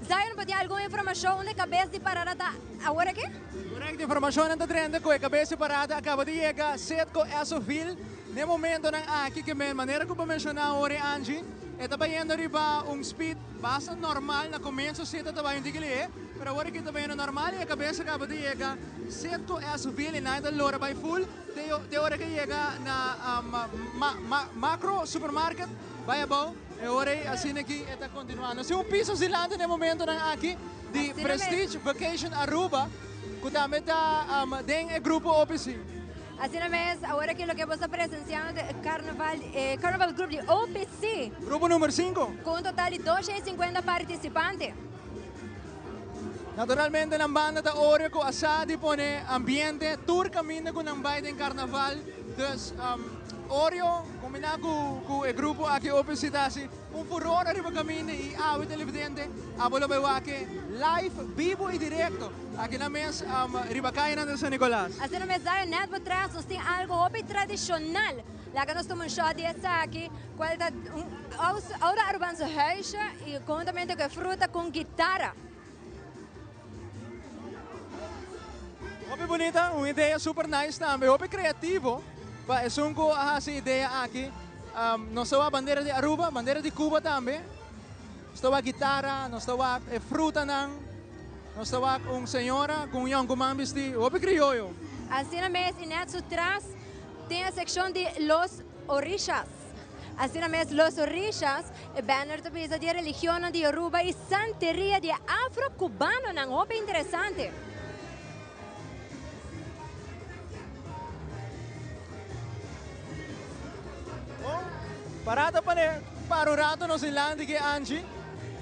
Zion bo tin algun informacion unda e cabes di parada ta awor aki? Correcto, informacionnan ta drenta cu e cabes di parada a caba di yega Setco Essoville. N'e momentonan aki ke men manera cu bo menciona awor e Angie, e ta bayendo riba un speed basta normal. Na comienzo si e ta tabay un tiki lihe, pero awor aki ta bayendo normal y e cabes a caba di yega Setco Essoville y nan ta lora bay full te ora ke yega na Macro Supermarket bay abao. E ora ei asina aki e ta continua. Nos tin un piso zilante n'e momentonan aki di Prestige Vacation Aruba cu tambe ta den e grupo OPC. Asina mes, awor aki loke bo sta presenciando ta e Carnaval, e Carnaval Group di OPC. Grupo number cinco. Cu un total di 250 participante. Naturalmente nan banda ta Oreo cu a sa di pone ambiente tur caminda cu nan bay den Carnaval. Dus Oreo combina cu e grupo aki OPC ta haci un furor ariba caminda y awe televidente abo lo bay wak live, bibo y directo aki nan mes riba cayanan di San Nicolas. Asina mes Zion net bo tras nos tin algo hopi tradicional. Laga nos tuma un shot di esaki cual ta un oude Arubaanse huisje y conhuntamente cu e fruta con guitara. Hopi bunita, un idea super nice tambe, hopi creativo pa esun cu a haci idea aki. Nos ta wak bandera di Aruba, bandera di Cuba tambe, nos ta wak guitara, nos ta wak e frutanan, nos ta wak un señora cu un yoncuman bisti, hopi crioyo. Asina mes y net su tras tin e seccion di Los Orishas. Asina mes Los Orishas, e banner ta bisa di e religionnan di Yoruba y santeria di e afro-cubanonan. Hopi interesante. Bon, parada pa ne para un rato nos dilanti ki Angie.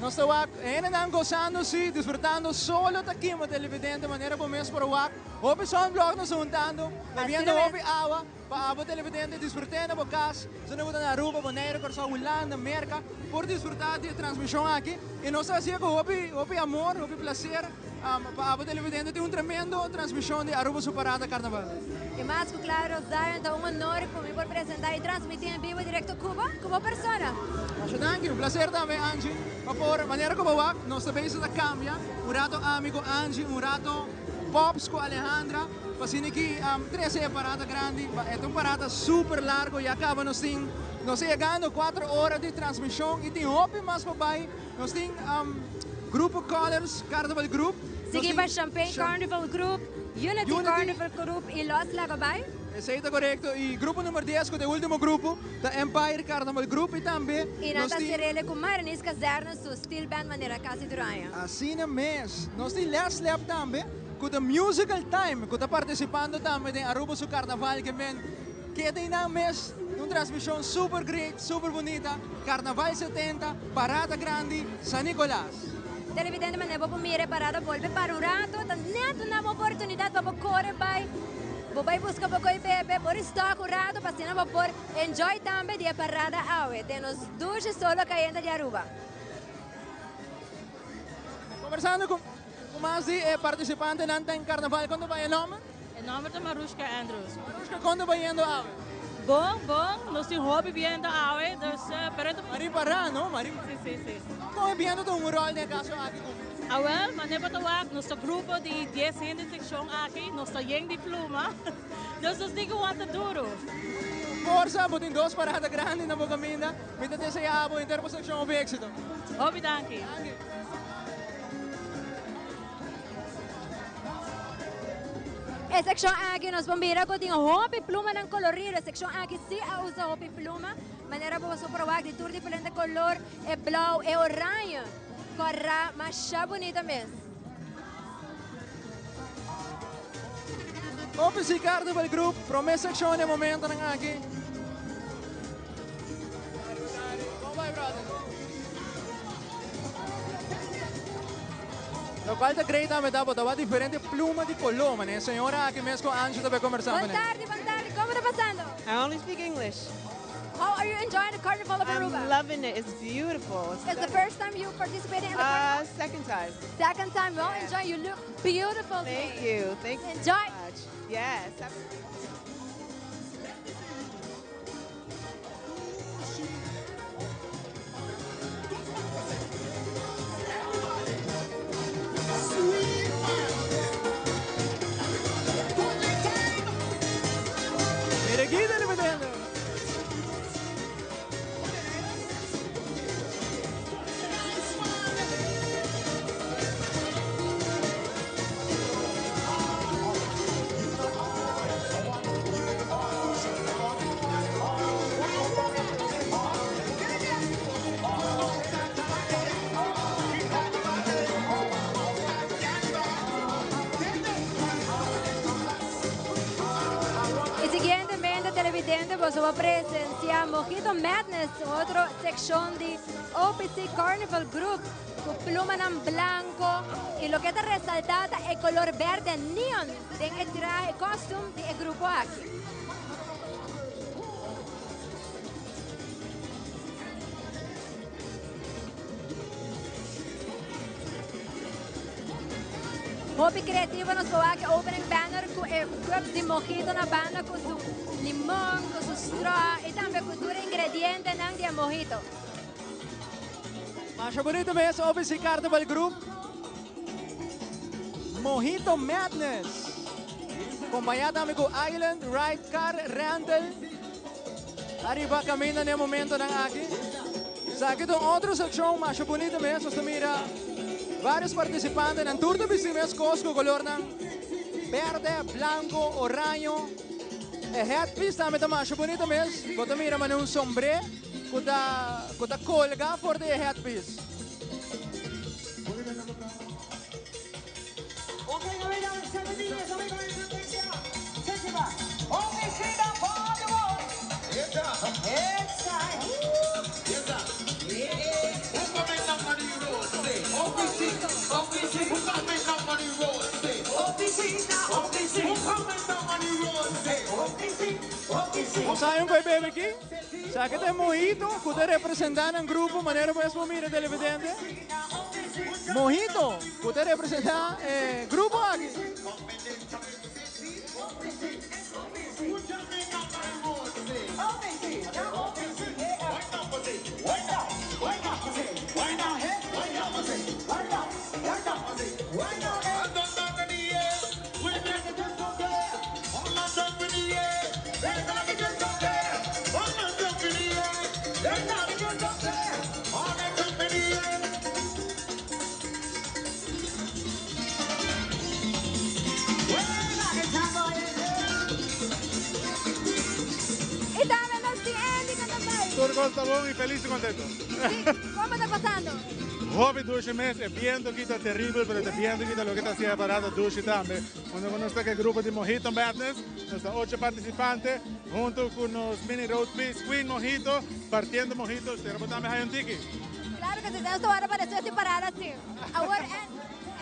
Nos ta wak hendenan gozando si, disfrutando solo ta kima televidente manera bo mes por wak. Hopi sunblock nos ta huntando, bebiendo hopi awa. Pa abo televidente disfrut'é na bo kas, esnan ku ta na Aruba, Boneiru, Kòrsou, Hulanda, Merka, por disfrutá di e transmishon aki. I nos ta hasié ku hopi, hopi amor, hopi plaser. Pa abo televidente tin un tremendo transmision di Aruba su parada Carnaval. Y mas cu claro Zion ta un honor cu mi por presenta y transmiti en vivo directo Cuba cu bo persona. Masha danki, un placer tambe Angie. Pa por manera cu bo wak nos ta bezig ta cambia un rato ami cu Angie, un rato Pops cu Alejandra pa asina ki trece e parada grandi. E ta un parada super largo ya caba nos tin nos ta yegando cuatro ora di transmision y tin hopi mas pa bay. Nos tin Grupo Colors Carnival Group. Sigui pa Champagne Carnival Group, Unity Carnival Group y Los Lagabay. Esey ta corecto. Y grupo number dies cu ta e ultimo grupo ta Empire Carnival Group y tambe Y nan ta cerele cu Marenis Kazerne su steel band manera casi tur aña. Asina mes. Nos tin Les Lab tambe cu ta Musical Time cu ta participando tambe den Aruba su Carnaval ke men Keda einan mes un transmision super great, super bunita, Carnaval 70, Parada Grandi, San Nicolas. Televidente manera bo por mira e parada bolbe para un rato, ta net una oportunidad pa bo core bay, bo bay busca bo coy bebe, por stop un rato pa asina bo por enjoy tambe di e parada awe den nos dushi solo cayente di Aruba. Conversando cu mas di e participantenan den Carnaval, con ta bay e nomber? E nomber ta Marushka Andrews. Marushka, kon ta bayendo awe? Bon, bon. Nos tin hopi biento awe, dus pero e ta. Mari pará, no? Mari pará. Si, si, si. Kon e biento ta un ròl den e kaso aki ku. Awel, manera bo ta wak, nos ta grupo di dies hende sekshon aki, nos ta yen di pluma, dus nos tin ku wanta duru. Forsa, bo tin dos parada grandi na bo kaminda. Mi ta deseá bo henter bo sekshon hopi éksito. Hopi danki. Danki. E sekshon aki nos por mira ku tin hopi plumanan kolorido. E sekshon aki si a usa hopi pluma. Manera bo por wak di tur diferente kolor, e blou, e oranje, kòrá, masha bunita mes. Hopi si Carnival Group, prome sekshon e momentonan aki. Kon bai brother? Locual ta great tambe ta bo ta wak diferente pluma di color mane e señora aki mes cu Angie ta bay conversa Bon mane. tardi, bon tardi. Como ta pasando? I only speak English. How are you enjoying the Carnival of Aruba? I'm loving it. It's beautiful. It's the first time you participated in the carnival? Second time. Second time. Well, enjoy. You look beautiful Thank today. you. Thank you Enjoy. so much. Yes. Mira aquí televidente. Y siguientemente, televidente, boso va presencia Mojito Madness, otro seccion di OPC Carnival Group, cu plumanan blanco y loke ta resalta ta e color berde neon den e trahe, costume di e grupo aki. Hopi creativo nos por wak e opening banner cu e cups di mojito na banda cu su limon, cu su straw y tambe cu tur ingredientenan di e mojito. Masha bonito mes, OBC Carnival Group. Mojito Madness. Compaña tambe cu Island Ride Car Rental. Ariba caminda n'e momentonan aki. Esaki ta un otro seccion masha bonito mes. Nos ta mira varios participantenan. Tur ta bisti mes cos cu colornan berde, blanco, oraño. E headpiece tambe ta masha bonito mes. Bo ta mira manera un sombré cu ta cu ta colga for di e headpiece. Bo sa un koe bebe aki? Sa ke ta e mojito ku ta representá nan grupo manera bo es por mira televidente. Mojito, ku ta representá e grupo aki. Y tambe nos tin Andy con ta bay. Tur cos ta bon y feliz y contento. Sí, como ta pasando? Hopi dushi mes, e biento aki ta terribel, pero e biento aki ta loke ta haci e parada dushi tambe. Unda cu nos ta cu e grupo di Mojito Madness, nos ta ocho participante hunto cu nos mini road piece Queen Mojito, partiendo mojitos, pero bo tambe haya un tiki. Claro que si, nos ta worde pa despues di parada si. Awor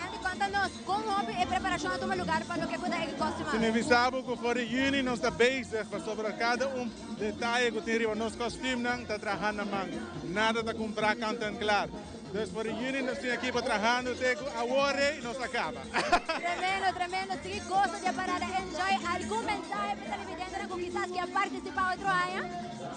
Andy conta nos con hopi e preparacion a tuma lugar pa loke cu ta e costume Si mi bisa bo cu for di juni nos ta bezig pasobra cada un detaye cu tin riba nos costumenan ta traha na man, nada ta cumpra kant en klaar. Dus for di juni nos tin ekipo trahando te cu awor rey nos a caba. Tremendo, tremendo. Sigui goza di e parada. Enjoy. Algun mensahe pa e televidentenan cu kisas kier participa otro aña?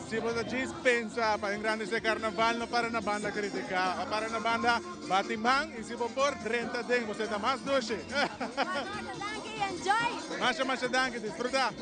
Si bo ta djis pensa pa engrandece carnaval no para na banda critica, a para na banda bati man y si bo por drenta den bo ta mas dushi. Masha danki y enjoy. Masha masha danki, disfruta.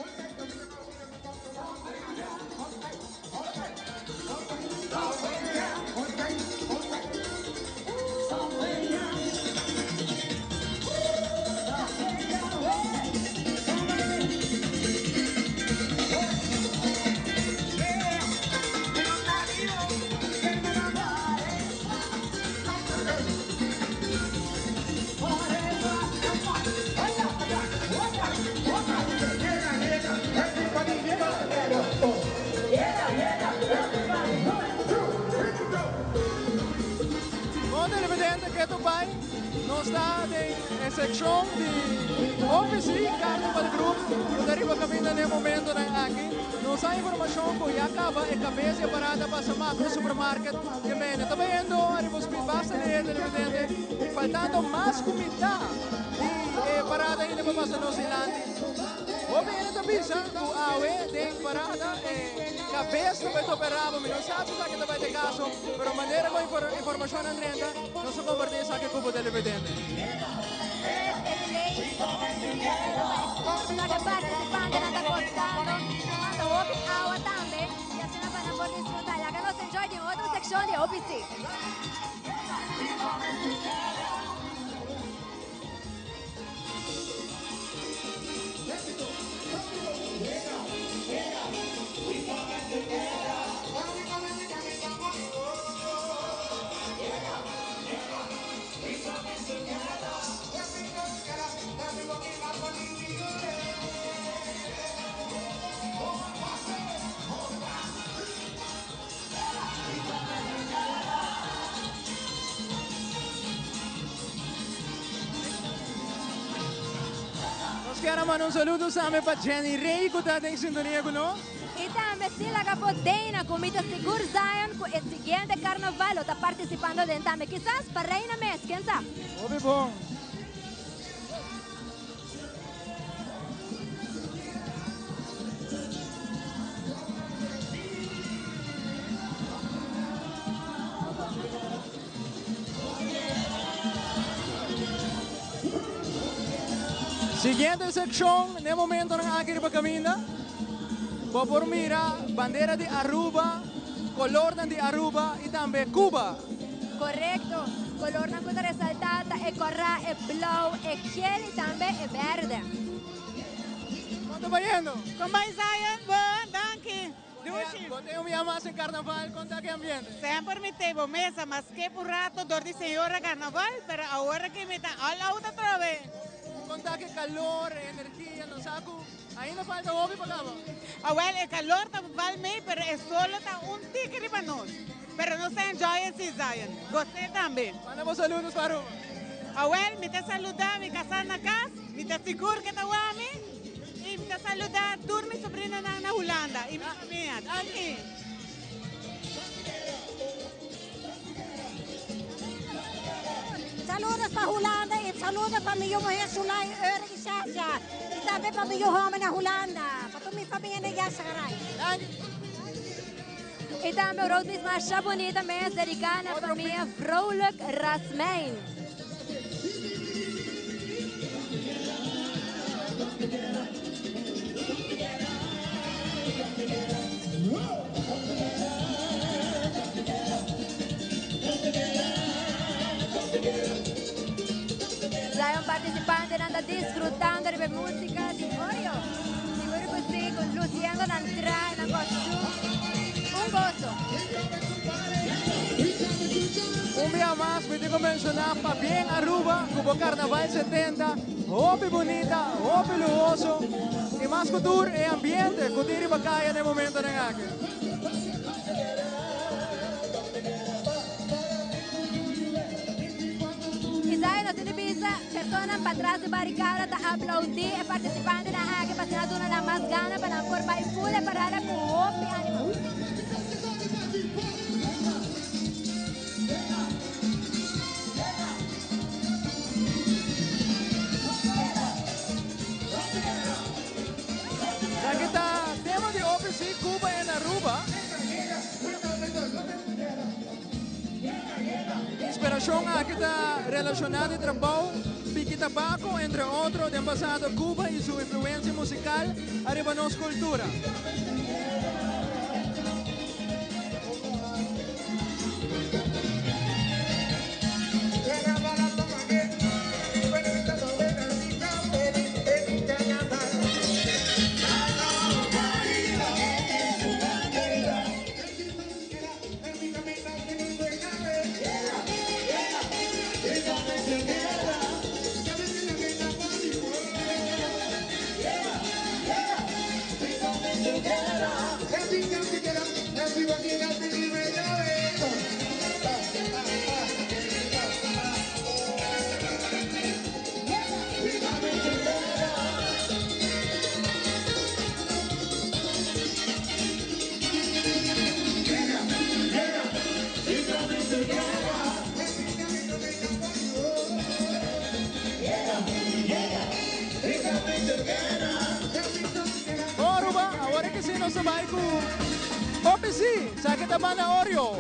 Bon televidente ketu bai nos ta den e seccion di OPC Carnival Group cu ta riba caminda na e momentonan aki. Nos a informacion cu ya caba e cabes di e parada pasa Macro Supermarket ke mene ta bayendo ariba speed basta ley televidente faltando mas cu mitad di e parada ainda pa pasa nos dilanti. Hopi hende ta bisa cu awe den parada e cabes ta bay topa e rabo. Mi no sa si esaki ta bay ta e caso, pero manera cu e informacionnan drenta, nos ta comparti esaki cu bo televidente. Participantenan ta gozando, tomando hopi awa tambe y asina pa nan por disfruta. Laga nos enjoy den otro seccion di OPC. Nos kier a manda un saludo tambe pa Jenny Rey cu ta den sintonia cu nos. Y tambe Sila Gapodena cu mi ta sigur Zion cu e siguiente carnaval lo ta participando den tambe. Kisas pa Reina mes, ken sa? Hopi bon. Siguiente seccion, n'e momentonan aki riba caminda, bo por mira bandera di Aruba, colornan di Aruba y tambe Cuba. Correcto. Colornan cu ta resalta ta e cora, e blauw, e geel y tambe e berde. Con ta bayendo? Con bay Zion? Bon, danki. Dushi. Bo tin un bia mas en carnaval, con ta ki ambiente? Semper mi te bo mesa, maske por rato dor di señora carnaval, pero awor aki mi ta all out atrobe. Con ta ki calor, e energia, nos sa cu ainda falta hopi pa caba. Awel, e calor ta val mee, pero e solo ta un tiki riba nos. Pero nos ta enjoy e si Zion. Gos'é tambe. Manda bo saludos pa Aruba. Awel, mi ta saluda mi kasá na kas, mi ta sigur ke ta wak mi, i mi ta saluda tur mi sobrinonan na Hulanda i mi famia. Danki. Saludos pa Hulanda y saludos pa mi yu muher Sulay, Erik y Sasha. Y tambe pa mi yu homber na Hulanda. Pa tur mi famia na Yassagaray. Y tambe un roadpiece masha bunita mes dedica na famia Vrolijk Rasmijn. Zion participantenan ta disfrutando riba e musica di Oreo. Sigur cu si, cu luciendo nan trahe, nan costuum. Un gozo. Un bia mas mi tin cu menciona pabien Aruba cu bo Carnaval 70. Hopi bunita, hopi luhoso y mas cu tur e ambiente cu tin riba caya na e momentonan aki. Isaiah nos tin di bisa personanan patras di baricada ta aplaudi e participantenan aki pa asina duna nan mas gana pa nan por bay full e parada cu hopi animo. Esaki ta tema di OPC Cuba en Aruba. Inspiracion aki ta relaciona di trabou Piki Tabaco, entre otro, den pasado Cuba y su influencia musical ariba nos cultura. Bon Aruba, awor e kesi nos ta bai ku OPC, sa ke ta banda Oreo.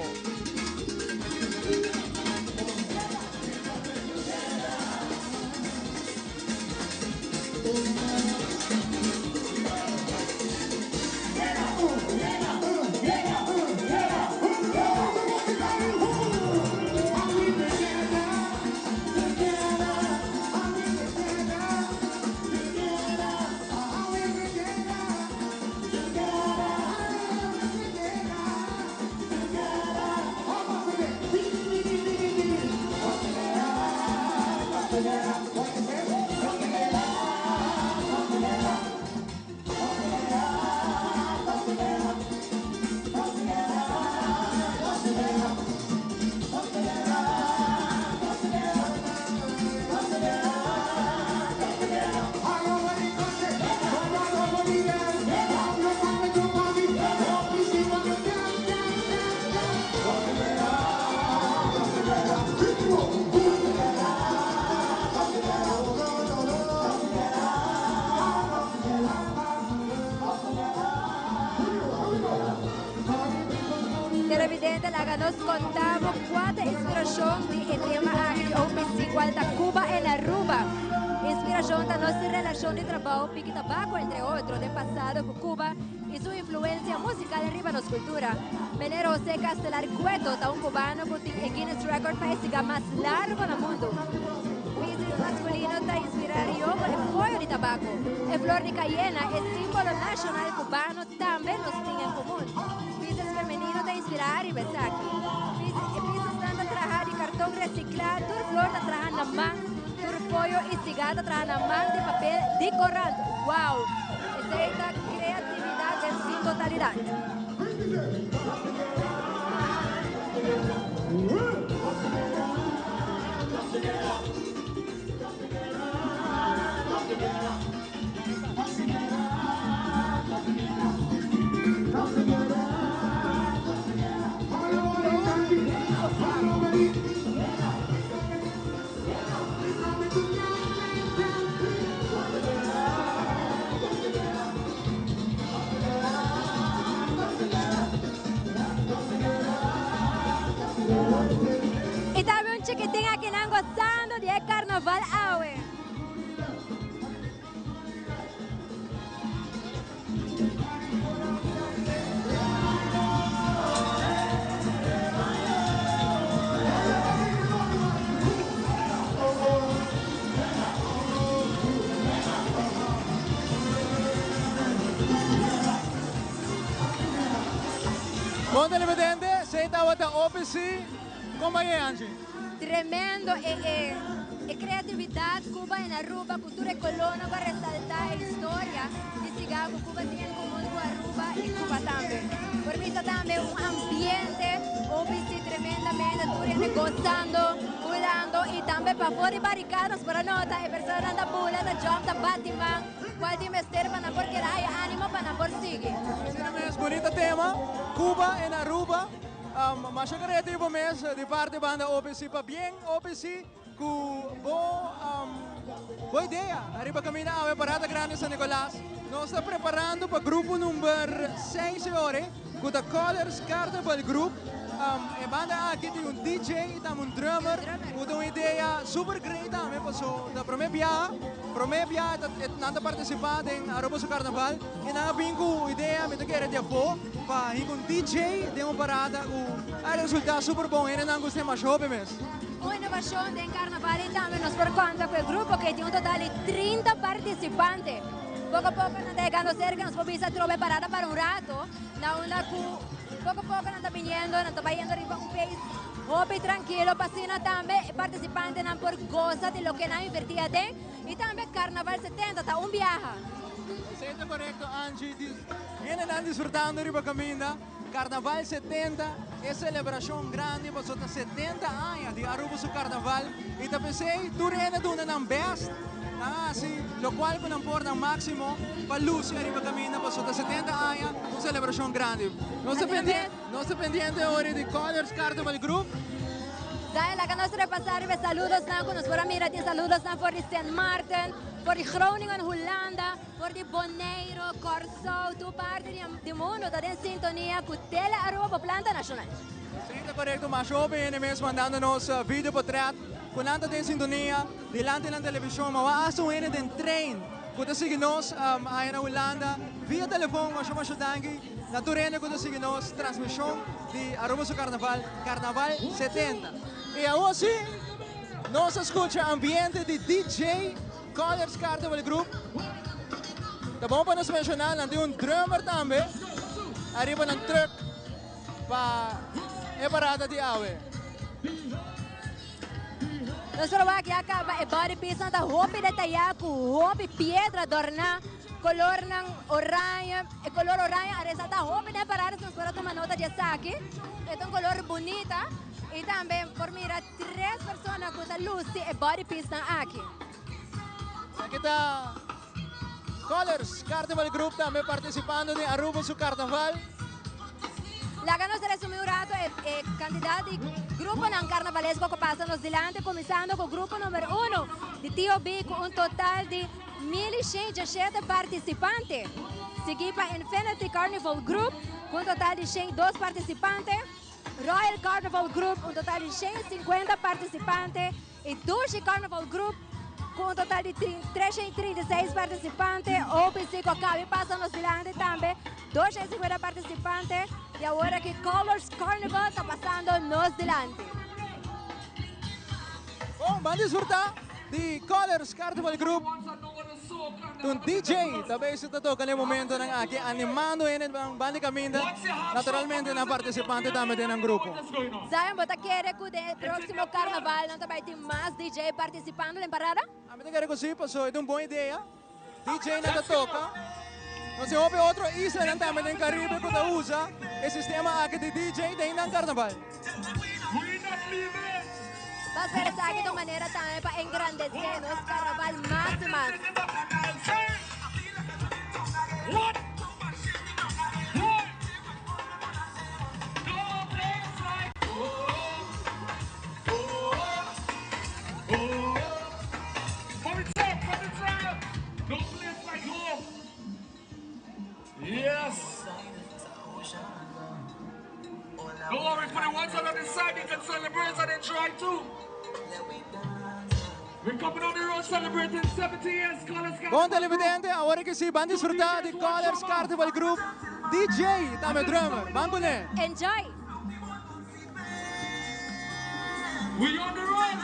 Televidente, laga nos conta bo cua ta inspiracion di e tema aki di OPC, cual ta Cuba en Aruba. Inspiracion ta nos relacion di trabao, piki tabaco, entre otro, den pasado cu Cuba y su influencia musical riba nos cultura. Meneer Jose Castelar Cueto ta un cubano cu tin e Guinness Record pa e siga mas largo na mundo. Piscis masculino ta inspira Rio cu e foyo di tabaco. E flor di cayena, e simbolo nacional cubano, tambe nos tin en comun. Piscis femenino ta inspira ariba esaki. E Piscisnan ta traha di carton recicla, tur flor ta traha na man, tur foyo y siga ta traha na man di papel di corant. Wow! Esey ta creatividad den su totalidad. tin akinan gozando di e carnaval awe. Bon televidente, esey tabata OPC. Con bay e, Angie? Tremendo e e e creatividad Cuba en Aruba cu tur e colornan cu a resalta e historia di siga cu Cuba tin en comun cu Aruba y Cuba tambe. Por bisa tambe un ambiente hopi si tremendamente tur hende gozando, bulando y tambe pafor di baricada nos por a nota e personanan ta bula, ta jump, ta bati man cual tin mester pa nan por keda haya animo pa nan por sigui. Asina mes, bunita tema, Cuba en Aruba. Masha creativo mes di parti banda OPC. Pabien OPC cu bo bo idea ariba caminda awe Parada Grande San Nicolas. Nos ta preparando pa grupo number seis e ora cu ta Colors Carnival Group. E banda aki tin un DJ y tambe un drummer cu ta un idea super great tambe paso ta prome biaha, prome biaha nan ta participa den Aruba su Carnaval y nan a bin cu idea mi ta kere di afo. Pa hinka un DJ den un parada ku a resultá super bon, hendenan gusta e masha hopi mes. Un inovashon den karnaval i tambe nos por konta ku e grupo ke tin un total di 30 partisipante. Poko poko nan ta yegando serka, nos por bisa atrobe e parada para un rato, na unda ku poko poko nan ta biniendo, nan ta bayendo riba un pace hopi trankilo pa asina tambe e partisipantenan por gosa di loke nan a invertí aden i tambe Karnaval 70 ta un biaha. Esei ta korekto Angie. Hendenan disfrutando riba caminda. Carnaval 70, e celebracion grandi pasobra ta 70 aña di Aruba su carnaval y ta pesey tur hende duna nan best, nan haci locual cu nan por nan maximo pa luci ariba caminda pasobra ta 70 aña, un celebracion grandi. Nos ta pendiente, nos ta pendiente ora di Colors Carnival Group. Zion, laga nos repasa riba e saludosnan cu nos por a mira. Tin saludosnan for di Sint Maarten, for di Groningen, Hulanda. For di Boneiru, Kòrsou, tur parti di mundu ta den sintonia ku Tele Aruba bo planta nashonal. Sí, ta korekto. Masha hopi hende mes mandando nos video potret ku nan ta den sintonia dilanti nan televishon. Ma wak asta un hende den trein ku ta sigui nos aya na Hulanda via telefon. Masha masha danki na tur hende ku ta sigui nos transmishon di Aruba su Karnaval, Karnaval 70. I awor sí nos a skucha ambiente di DJ. Colors Carnival Group. Ta bon pa nos menciona nan tin un drummer tambe ariba nan truck pa e parada di awe. Nos por wak ya caba e body piece nan ta hopi detaya cu hopi piedra dorna colornan oranje e color oranje a resalta hopi den e parada si nos por a tuma nota di esaki e ta un color bunita y tambe por mira Tres persona cu ta luci e body piece nan aki. Aki ta Colors Carnival Group tambe participando den Aruba su carnaval. Laga nos resumi un rato e e cantidad di gruponan carnavalesco cu pasa nos dilanti, cuminsando cu grupo numero uno di TOB cu un total di 1117 participante, sigui pa Infinity Carnival Group cu un total di 102 participante. Royal Carnival Group un total di 150 participante y Dushi Carnival Group cu un total di 336 participante. OPC cu a cabe pasa nos dilanti tambe 250 participante y awor aki Colors Carnival ta pasando nos dilanti. Bon, ban disfruta di Colors Carnival Group. Un DJ ta bezig ta toca na e momentonan aki animando hende ban di caminda, naturalmente nan participante tambe den nan grupo. Zion, bo ta kere cu den e proximo carnaval nan ta bay tin mas DJ participando den parada? Ami ta kere cu si, pasobra e ta un bon idea. DJ nan ta toca. Nos tin hopi otro islanan tambe den Caribe cu ta usa e sistema aki di DJ den nan carnaval. Pa hacer esaki ta un manera tambe pa engrandece nos carnaval mas y mas. Yes. Don't worry for the ones on the side, you can celebrate and enjoy too. Bon televidente, awor ki si ban disfruta di Colors Carnival Group, DJ tambe drummer. Ban kuné. Enjoy! We on the run.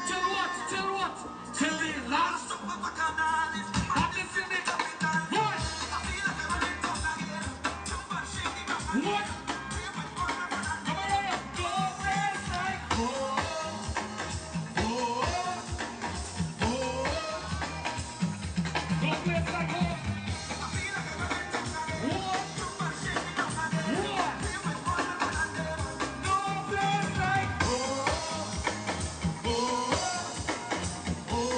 Till what? Till what? Till the last. Madness in it. What? What? Come on, go place like oh, oh, oh. Go place like oh. What? What? No place like oh, oh, oh.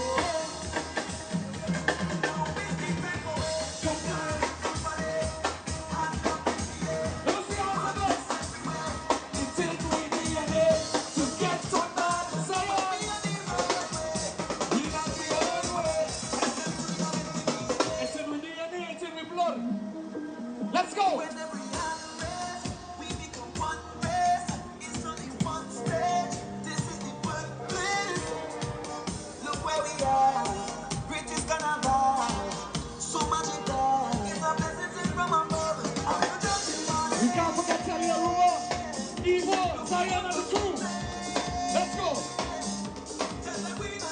Let's go! We can't forget Telly Aruba, Evo, Zion and the crew. Let's go.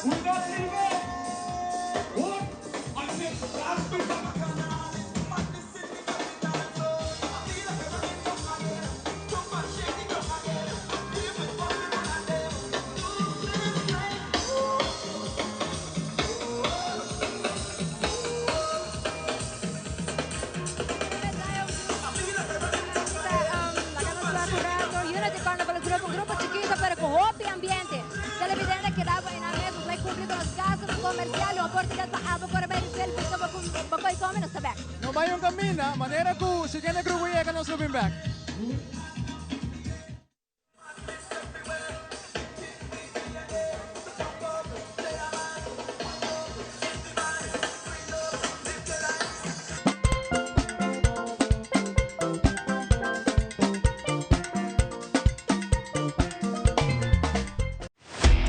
We're not leaving. What? Until the last bit of Unity Carnival Group, un grupo chikito pero cu hopi ambiente. Televidente keda bo ena mes, nos bay cumpli cu nos gastonan comercial y un oportunidad pa abo core bay refill busca bo bo coy come, nos ta bek. No bay un caminda, manera cu siguiente grupo yega nos lo bin bek.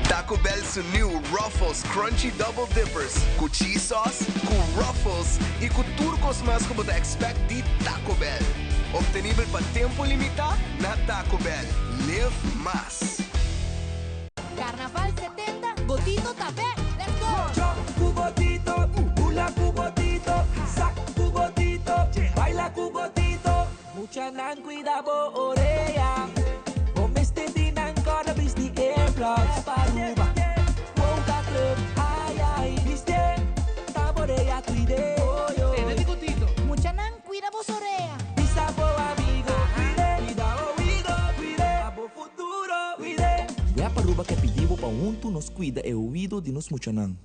Taco Bell su new Ruffles Crunchy Double Dippers cu cheese sauce, cu Ruffles y cu tur cos mas cu bo ta expect di Taco Bell. Obtenibel pa tempo limita na Taco Bell. Live mas! Carnaval 70, Botito ta bek! Let's go! Jump cu Botito, hula cu Botito, sak cu Botito, baila cu Botito. Muchanan cuida bo orea, bo mester di nan corda bisti earplugs. Aruba, Boca Club, ay ay, bisti, ta borea cuide. Tene di Botito. Muchanan cuida bo orea. Bisa bo amigo, cuide, cuida oido, cuide, pa bo futuro, cuide. Web Aruba ke pidi bo pa huntu nos cuida e oido di nos muchanan.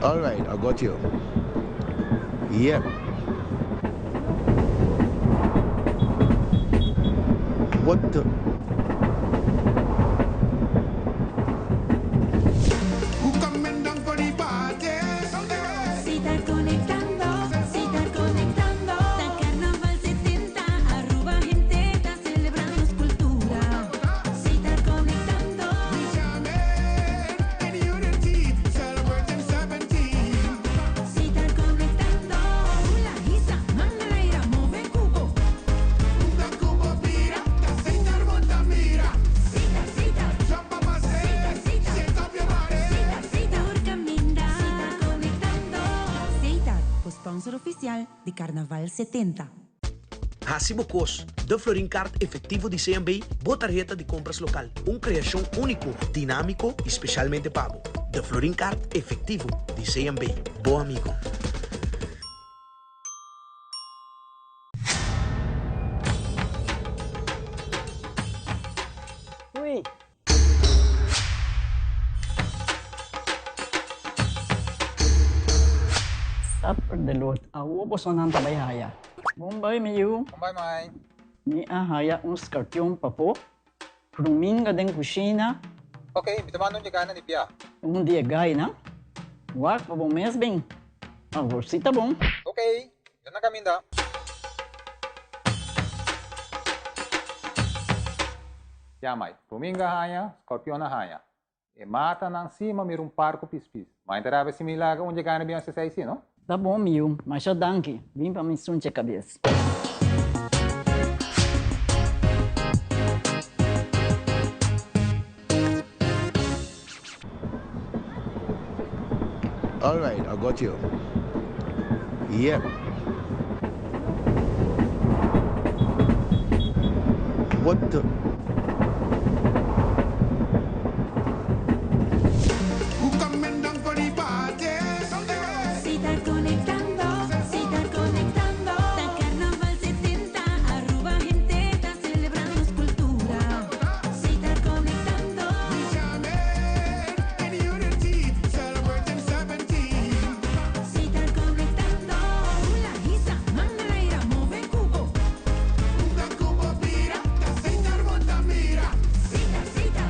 All right, I got you. Yep. What the? Si ta conectando, si ta conectando. Ta Carnaval 70, Aruba hende ta celebra nos cultura. Si ta conectando. Si ta conectando. Hula, hisa, man na laira, move cubo. Sita, sita. Sita, sita. Sita, sita. Tur caminda. Si ta conectando. Setar, sponsor oficial di Carnaval 70. Haci bo cos. De Florin Card Efectivo di CMB, bo tarheta di compras local. Un creacion unico, dinamico y specialmente pa bo. De Florin Card Efectivo di CMB. Bo amigo. Ui. Supper de lot. Awo bosonan ta bai haya. Bon bai mi yu. Bon bai mai. Mi a haya un skarpion papo. Pruminga den kushina. Ok, mi ta manda un di gainan di bia. Un di e gainan. Wak pa bo mes bin. Awor si ta bon. Ok, mi ta na kaminda. Ya mai, Ruminga haña, Scorpion a haña. E matanan sí m'a mira un par ku pispis. Ma inta rabia si mi laga un dje gana bin hasi esei sí, no? Ta bon mi yu, masha danki. Bin pa mi sunche kabes. All right, I got you. Yep. What the? Si ta conectando, si ta conectando. Ta Carnaval 70, Aruba hende ta celebra nos cultura. Si ta conectando. Si ta conectando. Hula, hisa, manga laira, move cubo. Sita, sita.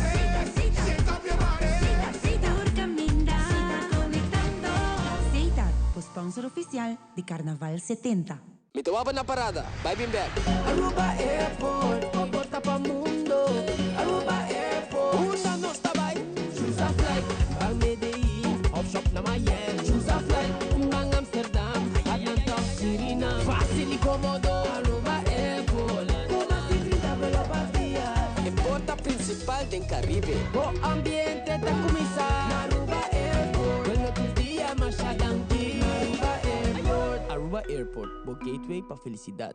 Sita, sita. Sita, sita. Tur caminda. Si ta conectando. Setar, bo sponsor oficial di Carnaval 70. Mi ta wapa na parada, bai bin bek. Aruba Airport, bo porta pa mundo. Aruba Airport, unda nos ta bai? Choose a flight, ban Medellin, of shop na Miami. Choose a flight, ban Amsterdam, Atlanta of Suriname. Facil y comodo, Aruba Airport. Cu mas di 30 vuelo pa dia. E porta principal den Caribe. Bo ambiente ta cuminsa na Aruba Airport. Bueno tur dia, masha danki. Aruba Airport. Aruba Airport, bo gateway pa felicidad.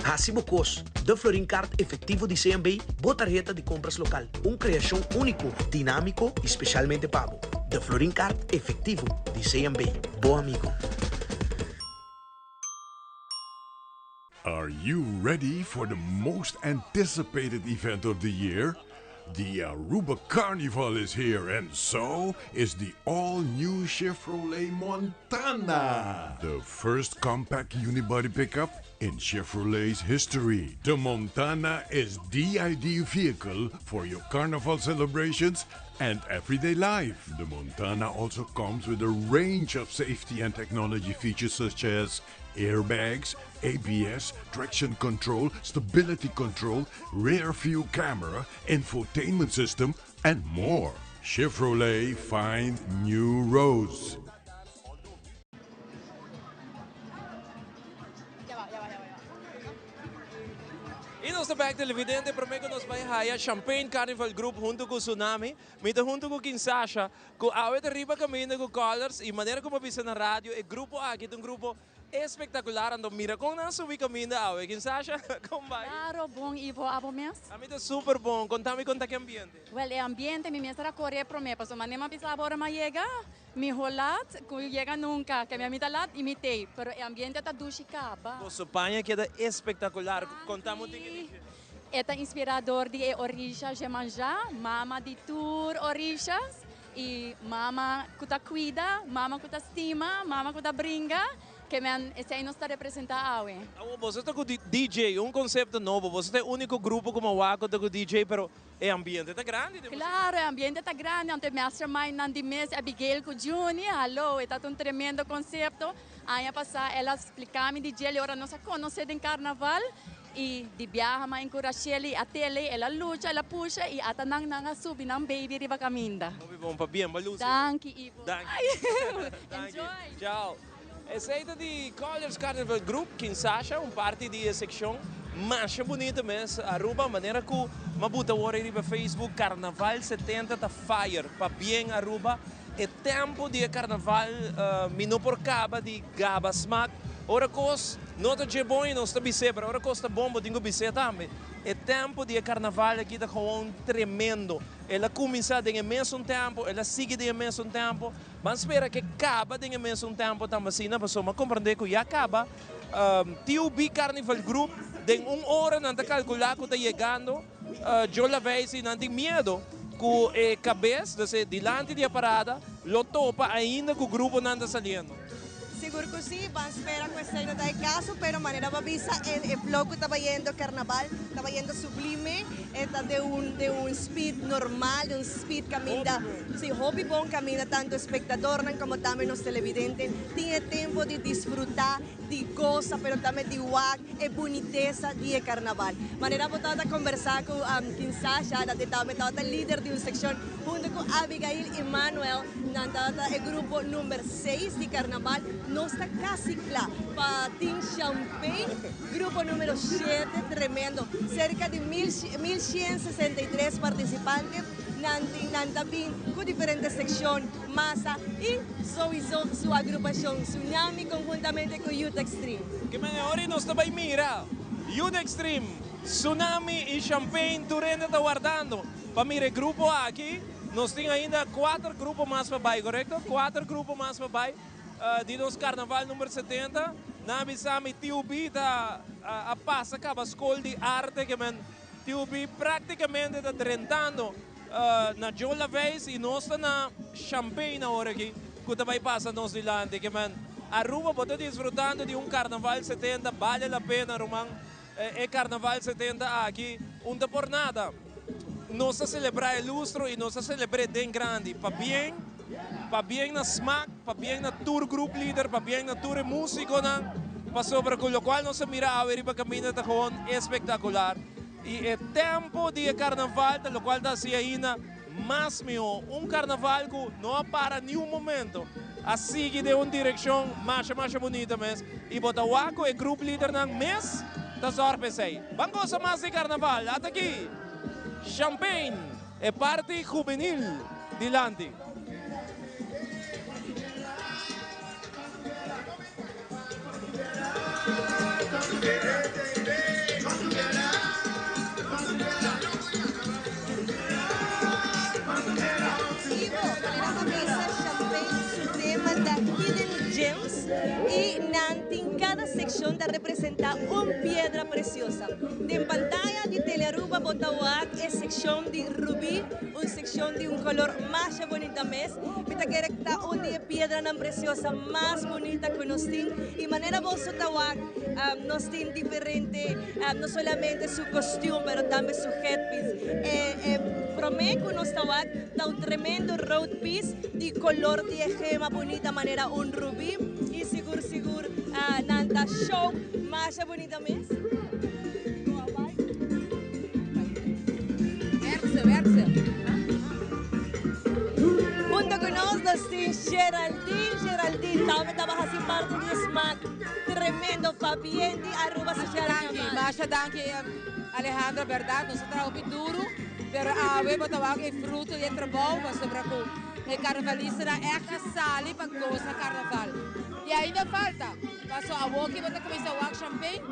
Hasi bo kos, De Florin Card efectivo di CMB, bo tarheta di compras local. Un creacion unico, dinamico y specialmente pa bo. De Florin Card efectivo di CMB, bo amigo. Are you ready for the most anticipated event of the year? The Aruba Carnival is here, and so is the all new Chevrolet Montana. The first compact unibody pickup in Chevrolet's history. The Montana is the ideal vehicle for your carnival celebrations and everyday life. The Montana also comes with a range of safety and technology features such as airbags, ABS, traction control, stability control, rear view camera, infotainment system, and more. Chevrolet find new roads. Y nos ta back televidente prome cu nos bay haya Champagne Carnival Group hunto cu Tsunami. Mi ta hunto cu Kinsasha cu awe ta riba caminda cu Colors y manera cu bo a bisa na radio e grupo aki ta un grupo espectacular anto mira con nan subi caminda awe. Kinsasha con bay? Claro bon Ivo abo mes? Ami ta super bon contami con ta ki ambiente? Wel e ambiente mi mester a core prome pasobra manera mi a bisa abo ora mi a yega Miho lat ku yega nunka, ke mi a mita lat i mi tei, pero e ambiente ta dushi kaba. Boso paña keda espektakular, konta mi un tiki di dje. E ta inspirá dor di e orisha Jemanjá, mama di tur orishas, i mama ku ta kuida, mama ku ta stima, mama ku ta bringa, ke men esei nos ta representá awe. Awor boso ta ku DJ, un konsepto nobo, boso ta e úniko grupo ku mi a wak ku ta ku DJ, pero E ambiente ta grandi den Claro, e ambiente ta grandi, anto e mastermind-nan di mes, Abigail cu Juni, hallo, e ta un tremendo concepto. Aña pasa el a splica mi di djel y ora nos a conoce den carnaval y di biaha m'a encurashel y a tele, el a lucha, el a pusha y ata nan nan a subi nan baby riba caminda. Hopi bon, pabien, ba luci. Danki Ivo. Danki. Enjoy. Ciao. Esey ta di Colliers Carnival Group, Kinsasha, un parti di e seccion masha bunita mes Aruba, manera cu m'a buta awor ey riba Facebook, Carnaval 70 ta fire, pabien Aruba, e tempo di e carnaval mi no por caba di gaba smaak, ora cos no ta dje bon y nos ta bis'é, pero ora cos ta bon bo tin cu bis'é tambe, e tempo di e carnaval aki ta gewoon tremendo, el a cuminsa den e mesun tempo, el a sigui den e mesun tempo. Ban spera ke kaba den e mesun tempo tambe asina pasobra mi a komprende ku ya kaba TUB Carnival Group den un ora nan ta kalkula ku ta yegando Joe Laveist i nan tin miedo ku e kabes, dus e dilanti di e parada, lo topa ainda ku gruponan ta saliendo. Sigur ku si, ban spera ku esei no ta e kaso, pero manera bo a bisa e flow ku ta bayendo karnaval ta bayendo sublime, e ta den un den un speed normal, den un speed kaminda si hopi bon kaminda tantu espektadornan komo tambe nos televidenten tin e tempo di disfruta. di gosa, pero tambe di wak e bunitesa di e carnaval. Manera bo tabata conversa cu Kinsasha, dat e tambe tabata lider di un seccion hunto cu Abigail y Manuel, nan tabata e grupo number seis di carnaval. Nos ta casi cla pa tin champagne, grupo numero shete, tremendo, cerca di mil 1163 participante, nan tin nan ta bin cu diferente seccion. Masa y souiso su agrupacion Tsunami conhuntamente cu Youth Extreme. Ke men ora nos ta bay mira Youth Extreme, Tsunami y Champagne tur hende ta wardando pa mira e grupo aki. Nos tin ainda cuater grupo mas pa bay, corecto? Cuater grupo mas pa bay di nos Carnaval number 70. Nan a bisa mi Tio B ta a pasa caba scol di arte ke men Tio B practicamente ta drentando Na Joe Laveist y nos ta na Champagne awor aki cu ta bay pasa nos dilanti. Ke men Aruba bo ta disfrutando di un Carnaval 70, bale la pena ruman e Carnaval 70 aki un ta por nada. Nos ta celebra e lustro y nos ta celebre den grandi. Pabien, pabien na Smaak, pabien na tur group leader, pabien na tur e musiconan pasobra cu locual nos a mira awe riba caminda ta gewoon espectacular. Y e tempo di e carnaval ta locual ta haci ainda mas miho. Un carnaval cu no a para ni un momento. A sigui den un direccion masha masha bunita mes. Y bo ta wak cu e group leadernan mes ta zorg pa esey. Ban goza mas di carnaval. Ata aki Champagne, e parti juvenil dilanti. Ivo, manera bo bisa Champagne su tema ta Hidden Gems y nan tin cada seccion ta representa un piedra preciosa. Den pantaya di Telearuba bo ta wak e seccion di Rubí, un seccion di un color masha bonita mes. Mi ta kere ta un di e piedranan preciosa mas bunita cu nos tin y manera boso ta wak nos tin diferente no solamente su costuum pero tambe su headpiece. E e prome cu nos ta wak ta un tremendo road piece di color di e gema bunita manera un rubí y sigur sigur nan ta show masha bunita mes. Hunto cu nos, nos tin Geraldine. Geraldine tambe taba haci parti di e smaak tremendo pabien di Aruba su carnaval. Masha danki Alejandra, berdad nos a traha hopi duro, pero awe bo ta wak e fruto di e trabou pasobra cu e carnavalistanan echt a sali pa goza carnaval. Y ainda falta, paso awoki bo ta cuminsa wak champagne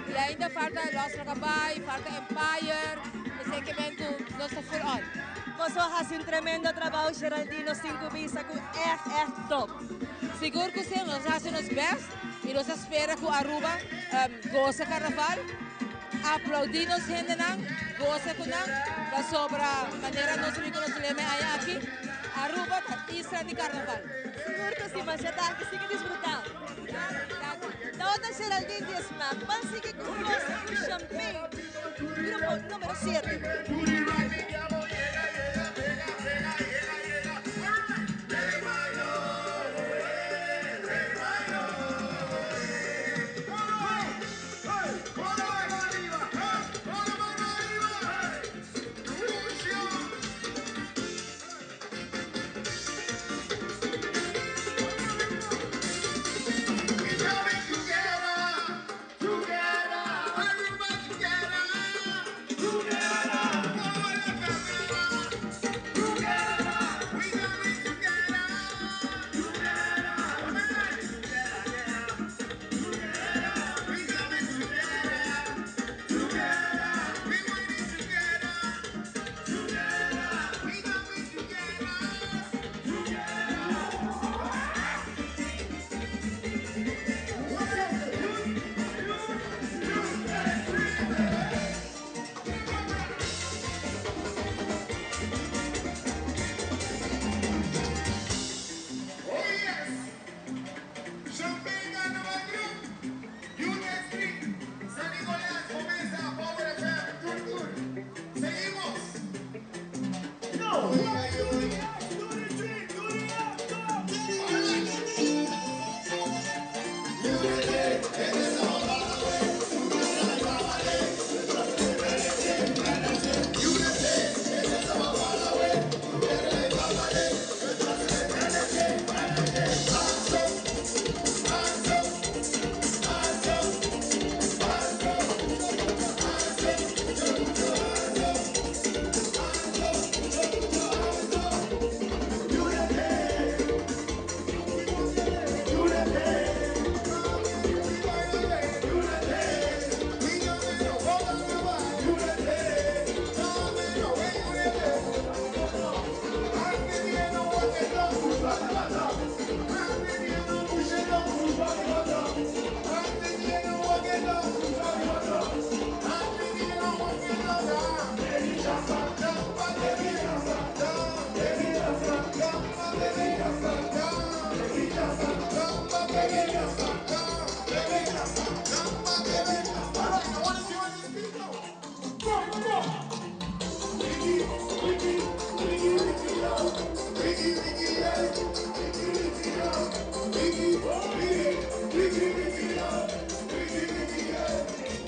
y ainda falta Los Rockaby, falta Empire, esey ke men cu nos ta full on. Boso a haci un tremendo trabao Geraldine, nos tin cu bisa cu echt echt top. Sigur cu si, nos a haci nos best y nos a spera cu Aruba goza carnaval, aplaudi nos hendenan, goza cu nan, pasobra manera nos reconoce lema e aña aki, Aruba ta isla di carnaval. Sigur cu si, masha danki, sigui disfruta. Tabata Geraldine di Smaak, ban sigui cu goza cu champagne, grupo numero siete.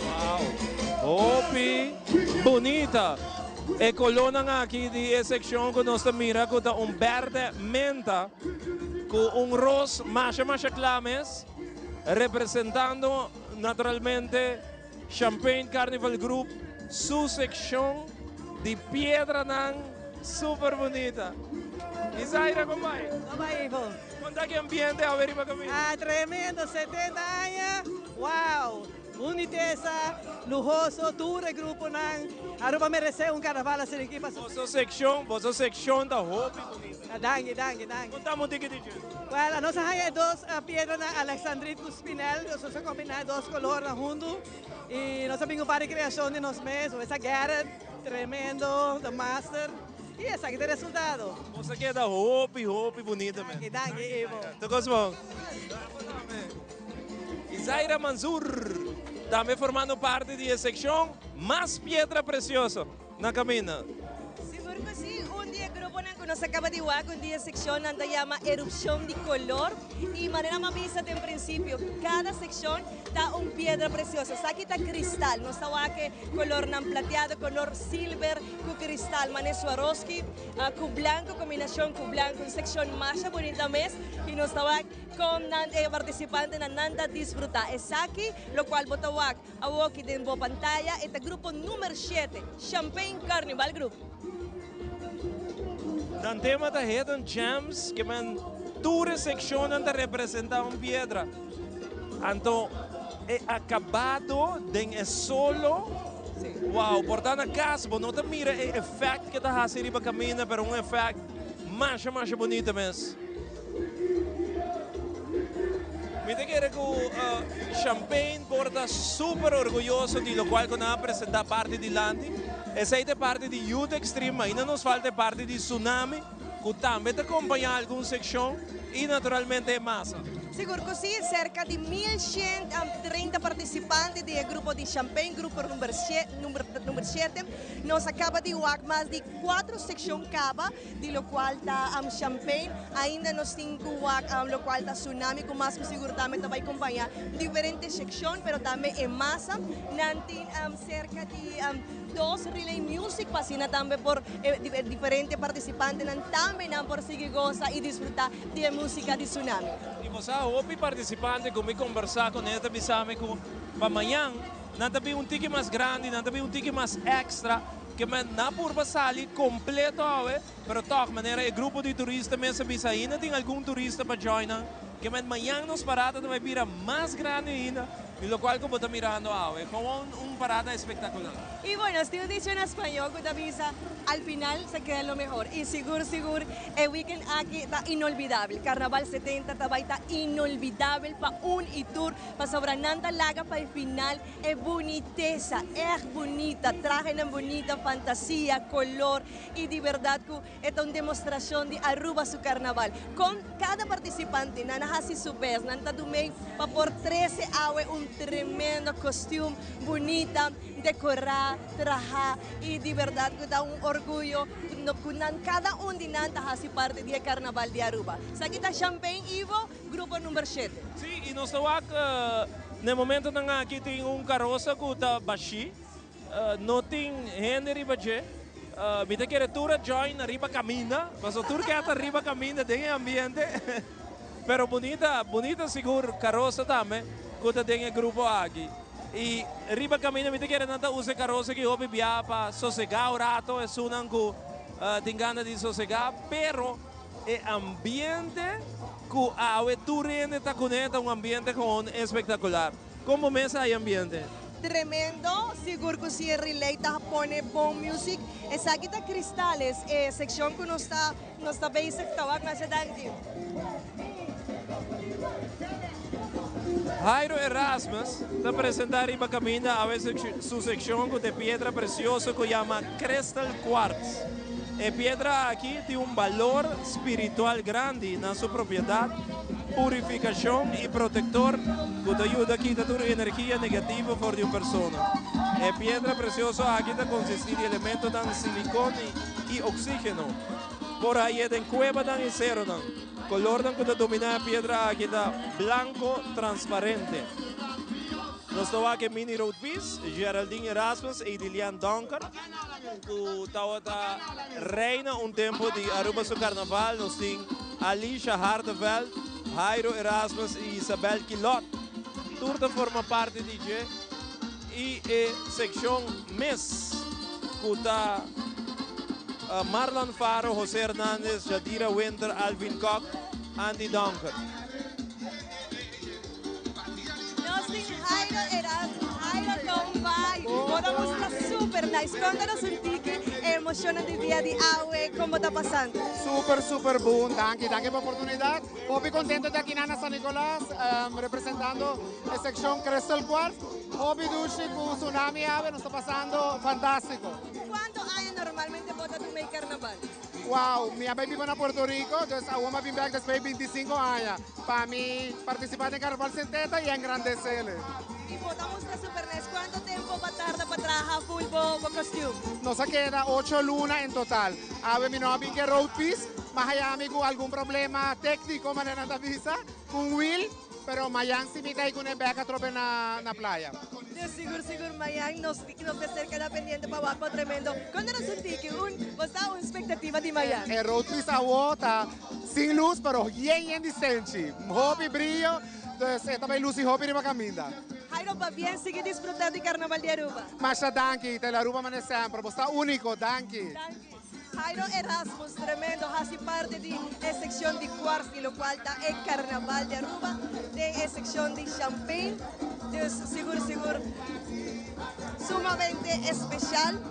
Wow! Hopi bunita e kolónan aki di e sekshon ku nos ta mira ku ta un bèrdè menta ku un ros masha masha kla mes representando naturalmente Champagne Carnival Group su sekshon di piedranan super bunita. Isaira kon bai? Kon bai Ivo? Kon ta ki ambiente awe riba kaminda? Ah tremendo, 70 aña, wow! Bunitesa, luhoso, tur e gruponan. Aruba merece un carnaval asina aki pasobra. Boso seccion, boso seccion ta hopi bunita. Ah, danki, danki, danki. Conta mi un tiki di dje. Well, nos a haña e dos piedranan alexandrit cu spinel, nos a combina e dos colornan hunto y nos a bin un par di creacion di nos mes. Esa Gerrit, tremendo, the master. Y esaki ta e resultado. Boso a keda hopi, hopi bunita mes. Danki, danki, Ivo. Tur cos bon. Izaira Manzur tambe formando parti di e seccion Mas Piedra Precioso na caminda. Sigur cu si, un di e gruponan cu nos a caba di wak, un di e seccionnan ta yama Erupcion di Color y manera mi a bisa den principio, cada seccion ta un piedra precioso. Esaki ta cristal, nos ta wak e colornan plateado, color silver cu cristal, mane Swarovski cu blanco, combinacion cu blanco, un seccion masha bunita mes y nos ta wak. Kon nan e partisipantenan nan ta disfrutá esaki? Lokual bo ta wak awoki den bo pantaya e ta grupo numer shete, Champagne Carnival Group. Nan tema ta Hidden Gems, ke men tur e sekshonnan ta representá un piedra. Anto e akabado den e solo, wow, por ta na kas bo no ta mira e efèkt ke ta hasi riba kaminda, pero un efèkt masha masha bunita mes. Mi ta kere ku Champagne por ta super orguyoso di lokual ku nan a presenta parti dilanti. Esei ta e parti di Youth Extreme, ainda nos falta e parti di Tsunami ku tambe ta kompañá algun sekshon i naturalmente e masa. Sigur ku si, serka di 1130 partisipante di e grupo di Champagne, grupo number shete. Nos a kaba di wak mas di kuatro sekshon kaba. Di locual ta Champagne, ainda nos tin cu wak locual ta Tsunami cu mas cu sigur tambe ta bay compaña diferente seccion pero tambe e masa. Nan tin cerca di dos relay music pa asina tambe por e diferente participantenan tambe nan por sigui goza y disfruta di e musica di Tsunami. Y bo sa hopi participante cu mi conversa cu nan ta bisa mi cu pa mañan nan ta bin un tiki mas grandi, nan ta bin un tiki mas extra. Ke men na purba sali kompleto awe, pero tòg manera e grupo di turista mes a bisa ainda tin algun turista pa join nan. Ke men mañan nos parada ta bai bira mas grandi ainda di lokual ku bo ta mirando awe. Gewoon un parada espektakular. Y bueno, nos tin un dicho na spañol ku ta bisa, Al final se queda lo mejor. Y sigur sigur e weekend aki ta inolvidabel. Carnaval 70 ta bai ta inolvidabel pa un y tur, pasobra nan ta laga pa e final. E bunitesa, ègt bunita, trahenan bunita, fantasia, kolor i di bèrdat ku e ta un demostrashon di Aruba su karnaval. Kon kada partisipante nan a hasi su bèst, nan ta dumei pa por trese awe un tremendo kostium bunita, dekorá, trahá i di bèrdat ku ta un orguyo ku nan kada un di nan ta hasi parti di e karnaval di Aruba. Esaki ta Champagne Ivo. Grupo number shete. Sí, i nos ta wak na e momentonan aki tin un karosa ku ta bashí, no tin hende riba dje. Mi ta kere tur a join riba kaminda, pasobra tur ke ta riba kaminda den e ambiente. Pero bunita, bunita sigur karosa tambe ku ta den e grupo aki. I riba kaminda mi ta kere nan ta usa e karosa aki hopi bia pa sosegá un rato esunnan ku tin gana di sosegá, pero. E ambiente cu awe tur hende ta cune ta un ambiente gewoon espectacular. Con bo mes a hay ambiente? Tremendo, sigur cu si e relay ta pone bon music. Esaki ta Cristales, e seccion cu nos ta nos ta bezig ta wak masha danki. Jairo Erasmus ta presenta riba caminda awe su seccion cu ta e piedra precioso cu yama Crystal Quartz. E piedra aki tin un balor spiritual grandi na su propiedad, purificacion y protector cu ta yuda kita tur energia negativo for di un persona. E piedra precioso aki ta consisti di elementonan silicon y oxigeno. Por haye den cuevanan y ceronan. Colornan cu ta domina e piedra aki ta blanco transparente. Nos ta wak e mini road piece, Geraldine Erasmus y Edilian Donker, cu tawata reina un tempo di Aruba su carnaval. Nos tin Alicia Harteveld, Jairo Erasmus y Isabel Quilot. Tur ta forma parti di dje y e seccion mes cu ta Marlon Faro, Jose Hernandez, Jadira Winter, Alvin Kok, Andy Donker. Nos tin Jairo Erasmus. Jairo con bai. Bo ta mustra super nice. Conta nos un tiki e emocionnan di dia di awe, con bo ta pasando. Super super bon, danki, danki pa oportunidad. Hopi contento di aki na San Nicolas, representando e seccion Crystal Quartz. Hopi dushi cu Tsunami awe, nos ta pasando fantastico. Cuanto aña normalmente bo ta tuma e carnaval? Wow, mi a bay biba na Puerto Rico, dus awor mi a bin bek despues di 25 aña. Pa mi participa den Carnaval Senteta y engrandecele. Y bo ta mustra super nice. Cuanto tempo bo a tarda pa traha full bo costume? Nos a keda ocho luna en total. Awe mi no a bin ke road piece, ma haya mi cu algun problema tecnico manera nan ta bisa, cu un wiel, pero mayan si mi ta y cune bek atrobe na playa. Dus sigur sigur mayan nos nos mester keda pendiente pa wak bo tremendo. Conta nos un tiki, un bo sa un expectativa di mayan? E road piece awo ta Sin luz pero yen yen di stenchi. Hopi brillo, dus e ta bay luci hopi riba caminda. Jairo pabien sigui disfruta di Carnaval di Aruba. Masha danki, Tele Aruba mane semper. Bo sta unico, danki. Danki. Jairo Erasmus tremendo haci parte di e seccion di Quartz di locual ta e Carnaval di Aruba den e seccion di Champagne. Dus sigur sigur sumamente especial.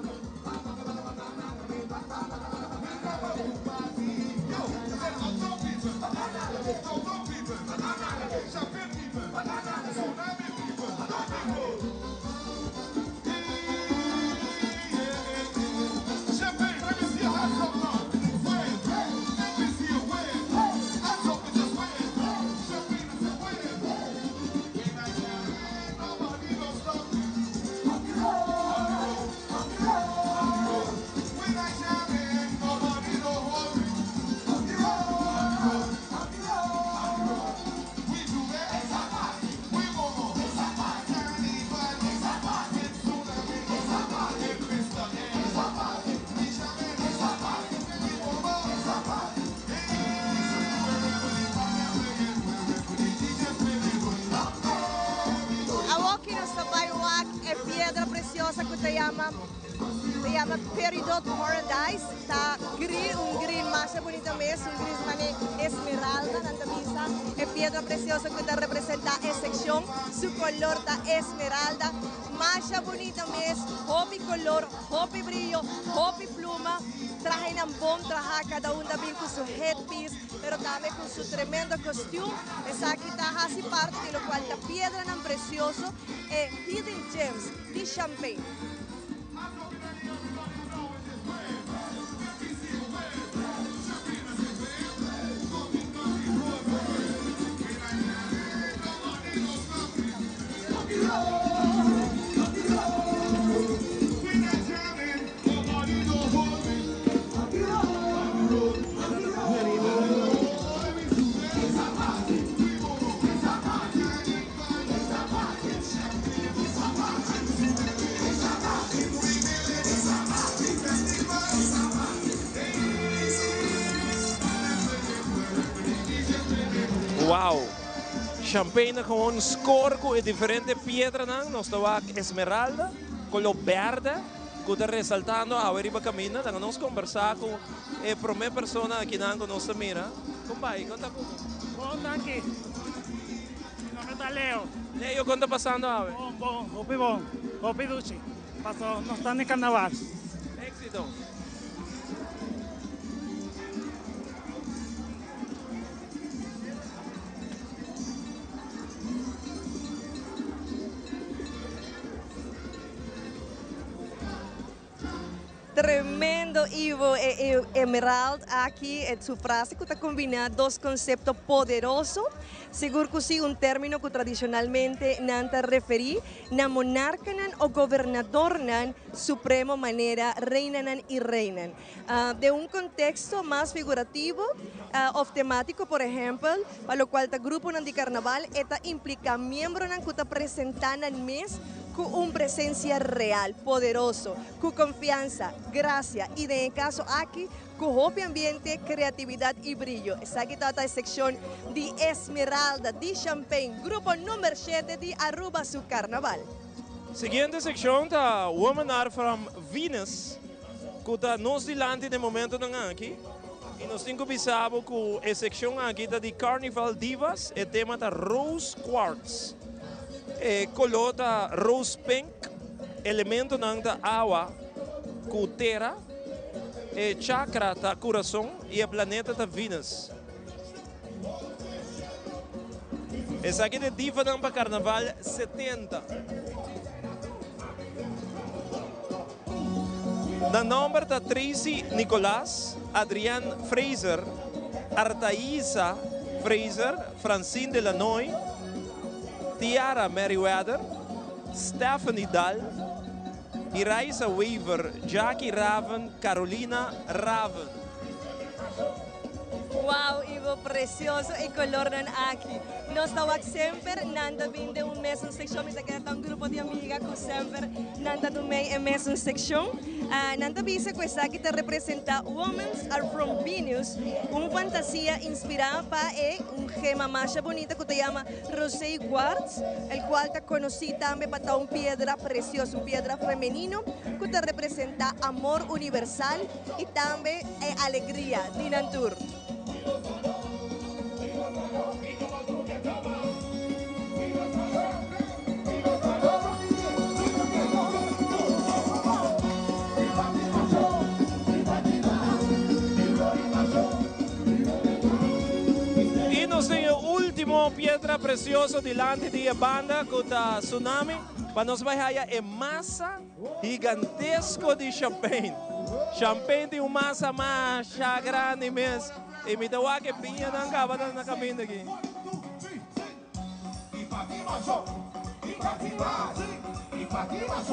Awoki nos ta bai wak e piedra preciosa cu ta yama ta yama Peridot Paradise. Ta green, un green masha bunita mes, un gris mane esmeralda nan ta bisa. E piedra preciosa cu ta representa e seccion, su color ta esmeralda. Masha bunita mes, hopi color, hopi brillo, hopi pluma. Trahenan bon traha, cada un ta bin cu su headpiece. pero tambe cu su tremendo costume. Esaki ta haci parti di locual ta piedranan precioso, e hidden gems di Champagne. Wow! Champagne a gewoon score cu e diferente piedranan. Nos ta wak esmeralda, color berde. Cu ta resaltando awe riba caminda. Laga nos combersa cu e prome persona akinan cu nos ta mira. Con bay? Con ta cu bo? Bon, danki. Mi nomber ta Leo. Leo, con ta pasando awe? Bon, bon, hopi bon. Hopi dushi. Paso nos ta den carnaval. Exito. Tremendo, Ivo. E, e Emerald aki, e su frase ku ta kombiná dos konsepto poderoso. Sigur ku sí, un término ku tradishonalmente nan ta referí na monarkanan o gobernadornan supremo manera reinanan i reinan. Den un konteksto mas figurativo òf temátiko, por ehèmpel, pa lokual ta gruponan di karnaval, e ta impliká miembronan ku ta presentá nan mes ku un presensia real, poderoso, ku konfiansa, grasia i, den e kaso aki, ku hopi ambiente, kreatividat i brillo. Esaki tabata e sekshon di Esmeralda di Champagne, grupo number shete di Aruba su karnaval. Siguiente sekshon ta Women Are From Venus. Ku ta nos dilanti den momentonan aki i nos tin ku bisa bo ku e sekshon aki ta di Carnival Divas, e tema ta Rose Quartz. E koló ta rose pink, elementonan ta awa ku tera, e chakra ta kurason i e planeta ta Venus. Esaki ta e divanan pa Carnaval 70. Nan nomber ta Tracy Nicolaas, Adrienne Fraser, Artaisa Fraser, Francine de Lannoy, Tiara Merryweather, Stephanie Daal, Iraisa Wever, Jackie Raven, Carolina Raven. Wow Ivo precioso e colornan aki. Nos ta wak semper nan ta bin den un mesun seccion mi ta keda ta un grupo di amiga cu semper nan ta dumey e mesun seccion. Nan ta bisa cu esaki ta representa Womens are from Venus, un fantasia inspira pa e un gema masha bunita cu ta yama Rosé Quartz, el cual ta conoci tambe pa ta un piedra precioso, un piedra femenino cu ta representa amor universal i tambe e alegria di nan tur. I nos tin e ultimo piedra precioso dilanti di e banda cu ta Tsunami pa nos bay haya e masa. Gigantesko di champagne. Champagne tin un masa masha grandi mes. I mi ta wak e piñanan kaba ta na kaminda aki.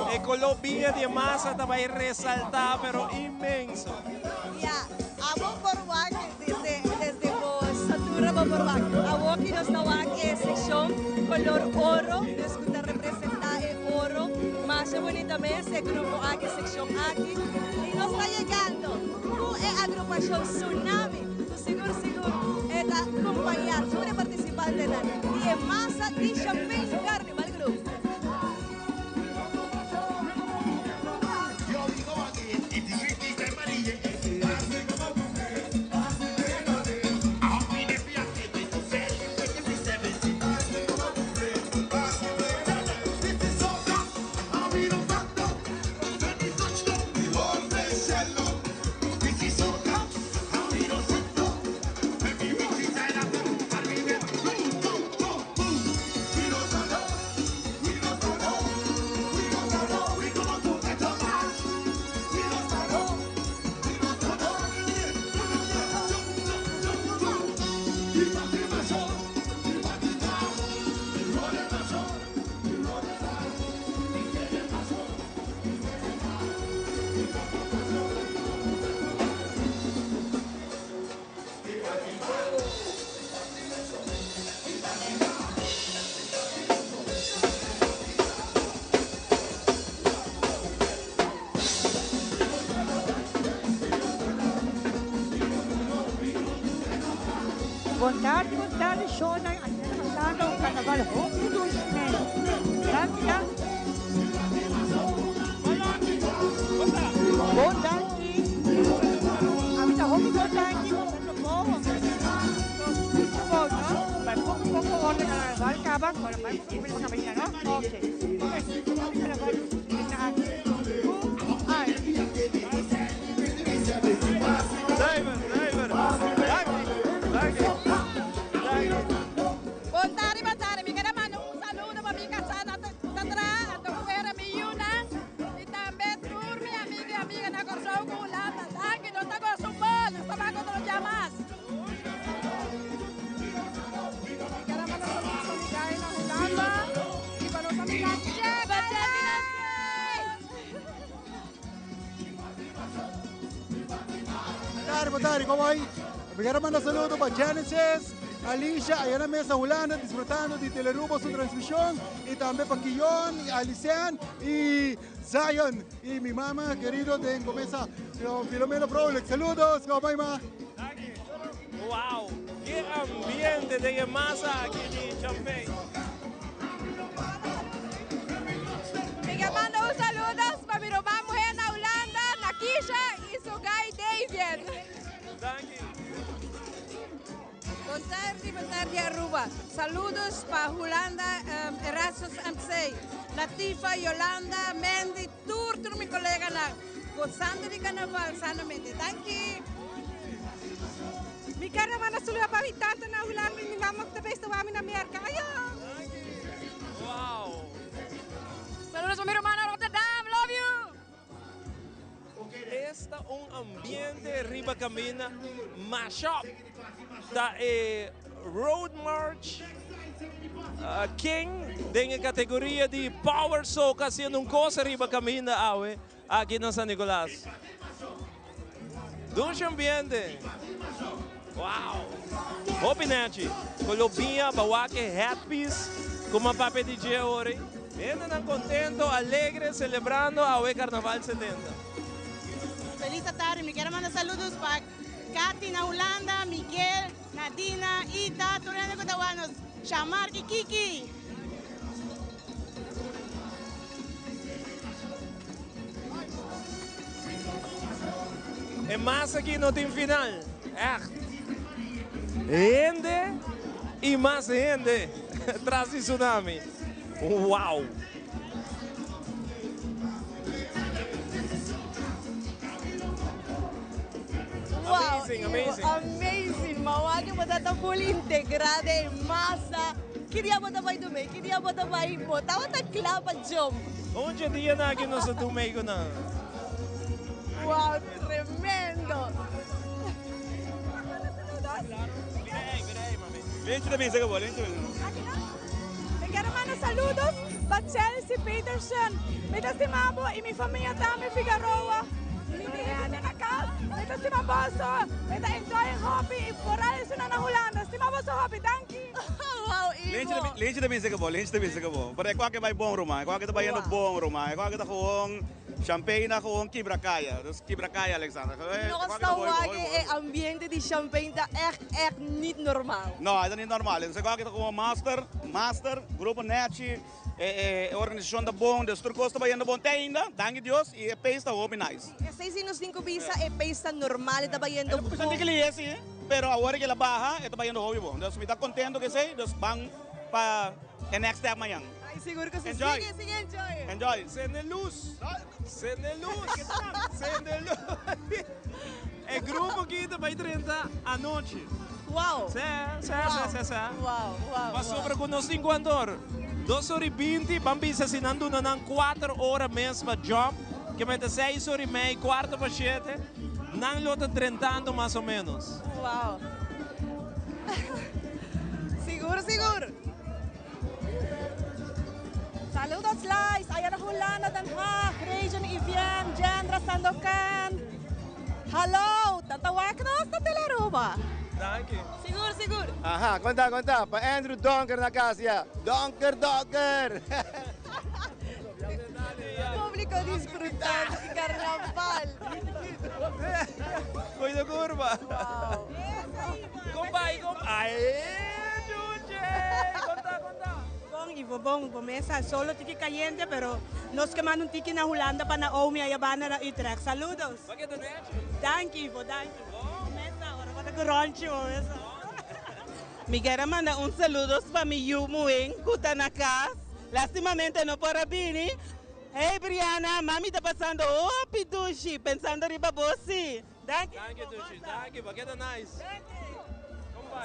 E koló biña di e masa ta bai resaltá pero inmenso. Ya, abo por wak desde desde bo statura bo por wak. Awoki nos ta wak e sekshon kolor oro, dus ku ta representá e oro. Masha bunita mes e grupo aki, sekshon aki. I nos ta yegando ku e agrupashon Tsunami, ku sigur sigur e ta kompañá tur e partisipantenan di e masa di Champagne Carnival Group. Bon tardi, bon tardi, shownan. Aki ta pasando un carnaval hopi dushi mes. Danki ya. Bon danki. Ami ta hopi bon danki. Pasando bon. Mucho bon, no? Bai poco poco orde carnaval caba. Bueno, bai poco poco pa cabina, no? Ok. Carnaval ta aki. Ku ai. Driver, driver. Danki, danki, danki. Bon tardi, bon tardi. Mi kere manda un saludo pa mi kasá na ta traha, anto ku era mi yunan i tambe tur mi amigo i amiga na Kòrsou. Kòrsou ku Hulanda. Danki, nos ta gosa un bon, nos ta ban otro dia mas. Mi quiero mandar saludos pa mi guy na Hulanda y pa nos amiga Jacqueline. Tardi, boa tarde, como aí? Mi quero mandar saludo para Genesis, Alicia, allá na mesa Holanda, disfrutando de Telerubo su transmisión, y también para Kion, y Alician, y Zion, y mi mamá querido de Gomeza, Filomeno Frolik. Saludos, como aí, ma? Wow, ke ambiente den e masa aki di Champagne. Mi ke manda un saludos pa mi ruman muher na Hulanda, Nakisha y su guy Davian. Danki. Bon tardi, bon tardi Aruba. Saludos pa Hulanda, Erasmus MC, Latifa, Yolanda, Mandy, tur tur mi coleganan. Gozando di carnaval sanamente. Danki. Mi ker a manda saludo pa mi tanta na Hulanda y mi mama cu ta bes ta wak mi na Merca. Ayo! Wow! Saludos pa mi ruman na Rotterdam. Love you! Esta un ambiente riba caminda mashup ta e Road March King den e categoria di Power Soca haciendo un cosa riba caminda awe aki na San Nicolas. Dushi ambiente. Wow! Hopi nechi. Cu lo biña pa wak e headpiece cu mi a papia di dje ora ei. Hendenan contento, alegre, celebrando awe Carnaval 70. Feliz atardi, mi kier manda saludos pa Katy na Hulanda, Miguel, Nadina, Ita, tur hende ku ta wak nos, Shamark i Kiki. E mas aki no tin final. Echt. Hende y mas hende tras di tsunami. Wow. Wow, Amazing, amazing. Amazing. Mawa que bota ta full integrada en masa. Ki dia bo ta bai dumé? Ki dia bo ta bai? Bo tabata kla pa jump. Once dia na aki nos a dumé ku nan. Wow, tremendo. Mira ei, mira ei, mami. Lencho ta bisa ku bo, Lencho ta bisa. Mi quiero manda saludos pa Chelsea Peterson. Mi ta stima bo y mi famia tambe Figaroa. Mi tin hende na cas. Mi ta stima boso. Mi ta enjoy hopi y foral esunnan na Hulanda. Stima boso hopi. Danki. Wow, Ivo. Lencho ta bisa ku bo, Lencho ta bisa ku bo. Pero e kwak bai bon ruman, e kwak ta bayendo bon ruman, e kwak ta gewoon champagne ta gewoon kibra kaya. Dus kibra kaya Alexander. Nos ta wak e ambiente di champagne ta echt echt niet normaal. No, e ta niet normaal. Dus e kwak ta gewoon master, master, grupo nechi, e organisacion ta bon, dus tur cos ta bayendo bon te ainda, danki Dios, y e pace ta hopi nice. Esey si nos tin cu bisa e pace ta normal, e ta bayendo bon. E ta cuminsa si, pero awor cu el a baha e ta bayendo hopi bon. Dus mi ta contento cu esey, dus ban pa e next step mañan. Ay, sigur cu si. Enjoy. Sigui, sigui enjoy. Enjoy. Sende luz. Sende luz. Sende luz. E grupo aki ta bay drenta anochi. Wow. Sí, sí, sí, sí, sí. Wow, wow. Pasobra cu nos tin cuanto or? Dos or y binti, ban bisa si nan duna nan cuater ora mes pa jump, ke mete seis or y mei, cuarto pa shete, nan lo ta drentando mas o menos. Wow. Sigur, sigur. Saludos Lies, aya na Hulanda, Den Haag, Region Ivien, Jendra, Sandokan. Hallo, tanta wak nos ta Tele Aruba. Danki. Sigur, sigur. Aha, konta, konta. Pa Andrew Donker na kas ya. Donker, Donker! Publico disfrutando di carnaval. Cuida curva. Con bai, con Ay, chuche. Conta, conta. Bon, Ivo, bon, bo mesa solo tiki caliente, pero nos ke manda un tiki na Hulanda pa Naomi ayabanda na Utrecht. Saludos. Danki, Ivo, danki. Bo mesa, ora bo ta ku ronchi, bo mesa. Mi kier a manda un saludos pa mi yu muhen ku ta na kas. Lastimamente no por a bini. Hey Brianna, mami ta pasando hopi dushi pensando riba bo si. Danki. Danki dushi, danki, bo a keda nice.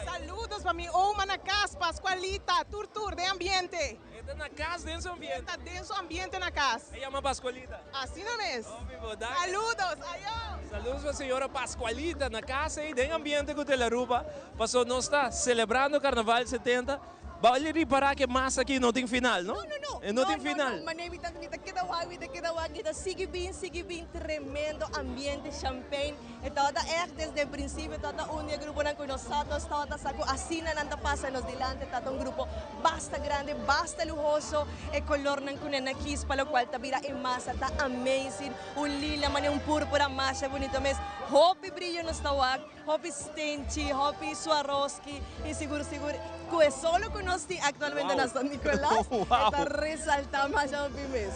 Saludos pa mi oma na cas, Pascualita, tur tur den ambiente. E ta na cas den su ambiente. E ta den su ambiente na cas. E yama Pascualita. Asina mes. Hopi bo danki. Saludos, ayo. Saludos pa señora Pascualita na cas ey den ambiente cu Telearuba. Paso nos ta celebrando Carnaval 70. Bali ripara ke mas aki no tin final, no? No, no, no. E no tin final. No, no, mane mi ta, mi ta keda wak, mi ta keda wak, mi ta sigui bin, sigui bin, tremendo ambiente, champagne. E tabata echt desde principio, tabata un di e gruponan ku nos sa, nos tabata sa ku asina nan ta pasa nos dilanti, tabata un grupo basta grandi, basta luhoso, e kolornan ku nan a kis pa lokual ta bira e masa ta amazing, un lila mane un purpura masha bunito mes, hopi brillo nos ta wak. Hopi stenchi, hopi Swarovski y sigur sigur cu e solo cu nos tin actualmente na San Nicolas e ta resalta masha hopi mes.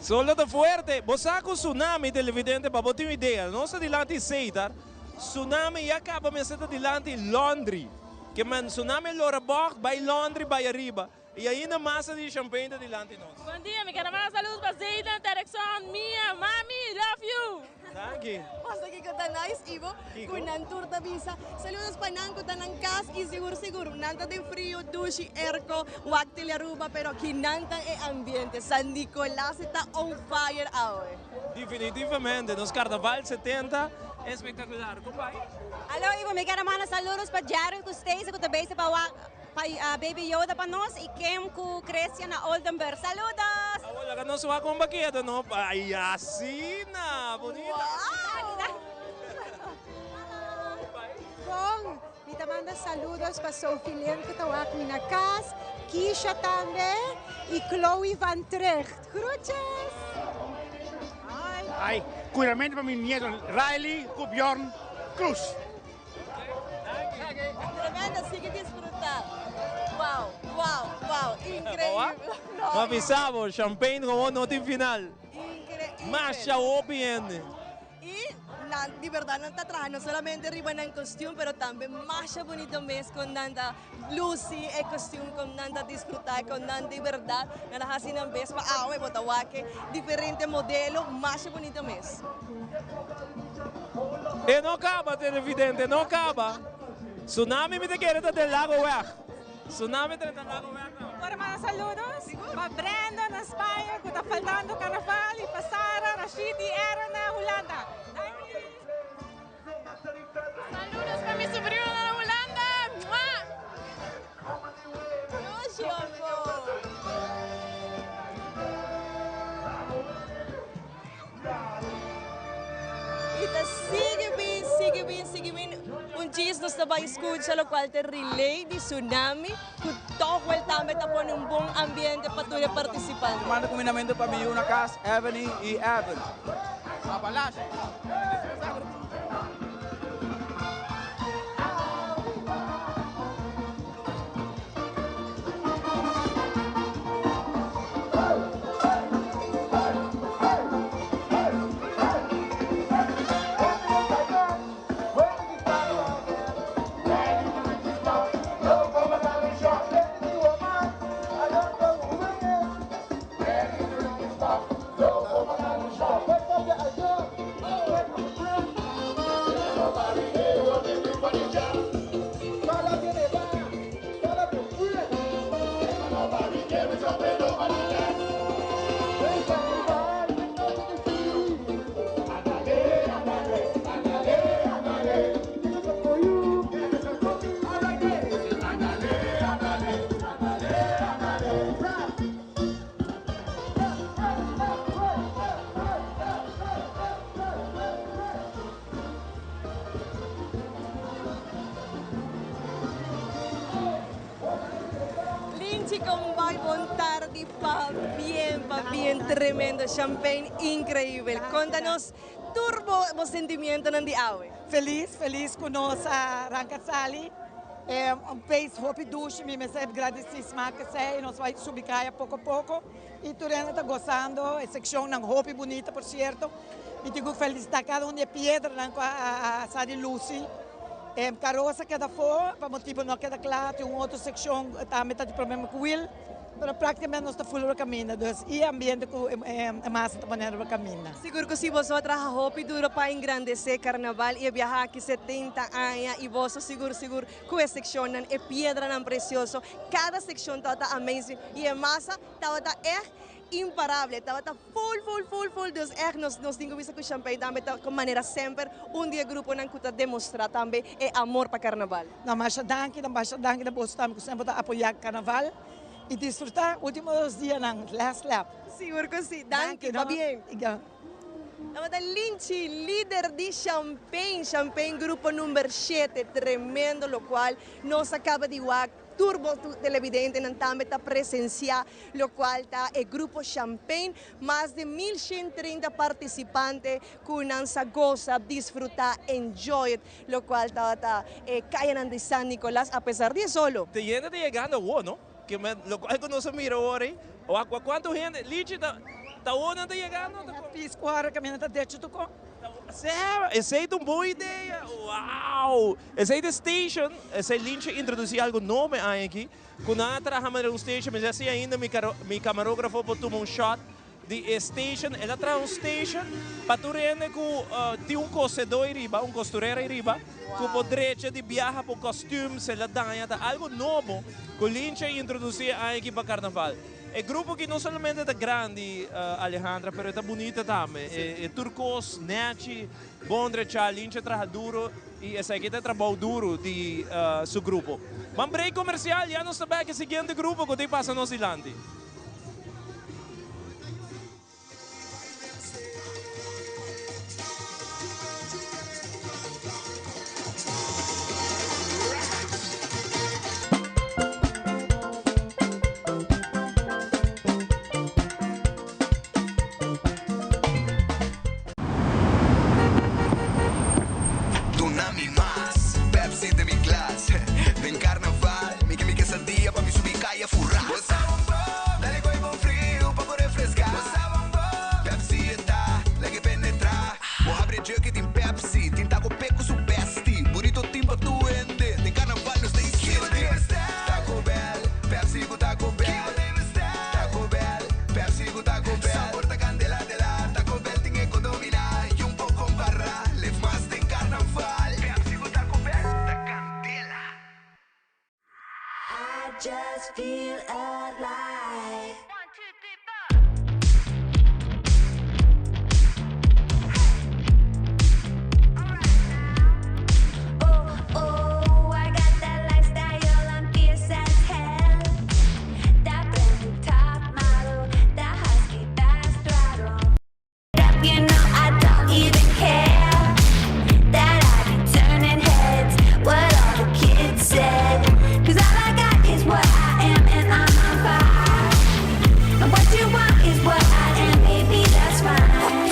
Solo ta fuerte. Bo sa cu tsunami, televidente, pa bo tin un idea, nos ta dilanti Cedar, tsunami ya caba mester ta dilanti Laundry. Ke men tsunami lora bocht bay Laundry bay ariba. Y ainda masa di champagne ta dilanti nos. Bon dia, mi ker a manda saludos pa Zayden, Terekson, Mia, Mami, love you! Danki. Pasa kiko ta nice Ivo ku nan tur ta bisa saludos pa nan ku ta nan kas y sigur sigur nan ta den frio dushi airco wak tele Aruba pero kinan ta e ambiente San Nicolas ta on fire awe. Definitivamente nos carnaval 70 espectacular. Con bai? Alo Ivo mi ker a manda saludos pa Jerry ku Stacy ku ta bezig pa wak. Pa Baby Yoda pa nos y Kim cu Christian na Oldenburg. Saludos! Awor laga nos wak un baketa no. Ay asina! Bunita! Bon, mi ta manda saludos pa Sophie Lim cu ta wak mi na cas, Keisha tambe y Chloe van Tricht. Groetjes! Ay, cuidamento pa mi nieto Riley cu Bjorn Cruz. Tremendo, sigui disfruta. Wow, wow, wow, increíble. No avisa bo, champagne como no tin final. Increíble. Masha hopi hende. Y nan di berdad nan ta traha no solamente riba nan costume pero tambe masha bonito mes con nan ta luci e costume con nan ta disfruta con nan di berdad nan a haci nan bes pa awe bo ta wak e diferente modelo masha bonito mes. E no kaba, televidente, no kaba. Tsunami mi ta kere ta den Lago Weg. Tsunami ta den Lago Weg no. Por manda saludos pa Brandon na Spaña cu ta faltando carnaval y pa Sara, Rashid y Aaron na Hulanda. Danki. Saludos pa mi sobrino na Hulanda. Mua! Y ta sigui bin, sigui bin, sigui bin. Un djis nos ta bay scucha locual ta relay di Tsunami cu toch wel tambe ta pone un bon ambiente pa tur e participante. Manda cumindamento pa mi yu na cas, Ebony y Evan. Apalache. Linchi con bai bon tardi pa bien pa bien tremendo champagne increibel conta nos tur bo bo sentimientonan di awe. Feliz feliz cu nos a ranca sali e un feest hopi dushi mi mester gradici smaak esey nos bai subi caya poco poco. Y tur hende ta gozando, e seccionnan hopi bunita por cierto. Mi tin cu felicita cada un di e piedranan cu a sa di luci. E karosa a keda afó pa motibu no a keda kla, tin un otro sekshon tambe ta tin problema ku wil, pero praktikamente nos ta full riba kaminda, dus i e ambiente ku e masa ta pone riba kaminda. Sigur ku si, boso a traha hopi duro pa engrandesé karnaval i e biaha aki 70 aña i boso sigur sigur ku e sekshonnan, e piedranan presioso, kada sekshon tabata amazing i e masa tabata ègt imparable, tabata full full full full, dus ègt nos nos tin ku bisa ku Champagne tambe ta manera semper un di e gruponan ku ta demostrá tambe e amor pa karnaval. No, masha danki, masha danki na boso tambe ku semper ta apoyá karnaval i disfrutá último dos dianan, last lap. Sigur ku si, danki, pabien. Tabata Linchi, lider di Champagne, Champagne grupo number shete, tremendo lokual nos a kaba di wak, tur bo televidentenan tambe ta presensia lokual ta e grupo Champagne, mas di 1130 partisipante ku nan sa gosa, disfruta, enjoy it, lokual tabata e kayanan di San Nicolas apesar di e solo. Te hende ta yegando awor no? Ke men lokual ku nos a mira awor ei, wak wak kuantu hende, Lichi ta ta awor nan ta yegando? Ta kon? Pisco ora kaminda ta decho toko. Sera, esei ta un bon idea! Wow! Esei ta e station, esei Linchi a introdusí algu nobo e aña aki, ku nan a traha manera un station, mi sa si ainda mi mi kamarógrafo por tuma un shot di e station, el a traha un station pa tur hende ku tin un kosedó ei riba, un kosturera ei riba, ku por drecha di biaha por kòstùms, el a daña, ta algu nobo ku Linchi a introdusí e aña aki pa karnaval. E grupo aki no solamente ta grandi, Alejandra, pero e ta bunita tambe. E tur kos nechi, bon drechá, Linchi a traha duro i esaki ta e trabou duro di su grupo. Ban break komersial, ya nos ta bek e siguiente grupo ku tin pasa nos dilanti. Duna mi mas Pepsi den mi glas Den carnaval mi ke mi quesadilla pa mi subi caya fura Bo sa bon bon, dale gooi bon friu pa bo refresca Bo sa bon bon, Pepsi e ta lag'e penetra Bo habri e jug y tin Pepsi Tin taco pe cu su bestie Burrito tin pa tur hende Den carnaval nos ta insiente Taco Bell, Pepsi cu Taco Bell Taco Bell, Pepsi cu Taco Bell Sabor ta candela dela Taco Bell tin e codomina Y un por compara Leef mas den carnaval Pepsi cu Taco Bell ta candela. I just feel alive. Oh, I got that lifestyle, I'm fierce as hell. That brand new top model, that high speed, fast throttle. Up, you know I don't even care that I be turning heads. What all the kids said, 'Cause all I got is what I am, and I'm on fire. And what you want is what I am, baby, that's fine.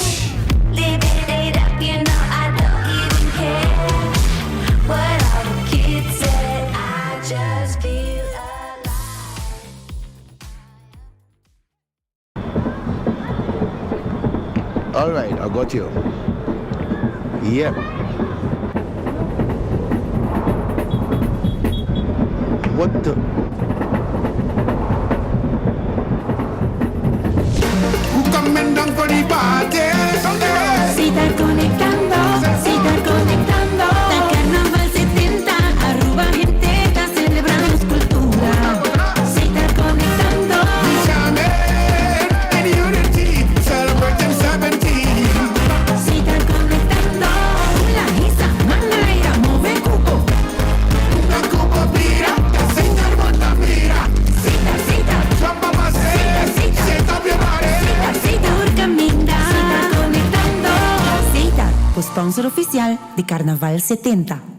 Live it up, you know I don't even care what all the kids said. I just feel alive. All right, I got you. Yep. What the? Who coming down for the party? Si ta conectando, si ta conectando. Ta Carnaval 70, Aruba hende ta celebra nos cultura. Si ta conectando. In unity, celebrating 17. Si ta conectando. Hula, hisa, man na aire, move cupo. Cupo bira, señor bota mira. Sita, sita. Jump up and say, shake up your body. Sita, sita. Tur caminda. Si ta conectando. Sita, sponsor oficial di Carnaval 70.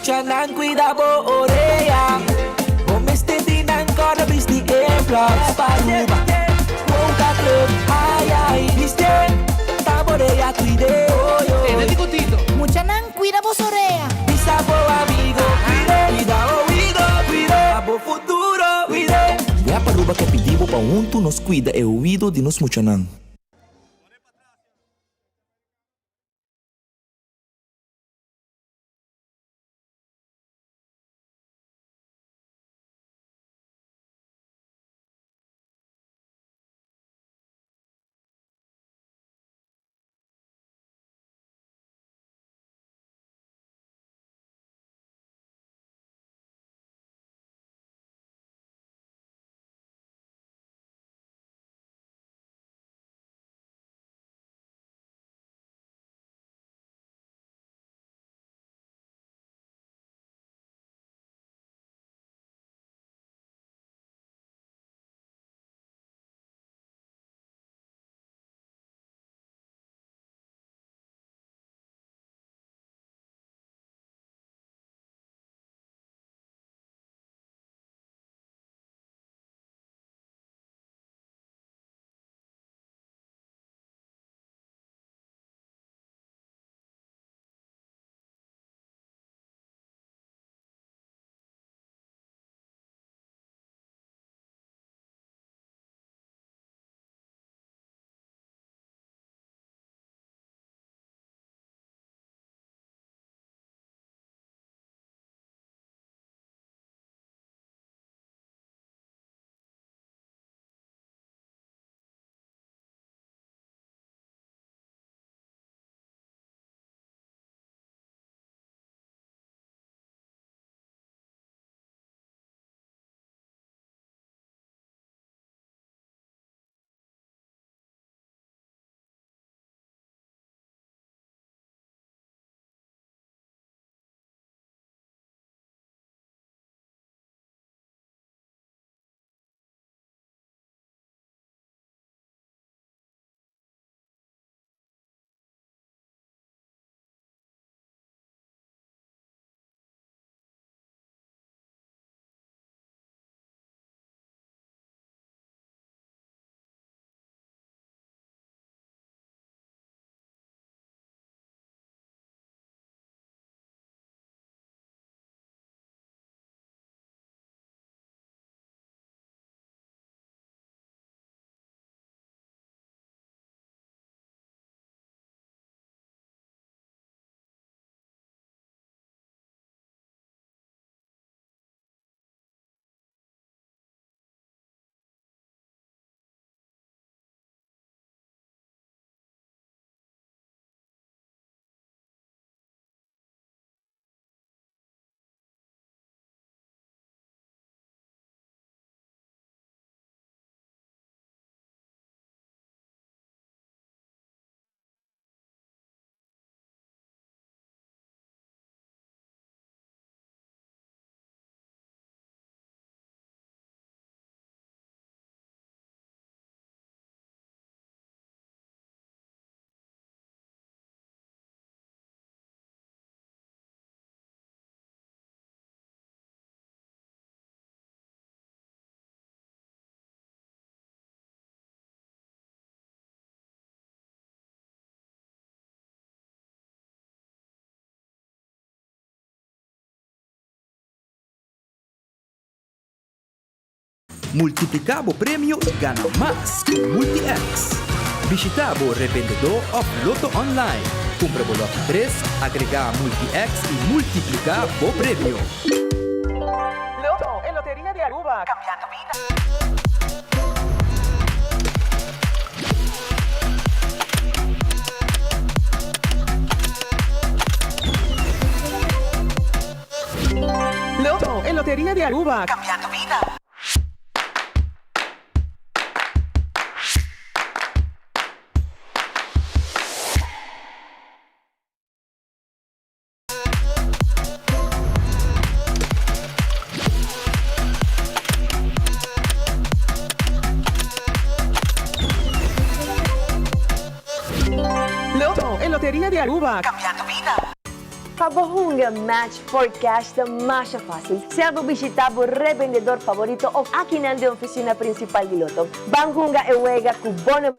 Muchanan cuida bo orea. Bo mester di nan corda bisti earplugs pa Aruba. Wonka Club, ay ay, bisti pa bo orea cuide. Tene di cutito. Muchanan cuida bo orea. Bisa bo amigo cuide, cuida oido cuide, pa bo futuro cuide. Web Aruba ke pidi bo pa huntu nos cuida e oido di nos muchanan. Multipliká bo premio i gana mas ku Multi-X! Bishitá bo rebendedó òf Lotto Online, kumpra bo lòki tres, agregá Multi-X i multipliká bo premio. Lotto, e loteria di Aruba, cambiando bida. Lotto, e loteria di Aruba, cambiando bida. Lotto, e loteria di Aruba, cambiando bida. Pa bo hunga Match for Cash ta masha fácil. Sea bo bishitá bo rebendedor favorito òf akinan den ofisina prinsipal di Lotto. Ban hunga e wega ku bo no.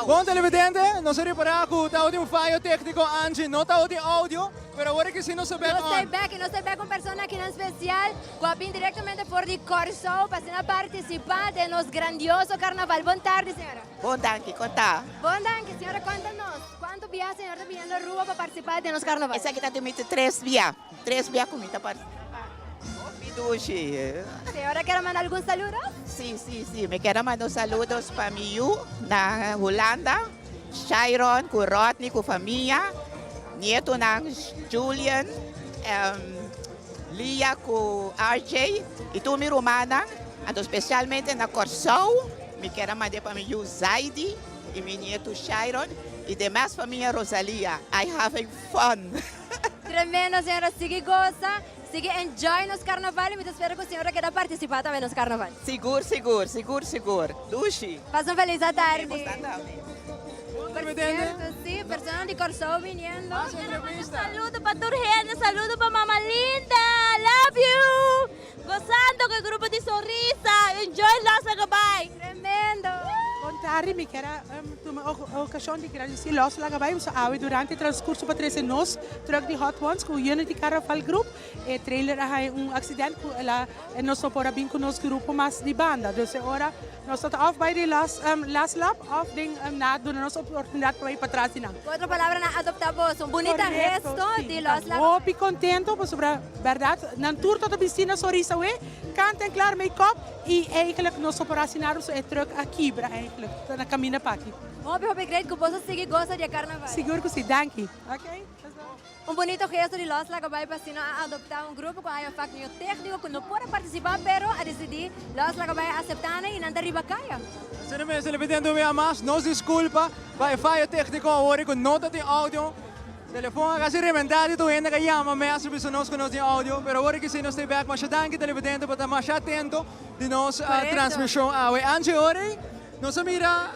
Bon televidente, nos a repará ku tabatin un fayo tékniko Angie, no tabatin audio, pero awor aki si nos ta bek Nos ta on. bek y nos ta bek un persona akinan spesial ku a bin direktamente for di Kòrsou pa asina partisipá den nos grandioso karnaval. Bon tardi señora. Bon danki, kon ta? Bon danki, señora konta nos, kuantu bia señora ta biniendo Aruba pa partisipá den nos karnaval? Esaki ta di mi tres bia. Tres bia ku mi ta partisipá. Hopi dushi. Señora kier a manda algun saludo? Sí, sí, sí. Mi kier a manda un saludos pa mi yu na Hulanda, Shairon ku Rodney ku famia, nietonan Julian, Lia ku RJ i tur mi rumannan. Anto spesialmente na Kòrsou mi kier a mand'é pa mi yu Zaidi i mi nietu Shairon i demas famia Rosalia. I having fun! Tremendo señora sigui goza sigui enjoy nos carnaval y mi ta spera cu señora keda participa tambe nos carnaval. Sigur sigur sigur sigur dushi. Pasa un feliz atardi. Bosta tambe. Por cierto si persona di Corsou biniendo. Saludo pa tur hende saludo pa mama linda love you gozando cu e grupo di sonrisa enjoy los laga bay. Tremendo. Bon tardi mi kier a Tuma e ocasion di gradici Los Lagabay boso awe durante e transcurso pa trece nos truck di Hot Ones cu Unity Carnaval Group. E trailer a haya un accident cu el a nos no por a bin cu nos grupo mas di banda. Dus e ora nos ta of bay di last last lap of den na duna nos oportunidad pa bay patras di nan. Cu otro palabra nan adopta boso. Un bunita Correcto, gesto si. di Los Lagabay. Hopi contento pasobra berdad nan tur ta ta bisti na sonrisa awe, kant en klaar make-up. Y eigenlijk nos no por haci nada pasobra e truck a kibra eigenlijk ta na caminda paki. Hopi hopi great cu boso sigui goza di e carnaval. Sigur cu si, danki. Un bunito gesto di Los Lago Bay pa asina a adopta un grupo cu a haya faknio tecnico cu no por a participa pero a dicidi Los Lago Bay a acepta nan y nan ta riba caya. Asina mes, televidente un bia mas, nos disculpa pa e fayo tecnico awor cu no ta tin audio. Telefon a casi rebenta di tur hende ka yama mes a bisa nos cu nos tin audio, pero awor aki si nos ta bek. Masha danki televidente pa ta masha atento di nos transmision awe. Angie ora nos a mira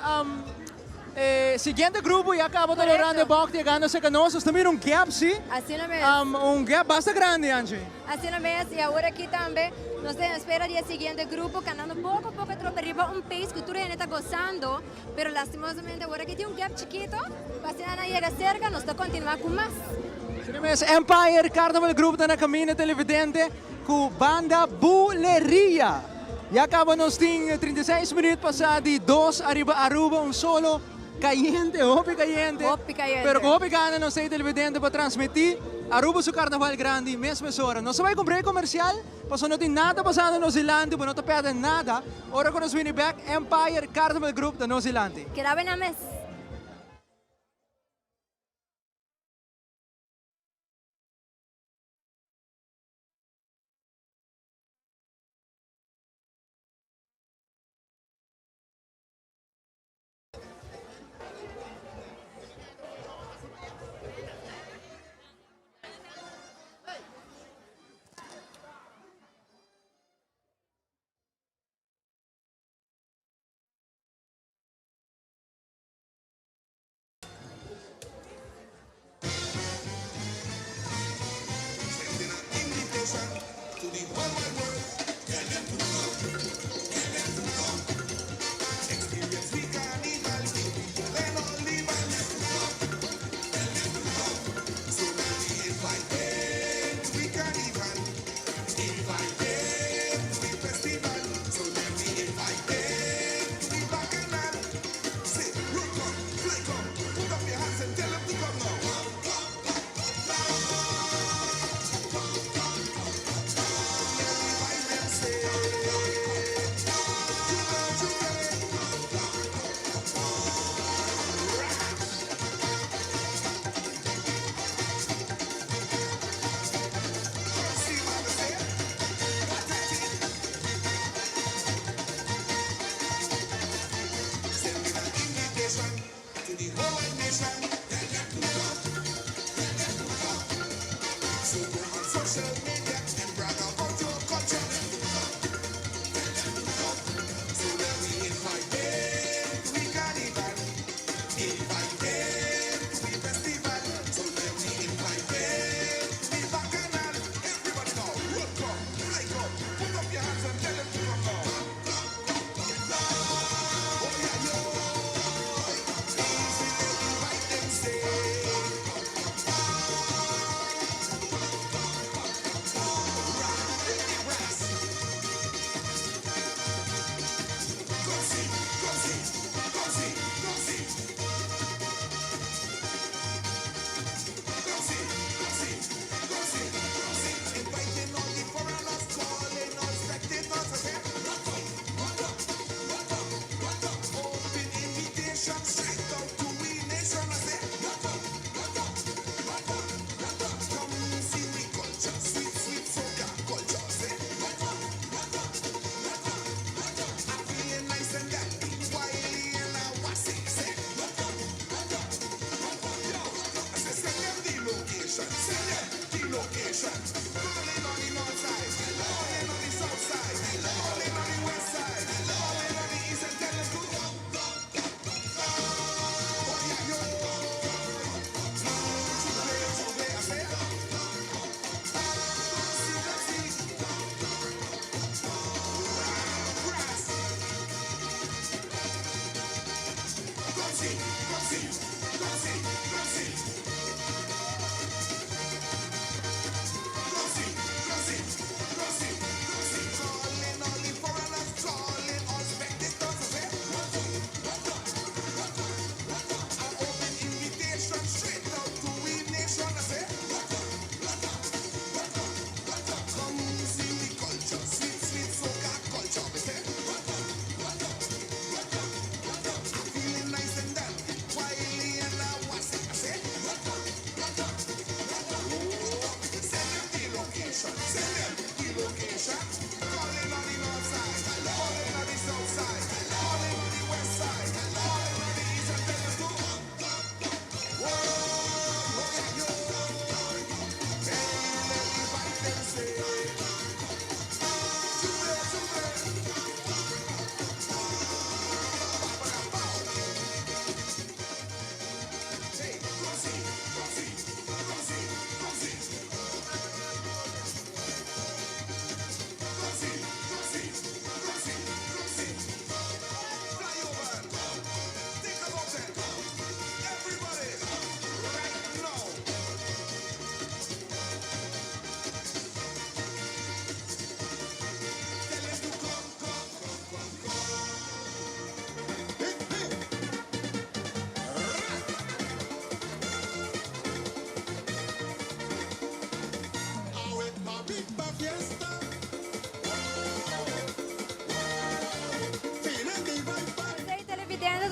e siguiente grupo ya caba ta lorando e bocht yegando cerca nos. Nos ta mira un gap si. Asina mes. Un gap basta grandi Angie. Asina mes y awor aki tambe nos ta en espera di e siguiente grupo canando poco poco trope riba un pace cu tur hende ta gozando. Pero lastimosamente awor aki tin un gap chikito, pa asina nan yega cerca nos ta continua cu mas. Asina mes, Empire Carnival Group ta na caminda televidente. Ku Banda Buleria. Ya kaba nos tin 36 minuut pasa di 2 ariba Aruba, un solo kayente, hopi kayente. Hopi kayente. Pero ku hopi gana nos ei televidente pa transmití Aruba su karnaval grandi mes mesora. Nos ta bai ku un break komersial, pasobra no tin nada pasando nos dilanti, bo no ta pèrdè nada. Ora ku nos bini bèk, Empire Carnival Group ta nos dilanti. Keda bena mes.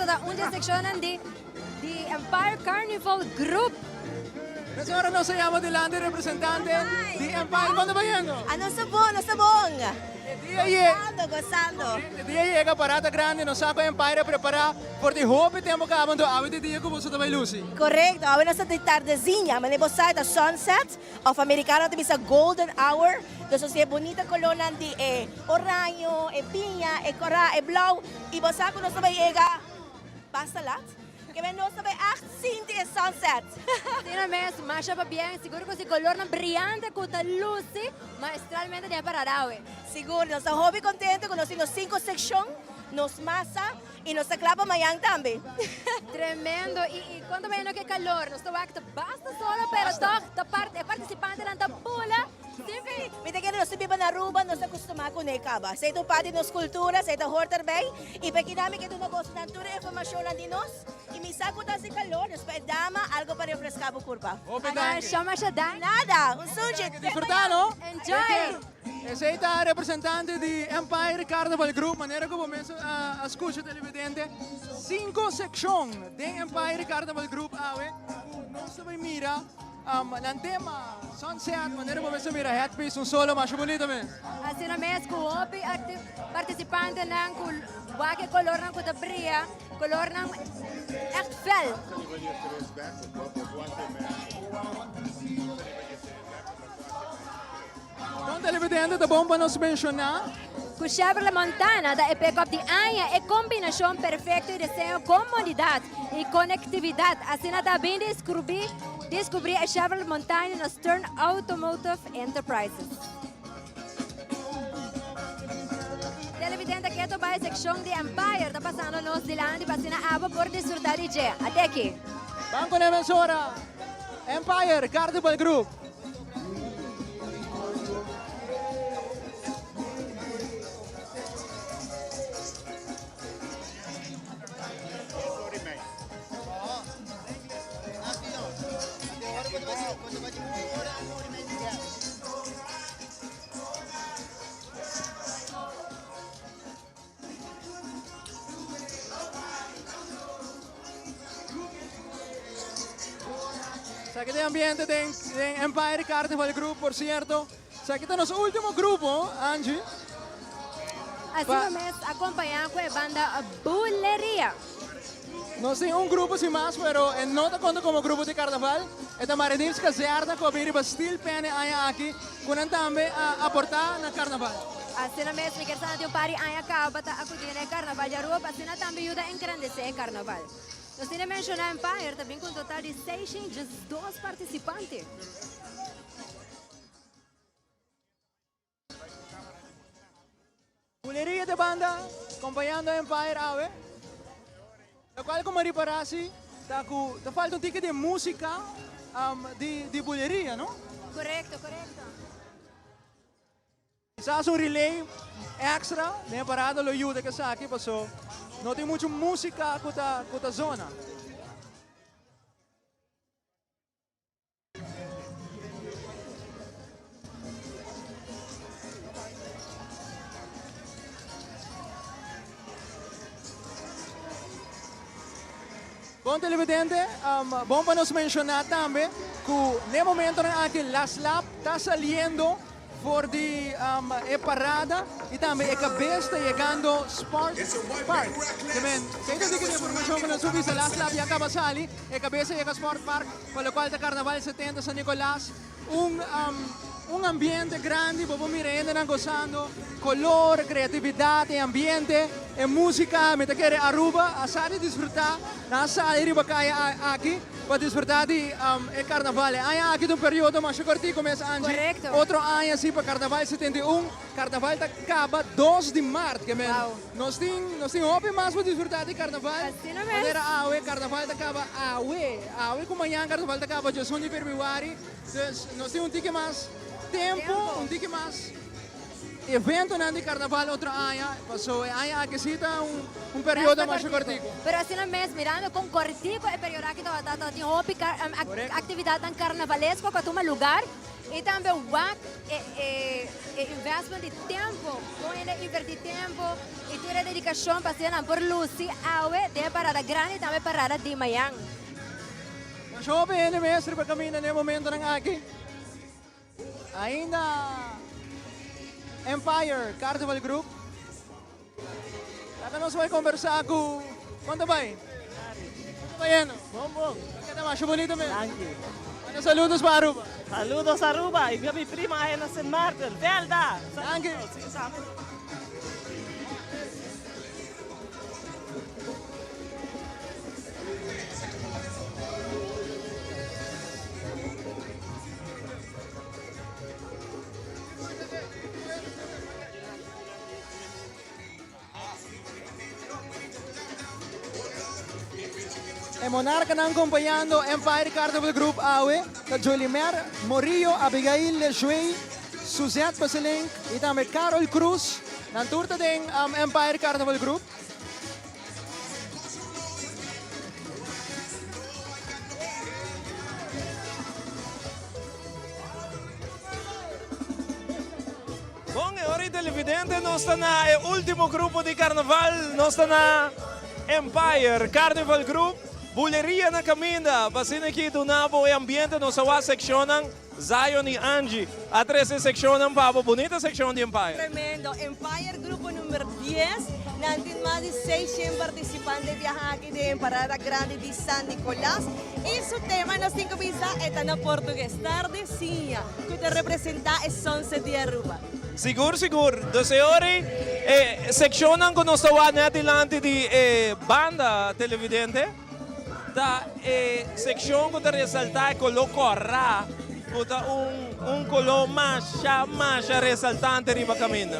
ta un di e seccionnan di di Empire Carnival Group. Mesora nos a yama dilanti representante di Empire. Con ta bayendo? Ah, nos ta bon, nos ta bon. E dia ye. Gozando, gozando. E dia yega parada grandi, nos sa cu Empire a prepara for di hopi tempo caba, anto awe ta e dia cu boso ta bay luci. Correcto, awe nos ta di tardezinha, manera bo sa e ta sunset, of americano ta bisa golden hour, dus nos tin e bunita colornan di e oraño, e piña, e cora, e blauw, y bo sa cu nos ta bay yega basta lat. Ke men nos ta bay echt sinti e sunset. Asina mes, masha pabien, sigur cu si colornan briyante cu ta luci maestralmente den e parada awe. Sigur, nos ta hopi contento cu nos tin nos cinco seccion, nos masa y nos ta cla pa mañan tambe. Tremendo, y cuanto bay no ke calor, nos ta wak ta basta solo pero toch ta e participantenan ta bula. Sí, mi ta kere nos ta biba na Aruba, nos ta kustumá kuné kaba. Esei ta un parti di nos kultura, esei ta hort erbij. I pa kina mi ke duna bosonan tur e informashonnan di nos. I mi sa ku ta hasi kalor, dus pa e dama algu pa refreská bo kurpa. Hopi danki. Masha, masha danki. Nada, un sunchi. Disfrutá no? Enjoy! Esei ta representante di Empire Carnival Group, manera ku bo mes a skucha televidente, sinku sekshon den Empire Carnival Group awe ku nos ta bai mira. Nan tema, Sunset, manera bo mester mira headpiece un solo masha bunito mes. Asina mes cu hopi participantenan cu wak e colornan cu ta bria, colornan echt fel. Bon televidente, ta bon pa nos menciona. Cu Chevrolet Montana ta e pick-up di aña, e combinacion perfecto di diseño, comodidad y conectividad. Asina ta bin descubri descubri e Chevrolet Montana na Stern Automotive Enterprises. Televidente keto bay seccion di Empire ta pasando nos dilanti pa asina abo por disfruta di dje. Ateki. Ban con e mesora Empire Carnival Group. Esaki ta e ambiente den den Empire Carnival Group, por cierto. Esaki ta nos ultimo grupo, Angie. Así Pa- mes acompaña cu e banda Buleria. Nos tin un grupo sin mas, pero e no ta conta como grupo di carnaval. E ta Mariniers Kazerne cu a bini riba Steel Pan e aña aki, cu nan tambe a aporta na carnaval. Asina mes mi kier sa na tin un par di aña caba ta acudi na e carnaval di Aruba pa asina tambe yuda engrandece e carnaval. Nos tin di menciona Empire ta bin cu un total di 602 participante. Buleria de banda acompañando Empire awe. Locual cu mi a ripara si ta cu ta falta un tiki di musica di di buleria no? Correcto, correcto. Kisas un relay extra den e parada lo yuda cu esaki paso no tin mucho musica cu ta cu ta zona. Bon televidente, bon pa nos menciona tambe cu n'e momentonan aki Las Lap ta saliendo for di e parada y tambe e cabes ta yegando Sports Park. Te men, kei ta diki di informacion cu nos a bisa Las Lap ya caba sali, e cabes a yega Sport Park. Pa locual ta Carnaval 70 San Nicolas, un un ambiente grandi, bo por mira hendenan gozando, color, creatividad, e ambiente, e musica, mi ta kere Aruba a sa di disfruta, nan a sali riba caya aki pa disfruta di e Carnaval. E aña aki ta un periodo masha cortico mes Angie, Correcto. otro aña si pa Carnaval 71, Carnaval ta caba dos di maart, ke men Nos tin nos tin hopi mas pa disfruta di carnaval. Asina mes. Manera awe carnaval ta caba awe. Awe cu mañan carnaval ta caba djesun di februari. Dus nos tin un tiki mas tempo, un tiki mas eventonan di carnaval otro aña. Paso e aña aki si ta un un periodo masha cortico. Pero asina mes mirando con cortico e periodo aki tabata, tabatin hopi actividadnan carnavalesco cu a tuma lugar. Y tambe wak e e e investment di tempo, con hende a inverti tempo y tur e dedicacion pa asina nan por luci awe den e parada grandi y tambe parada di mayan. Masha hopi hende mes riba caminda na e momentonan aki. Ainda Empire Carnival Group. Laga nos bai conversa cu Con ta bai? Con ta bayendo? Bon bon. Keda masha bonito mes. Danki. Manda saludos pa Aruba. Saludos Aruba y mi prima aya na Sint Maarten, Velda. Danki. E monarcanan compañando Empire Carnival Group awe ta Jolimer Morillo, Abigail Lejuey, Suzette Besselink y tambe Carol Cruz. Nan tur ta den Empire Carnival Group. Bon, e ora y televidente, nos ta na e ultimo grupo di carnaval, nos ta na Empire Carnival Group, Buleria na caminda, pa asina aki duna bo e ambiente, nos a wak seccionnan, Zion y Angie a trece seccionnan pa bo, bunita seccion di Empire. Tremendo, Empire grupo number dies, nan tin mas di seishent participante biaha aki den parada grandi di San Nicolas y su tema nos tin cu bisa e ta na Portugues, Tardezinha. Cu ta representa e sunset di Aruba. Sigur sigur. Dus e ora ei e seccionnan cu nos ta wak net dilanti di e banda televidente ta e seccion cu ta resalta e color cora cu ta un un color masha masha resaltante riba caminda.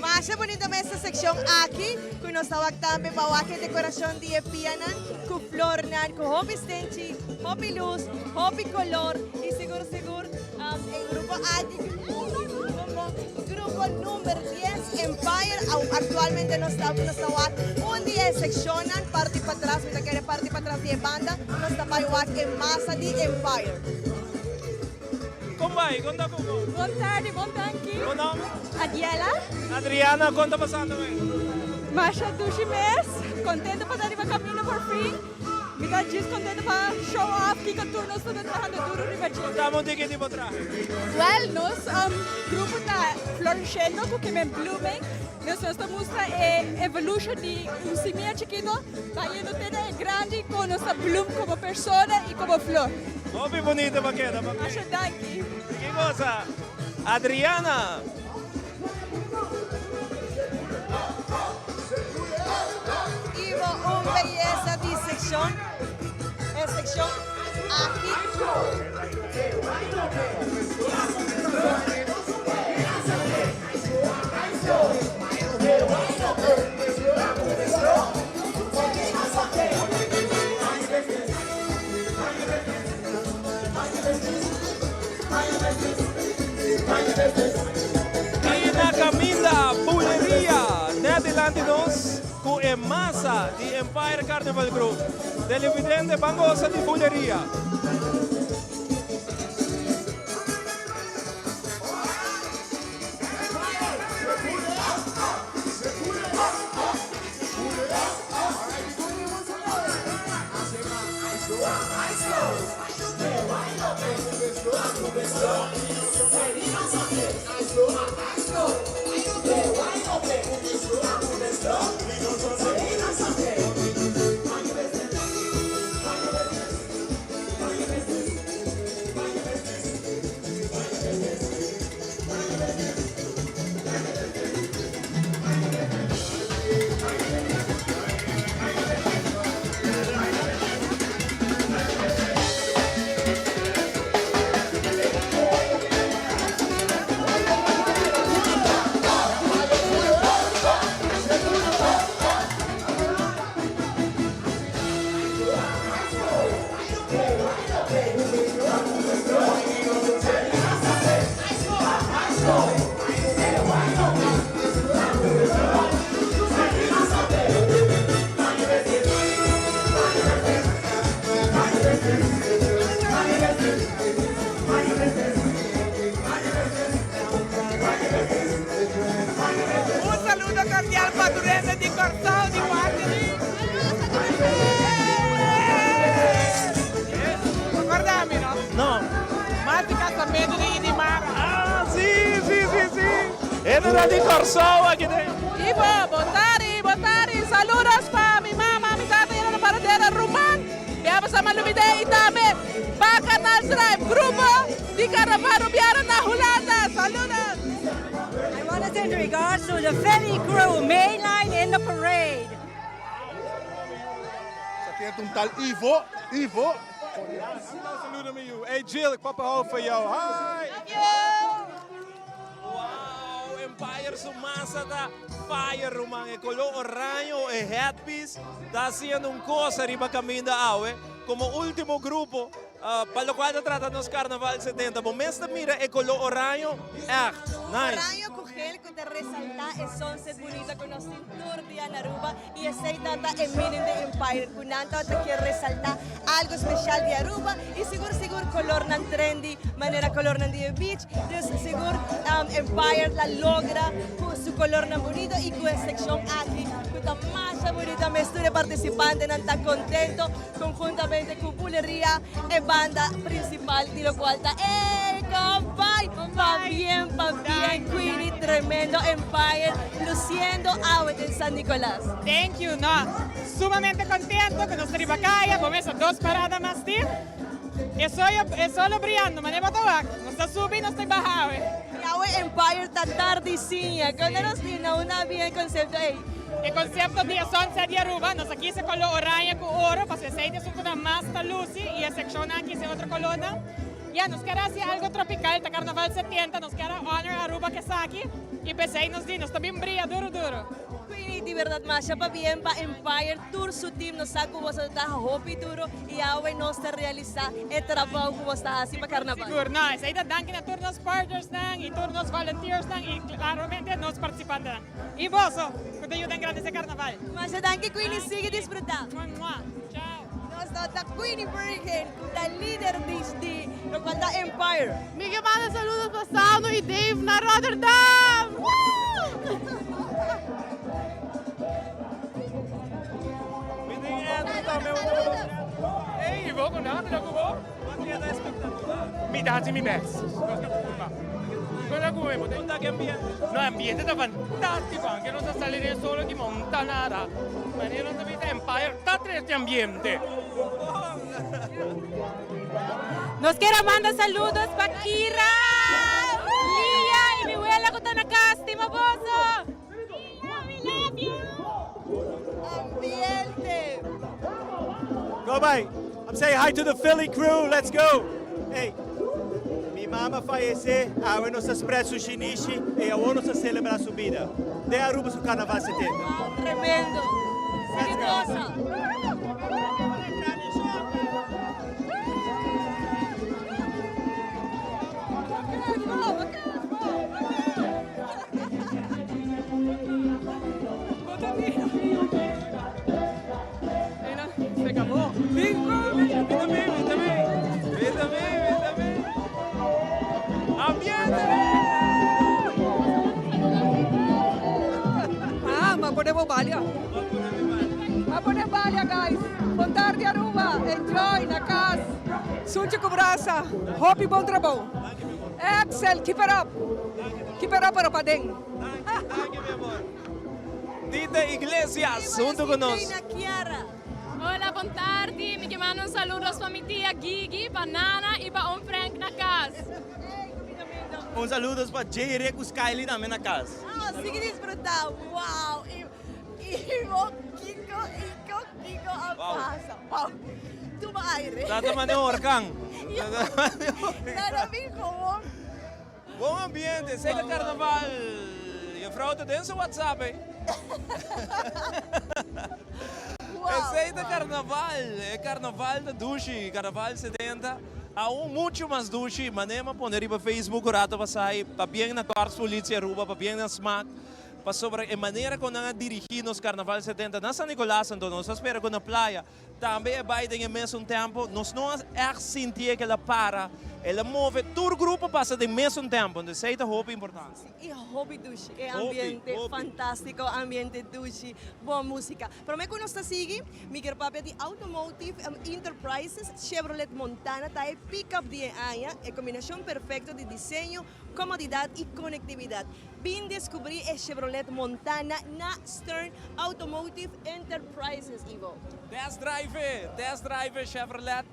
Masha bunita mes e seccion aki cu nos ta wak tambe pa wak e decoracion di e pianan cu flornan cu hopi stenchi, hopi luz, hopi color. Y sigur sigur e grupo aki grupo number dies Empire actualmente nos ta nos ta wak un di e seccionnan parti patras mi ta kere parti patras di e banda nos ta bay wak e masa di Empire. Kon bai? Kon ta ku bo? Bon tardi, bon danki. Bo nomber? Adiela. Adriana, kon ta pasando mes? Masha dushi mes, contento pa ta riba camino por fin. Mi ta djis contento pa show off kiko tur nos ta trahando duro riba dje. Contame un tiki di bo trahe. Well, nos grupo ta floreciendo cu kimen blooming. Dus nos ta mustra e evolution di un simia chikito pa yendo te na e grandi con nos ta bloom como persona y como flor. Hopi bunito bo keda. Masha danki. Ki cosa? Adriana. Ibo un beyesa di seccion e seccion aki. I na caminda Buleria net dilanti nos cu e masa di Empire Carnival Group. Televidente ban goza di Buleria. kordial pa tur hende di Kòrsou di parti di. Bo korda mi no? No. Mas di kasamentu di Idimara. Ah, si, si, si, si. Hendenan di Kòrsou aki den. Ivo, bon tardi, bon tardi. Saludos pa mi mama, mi tata yendo na paradera, ruman. Biaba sa malumide y tambe Bacchanal Tribe, grupo di Carnaval Rubiano na Hulanda. Saludos! I want to send regards to the Philly crew, mainline in the parade. Sa kent un tal Ivo, Ivo. Saludo mi yu. Hey Jill, ik papa hou van jou. Hi! Wow, Empire su masa ta fire ruman. E color oraño, e headpiece ta haciendo un cosa riba caminda awe. Como ultimo grupo, pa locual ta trata nos Carnaval 70. Bo mes ta mira e color oraño, echt nice. Oraño cu geel cu ta resalta e sunset bunita cu nos tin tur dia na Aruba y esey ta ta e meaning di Empire cu nan ta kier resalta algo special di Aruba y sigur sigur colornan trendy manera colornan di e beach dus sigur Empire ta logra cu su colornan bunito y cu e seccion aki cu ta masha bunita mes tur e participantenan ta contento conhuntamente cu Buleria e banda principal di locual ta ey Compay! Pabien pabien Queenie tremendo Empire luciendo awe den San Nicolas. Thank you no sumamente contento cu nos ta riba caya bo mesa dos parada mas tin e soyo e solo briando mane bo ta wak nos ta subi nos ta baha awe. Y awe Empire ta tardi siña cuando nos tin na una bien concepto ey. E concepto di e sunset di Aruba nos a kisa color oranje cu oro pasobra esey ta esun cu ta mas ta luci y e seccionnan a kisa e otro colornan. Ya, nos kier haci algo tropical, ta Carnaval 70, nos kier a honor Aruba cu esaki y p'esey nos di, nos ta bin bria duro duro. Queenie, di berdad masha pabien pa Empire tur su team, nos sa cu boso ta traha hopi duro y awe nos ta realisa e trabao cu boso ta haci pa Carnaval. Sigur, no, esey ta danki na tur nos partnersnan y tur nos volunteersnan y claramente nos participantenan y boso cu ta yuda engrandece Carnaval. Masha danki Queenie, sigui disfruta. Mua mua, chao. Nos ta ta Queenie Bergen cu ta lider di di locual ta Empire. Mi ke manda saludos pa Sano y Dave na Rotterdam! Mi tin Andrew tambe un saludo. Ey, Ivo, con nada cu bo? Mi ta haci mi best. No ta preocupa. Con ta cu bo? Con ta ki ambiente? No, ambiente ta fantastico. Aunke nos a sali den solo di Montanara. Manera nos ta bisa Empire ta trece ambiente. Nos kier a manda saludos pa Kira, Lia y mi wela cu ta na cas. Stima boso! Lia, we love you! Ambiente! Go bay! I'm saying hi to the Philly crew, let's go! Hey, mi mama fayece, awe nos ta spread su shinishi y awor nos ta celebra su bida. Den Aruba su Carnaval 70. Wow, tremendo! Sigui goza! Ah, m'a pone bo balia. M'a pone balia, guys. Bon tardi, Aruba. Enjoy na cas. Sunchi cu brasa. Hopi bon trabou. Excel, keep it up. Keep it up, pero paden. Tita Iglesias hunto cu nos. Hola, bon tardi. Mi ke manda un saludos pa mi tia Gigi, pa Nana y pa oom Frank na cas. Un saludos pa Jay Rick cu Skyly tambe na cas. Ah, sigui disfruta. Wow. Y y bo Kiko Kiko Kiko a pasa. Wow. Tuma aire. Ta ta manda un horcan. Nada bin gewoon. Bon ambiente, esey ta carnaval. Juffrouw ta den su WhatsApp ey. Esey ta carnaval. E carnaval ta dushi. Carnaval 70 aun mucho mas dushi. Manera mi a pone riba Facebook un rato pasai. Pabien na Korps Politie Aruba, pabien na Smaak. Pasobra e manera con nan a dirigi nos Carnaval 70 na San Nicolas, anto nos a spera cu na Playa tambe e bay den e mesun tempo. Nos no a echt sintié cu el a para, el a move, tur grupo pasa den mesun tempo, entonces esey ta hopi importante. Sí, y hopi dushi, e ambiente fantastico, ambiente dushi, bon musica. Prome cu nos ta sigui, mi kier papia di Automotive Enterprises, Chevrolet Montana ta e pick-up di e aña, e combinacion perfecto di diseño, Comodidad y conectividad. Bin descubri e Chevrolet Montana na Stern Automotive Enterprises, Ivo. Test drive e, test drive e Chevrolet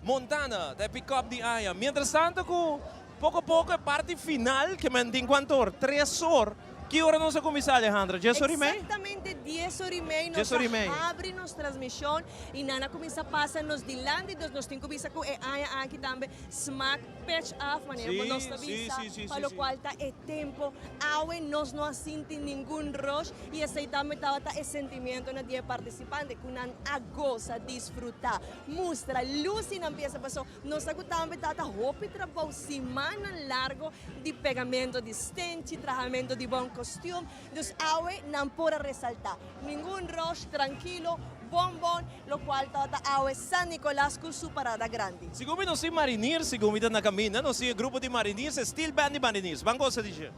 Montana, ta e pick-up di aña. Mientras tanto cu poco poco e parti final, ke men tin cuanto or? Tres or. Ki ora nos a cuminsa Alejandra? Dies or y mei? Exactamente dies or y mei nos a habri nos transmision y nan a cuminsa pasa nos dilanti, dus nos tin cu bisa cu e aña aki tambe smaak Pech af, manera ku nos ta bisa, pa lokual ta e tempo. Awe nos no a sinti ningun rush i esei tambe tabata e sentimientonan di e partisipante, ku nan a gosa, disfrutá, mustra, lusi nan piesa paso nos sa ku tambe tabata hopi trabou, simannan largo di pegamento di stenchi, trahamento di bon kostium. Dus awe nan por a resaltá. Ningun rush, trankilo, bon bon, lokual tabata awe San Nicolas ku su parada grandi. Segun mi nos tin mariniers, segun mi ta na kaminda, nos tin e grupo di mariniers, e steel band di mariniers. Ban gosa di dje.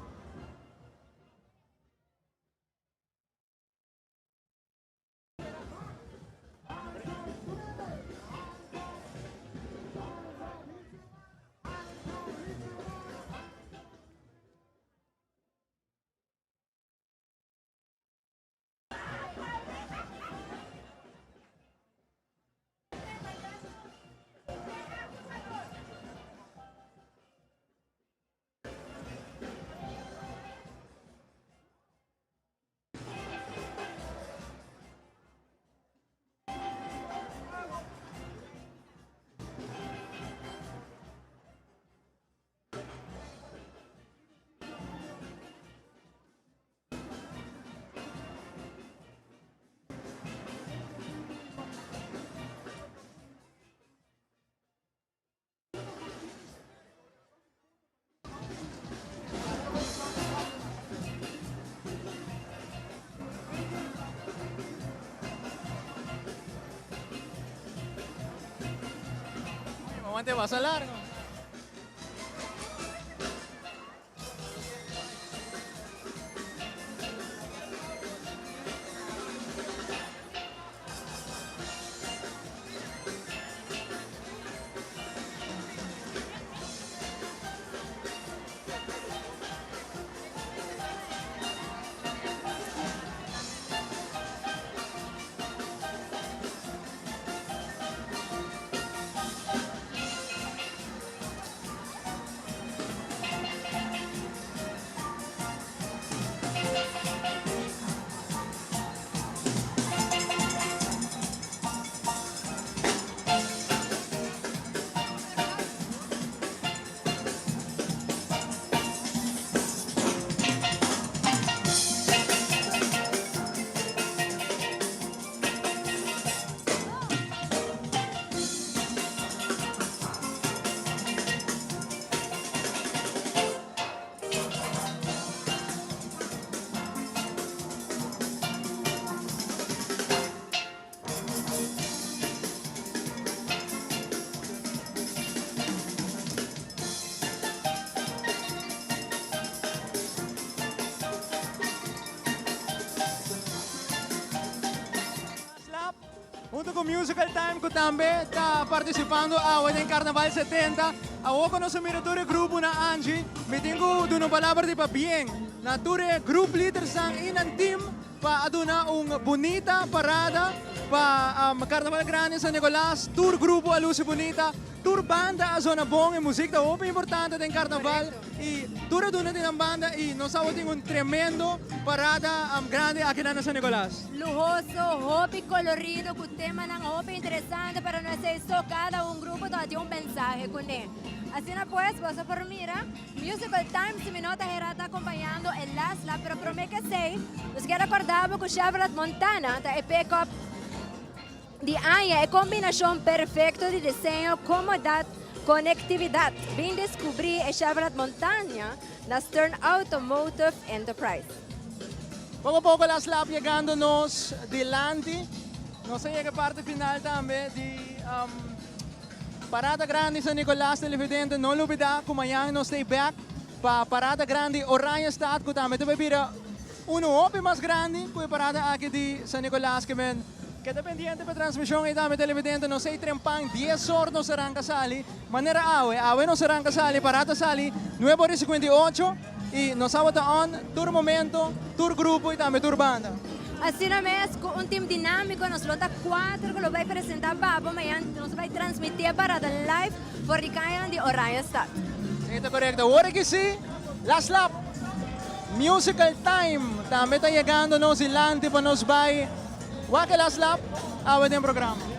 Aguante basta largo. Hunto cu Musical Time cu tambe ta participando awe den Carnaval 70. Awo cu nos a mira tur e grupo na Angie, mi tin cu duna un palabra di pabien na tur e group leadersnan y nan team pa a duna un bunita parada pa Carnaval Grandi San Nicolas. Tur grupo a luci bunita. Tur banda a zona bon, e muziek ta hopi importante den carnaval y tur a duna di nan banda y nos awo tin un tremendo parada grandi aki na San Nicolas. Luhoso, hopi colorido cu temanan hopi interesante pero no esey so, cada un grupo ta tin un mensahe cune. Asina pues boso por mira Musical Time si mi no ta hera ta acompañando e las la pero prome ke esey nos kier recorda bo cu Chevrolet Montana ta e pick-up Di aña e kombinashon perfekto di diseño, komodat, konektividat. Bin deskubrí e Chevrolet Montana na Stern Automotive Enterprise. Poco poco last lap yegando nos dilanti. Nos a yega parte final tambe di Parada Grandi San Nicolas televidente. No lubida cu mañan nos ta back pa Parada Grandi Oranjestad cu tambe ta bay bira uno hopi mas grandi cu e parada aki di San Nicolas ke men keda pendiente pa e transmision ey tambe televidente. Nos ey trempan 10 or nos a ranca sali manera awe. Awe nos a ranca sali parada sali nuebe ora y 58 y nos tabata on tur momento, tur grupo y tambe tur banda. Asina mes cu un team dinamico nos lo ta cuater cu lo bay presenta pa bo mañan nos bay transmiti e parada live for di cayanan di Oranjestad. Si ta corecto. Awor aki si, last lap. Musical Time tambe ta yegando nos dilanti pa nos bay wak e last lap awe den programa.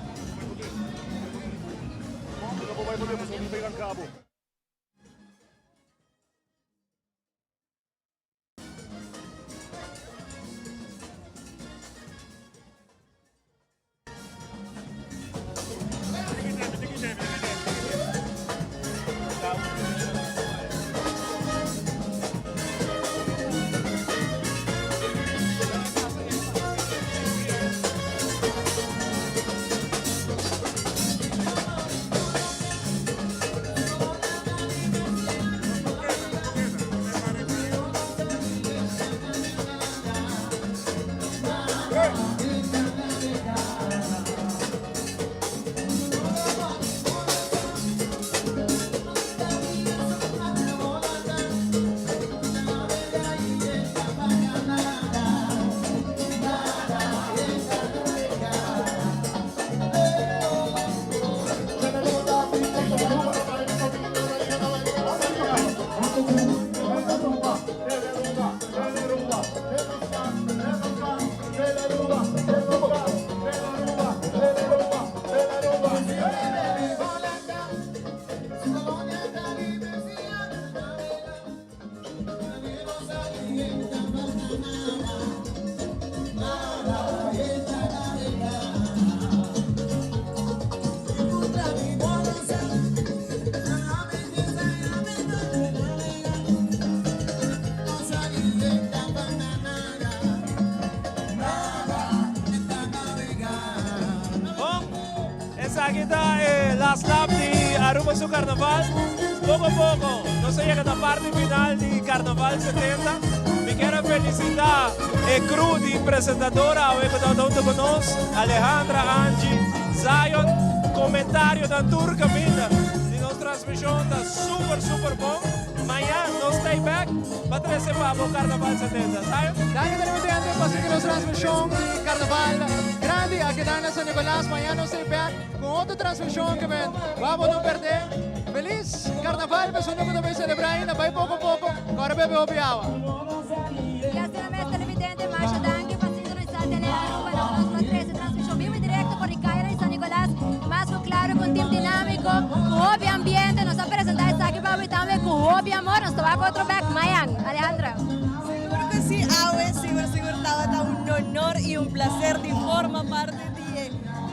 Bon, esaki ta e last lap di Aruba su Carnaval. Poco poco nos a yega na parti final di Carnaval 70. Mi kier a felicita e crew di presentador awe cu tabata hunto cu nos, Alejandra, Angie, Zion. Comentarionan tur caminda di nos transmision ta super super bon. Mañan nos ta back pa trece pa bo Carnaval 70. Zion? Danki televidente pa sigui nos transmision di Carnaval grandi aki na San Nicolas. Mañan nos ta back cu otro transmision que men wou no perde. Feliz Carnaval, persona cu ta bay celebra ainda, bay poco poco, core bebe hopi awa. Gracias mes televidente, masha danki pa sintonisa Tele Aruba na nos lo trece transmision vivo y directo for di Cairo y San Nicolas. Mas cu claro cu un team dinamico, cu hopi ambiente, nos a presenta esaki pa bo y tambe cu hopi amor. Nos ta wak otro bek mayan. Alejandra. Sigur cu si, awe, sigur sigur tabata un honor y un placer di forma parte di e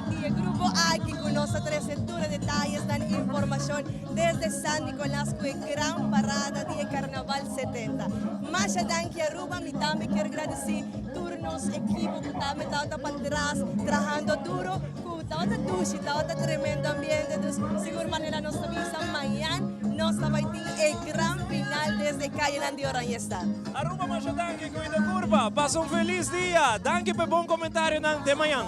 di e grupo aki cu nos a trece tur e detayesnan, informacion desde San Nicolas cu e gran parada di e Carnaval 70. Masha danki Aruba, mi tambe kier gradici tur nos ekipo cu tambe tabata patras trahando duro cu tabata dushi, tabata tremendo ambiente, dus sigur manera nos ta bisa mañan nos ta bay tin e gran final desde cayenan di Oranjestad. Aruba masha danki cuida curpa, pasa un feliz dia, danki pa e bon comentarionan, te mañan.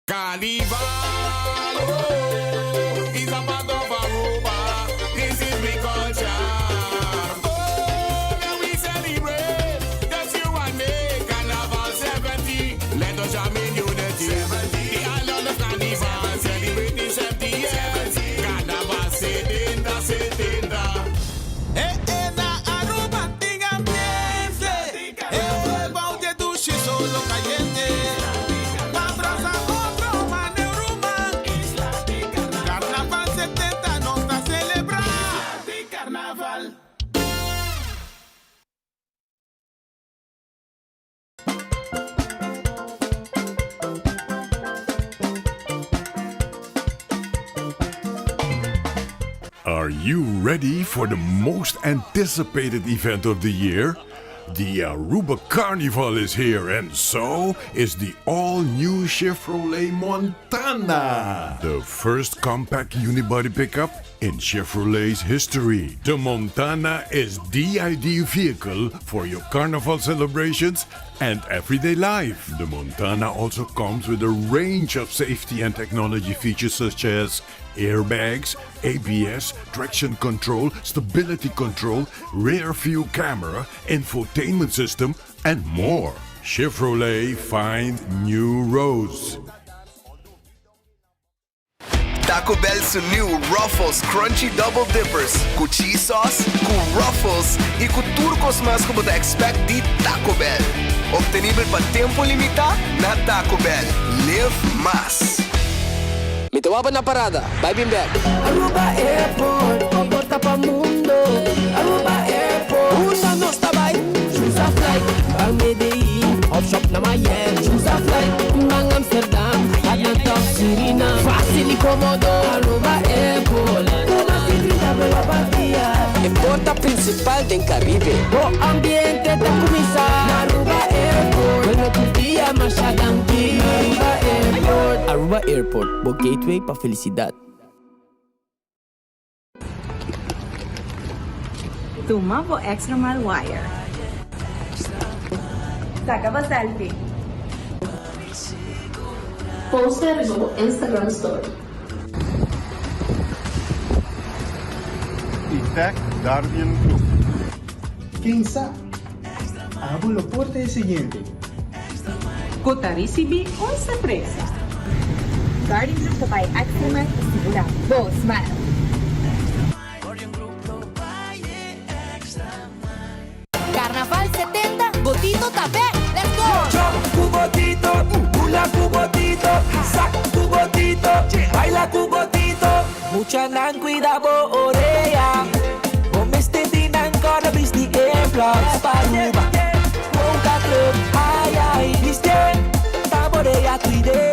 Carnival, oh, is a part of Aruba. This is we culture. Oh, let we celebrate. Just you and me. Carnival 70. Let us jam in unity. 70. The island of Carnival celebrating 70 years. Carnival 70, 70. Eh, eh, na Aruba tin ambiente. Eh, bou di dushi solo cayente. Pa brasa otro mane ruman. Are you ready for the most anticipated event of the year? The Aruba Carnival is here, and so is the all new Chevrolet Montana. The first compact unibody pickup in Chevrolet's history. The Montana is the ideal vehicle for your carnival celebrations and everyday life. The Montana also comes with a range of safety and technology features such as airbags, ABS, traction control, stability control, rear view camera, infotainment system, and more. Chevrolet find new roads. Taco Bell su new Ruffles Crunchy Double Dippers cu cheese sauce, cu Ruffles y cu tur cos mas cu bo ta expect di Taco Bell. Obtenibel pa tempo limita na Taco Bell. Live mas! Mi ta wapa na parada, bai bin bek. Aruba Airport, bo porta pa mundo. Aruba Airport, unda nos ta bai? Choose a flight, ban Medellin, of shop na Miami. Choose a flight, ban Amsterdam, Atlanta of Suriname. Facil y comodo, Aruba Airport. Cu mas di 30 vuelo pa dia. E porta principal den Caribe. Bo ambiente ta cuminsa na Aruba Airport. Bueno tur dia, masha danki. Na Aruba Airport. Aruba Airport, bo gateway pa felicidad. Tuma bo extra mile wire. Saca bo selfie. Post riba bo Instagram story. Y tag Guardian Group. Ken sa? Abo lo por ta e siguiente. Cu ta ricibi un sorpresa. Guardian Group ta bay extra mile pa sigura bo smile. Carnaval 70, Botito ta bek! Let's go! Jump cu Botito, bula cu Botito, sak cu Botito, baila cu Botito. Muchanan cuida bo orea, bo mester di nan corda bisti earplugs pa Aruba. Boca Club, ay ay, bisti pa bo orea cuide.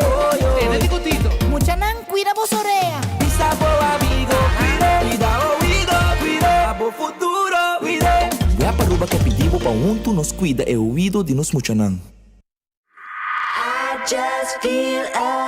Tene di Botito. Muchanan cuida bo orea. Bisa bo amigo, cuide, cuida oido, cuide, pa bo futuro, cuide. Web Aruba ke pidi bo pa huntu nos cuida e oido di nos muchanan. I just feel alive.